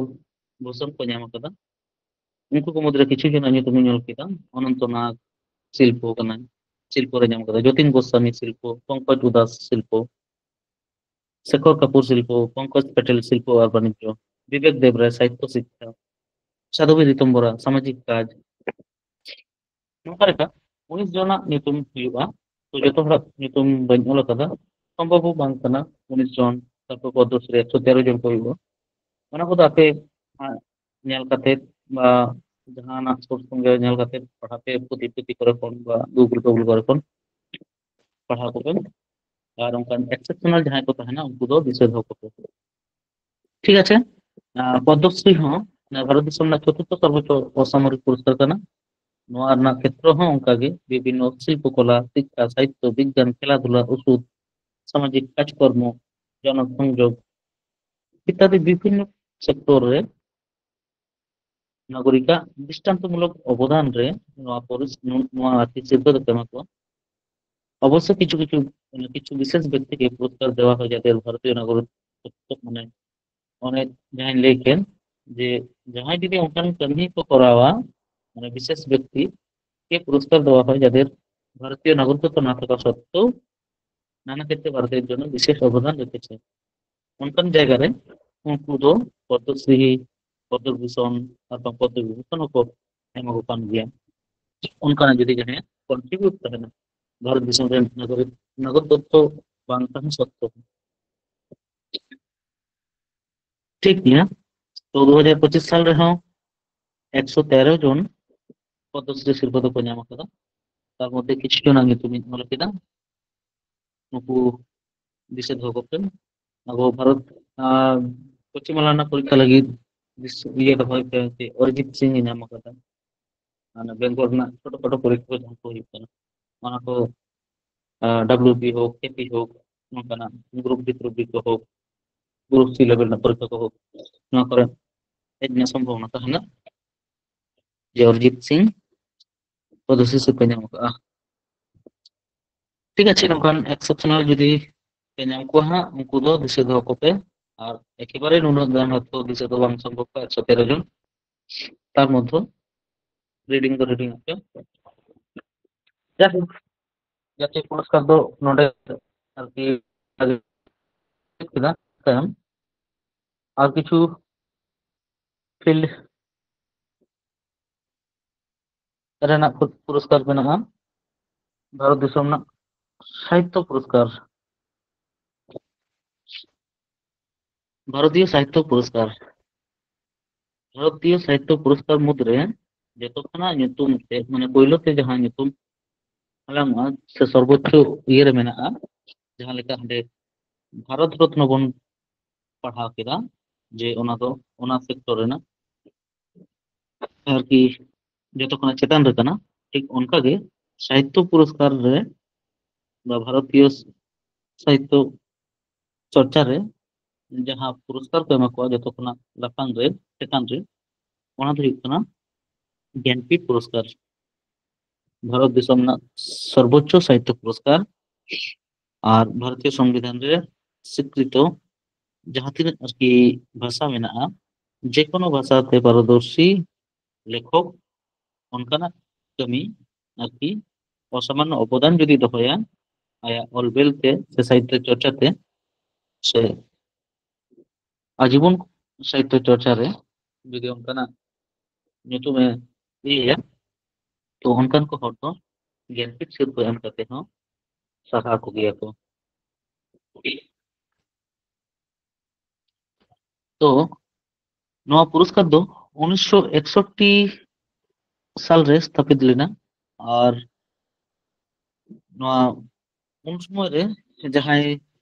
ᱵᱷᱩᱥᱚᱱ ᱠᱚ ᱧᱟᱢ ᱟᱠᱟᱫᱟ᱾ ᱩᱱᱠᱩ ᱠᱚ ᱢᱩᱫᱽᱨᱮ ᱠᱤᱪᱷᱩ ᱡᱚᱱᱟᱜ ᱧᱩᱛᱩᱢ ᱤᱧ ᱚᱞ ᱠᱮᱫᱟ: ᱚᱱᱚᱱᱛᱚ ᱱᱟᱜᱽ ᱥᱤᱞᱯᱚ ᱠᱟᱱᱟᱭ, ᱥᱤᱞᱯᱚ ᱨᱮ ᱧᱟᱢ ᱟᱠᱟᱫᱟ, ᱡᱚᱛᱤᱱ ᱜᱳᱥᱟᱢᱤ ᱥᱤᱞᱯᱚ, ᱯᱚᱝᱠᱚᱡᱽ ᱩᱫᱟᱥ ᱥᱤᱞᱯᱚ, ᱥᱮᱠᱷᱚᱨ ᱠᱟᱯᱩᱨ ᱥᱤᱞᱯᱚ, ᱯᱚᱝᱠᱚᱡᱽ ᱯᱮᱴᱮᱞ ᱥᱤᱞᱯᱚ ᱟᱨ ᱵᱟᱱᱤᱡᱽᱡᱚ, ᱵᱤᱵᱮᱠ ᱫᱮᱵ ᱨᱟᱭ ᱥᱟᱦᱤᱛᱛᱚ ᱥᱤᱠᱠᱷᱟ, ᱥᱟᱫᱷᱩᱵᱤ ᱨᱤᱛᱚᱢᱵᱚᱨᱟ ᱥᱟᱢᱟᱡᱤᱠ ᱠᱟᱡᱽ᱾ ᱱᱚᱝᱠᱟ ᱞᱮᱠᱟ ᱩᱱᱤᱥ ᱡᱚᱱᱟᱜ ᱧᱩᱛᱩᱢ ᱦᱩᱭᱩᱜᱼᱟ᱾ ᱛᱚ ᱡᱚᱛᱚ ᱦᱚᱲᱟᱜ ᱧᱩᱛᱩᱢ ᱵᱟᱹᱧ ᱚᱞ ᱟᱠᱟᱫᱟ, ᱥᱚᱢᱵᱷᱚᱵ ᱦᱚᱸ ᱵᱟᱝ ᱠᱟᱱᱟ ᱩᱱᱤᱥ ᱡᱚᱱ, ᱛᱟᱨᱯᱚᱨ ᱯᱚᱫᱽᱢᱚᱥᱨᱤ ᱮᱠᱥᱚ ᱛᱮᱨᱚ ᱡᱚᱱ ᱠᱚ ᱦᱩᱭᱩᱜᱼᱟ᱾ ᱚᱱᱟ ᱠᱚᱫᱚ ᱟᱯᱮ, ᱟᱸ, ᱧᱮᱞ ᱠᱟᱛᱮ ᱵᱟ ᱡᱟᱦᱟᱱᱟᱜ ᱥᱳᱨᱥ ᱠᱷᱚᱱ ᱜᱮ ᱧᱮᱞ ᱠᱟᱛᱮ ᱯᱟᱲᱦᱟᱣ ᱯᱮ, ᱯᱩᱛᱷᱤ ᱯᱩᱛᱷᱤ ᱠᱚᱨᱮ ᱠᱷᱚᱱ ᱵᱟ ᱜᱩᱜᱩᱞ ᱴᱩᱜᱩᱞ ᱠᱚᱨᱮ ᱠᱷᱚᱱ ᱯᱟᱲᱦᱟᱣ ᱠᱚᱯᱮ᱾ ᱟᱨ ᱚᱱᱠᱟᱱ ᱮᱠᱥᱮᱯᱥᱚᱱᱟᱞ ᱡᱟᱦᱟᱸᱭ ᱠᱚ ᱛᱟᱦᱮᱱᱟ ᱩᱱᱠᱩ ᱫᱚ ᱫᱤᱥᱟᱹ ᱫᱚᱦᱚ ᱠᱚᱯᱮ᱾ ᱴᱷᱤᱠ ᱟᱪᱷᱮ, ᱟᱸ, ᱯᱚᱫᱽᱢᱚᱥᱨᱤ ᱦᱚᱸ ᱱᱚᱣᱟ ᱵᱷᱟᱨᱚᱛ ᱫᱤᱥᱚᱢ ᱨᱮᱱᱟᱜ ᱪᱚᱛᱩᱨᱛᱷᱚ ᱥᱚᱨᱵᱚᱪᱪᱚ ᱚᱥᱟᱢᱚᱨᱤᱠ ᱯᱩᱨᱚᱥᱠᱟᱨ ᱠᱟᱱᱟ᱾ ᱱᱚᱣᱟ ᱨᱮᱱᱟᱜ ᱠᱷᱮᱛᱨᱚ ᱦᱚᱸ ᱚᱱᱠᱟᱜᱮ ᱵᱤᱵᱷᱤᱱᱱᱚ ᱥᱤᱞᱯᱚ ᱠᱚᱞᱟ, ᱥᱤᱠᱠᱷᱟ, ᱥᱟᱦᱤᱛᱛᱚ, ᱵᱤᱜᱽᱜᱟᱱ, ᱠᱷᱮᱞᱟ ᱫᱷᱩᱞᱟ, ᱳᱥᱩᱫ, ᱥᱟᱢᱟᱡᱤᱠ ᱠᱟᱡᱽᱠᱚᱨᱢᱚ, ᱡᱚᱱᱚᱥᱚᱝᱡᱳᱜᱽ ᱤᱛᱛᱟᱫᱤ ᱵᱤᱵᱷᱤᱱᱱᱚ ᱥᱮᱠᱴᱚᱨ ᱨᱮ ᱱᱟᱜᱚᱨᱤᱠᱟᱜ ᱫᱨᱤᱥᱴᱟᱱᱛᱚᱢᱩᱞᱚᱠ ᱚᱵᱚᱫᱟᱱ ᱨᱮ ᱱᱚᱣᱟ ᱯᱚᱨᱤᱥ-, ᱱᱚᱣᱟ ᱟᱨᱠᱤ ᱥᱤᱨᱯᱟᱹ ᱫᱚᱠᱚ ᱮᱢᱟ ᱠᱚᱣᱟ᱾ ᱚᱵᱚᱥᱥᱳᱭ ᱠᱤᱪᱷᱩ ᱠᱤᱪᱷᱩ, ᱠᱤᱪᱷᱩ ᱵᱤᱥᱮᱥ ᱵᱮᱠᱛᱤ ᱜᱮ ᱯᱩᱨᱚᱥᱠᱟᱨ ᱫᱮᱣᱟ ᱦᱚᱭ, ᱡᱟᱛᱮ ᱵᱷᱟᱨᱚᱛᱤᱭᱚ ᱱᱟᱜᱚᱨᱤᱠ, ᱢᱟᱱᱮ ᱚᱱᱮ ᱡᱟᱦᱟᱸᱧ ᱞᱟᱹᱭ ᱠᱮᱫ, ᱡᱮ ᱡᱟᱦᱟᱸᱭ ᱡᱩᱫᱤ ᱚᱱᱠᱟᱱ ᱠᱟᱹᱢᱤ ᱠᱚ ᱠᱚᱨᱟᱣᱟ, ᱢᱟᱱᱮ ᱵᱤᱥᱮᱥ ᱵᱮᱠᱛᱤ ᱜᱮ ᱯᱩᱨᱚᱥᱠᱟᱨ ᱫᱮᱣᱟ ᱦᱚᱭ, ᱡᱟᱛᱮ ᱵᱷᱟᱨᱚᱛᱤᱭᱚ ᱱᱟᱜᱚᱨᱤᱠ ᱠᱚ ᱱᱟ ᱛᱷᱟᱠᱟ ᱥᱚᱛᱛᱮᱣ ᱱᱟᱱᱟ ᱠᱷᱮᱛᱨᱮ ᱵᱷᱟᱨᱚᱛᱤᱭᱚ ᱡᱚᱱᱚ ᱵᱤᱥᱮᱥ ᱚᱵᱚᱫᱟᱱ ᱨᱮᱠᱷᱮᱪᱷᱮ᱾ ᱚᱱᱠᱟᱱ ᱡᱟᱭᱜᱟ ᱨᱮ ᱩᱱᱠᱩ ᱫᱚ ᱯᱚᱫᱽᱢᱚᱥᱨᱤ, ᱯᱚᱫᱽᱢᱚᱵᱷᱩᱥᱚᱱ ᱟᱨ ᱵᱟᱝ ᱯᱚᱫᱽᱢᱚᱵᱤᱵᱷᱩᱥᱚᱱ ᱦᱚᱸᱠᱚ ᱮᱢᱟ ᱠᱚ ᱠᱟᱱ ᱜᱮᱭᱟ᱾ ᱚᱱᱠᱟᱱᱟᱜ ᱡᱩᱫᱤ ᱡᱟᱦᱟᱸᱭᱟᱜ ᱠᱚᱱᱴᱨᱤᱵᱤᱭᱩᱴ ᱛᱟᱦᱮᱱᱟ ᱵᱷᱟᱨᱚᱛ ᱫᱤᱥᱚᱢ ᱨᱮᱱ ᱱᱟᱜᱚᱨᱤᱠ, ᱱᱟᱜᱚᱨᱤᱠ ᱛᱚᱛᱛᱷᱚ ᱵᱟᱝ ᱛᱟᱦᱮᱸ ᱥᱚᱛᱛᱮ᱾ ᱴᱷᱤᱠ ᱜᱮᱭᱟ᱾ ᱛᱚ, ᱫᱩ ᱦᱟᱡᱟᱨ ᱯᱚᱸᱪᱤᱥ ᱥᱟᱞ ᱨᱮᱦᱚᱸ ᱮᱠᱥᱚ ᱛᱮᱨᱚ ᱡᱚᱱ ᱯᱚᱫᱽᱢᱚᱥᱨᱤ ᱥᱤᱨᱯᱟᱹ ᱫᱚᱠᱚ ᱧᱟᱢ ᱟᱠᱟᱫᱟ᱾ ᱛᱟᱨ ᱢᱚᱫᱽᱫᱷᱮ ᱠᱤᱪᱷᱩ ᱡᱚᱱᱟᱜ ᱧᱩᱛᱩᱢᱤᱧ ᱚᱞ ᱠᱮᱫᱟ᱾ ᱱᱩᱠᱩ ᱫᱤᱥᱟᱹ ᱫᱚᱦᱚ ᱠᱚᱯᱮ᱾ ᱟᱵᱚ ᱵᱷᱟᱨᱚᱛ, ᱟᱨ ᱯᱚᱥᱪᱤᱢ ᱵᱟᱝᱞᱟ ᱨᱮᱱᱟᱜ ᱯᱚᱨᱤᱠᱠᱷᱟ ᱞᱟᱹᱜᱤᱫ ᱫᱤᱥ-, ᱤᱭᱟᱹ ᱫᱚᱦᱚᱭ ᱯᱮ, ᱡᱮ ᱚᱨᱤᱡᱤᱛ ᱥᱤᱝ ᱮ ᱧᱟᱢ ᱟᱠᱟᱫᱟ᱾ ᱚᱱᱟ ᱵᱮᱝᱜᱚᱞ ᱨᱮᱱᱟᱜ ᱪᱷᱳᱴᱳ ᱠᱷᱟᱴᱳ ᱯᱚᱨᱤᱠᱠᱷᱟ ᱠᱚ ᱡᱟᱦᱟᱸ ᱠᱚ ᱦᱩᱭᱩᱜ ᱠᱟᱱᱟ, ᱚᱱᱟ ᱠᱚ, ᱟᱨ, ᱰᱟᱵᱞᱤᱭᱩ ᱵᱤ ᱦᱳᱠ, ᱠᱮ ᱯᱤ ᱦᱳᱠ, ᱱᱚᱝᱠᱟᱱᱟᱜ ᱜᱨᱩᱯ ᱰᱤ, ᱜᱨᱩᱯ ᱰᱤ ᱠᱚ ᱦᱳᱠ, ᱜᱨᱩᱯ ᱥᱤ ᱞᱮᱵᱮᱞ ᱨᱮᱱᱟᱜ ᱯᱚᱨᱤᱠᱠᱷᱟ ᱠᱚ ᱦᱳᱠ, ᱱᱚᱣᱟ ᱠᱚᱨᱮ ᱦᱮᱡ ᱨᱮᱱᱟᱜ ᱥᱚᱢᱵᱷᱚᱵᱚᱱᱟ ᱛᱟᱦᱮᱱᱟ᱾ ᱡᱮ ᱚᱨᱤᱡᱤᱛ ᱥᱤᱝ ᱯᱚᱫᱽᱢᱚᱥᱨᱤ ᱥᱤᱨᱯᱟᱹ ᱧᱟᱢ ᱟᱠᱟᱫᱼᱟ᱾ ᱴᱷᱤᱠ ᱟᱪᱷᱮ, ᱱᱚᱝᱠᱟᱱ ᱮᱠᱥᱮᱯᱥᱚᱱᱟᱞ ᱡᱩᱫᱤ ᱯᱮ ᱧᱟᱢ ᱠᱚᱣᱟ ᱦᱟᱸᱜ, ᱩᱱᱠᱩ ᱫᱚ ᱫᱤᱥᱟᱹ ᱫᱚᱦᱚ ᱠᱚᱯᱮ᱾ ᱟᱨ ᱮᱠᱮᱵᱟᱨᱮ ᱱᱩᱱᱟᱹᱜ ᱜᱟᱱ ᱦᱚᱭᱛᱳ ᱫᱤᱥᱟᱹ ᱫᱚ ᱵᱟᱝ ᱥᱚᱢᱵᱷᱚᱵ ᱠᱚᱜᱼᱟ, ᱮᱠᱥᱚ ᱛᱮᱨᱚ ᱡᱚᱱ᱾ ᱛᱟᱨ ᱢᱚᱫᱽᱫᱷᱮ ᱨᱤᱰᱤᱝ ᱫᱚ ᱨᱤᱰᱤᱝ ᱟᱯᱮ᱾ ᱡᱟᱭᱦᱳᱠ, ᱡᱟᱛᱮ ᱯᱩᱨᱚᱥᱠᱟᱨ ᱫᱚ ᱱᱚᱰᱮ ᱟᱨᱠᱤ ᱠᱮᱫᱟ᱾ ᱛᱟᱭᱚᱢ ᱟᱨ ᱠᱤᱪᱷᱩ ᱯᱷᱤᱞᱰ ᱨᱮᱱᱟᱜ ᱯᱩ-, ᱯᱩᱨᱚᱥᱠᱟᱨ ᱢᱮᱱᱟᱜᱼᱟ᱾ ᱵᱷᱟᱨᱚᱛ ᱫᱤᱥᱚᱢ ᱨᱮᱱᱟᱜ ᱥᱟᱦᱤᱛᱛᱚ ᱯᱩᱨᱚᱥᱠᱟᱨ, ᱵᱷᱟᱨᱚᱛᱤᱭᱚ ᱥᱟᱦᱤᱛᱛᱚ ᱯᱩᱨᱚᱥᱠᱟᱨ, ᱵᱷᱟᱨᱚᱛᱤᱭᱚ ᱥᱟᱦᱤᱛᱛᱚ ᱯᱩᱨᱚᱥᱠᱟᱨ ᱢᱩᱫᱽᱨᱮ ᱡᱚᱛᱚ ᱠᱷᱚᱱᱟᱜ ᱧᱩᱛᱩᱢ ᱛᱮ, ᱢᱟᱱᱮ ᱯᱳᱭᱞᱳ ᱛᱮ ᱡᱟᱦᱟᱸ ᱧᱩᱛᱩᱢ ᱦᱟᱞᱟᱝᱚᱜᱼᱟ ᱥᱮ ᱥᱚᱨᱵᱳᱪᱪᱚ ᱤᱭᱟᱹ ᱨᱮ ᱢᱮᱱᱟᱜᱼᱟ, ᱡᱟᱦᱟᱸ ᱞᱮᱠᱟ ᱦᱟᱸᱰᱮ ᱵᱷᱟᱨᱚᱛ ᱨᱚᱛᱱᱚ ᱵᱚᱱ ᱯᱟᱲᱦᱟᱣ ᱠᱮᱫᱟ, ᱡᱮ ᱚᱱᱟ ᱫᱚ ᱚᱱᱟ ᱥᱮᱠᱴᱚᱨ ᱨᱮᱱᱟᱜ ᱟᱨᱠᱤ ᱡᱚᱛᱚ ᱠᱷᱚᱱᱟᱜ ᱪᱮᱛᱟᱱ ᱨᱮ ᱠᱟᱱᱟ᱾ ᱴᱷᱤᱠ ᱚᱱᱠᱟᱜᱮ ᱥᱟᱦᱤᱛᱛᱚ ᱯᱩᱨᱚᱥᱠᱟᱨ ᱨᱮ ᱵᱟ ᱵᱷᱟᱨᱚᱛᱤᱭᱚ ᱥᱟᱦᱤᱛᱛᱚ ᱪᱚᱨᱪᱟ ᱨᱮ ᱡᱟᱦᱟᱸ ᱯᱩᱨᱚᱥᱠᱟᱨ ᱠᱚ ᱮᱢᱟ ᱠᱚᱣᱟ ᱡᱚᱛᱚ ᱠᱷᱚᱱᱟᱜ ᱞᱟᱯᱷᱟᱝ ᱨᱮ, ᱪᱮᱛᱟᱱ ᱨᱮ, ᱚᱱᱟ ᱫᱚ ᱦᱩᱭᱩᱜ ᱠᱟᱱᱟ ᱜᱮᱱᱯᱤᱴ ᱯᱩᱨᱚᱥᱠᱟᱨ᱾ ᱵᱷᱟᱨᱚᱛ ᱫᱤᱥᱚᱢ ᱨᱮᱱᱟᱜ ᱥᱚᱨᱵᱳᱪᱪᱚ ᱥᱟᱦᱤᱛᱛᱚ ᱯᱩᱨᱚᱥᱠᱟᱨ᱾ ᱟᱨ ᱵᱷᱟᱨᱚᱛᱤᱭᱚ ᱥᱚᱝᱵᱤᱫᱷᱟᱱ ᱨᱮ ᱥᱤᱠᱨᱤᱛᱚ ᱡᱟᱦᱟᱸ ᱛᱤᱱᱟᱹᱜ ᱟᱨᱠᱤ ᱵᱷᱟᱥᱟ ᱢᱮᱱᱟᱜᱼᱟ, ᱡᱮᱠᱳᱱᱳ ᱵᱷᱟᱥᱟᱛᱮ ᱯᱟᱨᱚᱫᱚᱨᱥᱤ ᱞᱮᱠᱷᱚᱠ ᱚᱱᱠᱟᱱᱟᱜ ᱠᱟᱹᱢᱤ ᱟᱨᱠᱤ ᱚᱥᱟᱢᱟᱱᱱᱚ ᱚᱵᱚᱫᱟᱱ ᱡᱩᱫᱤ ᱫᱚᱦᱚᱭᱟ ᱟᱭᱟᱜ ᱚᱞ ᱵᱮᱞ ᱛᱮ ᱥᱮ ᱥᱟᱦᱤᱛᱛᱚ ᱪᱚᱨᱪᱟ ᱛᱮ ᱥᱮ ᱟᱡᱤᱵᱚᱱ ᱥᱟᱦᱤᱛᱛᱚ ᱪᱚᱨᱪᱟ ᱨᱮ ᱡᱩᱫᱤ ᱚᱱᱠᱟᱱᱟᱜ ᱧᱩᱛᱩᱢᱮ ᱤᱭᱟᱹᱭᱟ, ᱛᱚ ᱚᱱᱠᱟᱱ ᱠᱚ ᱦᱚᱲ ᱫᱚ ᱜᱮᱱᱯᱤᱴ ᱥᱤᱨᱯᱟᱹ ᱮᱢ ᱠᱟᱛᱮ ᱦᱚᱸ ᱥᱟᱨᱦᱟᱣ ᱠᱚᱜᱮᱭᱟ ᱠᱚ᱾ ᱛᱚ ᱱᱚᱣᱟ ᱯᱩᱨᱚᱥᱠᱟᱨ ᱫᱚ ᱩᱱᱤᱥᱥᱚ ᱮᱠᱥᱚᱴᱴᱤ ᱥᱟᱞᱨᱮ ᱥᱛᱷᱟᱯᱤᱛ ᱞᱮᱱᱟ᱾ ᱟᱨ ᱱᱚᱣᱟ ᱩᱱ ᱥᱚᱢᱚᱭ ᱨᱮ ᱡᱟᱦᱟᱸᱭ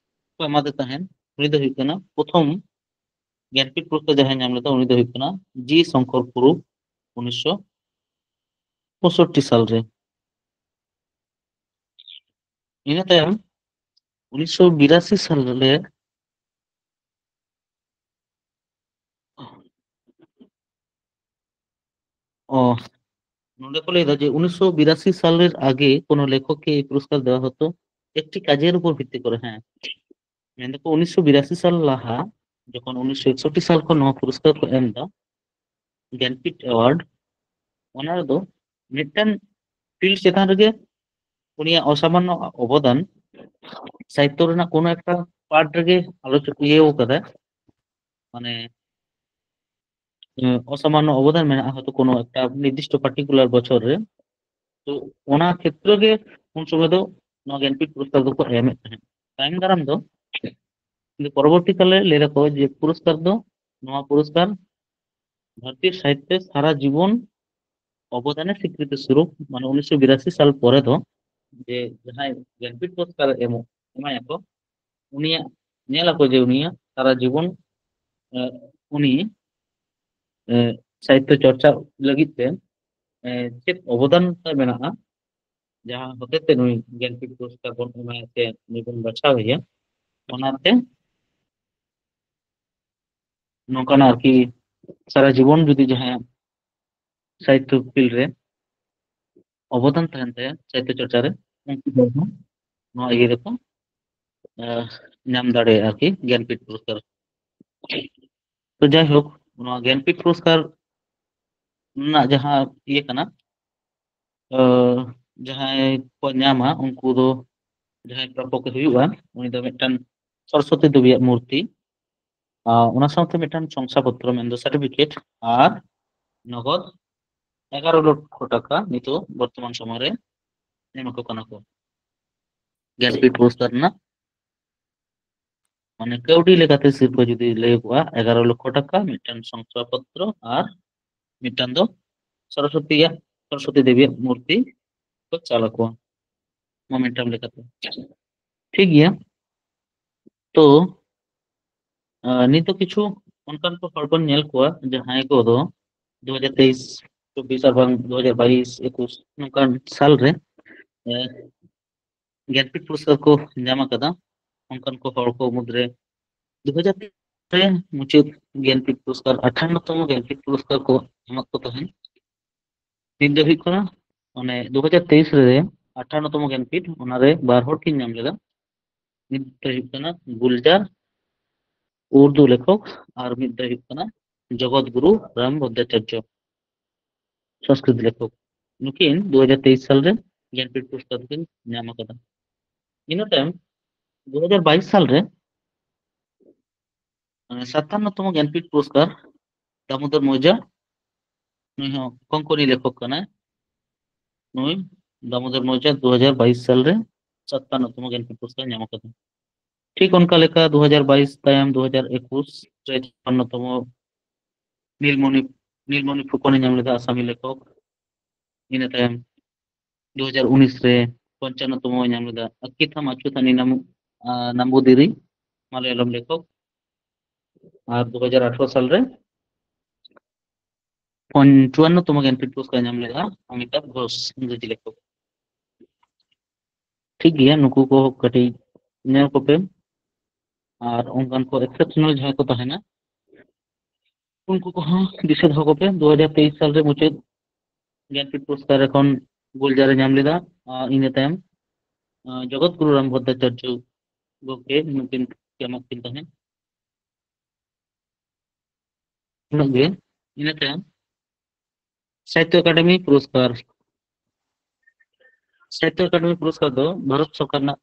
ᱠᱚ ᱮᱢᱟᱫᱮ ᱛᱟᱦᱮᱸᱱ, ᱩᱱᱤ ᱫᱚ ᱦᱩᱭᱩᱜ ᱠᱟᱱᱟ ᱯᱨᱚᱛᱷᱚᱢ ᱜᱮᱱᱯᱤᱴ ᱯᱩᱨᱚᱥᱠᱟᱨ ᱡᱟᱦᱟᱸᱭ ᱧᱟᱢ ᱞᱮᱫᱟ, ᱩᱱᱤ ᱫᱚ ᱦᱩᱭᱩᱜ ᱠᱟᱱᱟ ᱡᱤ ᱥᱚᱝᱠᱚᱨ ᱠᱩᱨᱩᱯ, ᱩᱱᱤᱥᱥᱚ ᱯᱚᱸᱭᱥᱚᱴᱴᱤ ᱥᱟᱞᱨᱮ᱾ ᱤᱱᱟᱹ ᱛᱟᱭᱚᱢ ᱩᱱᱤᱥᱥᱚ ᱵᱤᱨᱟᱥᱤ ᱥᱟᱞ ᱨᱮ, ᱚ, ᱱᱚᱰᱮ ᱠᱚ ᱞᱟᱹᱭ ᱮᱫᱟ ᱡᱮ ᱩᱱᱤᱥᱥᱚ ᱵᱤᱨᱟᱥᱤ ᱥᱟᱞ ᱨᱮ ᱟᱜᱮ ᱠᱳᱱᱳ ᱞᱮᱠᱷᱚᱠ ᱠᱮ ᱮᱭ ᱯᱩᱨᱚᱥᱠᱟᱨ ᱫᱮᱣᱟ ᱦᱚᱛᱚ ᱮᱠᱴᱤ ᱠᱟᱡᱮᱨ ᱩᱯᱚᱨ ᱵᱷᱤᱛᱛᱤ ᱠᱚᱨᱮ, ᱦᱮᱸ᱾ ᱢᱮᱱ ᱫᱟᱠᱚ ᱩᱱᱤᱥᱥᱚ ᱵᱤᱨᱟᱥᱤ ᱥᱟᱞ ᱞᱟᱦᱟ ᱡᱚᱠᱷᱚᱱ ᱩᱱᱤᱥᱥᱚ ᱮᱠᱥᱚᱴᱴᱤ ᱥᱟᱞ ᱠᱷᱚᱱ ᱱᱚᱣᱟ ᱯᱩᱨᱚᱥᱠᱟᱨ ᱠᱚ ᱮᱢ ᱮᱫᱟ, ᱜᱮᱱᱯᱤᱴ ᱮᱣᱟᱨᱰ, ᱚᱱᱟ ᱨᱮᱫᱚ ᱢᱤᱫᱴᱮᱱ ᱯᱷᱤᱞᱰ ᱪᱮᱛᱟᱱ ᱨᱮᱜᱮ ᱩᱱᱤᱭᱟᱜ ᱚᱥᱟᱢᱟᱱᱱᱚ ᱚᱵᱚᱫᱟᱱ ᱥᱟᱦᱤᱛᱛᱚ ᱨᱮᱱᱟᱜ ᱠᱳᱱᱳ ᱮᱠᱴᱟ ᱯᱟᱨᱴ ᱨᱮᱜᱮ ᱟᱞᱳᱪᱚᱠ ᱤᱭᱟᱹ ᱠᱟᱫᱟ, ᱢᱟᱱᱮ, ᱮᱸ, ᱚᱥᱟᱢᱟᱱᱱᱚ ᱚᱵᱚᱫᱟᱱ ᱢᱮᱱᱟᱜᱼᱟ ᱦᱚᱭᱛᱳ ᱠᱳᱱᱳ ᱮᱠᱴᱟ ᱱᱤᱨᱫᱤᱥᱴᱚ ᱯᱟᱨᱴᱤᱠᱩᱞᱟᱨ ᱵᱚᱪᱷᱚᱨ ᱨᱮ᱾ ᱛᱚ ᱚᱱᱟ ᱠᱷᱮᱛᱨᱚ ᱜᱮ ᱩᱱ ᱥᱚᱢᱚᱭ ᱫᱚ ᱱᱚᱣᱟ ᱜᱮᱱᱯᱤᱴ ᱯᱩᱨᱚᱥᱠᱟᱨ ᱫᱚᱠᱚ ᱮᱢᱮᱫ ᱛᱟᱦᱮᱸᱫ᱾ ᱛᱟᱭᱚᱢ ᱫᱟᱨᱟᱢ ᱫᱚ, ᱠᱤᱱᱛᱩ ᱯᱚᱨᱚᱵᱚᱨᱛᱤ ᱠᱟᱞᱮ ᱞᱟᱹᱭ ᱫᱟᱠᱚ ᱡᱮ ᱯᱩᱨᱚᱥᱠᱟᱨ ᱫᱚ, ᱱᱚᱣᱟ ᱯᱩᱨᱚᱥᱠᱟᱨ ᱵᱷᱟᱨᱚᱛᱤᱭᱚ ᱥᱟᱦᱤᱛᱛᱚ ᱥᱟᱨᱟ ᱡᱤᱵᱚᱱ ᱚᱵᱚᱫᱟᱱᱮ ᱥᱤᱠᱨᱤᱛᱤ ᱥᱚᱨᱩᱯ, ᱢᱟᱱᱮ ᱩᱱᱤᱥᱥᱚ ᱵᱤᱨᱟᱥᱤ ᱥᱟᱞ ᱯᱚᱨᱮ ᱫᱚ ᱡᱮ ᱡᱟᱦᱟᱸᱭ ᱜᱮᱱᱯᱤᱴ ᱯᱩᱨᱚᱥᱠᱟᱨ ᱮᱢᱚᱜ, ᱮᱢᱟᱭᱟᱠᱚ, ᱩᱱᱤᱭᱟᱜ, ᱧᱮᱞᱟᱠᱚ ᱡᱮ ᱩᱱᱤᱭᱟᱜ ᱥᱟᱨᱟ ᱡᱤᱵᱚᱱ, ᱮ, ᱩᱱᱤ, ᱮ, ᱥᱟᱦᱤᱛᱛᱚ ᱪᱚᱨᱪᱟ ᱞᱟᱹᱜᱤᱫ ᱛᱮ, ᱮ, ᱪᱮᱫ ᱚᱵᱚᱫᱟᱱ ᱛᱟᱭ ᱢᱮᱱᱟᱜᱼᱟ, ᱡᱟᱦᱟᱸ ᱦᱚᱛᱮᱛᱮ ᱱᱩᱭ ᱜᱮᱱᱯᱤᱴ ᱯᱩᱨᱚᱥᱠᱟᱨ ᱵᱚᱱ ᱮᱢᱟᱭᱟ ᱥᱮ ᱱᱩᱭ ᱵᱚᱱ ᱵᱟᱪᱷᱟᱣ ᱮᱭᱟ, ᱚᱱᱟᱛᱮ ᱱᱚᱝᱠᱟᱱᱟᱜ ᱟᱨᱠᱤ ᱥᱟᱨᱟ ᱡᱤᱵᱚᱱ ᱡᱩᱫᱤ ᱡᱟᱦᱟᱸᱭᱟᱜ ᱥᱟᱦᱤᱛᱛᱚ ᱯᱷᱤᱞᱰ ᱨᱮ ᱚᱵᱚᱫᱟᱱ ᱛᱟᱦᱮᱱ ᱛᱟᱭᱟ, ᱥᱟᱦᱤᱛᱛᱚ ᱪᱚᱨᱪᱟ ᱨᱮ, ᱩᱱᱠᱩ ᱦᱚᱲ ᱦᱚᱸ ᱱᱚᱣᱟ ᱤᱭᱟᱹ ᱨᱮᱠᱚ, ᱟᱦ, ᱧᱟᱢ ᱫᱟᱲᱮᱭᱟᱜᱼᱟ ᱟᱨᱠᱤ ᱜᱮᱱᱯᱤᱴ ᱯᱩᱨᱚᱥᱠᱟᱨ᱾ ᱛᱚ ᱡᱟᱭᱦᱳᱠ, ᱱᱚᱣᱟ ᱜᱮᱱᱯᱤᱴ ᱯᱩᱨᱚᱥᱠᱟᱨ ᱨᱮᱱᱟᱜ ᱡᱟᱦᱟᱸ ᱤᱭᱟᱹ ᱠᱟᱱᱟ, ᱟᱦ, ᱡᱟᱦᱟᱸᱭ ᱠᱚ ᱧᱟᱢᱟ ᱩᱱᱠᱩ ᱫᱚ, ᱡᱟᱦᱟᱸᱭ ᱯᱨᱟᱯᱚᱠ ᱮ ᱦᱩᱭᱩᱜᱼᱟ, ᱩᱱᱤ ᱫᱚ ᱢᱤᱫᱴᱟᱝ ᱥᱚᱨᱚᱥᱚᱛᱤ ᱫᱮᱵᱤᱭᱟᱜ ᱢᱩᱨᱛᱤ, ᱟᱨ ᱚᱱᱟ ᱥᱟᱶᱛᱮ ᱢᱤᱫᱴᱟᱝ ᱥᱚᱝᱥᱟᱯᱚᱛᱨᱚ, ᱢᱮᱱᱫᱚ ᱥᱟᱨᱴᱤᱯᱷᱤᱠᱮᱴ, ᱟᱨ ᱱᱚᱜᱚᱫ ᱮᱜᱟᱨᱚ ᱞᱚᱠᱠᱷᱚ ᱴᱟᱠᱟ ᱱᱤᱛᱚᱜ ᱵᱚᱨᱛᱚᱢᱟᱱ ᱥᱚᱢᱚᱭ ᱨᱮ ᱮᱢ ᱟᱠᱚ ᱠᱟᱱᱟ ᱠᱚ ᱜᱮᱱᱯᱤᱴ ᱯᱩᱨᱚᱥᱠᱟᱨ ᱨᱮᱱᱟᱜ᱾ ᱢᱟᱱᱮ ᱠᱟᱹᱣᱰᱤ ᱞᱮᱠᱟᱛᱮ ᱥᱤᱨᱯᱟᱹ ᱡᱩᱫᱤ ᱞᱟᱹᱭᱚᱜᱚᱜᱼᱟ, ᱮᱜᱟᱨᱚ ᱞᱚᱠᱠᱷᱚ ᱴᱟᱠᱟ, ᱢᱤᱫᱴᱟᱝ ᱥᱚᱝᱥᱟᱯᱚᱛᱨᱚ ᱟᱨ ᱢᱤᱫᱴᱟᱝ ᱫᱚ ᱥᱚᱨᱚᱥᱚᱛᱤᱭᱟᱜ, ᱥᱚᱨᱚᱥᱚᱛᱤ ᱫᱮᱵᱤᱭᱟᱜ ᱢᱩᱨᱛᱤ ᱠᱚ ᱪᱟᱞ ᱟᱠᱚᱣᱟ ᱢᱚᱢᱮᱱᱴᱟᱢ ᱞᱮᱠᱟᱛᱮ᱾ ᱴᱷᱤᱠ ᱜᱮᱭᱟ᱾ ᱛᱚ, ᱟᱦ, ᱱᱤᱛᱚᱜ ᱠᱤᱪᱷᱩ ᱚᱱᱠᱟᱱ ᱠᱚ ᱦᱚᱲ ᱵᱚᱱ ᱧᱮᱞ ᱠᱚᱣᱟ ᱡᱟᱦᱟᱸᱭ ᱠᱚᱫᱚ ᱫᱩ ᱦᱟᱡᱟᱨ ᱛᱮᱭᱤᱥ ᱪᱚᱵᱵᱤᱥ ᱟᱨ ᱵᱟᱝ ᱫᱩ ᱦᱟᱡᱟᱨ ᱵᱟᱭᱤᱥ ᱮᱠᱩᱥ ᱱᱚᱝᱠᱟᱱ ᱥᱟᱞ ᱨᱮ, ᱟᱦ, ᱜᱮᱱᱯᱤᱴ ᱯᱩᱨᱚᱥᱠᱟᱨ ᱠᱚ ᱧᱟᱢ ᱟᱠᱟᱫᱟ᱾ ᱚᱱᱠᱟᱱ ᱠᱚ ᱦᱚᱲ ᱠᱚ ᱢᱩᱫᱽᱨᱮ ᱫᱩ ᱦᱟᱡᱟᱨ ᱨᱮ ᱢᱩᱪᱟᱹᱫ ᱜᱮᱱᱯᱤᱴ ᱯᱩᱨᱚᱥᱠᱟᱨ, ᱟᱴᱷᱟᱱᱱᱚ ᱛᱚᱢᱚ ᱜᱮᱱᱯᱤᱴ ᱯᱩᱨᱚᱥᱠᱟᱨ ᱠᱚ ᱮᱢᱟᱜ ᱠᱚ ᱛᱟᱦᱮᱸᱫ᱾ ᱱᱤᱛ ᱫᱚ ᱦᱩᱭᱩᱜ ᱠᱟᱱᱟ, ᱢᱟᱱᱮ, ᱫᱩ ᱦᱟᱡᱟᱨ ᱛᱮᱭᱤᱥ ᱨᱮ ᱟᱴᱷᱟᱱᱱᱚ ᱛᱚᱢᱚ ᱜᱮᱱᱯᱤᱴ, ᱚᱱᱟᱨᱮ ᱵᱟᱨ ᱦᱚᱲ ᱠᱤᱱ ᱧᱟᱢ ᱞᱮᱫᱟ᱾ ᱢᱤᱫ ᱫᱚ ᱦᱩᱭᱩᱜ ᱠᱟᱱᱟ ᱜᱩᱞᱡᱟᱨ, ᱩᱨᱫᱩ ᱞᱮᱠᱷᱚᱠ, ᱟᱨ ᱢᱤᱫ ᱫᱚ ᱦᱩᱭᱩᱜ ᱠᱟᱱᱟ ᱡᱚᱜᱚᱛ ᱜᱩᱨᱩ ᱨᱟᱢ ᱵᱷᱚᱫᱽᱫᱟᱪᱟᱨᱡᱚ, ᱥᱚᱝᱥᱠᱨᱤᱛ ᱞᱮᱠᱷᱚᱠ᱾ ᱱᱩᱠᱤᱱ ᱫᱩ ᱦᱟᱡᱟᱨ ᱛᱮᱭᱤᱥ ᱥᱟᱞ ᱨᱮ ᱜᱮᱱᱯᱤᱴ ᱯᱩᱨᱚᱥᱠᱟᱨ ᱫᱚᱠᱤᱱ ᱧᱟᱢ ᱟᱠᱟᱫᱟ᱾ ᱤᱱᱟᱹ ᱛᱟᱭᱚᱢ ᱫᱩ ᱦᱟᱡᱟᱨ ᱵᱟᱭᱤᱥ ᱥᱟᱞ ᱨᱮ, ᱢᱟᱱᱮ, ᱥᱟᱛᱟᱱᱱᱚ ᱛᱚᱢᱚ ᱜᱮᱱᱯᱤᱴ ᱯᱩᱨᱚᱥᱠᱟᱨ ᱫᱟᱢᱳᱫᱚᱨ ᱢᱚᱣᱡᱟ, ᱱᱩᱭ ᱦᱚᱸ ᱠᱚᱝᱠᱚᱱᱤ ᱞᱮᱠᱷᱚᱠ ᱠᱟᱱᱟᱭ᱾ ᱱᱩᱭ ᱫᱟᱢᱳᱫᱚᱨ ᱢᱚᱣᱡᱟ ᱫᱩ ᱦᱟᱡᱟᱨ ᱵᱟᱭᱤᱥ ᱥᱟᱞ ᱨᱮ ᱥᱟᱛᱟᱱᱱᱚ ᱛᱚᱢᱚ ᱜᱮᱱᱯᱤᱴ ᱯᱩᱨᱚᱥᱠᱟᱨ ᱧᱟᱢ ᱟᱠᱟᱫᱟ᱾ ᱴᱷᱤᱠ ᱚᱱᱠᱟ ᱞᱮᱠᱟ ᱫᱩ ᱦᱟᱡᱟᱨ ᱵᱟᱭᱤᱥ ᱛᱟᱭᱚᱢ ᱫᱩ ᱦᱟᱡᱟᱨ ᱮᱠᱩᱥ ᱨᱮ ᱪᱩᱣᱟᱱᱱᱚ ᱛᱚᱢᱚ ᱱᱤᱞᱢᱚᱱᱤ, ᱱᱤᱞᱢᱚᱱᱤ ᱯᱷᱩᱠᱚᱱᱮ ᱧᱟᱢ ᱞᱮᱫᱟ, ᱟᱥᱟᱢᱤ ᱞᱮᱠᱷᱚᱠ᱾ ᱤᱱᱟᱹ ᱛᱟᱭᱚᱢ ᱫᱩ ᱦᱟᱡᱟᱨ ᱩᱱᱤᱥ ᱨᱮ ᱯᱚᱧᱪᱟᱱᱱᱚ ᱛᱚᱢᱚ ᱧᱟᱢ ᱞᱮᱫᱟ, ᱟᱠᱤᱛᱷᱟᱢ ᱟᱪᱩᱛᱷᱟᱱᱤ ᱱᱟᱢᱩ-, ᱟ, ᱱᱟᱢᱵᱩᱫᱤᱨᱤ, ᱢᱟᱞᱚᱭᱟᱞᱚᱢ ᱞᱮᱠᱷᱚᱠ᱾ ᱟᱨ ᱫᱩ ᱦᱟᱡᱟᱨ ᱟᱴᱷᱨᱚ ᱥᱟᱞ ᱨᱮ ᱯᱚᱧ-, ᱪᱩᱣᱟᱱᱱᱚ ᱛᱚᱢᱚ ᱜᱮᱱᱯᱤᱴ ᱯᱩᱨᱚᱥᱠᱟᱨ ᱧᱟᱢ ᱞᱮᱫᱟ ᱚᱢᱤᱛᱟᱵᱷ ᱜᱷᱳᱥ, ᱤᱝᱨᱮᱡᱤ ᱞᱮᱠᱷᱚᱠ᱾ ᱴᱷᱤᱠ ᱜᱮᱭᱟ, ᱱᱩᱠᱩ ᱠᱚ ᱠᱟᱹᱴᱤᱡ ᱧᱮᱞ ᱠᱚᱯᱮ᱾ ᱟᱨ ᱚᱱᱠᱟᱱ ᱠᱚ exceptional ᱡᱟᱦᱟᱸᱭ ᱠᱚ ᱛᱟᱦᱮᱱᱟ, ᱩᱱᱠᱩ ᱠᱚᱦᱚᱸ ᱫᱤᱥᱟᱹ ᱫᱚᱦᱚ ᱠᱚᱯᱮ᱾ ᱫᱩ ᱦᱟᱡᱟᱨ ᱛᱮᱭᱤᱥ ᱥᱟᱞ ᱨᱮ ᱢᱩᱪᱟᱹᱫ ᱜᱮᱭᱟᱱᱯᱤᱴ ᱯᱩᱨᱚᱥᱠᱟᱨ ᱮᱠᱷᱚᱱ ᱜᱳᱞᱡᱟᱨ ᱮ ᱧᱟᱢ ᱞᱮᱫᱟ᱾ ᱟᱨ ᱤᱱᱟᱹ ᱛᱟᱭᱚᱢ, ᱟᱨ, ᱡᱚᱜᱚᱛ ᱜᱩᱨᱩ ᱨᱟᱢ ᱵᱷᱚᱫᱽᱫᱟᱪᱟᱨᱡᱚ ᱜᱚᱢᱠᱮ ᱱᱩᱠᱤᱱ ᱮᱢᱚᱜ ᱠᱤᱱ ᱛᱟᱦᱮᱸᱫ᱾ ᱩᱱᱟᱹᱜ ᱜᱮ᱾ ᱤᱱᱟᱹ ᱛᱟᱭᱚᱢ ᱥᱟᱦᱤᱛᱛᱚ ᱮᱠᱟᱰᱮᱢᱤ ᱯᱩᱨᱚᱥᱠᱟᱨ᱾ ᱥᱟᱦᱤᱛᱛᱚ ᱮᱠᱟᱰᱮᱢᱤ ᱯᱩᱨᱚᱥᱠᱟᱨ ᱫᱚ ᱵᱷᱟᱨᱚᱛ ᱥᱚᱨᱠᱟᱨ ᱨᱮᱱᱟᱜ,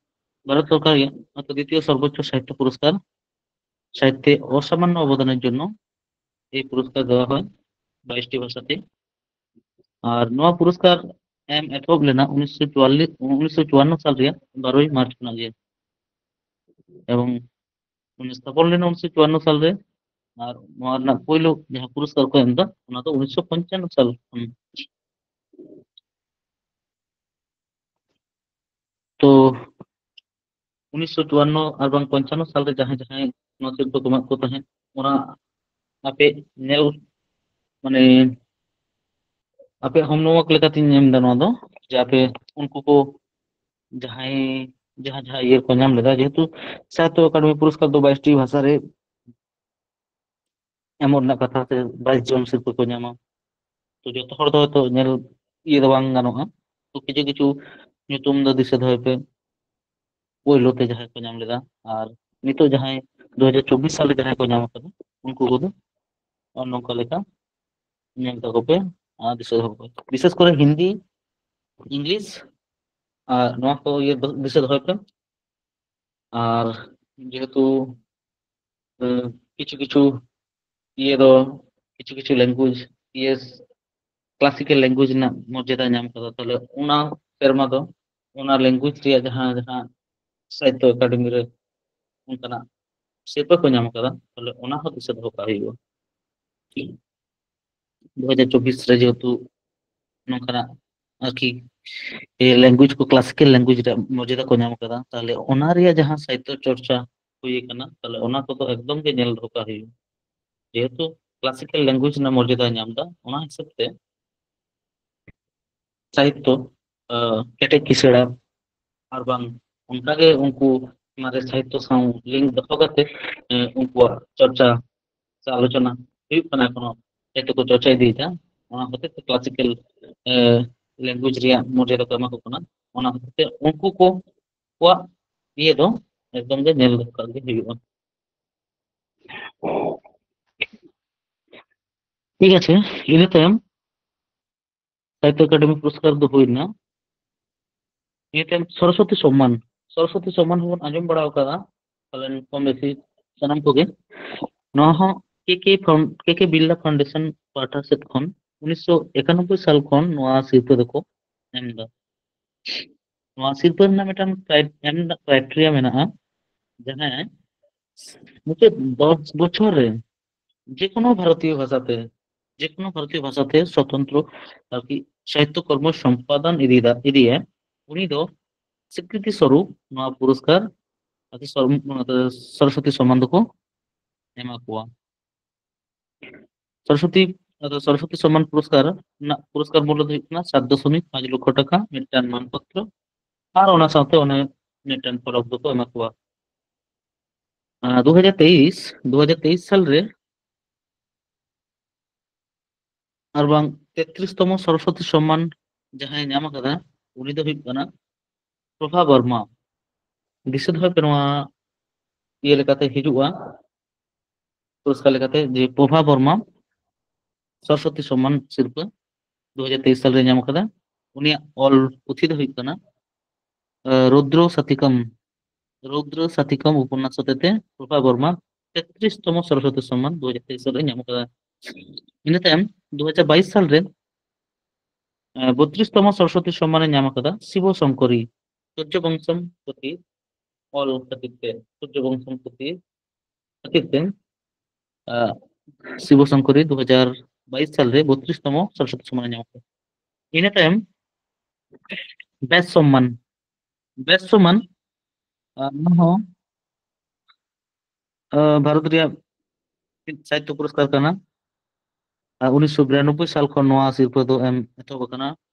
ᱵᱷᱟᱨᱚᱛ ᱥᱚᱨᱠᱟᱨ ᱨᱮᱭᱟᱜ ᱫᱤᱛᱤᱭᱚ ᱥᱚᱨᱵᱳᱪᱪᱚ ᱥᱟᱦᱤᱛᱛᱚ ᱯᱩᱨᱚᱥᱠᱟᱨ᱾ ᱥᱟᱦᱤᱛᱛᱚ ᱚᱥᱟᱢᱟᱱᱱᱚ ᱚᱵᱚᱫᱟᱱᱮᱨ ᱡᱚᱱᱱᱚ ᱮᱭ ᱯᱩᱨᱚᱥᱠᱟᱨ ᱫᱮᱣᱟ ᱦᱚᱭ ᱵᱟᱭᱤᱥᱴᱤ ᱵᱷᱟᱥᱟᱛᱮ᱾ ᱟᱨ ᱱᱚᱣᱟ ᱯᱩᱨᱚᱥᱠᱟᱨ ᱮᱢ ᱮᱛᱚᱦᱚᱵ ᱞᱮᱱᱟ ᱩᱱᱤᱥᱥᱚ ᱪᱩᱣᱟᱞᱞᱤᱥ, ᱩᱱᱤᱥᱥᱚ ᱪᱩᱣᱟᱱᱱᱚ ᱥᱟᱞ ᱨᱮᱭᱟᱜ ᱵᱟᱨᱚᱭ ᱢᱟᱨᱪ ᱠᱷᱚᱱᱟᱜ ᱜᱮ᱾ ᱮᱵᱚᱝ ᱩᱱᱤ ᱥᱛᱷᱟᱯᱚᱱ ᱞᱮᱱᱟ ᱩᱱᱤᱥᱥᱚ ᱪᱩᱣᱟᱱᱱᱚ ᱥᱟᱞ ᱨᱮ᱾ ᱟᱨ ᱱᱚᱣᱟ ᱨᱮᱱᱟᱜ ᱯᱳᱭᱞᱳ ᱡᱟᱦᱟᱸ ᱯᱩᱨᱚᱥᱠᱟᱨ ᱠᱚ ᱮᱢ ᱮᱫᱟ, ᱚᱱᱟ ᱫᱚ ᱩᱱᱤᱥᱥᱚ ᱯᱚᱧᱪᱟᱱᱱᱚ ᱥᱟᱞ ᱠᱷᱚᱱ᱾ ᱛᱚ ᱩᱱᱤᱥᱥᱚ ᱪᱩᱣᱟᱱᱱᱚ ᱟᱨ ᱵᱟᱝ ᱯᱚᱧᱪᱟᱱᱱᱚ ᱥᱟᱞ ᱨᱮ ᱡᱟᱦᱟᱸᱭ ᱡᱟᱦᱟᱸᱭ ᱱᱚᱣᱟ ᱥᱤᱨᱯᱟᱹ ᱠᱚ ᱮᱢᱟᱜ ᱠᱚ ᱛᱟᱦᱮᱸᱫ, ᱚᱱᱟ ᱟᱯᱮ ᱧᱮᱞ, ᱢᱟᱱᱮ, ᱟᱯᱮ homework ᱞᱮᱠᱟᱛᱤᱧ ᱮᱢ ᱮᱫᱟ ᱱᱚᱣᱟ ᱫᱚ, ᱡᱮ ᱟᱯᱮ ᱩᱱᱠᱩ ᱠᱚ ᱡᱟᱦᱟᱸᱭ, ᱡᱟᱦᱟᱸ ᱡᱟᱦᱟᱸ ᱤᱭᱟᱹ ᱠᱚ ᱧᱟᱢ ᱞᱮᱫᱟ, ᱡᱮᱦᱮᱛᱩ ᱥᱟᱦᱤᱛᱛᱚ ᱮᱠᱟᱰᱮᱢᱤ ᱯᱩᱨᱚᱥᱠᱟᱨ ᱫᱚ ᱵᱟᱭᱤᱥᱴᱤ ᱵᱷᱟᱥᱟ ᱨᱮ ᱮᱢᱚᱜ ᱨᱮᱱᱟᱜ ᱠᱟᱛᱷᱟ, ᱥᱮ ᱵᱟᱭᱤᱥ ᱡᱚᱱ ᱥᱤᱨᱯᱟᱹ ᱠᱚ ᱧᱟᱢᱟ᱾ ᱛᱚ ᱡᱚᱛᱚ ᱦᱚᱲ ᱫᱚ ᱦᱚᱭᱛᱚ ᱧᱮᱞ ᱤᱭᱟᱹ ᱫᱚ ᱵᱟᱝ ᱜᱟᱱᱚᱜᱼᱟ᱾ ᱛᱚ ᱠᱤᱪᱷᱩ ᱠᱤᱪᱷᱩ ᱧᱩᱛᱩᱢ ᱫᱚ ᱫᱤᱥᱟᱹ ᱫᱚᱦᱚᱭ ᱯᱮ, ᱯᱳᱭᱞᱳ ᱛᱮ ᱡᱟᱦᱟᱸᱭ ᱠᱚ ᱧᱟᱢ ᱞᱮᱫᱟ, ᱟᱨ ᱱᱤᱛᱚᱜ ᱡᱟᱦᱟᱸᱭ ᱫᱩ ᱦᱟᱡᱟᱨ ᱪᱚᱵᱵᱤᱥ ᱥᱟᱞ ᱨᱮ ᱡᱟᱦᱟᱸᱭ ᱠᱚ ᱧᱟᱢ ᱟᱠᱟᱫᱟ, ᱩᱱᱠᱩ ᱠᱚᱫᱚ ᱱᱚᱝᱠᱟ ᱞᱮᱠᱟ ᱧᱮᱞ ᱛᱟᱠᱚ ᱯᱮ ᱟᱨ ᱫᱤᱥᱟᱹ ᱫᱚᱦᱚ ᱯᱮ᱾ ᱵᱤᱥᱮᱥ ᱠᱚᱨᱮ ᱦᱤᱱᱫᱤ, ᱤᱝᱞᱤᱥ, ᱟᱨ ᱱᱚᱣᱟ ᱠᱚ ᱤᱭᱟᱹ ᱫᱚ ᱫᱤᱥᱟᱹ ᱫᱚᱦᱚᱭ ᱯᱮ᱾ ᱟᱨ ᱡᱮᱦᱮᱛᱩ, ᱮᱸ, ᱠᱤᱪᱷᱩ ᱠᱤᱪᱷᱩ ᱤᱭᱟᱹ ᱫᱚ, ᱠᱤᱪᱷᱩ ᱠᱤᱪᱷᱩ language, ᱤᱭᱟᱹ, classical language ᱨᱮᱱᱟᱜ ᱢᱚᱨᱡᱟᱫᱟ ᱧᱟᱢ ᱠᱟᱫᱟ, ᱛᱟᱦᱞᱮ ᱚᱱᱟ ᱥᱮᱨᱢᱟ ᱫᱚ ᱚᱱᱟ language ᱨᱮᱭᱟᱜ ᱡᱟᱦᱟᱸ ᱡᱟᱦᱟᱸ ᱥᱟᱦᱤᱛᱛᱚ ᱮᱠᱟᱰᱮᱢᱤ ᱨᱮ ᱚᱱᱠᱟᱱᱟᱜ ᱥᱤᱨᱯᱟᱹ ᱠᱚ ᱧᱟᱢ ᱠᱟᱫᱟ, ᱛᱟᱦᱞᱮ ᱚᱱᱟ ᱦᱚᱸ ᱫᱤᱥᱟᱹ ᱫᱚᱦᱚ ᱠᱟᱜ ᱦᱩᱭᱩᱜᱼᱟ᱾ ᱫᱩ ᱦᱟᱡᱟᱨ ᱪᱚᱵᱵᱤᱥ ᱨᱮ ᱡᱮᱦᱮᱛᱩ ᱱᱚᱝᱠᱟᱱᱟᱜ ᱟᱨᱠᱤ, ᱮ, language ᱠᱚ, classical language ᱨᱮᱭᱟᱜ ᱢᱚᱨᱡᱟᱫᱟ ᱠᱚ ᱧᱟᱢ ᱠᱟᱫᱟ, ᱛᱟᱦᱞᱮ ᱚᱱᱟ ᱨᱮᱭᱟᱜ ᱡᱟᱦᱟᱸ ᱥᱟᱦᱤᱛᱛᱚ ᱪᱚᱨᱪᱟ ᱦᱩᱭ ᱟᱠᱟᱱᱟ, ᱛᱟᱦᱞᱮ ᱚᱱᱟ ᱠᱚᱫᱚ ᱮᱠᱫᱚᱢ ᱜᱮ ᱧᱮᱞ ᱫᱚᱦᱚ ᱠᱟᱜ ᱦᱩᱭᱩᱜᱼᱟ᱾ ᱡᱮᱦᱮᱛᱩ classical language ᱨᱮᱱᱟᱜ ᱢᱚᱨᱡᱟᱫᱟᱭ ᱧᱟᱢ ᱮᱫᱟ, ᱚᱱᱟ ᱦᱤᱥᱟᱹᱵ ᱛᱮ ᱥᱟᱦᱤᱛᱛᱚ, ᱟ, ᱠᱮᱴᱮᱡ ᱠᱤᱥᱟᱹᱬᱟᱱ, ᱟᱨ ᱵᱟᱝ ᱚᱱᱠᱟᱜᱮ ᱩᱱᱠᱩ ᱢᱟᱨᱮ ᱥᱟᱦᱤᱛᱛᱚ ᱥᱟᱶ ᱞᱤᱝᱠ ᱫᱚᱦᱚ ᱠᱟᱛᱮ ᱮ, ᱩᱱᱠᱩᱣᱟᱜ ᱪᱚᱨᱪᱟ ᱥᱮ ᱟᱞᱳᱪᱚᱱᱟ ᱦᱩᱭᱩᱜ ᱠᱟᱱᱟ, ᱮᱠᱷᱚᱱᱚ ᱡᱟᱛᱮ ᱠᱚ ᱪᱚᱨᱪᱟ ᱤᱫᱤᱭᱮᱫᱟ᱾ ᱚᱱᱟ ᱦᱚᱛᱮᱡ ᱛᱮ ᱠᱞᱟᱥᱤᱠᱮᱞ ᱞᱮᱝᱜᱩᱭᱮᱡᱽ ᱨᱮᱭᱟᱜ ᱢᱚᱨᱡᱟᱫᱟ ᱠᱚ ᱮᱢᱟ ᱠᱚ ᱠᱟᱱᱟ᱾ ᱚᱱᱟ ᱦᱚᱛᱮᱡ ᱛᱮ ᱩᱱᱠᱩ ᱠᱚ ᱠᱚᱣᱟᱜ ᱤᱭᱟᱹ ᱫᱚ ᱮᱠᱫᱚᱢ ᱜᱮ ᱧᱮᱞ ᱫᱚᱨᱠᱟᱨ ᱜᱮ ᱦᱩᱭᱩᱜᱼᱟ᱾ ᱴᱷᱤᱠ ᱟᱪᱷᱮ, ᱤᱱᱟᱹ ᱛᱟᱭᱚᱢ ᱥᱟᱦᱤᱛᱛᱚ ᱮᱠᱟᱰᱮᱢᱤ ᱯᱩᱨᱚᱥᱠᱟᱨ ᱫᱚ ᱦᱩᱭᱱᱟ᱾ ᱤᱱᱟᱹ ᱛᱟᱭᱚᱢ ᱥᱚᱨᱚᱥᱚᱛᱤ ᱥᱚᱢᱢᱟᱱ, ᱥᱚᱨᱚᱥᱚᱛᱤ ᱥᱚᱢᱢᱟᱱ ᱦᱚᱸᱵᱚᱱ ᱟᱸᱡᱚᱢ ᱵᱟᱲᱟ ᱟᱠᱟᱫᱟ ᱯᱟᱞᱮᱱ ᱠᱚᱢ ᱵᱮᱥᱤ ᱥᱟᱱᱟᱢ ᱠᱚᱜᱮ᱾ ᱱᱚᱣᱟ ᱦᱚᱸ ᱠᱮ ᱠᱮ ᱯᱷᱟᱣᱩᱱ-, ᱠᱮ ᱠᱮ ᱵᱤᱨᱞᱟ ᱯᱷᱟᱣᱩᱱᱰᱮᱥᱚᱱ ᱯᱟᱦᱴᱟ ᱥᱮᱫ ᱠᱷᱚᱱ ᱩᱱᱤᱥᱥᱚ ᱮᱠᱟᱱᱚᱵᱵᱳᱭ ᱥᱟᱞ ᱠᱷᱚᱱ ᱱᱚᱣᱟ ᱥᱤᱨᱯᱟᱹ ᱫᱚᱠᱚ ᱮᱢ ᱮᱫᱟ᱾ ᱱᱚᱣᱟ ᱥᱤᱨᱯᱟᱹ ᱨᱮᱱᱟᱜ ᱢᱤᱫᱴᱟᱝ ᱠᱨᱟᱭ-, ᱮᱢ ᱨᱮᱱᱟᱜ ᱠᱨᱟᱭᱴᱮᱨᱤᱭᱟ ᱢᱮᱱᱟᱜᱼᱟ, ᱡᱟᱦᱟᱸᱭ ᱢᱩᱪᱟᱹᱫ ᱫᱚᱥ ᱵᱚᱪᱷᱚᱨ ᱨᱮ ᱡᱮᱠᱳᱱᱳ ᱵᱷᱟᱨᱚᱛᱤᱭᱚ ᱵᱷᱟᱥᱟᱛᱮ, ᱡᱮᱠᱳᱱᱳ ᱵᱷᱟᱨᱚᱛᱤᱭᱚ ᱵᱷᱟᱥᱟᱛᱮ ᱥᱚᱛᱚᱱᱛᱨᱚ ᱟᱨᱠᱤ ᱥᱟᱦᱤᱛᱛᱚ ᱠᱚᱨᱢᱚ ᱥᱚᱢᱯᱟᱫᱚᱱ ᱤᱫᱤᱭᱮᱫᱟ, ᱤᱫᱤᱭᱟ, ᱩᱱᱤ ᱫᱚ ᱥᱤᱠᱨᱤᱛᱤ ᱥᱚᱨᱩᱯ ᱱᱚᱣᱟ ᱯᱩᱨᱚᱥᱠᱟᱨ ᱟᱨᱠᱤ ᱥᱚᱨ-, ᱚᱱᱟ ᱫᱚ ᱥᱚᱨᱚᱥᱚᱛᱤ ᱥᱚᱢᱢᱟᱱ ᱫᱚᱠᱚ ᱮᱢᱟ ᱠᱚᱣᱟ᱾ ᱥᱚᱨᱚᱥᱚᱛᱤ, ᱟᱫᱚ ᱥᱚᱨᱚᱥᱚᱛᱤ ᱥᱚᱢᱢᱟᱱ ᱯᱩᱨᱚᱥᱠᱟᱨ ᱨᱮᱱᱟᱜ ᱯᱩᱨᱚᱥᱠᱟᱨ ᱢᱩᱞᱞᱚ ᱫᱚ ᱦᱩᱭᱩᱜ ᱠᱟᱱᱟ ᱥᱟᱛ ᱫᱚᱥᱚᱢᱤᱠ ᱯᱟᱸᱪ ᱞᱚᱠᱷᱚ ᱴᱟᱠᱟ, ᱢᱤᱫᱴᱟᱝ ᱢᱟᱱᱯᱚᱛᱨᱚ ᱟᱨ ᱚᱱᱟ ᱥᱟᱶᱛᱮ ᱚᱱᱮ ᱢᱤᱫᱴᱟᱝ ᱯᱷᱚᱞᱚᱠ ᱫᱚᱠᱚ ᱮᱢᱟ ᱠᱚᱣᱟ᱾ ᱟᱨ ᱫᱩ ᱦᱟᱡᱟᱨ ᱛᱮᱭᱤᱥ, ᱫᱩ ᱦᱟᱡᱟᱨ ᱛᱮᱭᱤᱥ ᱥᱟᱞ ᱨᱮ ᱟᱨ ᱵᱟᱝ ᱛᱮᱛᱨᱤᱥ ᱛᱚᱢᱚ ᱥᱚᱨᱚᱥᱚᱛᱤ ᱥᱚᱢᱢᱟᱱ ᱡᱟᱦᱟᱸᱭ ᱧᱟᱢ ᱟᱠᱟᱫᱟ, ᱩᱱᱤ ᱫᱚ ᱦᱩᱭᱩᱜ ᱠᱟᱱᱟ ᱯᱨᱚᱵᱷᱟ ᱵᱚᱨᱢᱟ᱾ ᱫᱤᱥᱟᱹ ᱫᱚᱦᱚᱭ ᱯᱮ, ᱱᱚᱣᱟ ᱤᱭᱟᱹ ᱞᱮᱠᱟᱛᱮ ᱦᱤᱡᱩᱜᱼᱟ, ᱯᱩᱨᱚᱥᱠᱟᱨ ᱞᱮᱠᱟᱛᱮ, ᱡᱮ ᱯᱨᱚᱵᱷᱟ ᱵᱚᱨᱢᱟ ᱥᱚᱨᱚᱥᱚᱛᱤ ᱥᱚᱢᱢᱟᱱ ᱥᱤᱨᱯᱟᱹ ᱫᱩ ᱦᱟᱡᱟᱨ ᱛᱮᱭᱤᱥ ᱥᱟᱞ ᱨᱮ ᱧᱟᱢ ᱟᱠᱟᱫᱟ᱾ ᱩᱱᱤᱭᱟᱜ ᱚᱞ ᱯᱩᱛᱷᱤ ᱫᱚ ᱦᱩᱭᱩᱜ ᱠᱟᱱᱟ, ᱟᱸ, ᱨᱩᱫᱨᱚ ᱥᱟᱛᱤᱠᱚᱢ, ᱨᱩᱫᱨᱚ ᱥᱟᱛᱤᱠᱚᱢ ᱩᱯᱚᱱᱱᱟᱥ ᱦᱚᱛᱮᱛᱮ ᱯᱨᱚᱵᱷᱟ ᱵᱚᱨᱢᱟ ᱛᱮᱛᱨᱤᱥ ᱛᱚᱢᱚ ᱥᱚᱨᱚᱥᱚᱛᱤ ᱥᱚᱢᱢᱟᱱ ᱫᱩ ᱦᱟᱡᱟᱨ ᱛᱮᱭᱤᱥ ᱥᱟᱞ ᱨᱮ ᱧᱟᱢ ᱟᱠᱟᱫᱟ᱾ ᱤᱱᱟᱹ ᱛᱟᱭᱚᱢ ᱫᱩ ᱦᱟᱡᱟᱨ ᱵᱟᱭᱤᱥ ᱥᱟᱞ ᱨᱮ, ᱟᱸ, ᱵᱚᱛᱨᱤᱥ ᱛᱚᱢᱚ ᱥᱚᱨᱚᱥᱚᱛᱤ ᱥᱚᱢᱢᱟᱱ ᱮ ᱧᱟᱢ ᱟᱠᱟᱫᱟ ᱥᱤᱵᱚ ᱥᱚᱝᱠᱚᱨᱤ, ᱥᱩᱨᱡᱚ ᱵᱚᱝᱥᱚᱢ ᱯᱩᱛᱷᱤ ᱚᱞ ᱠᱷᱟᱹᱛᱤᱨ ᱛᱮ, ᱥᱩᱨᱡᱚ ᱵᱚᱝᱥᱚᱢ ᱯᱩᱛᱷᱤ ᱠᱷᱟᱹᱛᱤᱨ ᱛᱮ, ᱟᱸ, ᱥᱤᱵᱚ ᱥᱚᱝᱠᱚᱨᱤ ᱫᱩ ᱦᱟᱡᱟᱨ ᱵᱟᱭᱤᱥ ᱥᱟᱞ ᱨᱮ ᱵᱚᱛᱨᱤᱥ ᱛᱚᱢᱚ ᱥᱚᱨᱚᱥᱚᱛᱤ ᱥᱚᱢᱢᱟᱱ ᱮ ᱧᱟᱢ ᱟᱠᱟᱫᱟ᱾ ᱤᱱᱟᱹ ᱛᱟᱭᱚᱢ ᱵᱮᱥ ᱥᱚᱢᱢᱟᱱ, ᱵᱮᱥ ᱥᱚᱢᱢᱟᱱ, ᱟᱸ, ᱱᱚᱣᱟ ᱦᱚᱸ, ᱟᱸ, ᱵᱷᱟᱨᱚᱛ ᱨᱮᱭᱟᱜ ᱢᱤᱫ ᱥᱟᱦᱤᱛᱛᱚ ᱯᱩᱨᱚᱥᱠᱟᱨ ᱠᱟᱱᱟ᱾ ᱟᱨ ᱩᱱᱤᱥᱥᱚ ᱵᱤᱨᱟᱱᱚᱵᱵᱳᱭ ᱥᱟᱞ ᱠᱷᱚᱱ ᱱᱚᱣᱟ ᱥᱤᱨᱯᱟᱹ ᱫᱚ ᱮᱢ ᱮᱛᱚᱦᱚᱵ ᱟᱠᱟᱱᱟ᱾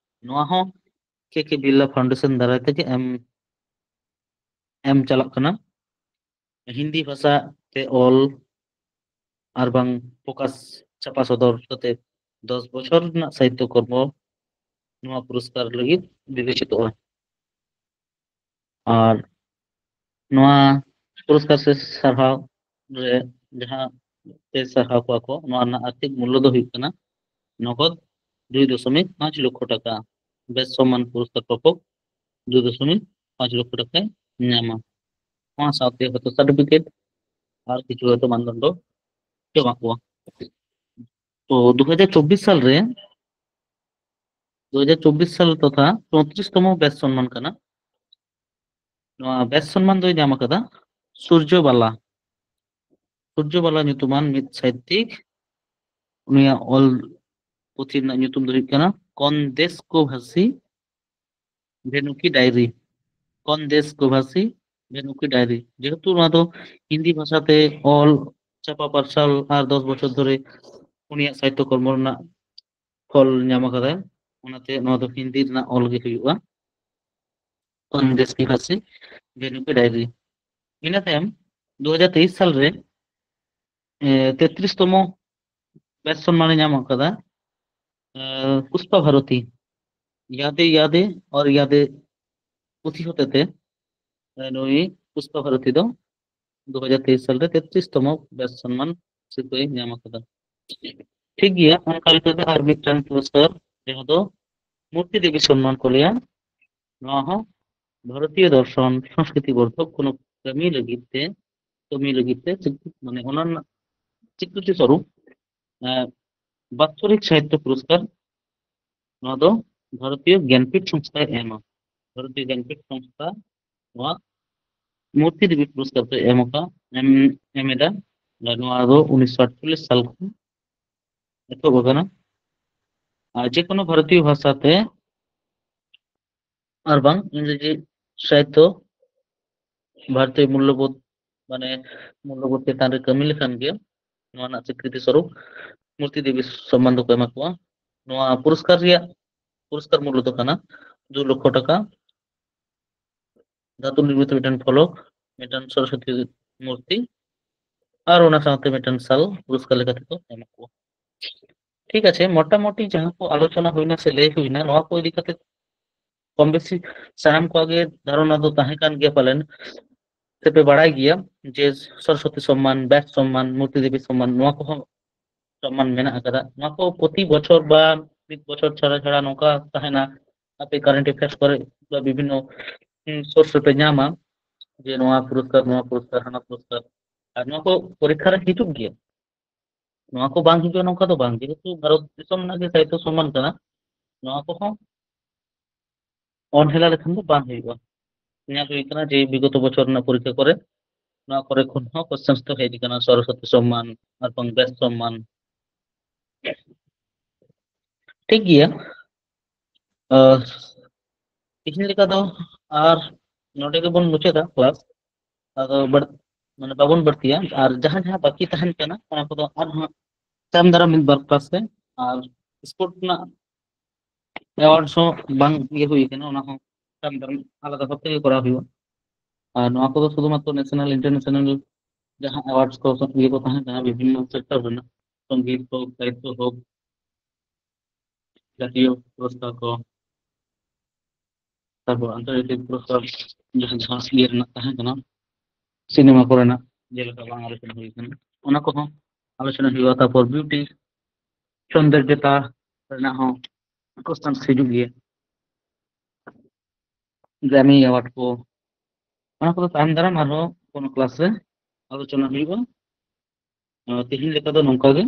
ᱱᱚᱣᱟ ᱦᱚᱸ ᱠᱮ ᱠᱮ ᱵᱤᱨᱞᱟ ᱯᱷᱟᱣᱩᱱᱰᱮᱥᱚᱱ ᱫᱟᱨᱟᱭ ᱛᱮᱜᱮ ᱮᱢ ᱮᱢ ᱪᱟᱞᱟᱜ ᱠᱟᱱᱟ᱾ ᱦᱤᱱᱫᱤ ᱵᱷᱟᱥᱟ ᱛᱮ ᱚᱞ ᱟᱨ ᱵᱟᱝ ᱯᱨᱚᱠᱟᱥ, ᱪᱷᱟᱯᱟ ᱥᱚᱫᱚᱨ ᱠᱟᱛᱮ ᱫᱚᱥ ᱵᱚᱪᱷᱚᱨ ᱨᱮᱱᱟᱜ ᱥᱟᱦᱤᱛᱛᱚ ᱠᱚᱨᱢᱚ ᱱᱚᱣᱟ ᱯᱩᱨᱚᱥᱠᱟᱨ ᱞᱟᱹᱜᱤᱫ ᱵᱤᱵᱮᱪᱤᱛᱚᱜᱼᱟ᱾ ᱟᱨ ᱱᱚᱣᱟ ᱯᱩᱨᱚᱥᱠᱟᱨ ᱥᱮ ᱥᱟᱨᱦᱟᱣ ᱨᱮ ᱡᱟᱦᱟᱸ ᱛᱮ ᱥᱟᱨᱦᱟᱣ ᱠᱚᱣᱟ ᱠᱚ, ᱱᱚᱣᱟ ᱨᱮᱱᱟᱜ ᱟᱨᱛᱷᱤᱠ ᱢᱩᱞᱞᱚ ᱫᱚ ᱦᱩᱭᱩᱜ ᱠᱟᱱᱟ ᱱᱚᱜᱚᱫ ᱫᱩᱭ ᱫᱚᱥᱚᱢᱤᱠ ᱯᱟᱸᱪ ᱞᱚᱠᱷᱚ ᱴᱟᱠᱟ᱾ ᱵᱮᱥ ᱥᱚᱢᱢᱟᱱ ᱯᱩᱨᱚᱥᱠᱟᱨ ᱯᱨᱟᱯᱚᱠ ᱫᱩᱭ ᱫᱚᱥᱚᱢᱤᱠ ᱯᱟᱸᱪ ᱞᱚᱠᱷᱚ ᱴᱟᱠᱟᱭ ᱧᱟᱢᱟ᱾ ᱚᱱᱟ ᱥᱟᱶᱛᱮ ᱦᱚᱭᱛᱳ ᱥᱟᱨᱴᱤᱯᱷᱤᱠᱮᱴ ᱟᱨ ᱠᱤᱪᱷᱩ ᱦᱚᱭᱛᱳ ᱢᱟᱱᱫᱚᱱᱰᱚ ᱠᱚ ᱮᱢᱟ ᱠᱚᱣᱟ᱾ ᱛᱚ ᱫᱩ ᱦᱟᱡᱟᱨ ᱪᱚᱵᱵᱤᱥ ᱥᱟᱞ ᱨᱮ, ᱫᱩ ᱦᱟᱡᱟᱨ ᱪᱚᱵᱵᱤᱥ ᱥᱟᱞ ᱛᱚᱛᱷᱟ ᱪᱳᱛᱨᱤᱥ ᱛᱚᱢᱚ ᱵᱮᱥ ᱥᱚᱱᱢᱟᱱ ᱠᱟᱱᱟ᱾ ᱱᱚᱣᱟ ᱵᱮᱥ ᱥᱚᱱᱢᱟᱱ ᱫᱚᱭ ᱧᱟᱢ ᱟᱠᱟᱫᱟ ᱥᱩᱨᱡᱚᱵᱟᱞᱟ, ᱥᱩᱨᱡᱚᱵᱟᱞᱟ ᱧᱩᱛᱩᱢᱟᱱ ᱢᱤᱫ ᱥᱟᱦᱤᱛᱛᱤᱠ᱾ ᱩᱱᱤᱭᱟᱜ ᱚᱞ ᱯᱩᱛᱷᱤ ᱨᱮᱱᱟᱜ ᱧᱩᱛᱩᱢ ᱫᱚ ᱦᱩᱭᱩᱜ ᱠᱟᱱᱟ ᱠᱚᱱᱫᱮᱥ ᱠᱚ ᱵᱷᱟᱥᱤ ᱵᱷᱮᱱᱩᱠᱤ ᱰᱟᱭᱨᱤ᱾ ᱠᱚᱱᱫᱮᱥ ᱠᱚ ᱵᱷᱟᱥᱤ ᱵᱷᱮᱱᱩᱠᱤ ᱰᱟᱭᱨᱤ᱾ ᱡᱮᱦᱮᱛᱩ ᱱᱚᱣᱟ ᱫᱚ ᱦᱤᱱᱫᱤ ᱵᱷᱟᱥᱟᱛᱮ ᱚᱞ, ᱪᱷᱟᱯᱟ ᱯᱟᱨᱥᱟᱞ ᱟᱨ ᱫᱚᱥ ᱵᱚᱪᱷᱚᱨ ᱫᱷᱚᱨᱮ ᱩᱱᱤᱭᱟᱜ ᱥᱟᱦᱤᱛᱛᱚ ᱠᱚᱨᱢᱚ ᱨᱮᱱᱟᱜ ᱯᱷᱚᱞ ᱧᱟᱢ ᱟᱠᱟᱫᱟᱭ, ᱚᱱᱟᱛᱮ ᱱᱚᱣᱟ ᱫᱚ ᱦᱤᱱᱫᱤ ᱨᱮᱱᱟᱜ ᱚᱞ ᱜᱮ ᱦᱩᱭᱩᱜᱼᱟ᱾ ᱠᱚᱱᱫᱮᱥ ᱠᱤ ᱵᱷᱟᱥᱤ ᱵᱷᱮᱱᱩᱠᱤ ᱰᱟᱭᱨᱤ᱾ ᱤᱱᱟᱹ ᱛᱟᱭᱚᱢ ᱫᱩ ᱦᱟᱡᱟᱨ ᱛᱮᱭᱤᱥ ᱥᱟᱞ ᱨᱮ, ᱮ, ᱛᱮᱛᱨᱤᱥ ᱛᱚᱢᱚ ᱵᱮᱥ ᱥᱚᱱᱢᱟᱱᱮ ᱧᱟᱢ ᱟᱠᱟᱫᱟ, ᱮ, ᱯᱩᱥᱯᱟ ᱵᱷᱟᱨᱚᱛᱤ, ᱭᱟᱫᱮ ᱭᱟᱫᱮ ᱚᱨ ᱭᱟᱫᱮ ᱯᱩᱛᱷᱤ ᱦᱚᱛᱮᱛᱮ, ᱮ, ᱱᱩᱭ ᱯᱩᱥᱯᱟ ᱵᱷᱟᱨᱚᱛᱤ ᱫᱚ ᱫᱩ ᱦᱟᱡᱟᱨ ᱛᱮᱭᱤᱥ ᱥᱟᱞ ᱨᱮ ᱛᱮᱛᱨᱤᱥ ᱛᱚᱢᱚ ᱵᱮᱥ ᱥᱚᱱᱢᱟᱱ ᱥᱤᱨᱯᱟᱹᱭ ᱧᱟᱢ ᱟᱠᱟᱫᱟ᱾ ᱴᱷᱤᱠ ᱜᱮᱭᱟ, ᱚᱱᱠᱟ ᱞᱮᱠᱟᱛᱮ ᱟᱨ ᱢᱤᱫᱴᱟᱝ ᱯᱩᱨᱚᱥᱠᱟᱨ, ᱡᱟᱦᱟᱸ ᱫᱚ ᱢᱩᱨᱛᱤ ᱫᱮᱵᱤ ᱥᱚᱱᱢᱟᱱ ᱠᱚ ᱞᱟᱹᱭᱟ᱾ ᱱᱚᱣᱟ ᱦᱚᱸ ᱵᱷᱟᱨᱚᱛᱤᱭᱚ ᱫᱚᱨᱥᱚᱱ ᱥᱚᱝᱥᱠᱨᱤᱛᱤ ᱵᱚᱨᱫᱷᱚᱠ ᱠᱳᱱᱳ ᱠᱟᱹᱢᱤ ᱞᱟᱹᱜᱤᱫ ᱛᱮ, ᱠᱟᱹᱢᱤ ᱞᱟᱹᱜᱤᱫ ᱛᱮ ᱥᱤᱠ-, ᱢᱟᱱᱮ ᱚᱱᱟ ᱨᱮᱱᱟᱜ ᱥᱤᱠᱨᱤᱛᱤ ᱥᱚᱨᱩᱯ, ᱮ, ᱵᱟᱛᱥᱚᱨᱤᱠ ᱥᱟᱦᱤᱛᱛᱚ ᱯᱩᱨᱚᱥᱠᱟᱨ, ᱱᱚᱣᱟ ᱫᱚ ᱵᱷᱟᱨᱚᱛᱤᱭᱚ ᱜᱮᱱᱯᱤᱴ ᱥᱚᱝᱥᱛᱷᱟᱭ ᱮᱢᱟ᱾ ᱵᱷᱟᱨᱚᱛᱤᱭᱚ ᱜᱮᱱᱯᱤᱴ ᱥᱚᱝᱥᱛᱷᱟ ᱱᱚᱣᱟ ᱢᱩᱨᱛᱤ ᱫᱮᱵᱤ ᱯᱩᱨᱚᱥᱠᱟᱨ ᱫᱚᱭ ᱮᱢ ᱟᱠᱟ-, ᱮᱢ, ᱮᱢ ᱮᱫᱟ᱾ ᱟᱨ ᱱᱚᱣᱟ ᱫᱚ ᱩᱱᱤᱥᱥᱚ ᱟᱴᱪᱚᱞᱞᱤᱥ ᱥᱟᱞ ᱠᱷᱚᱱ ᱮᱛᱚᱦᱚᱵ ᱟᱠᱟᱱᱟ᱾ ᱟᱨ ᱡᱮᱠᱳᱱᱳ ᱵᱷᱟᱨᱚᱛᱤᱭᱚ ᱵᱷᱟᱥᱟ ᱛᱮ ᱟᱨ ᱵᱟᱝ ᱤᱝᱨᱮᱡᱤ ᱥᱟᱦᱤᱛᱛᱚ ᱵᱷᱟᱨᱚᱛᱤᱭᱚ ᱢᱩᱞᱞᱚᱵᱳᱫᱷ, ᱢᱟᱱᱮ ᱢᱩᱞᱞᱚᱵᱳᱫᱷ ᱪᱮᱛᱟᱱ ᱨᱮ ᱠᱟᱹᱢᱤ ᱞᱮᱠᱷᱟᱱ ᱜᱮ ᱱᱚᱣᱟ ᱨᱮᱱᱟᱜ ᱥᱤᱠᱨᱤᱛᱤ ᱥᱚᱨᱩᱯ ᱢᱩᱨᱛᱤ ᱫᱮᱵᱤ ᱥᱚᱢᱢᱟᱱ ᱫᱚᱠᱚ ᱮᱢᱟ ᱠᱚᱣᱟ᱾ ᱱᱚᱣᱟ ᱯᱩᱨᱚᱥᱠᱟᱨ ᱨᱮᱭᱟᱜ ᱯᱩᱨᱚᱥᱠᱟᱨ ᱢᱩᱞᱞᱚ ᱫᱚ ᱠᱟᱱᱟ ᱫᱩ ᱞᱚᱠᱷᱚ ᱴᱟᱠᱟ᱾ ᱫᱷᱟᱛᱩ ᱱᱤᱨᱢᱤᱛ ᱢᱤᱫᱴᱮᱱ ᱯᱷᱚᱞᱚᱠ, ᱢᱤᱫᱴᱮᱱ ᱥᱚᱨᱚᱥᱚᱛᱤ ᱢᱩᱨᱛᱤ, ᱟᱨ ᱚᱱᱟ ᱥᱟᱶᱛᱮ ᱢᱤᱫᱴᱮᱱ ᱥᱟᱞ ᱯᱩᱨᱚᱥᱠᱟᱨ ᱞᱮᱠᱟ ᱛᱮᱠᱚ ᱮᱢᱟ ᱠᱚᱣᱟ᱾ ᱴᱷᱤᱠ ᱟᱪᱷᱮ, ᱢᱚᱴᱟᱢᱩᱴᱤ ᱡᱟᱦᱟᱸ ᱠᱚ ᱟᱞᱳᱪᱚᱱᱟ ᱦᱩᱭᱱᱟ ᱥᱮ ᱞᱟᱹᱭ ᱦᱩᱭᱱᱟ, ᱱᱚᱣᱟ ᱠᱚ ᱤᱫᱤ ᱠᱟᱛᱮ ᱠᱚᱢ ᱵᱮᱥᱤ ᱥᱟᱱᱟᱢ ᱠᱚᱣᱟᱜ ᱜᱮ ᱫᱷᱟᱨᱚᱱᱟ ᱫᱚ ᱛᱟᱦᱮᱸ ᱠᱟᱱ ᱜᱮᱭᱟ ᱯᱟᱞᱮᱱ᱾ ᱥᱮᱯᱮ ᱵᱟᱲᱟᱭ ᱜᱮᱭᱟ ᱡᱮ ᱥᱚᱨᱚᱥᱚᱛᱤ ᱥᱚᱢᱢᱟᱱ, ᱵᱮᱥ ᱥᱚᱢᱢᱟᱱ, ᱢᱩᱨᱛᱤ ᱫᱮᱵᱤ ᱥᱚᱢᱢᱟᱱ, ᱱᱚᱣᱟ ᱠᱚᱦᱚᱸ ᱥᱚᱢᱢᱟᱱ ᱢᱮᱱᱟᱜ ᱟᱠᱟᱫᱟ᱾ ᱱᱚᱣᱟ ᱠᱚ ᱯᱨᱚᱛᱤ ᱵᱚᱪᱷᱚᱨ ᱵᱟ ᱢᱤᱫ ᱵᱚᱪᱷᱚᱨ ᱪᱷᱟᱲᱟ ᱪᱷᱟᱲᱟ ᱱᱚᱝᱠᱟ ᱛᱟᱦᱮᱱᱟ, ᱟᱯᱮ ᱠᱟᱨᱮᱱᱴ ᱮᱯᱷᱮᱭᱟᱨᱥ ᱠᱚᱨᱮ ᱵᱟ ᱵᱤᱵᱷᱤᱱᱱᱚ ᱥᱳᱨᱥ ᱨᱮᱯᱮ ᱧᱟᱢᱟ ᱡᱮ ᱱᱚᱣᱟ ᱯᱩᱨᱚᱥᱠᱟᱨ, ᱱᱚᱣᱟ ᱯᱩᱨᱚᱥᱠᱟᱨ, ᱦᱟᱱᱟ ᱯᱩᱨᱚᱥᱠᱟᱨ, ᱟᱨ ᱱᱚᱣᱟ ᱠᱚ ᱯᱚᱨᱤᱠᱠᱷᱟ ᱨᱮ ᱦᱤᱡᱩᱜ ᱜᱮᱭᱟ᱾ ᱱᱚᱣᱟ ᱠᱚ ᱵᱟᱝ ᱦᱤᱡᱩᱜᱼᱟ ᱱᱚᱝᱠᱟ ᱫᱚ ᱵᱟᱝ, ᱡᱮᱦᱮᱛᱩ ᱵᱷᱟᱨᱚᱛ ᱫᱤᱥᱚᱢ ᱨᱮᱱᱟᱜ ᱜᱮ ᱥᱟᱦᱤᱛᱛᱚ ᱥᱚᱢᱢᱟᱱ ᱠᱟᱱᱟ, ᱱᱚᱣᱟ ᱠᱚᱦᱚᱸ ᱚᱱᱦᱮᱞᱟ ᱞᱮᱠᱷᱟᱱ ᱫᱚ ᱵᱟᱝ ᱦᱩᱭᱩᱜᱼᱟ᱾ ᱧᱮᱞ ᱦᱩᱭ ᱠᱟᱱᱟ ᱡᱮ ᱵᱤᱜᱚᱛᱚ ᱵᱚᱪᱷᱚᱨ ᱨᱮᱱᱟᱜ ᱯᱚᱨᱤᱠᱠᱷᱟ ᱠᱚᱨᱮ ᱱᱚᱣᱟ ᱠᱚᱨᱮ ᱠᱷᱚᱱ ᱦᱚᱸ ᱠᱚᱥᱪᱮᱱᱥ ᱫᱚ ᱦᱮᱡ ᱟᱠᱟᱱᱟ, ᱥᱚᱨᱚᱥᱚᱛᱤ ᱥᱚᱢᱢᱟᱱ ᱟᱨ ᱵᱟᱝ ᱵᱮᱥ ᱥᱚᱢᱢᱟᱱ᱾ ᱴᱷᱤᱠ ᱜᱮᱭᱟ, ᱟᱨ ᱛᱤᱦᱤᱧ ᱞᱮᱠᱟ ᱫᱚ ᱟᱨ ᱱᱚᱰᱮ ᱜᱮᱵᱚᱱ ᱢᱩᱪᱟᱹᱫᱟ ᱠᱞᱟᱥ᱾ ᱟᱫᱚ ᱵᱟᱹᱲ- ᱢᱟᱱᱮ ᱵᱟᱵᱚᱱ ᱵᱟᱹᱲᱛᱤᱭᱟ, ᱟᱨ ᱡᱟᱦᱟᱸ ᱡᱟᱦᱟᱸ ᱵᱟᱹᱠᱤ ᱛᱟᱦᱮᱱ ᱠᱟᱱᱟ ᱚᱱᱟ ᱠᱚᱫᱚ ᱟᱨᱦᱚᱸ ᱛᱟᱭᱚᱢ ᱫᱟᱨᱟᱢ ᱢᱤᱫ ᱵᱟᱨ ᱠᱞᱟᱥ ᱨᱮ, ᱟᱨ ᱥᱯᱳᱨᱴ ᱨᱮᱱᱟᱜ ᱮᱣᱟᱨᱰᱥ ᱦᱚᱸ ᱵᱟᱝ ᱤᱭᱟᱹ ᱦᱩᱭ ᱠᱟᱱᱟ, ᱚᱱᱟ ᱦᱚᱸ ᱛᱟᱭᱚᱢ ᱫᱟᱨᱟᱢ ᱟᱞᱟᱫᱟ ᱵᱷᱟᱵ ᱛᱮᱜᱮ ᱠᱚᱨᱟᱣ ᱦᱩᱭᱩᱜᱼᱟ᱾ ᱟᱨ ᱱᱚᱣᱟ ᱠᱚᱫᱚ ᱥᱩᱫᱷᱩᱢᱟᱛᱨᱚ ᱱᱮᱥᱱᱟᱞ ᱤᱱᱴᱟᱨᱱᱮᱥᱱᱟᱞ ᱡᱟᱦᱟᱸ ᱮᱣᱟᱨᱰᱥ ᱠᱚ ᱤᱭᱟᱹ ᱠᱚ ᱛᱟᱦᱮᱸ ᱠᱟᱱᱟ ᱵᱤᱵᱷᱤᱱᱱᱚ ᱥᱮᱠᱴᱚᱨ ᱨᱮᱱᱟᱜ, ᱥᱚᱝᱜᱤᱛ ᱦᱳᱠ, ᱥᱟᱦᱤᱛᱛᱚ ᱦᱳᱠ, ᱡᱟᱛᱤᱭᱚ ᱯᱩᱨᱚᱥᱠᱟᱨ ᱠᱚ, ᱛᱟᱨᱯᱚᱨ ᱟᱱᱛᱚᱨᱡᱟᱛᱤᱠ ᱯᱩᱨᱚᱥᱠᱟᱨ ᱡᱟᱦᱟᱸ ᱡᱟᱦᱟᱸ ᱤᱭᱟᱹ ᱨᱮᱱᱟᱜ ᱛᱟᱦᱮᱸ ᱠᱟᱱᱟ, ᱥᱤᱱᱮᱢᱟ ᱠᱚᱨᱮᱱᱟᱜ ᱡᱮᱞᱮᱠᱟ ᱵᱟᱝ ᱟᱞᱳᱪᱚᱱᱟ ᱦᱩᱭ ᱠᱟᱱᱟ, ᱚᱱᱟ ᱠᱚᱦᱚᱸ ᱟᱞᱳᱪᱚᱱᱟ ᱦᱩᱭᱩᱜᱼᱟ᱾ ᱛᱟᱨᱯᱚᱨ ᱵᱤᱭᱩᱴᱤ, ᱥᱚᱱᱫᱮᱨᱡᱚᱛᱟ ᱨᱮᱱᱟᱜ ᱦᱚᱸ ᱠᱚᱥᱪᱮᱱ ᱦᱤᱡᱩᱜ ᱜᱮᱭᱟ᱾ ᱜᱨᱟᱢᱤ ᱮᱣᱟᱨᱰ ᱠᱚ, ᱚᱱᱟ ᱠᱚᱫᱚ ᱛᱟᱭᱚᱢ ᱫᱟᱨᱟᱢ ᱟᱨᱦᱚᱸ ᱠᱳᱱᱳ ᱠᱞᱟᱥ ᱨᱮ ᱟᱞᱳᱪᱚᱱᱟ ᱦᱩᱭᱩᱜᱼᱟ᱾ ᱟᱨ ᱛᱮᱦᱮᱧ ᱞᱮᱠᱟ ᱫᱚ ᱱᱚᱝᱠᱟ ᱜᱮ᱾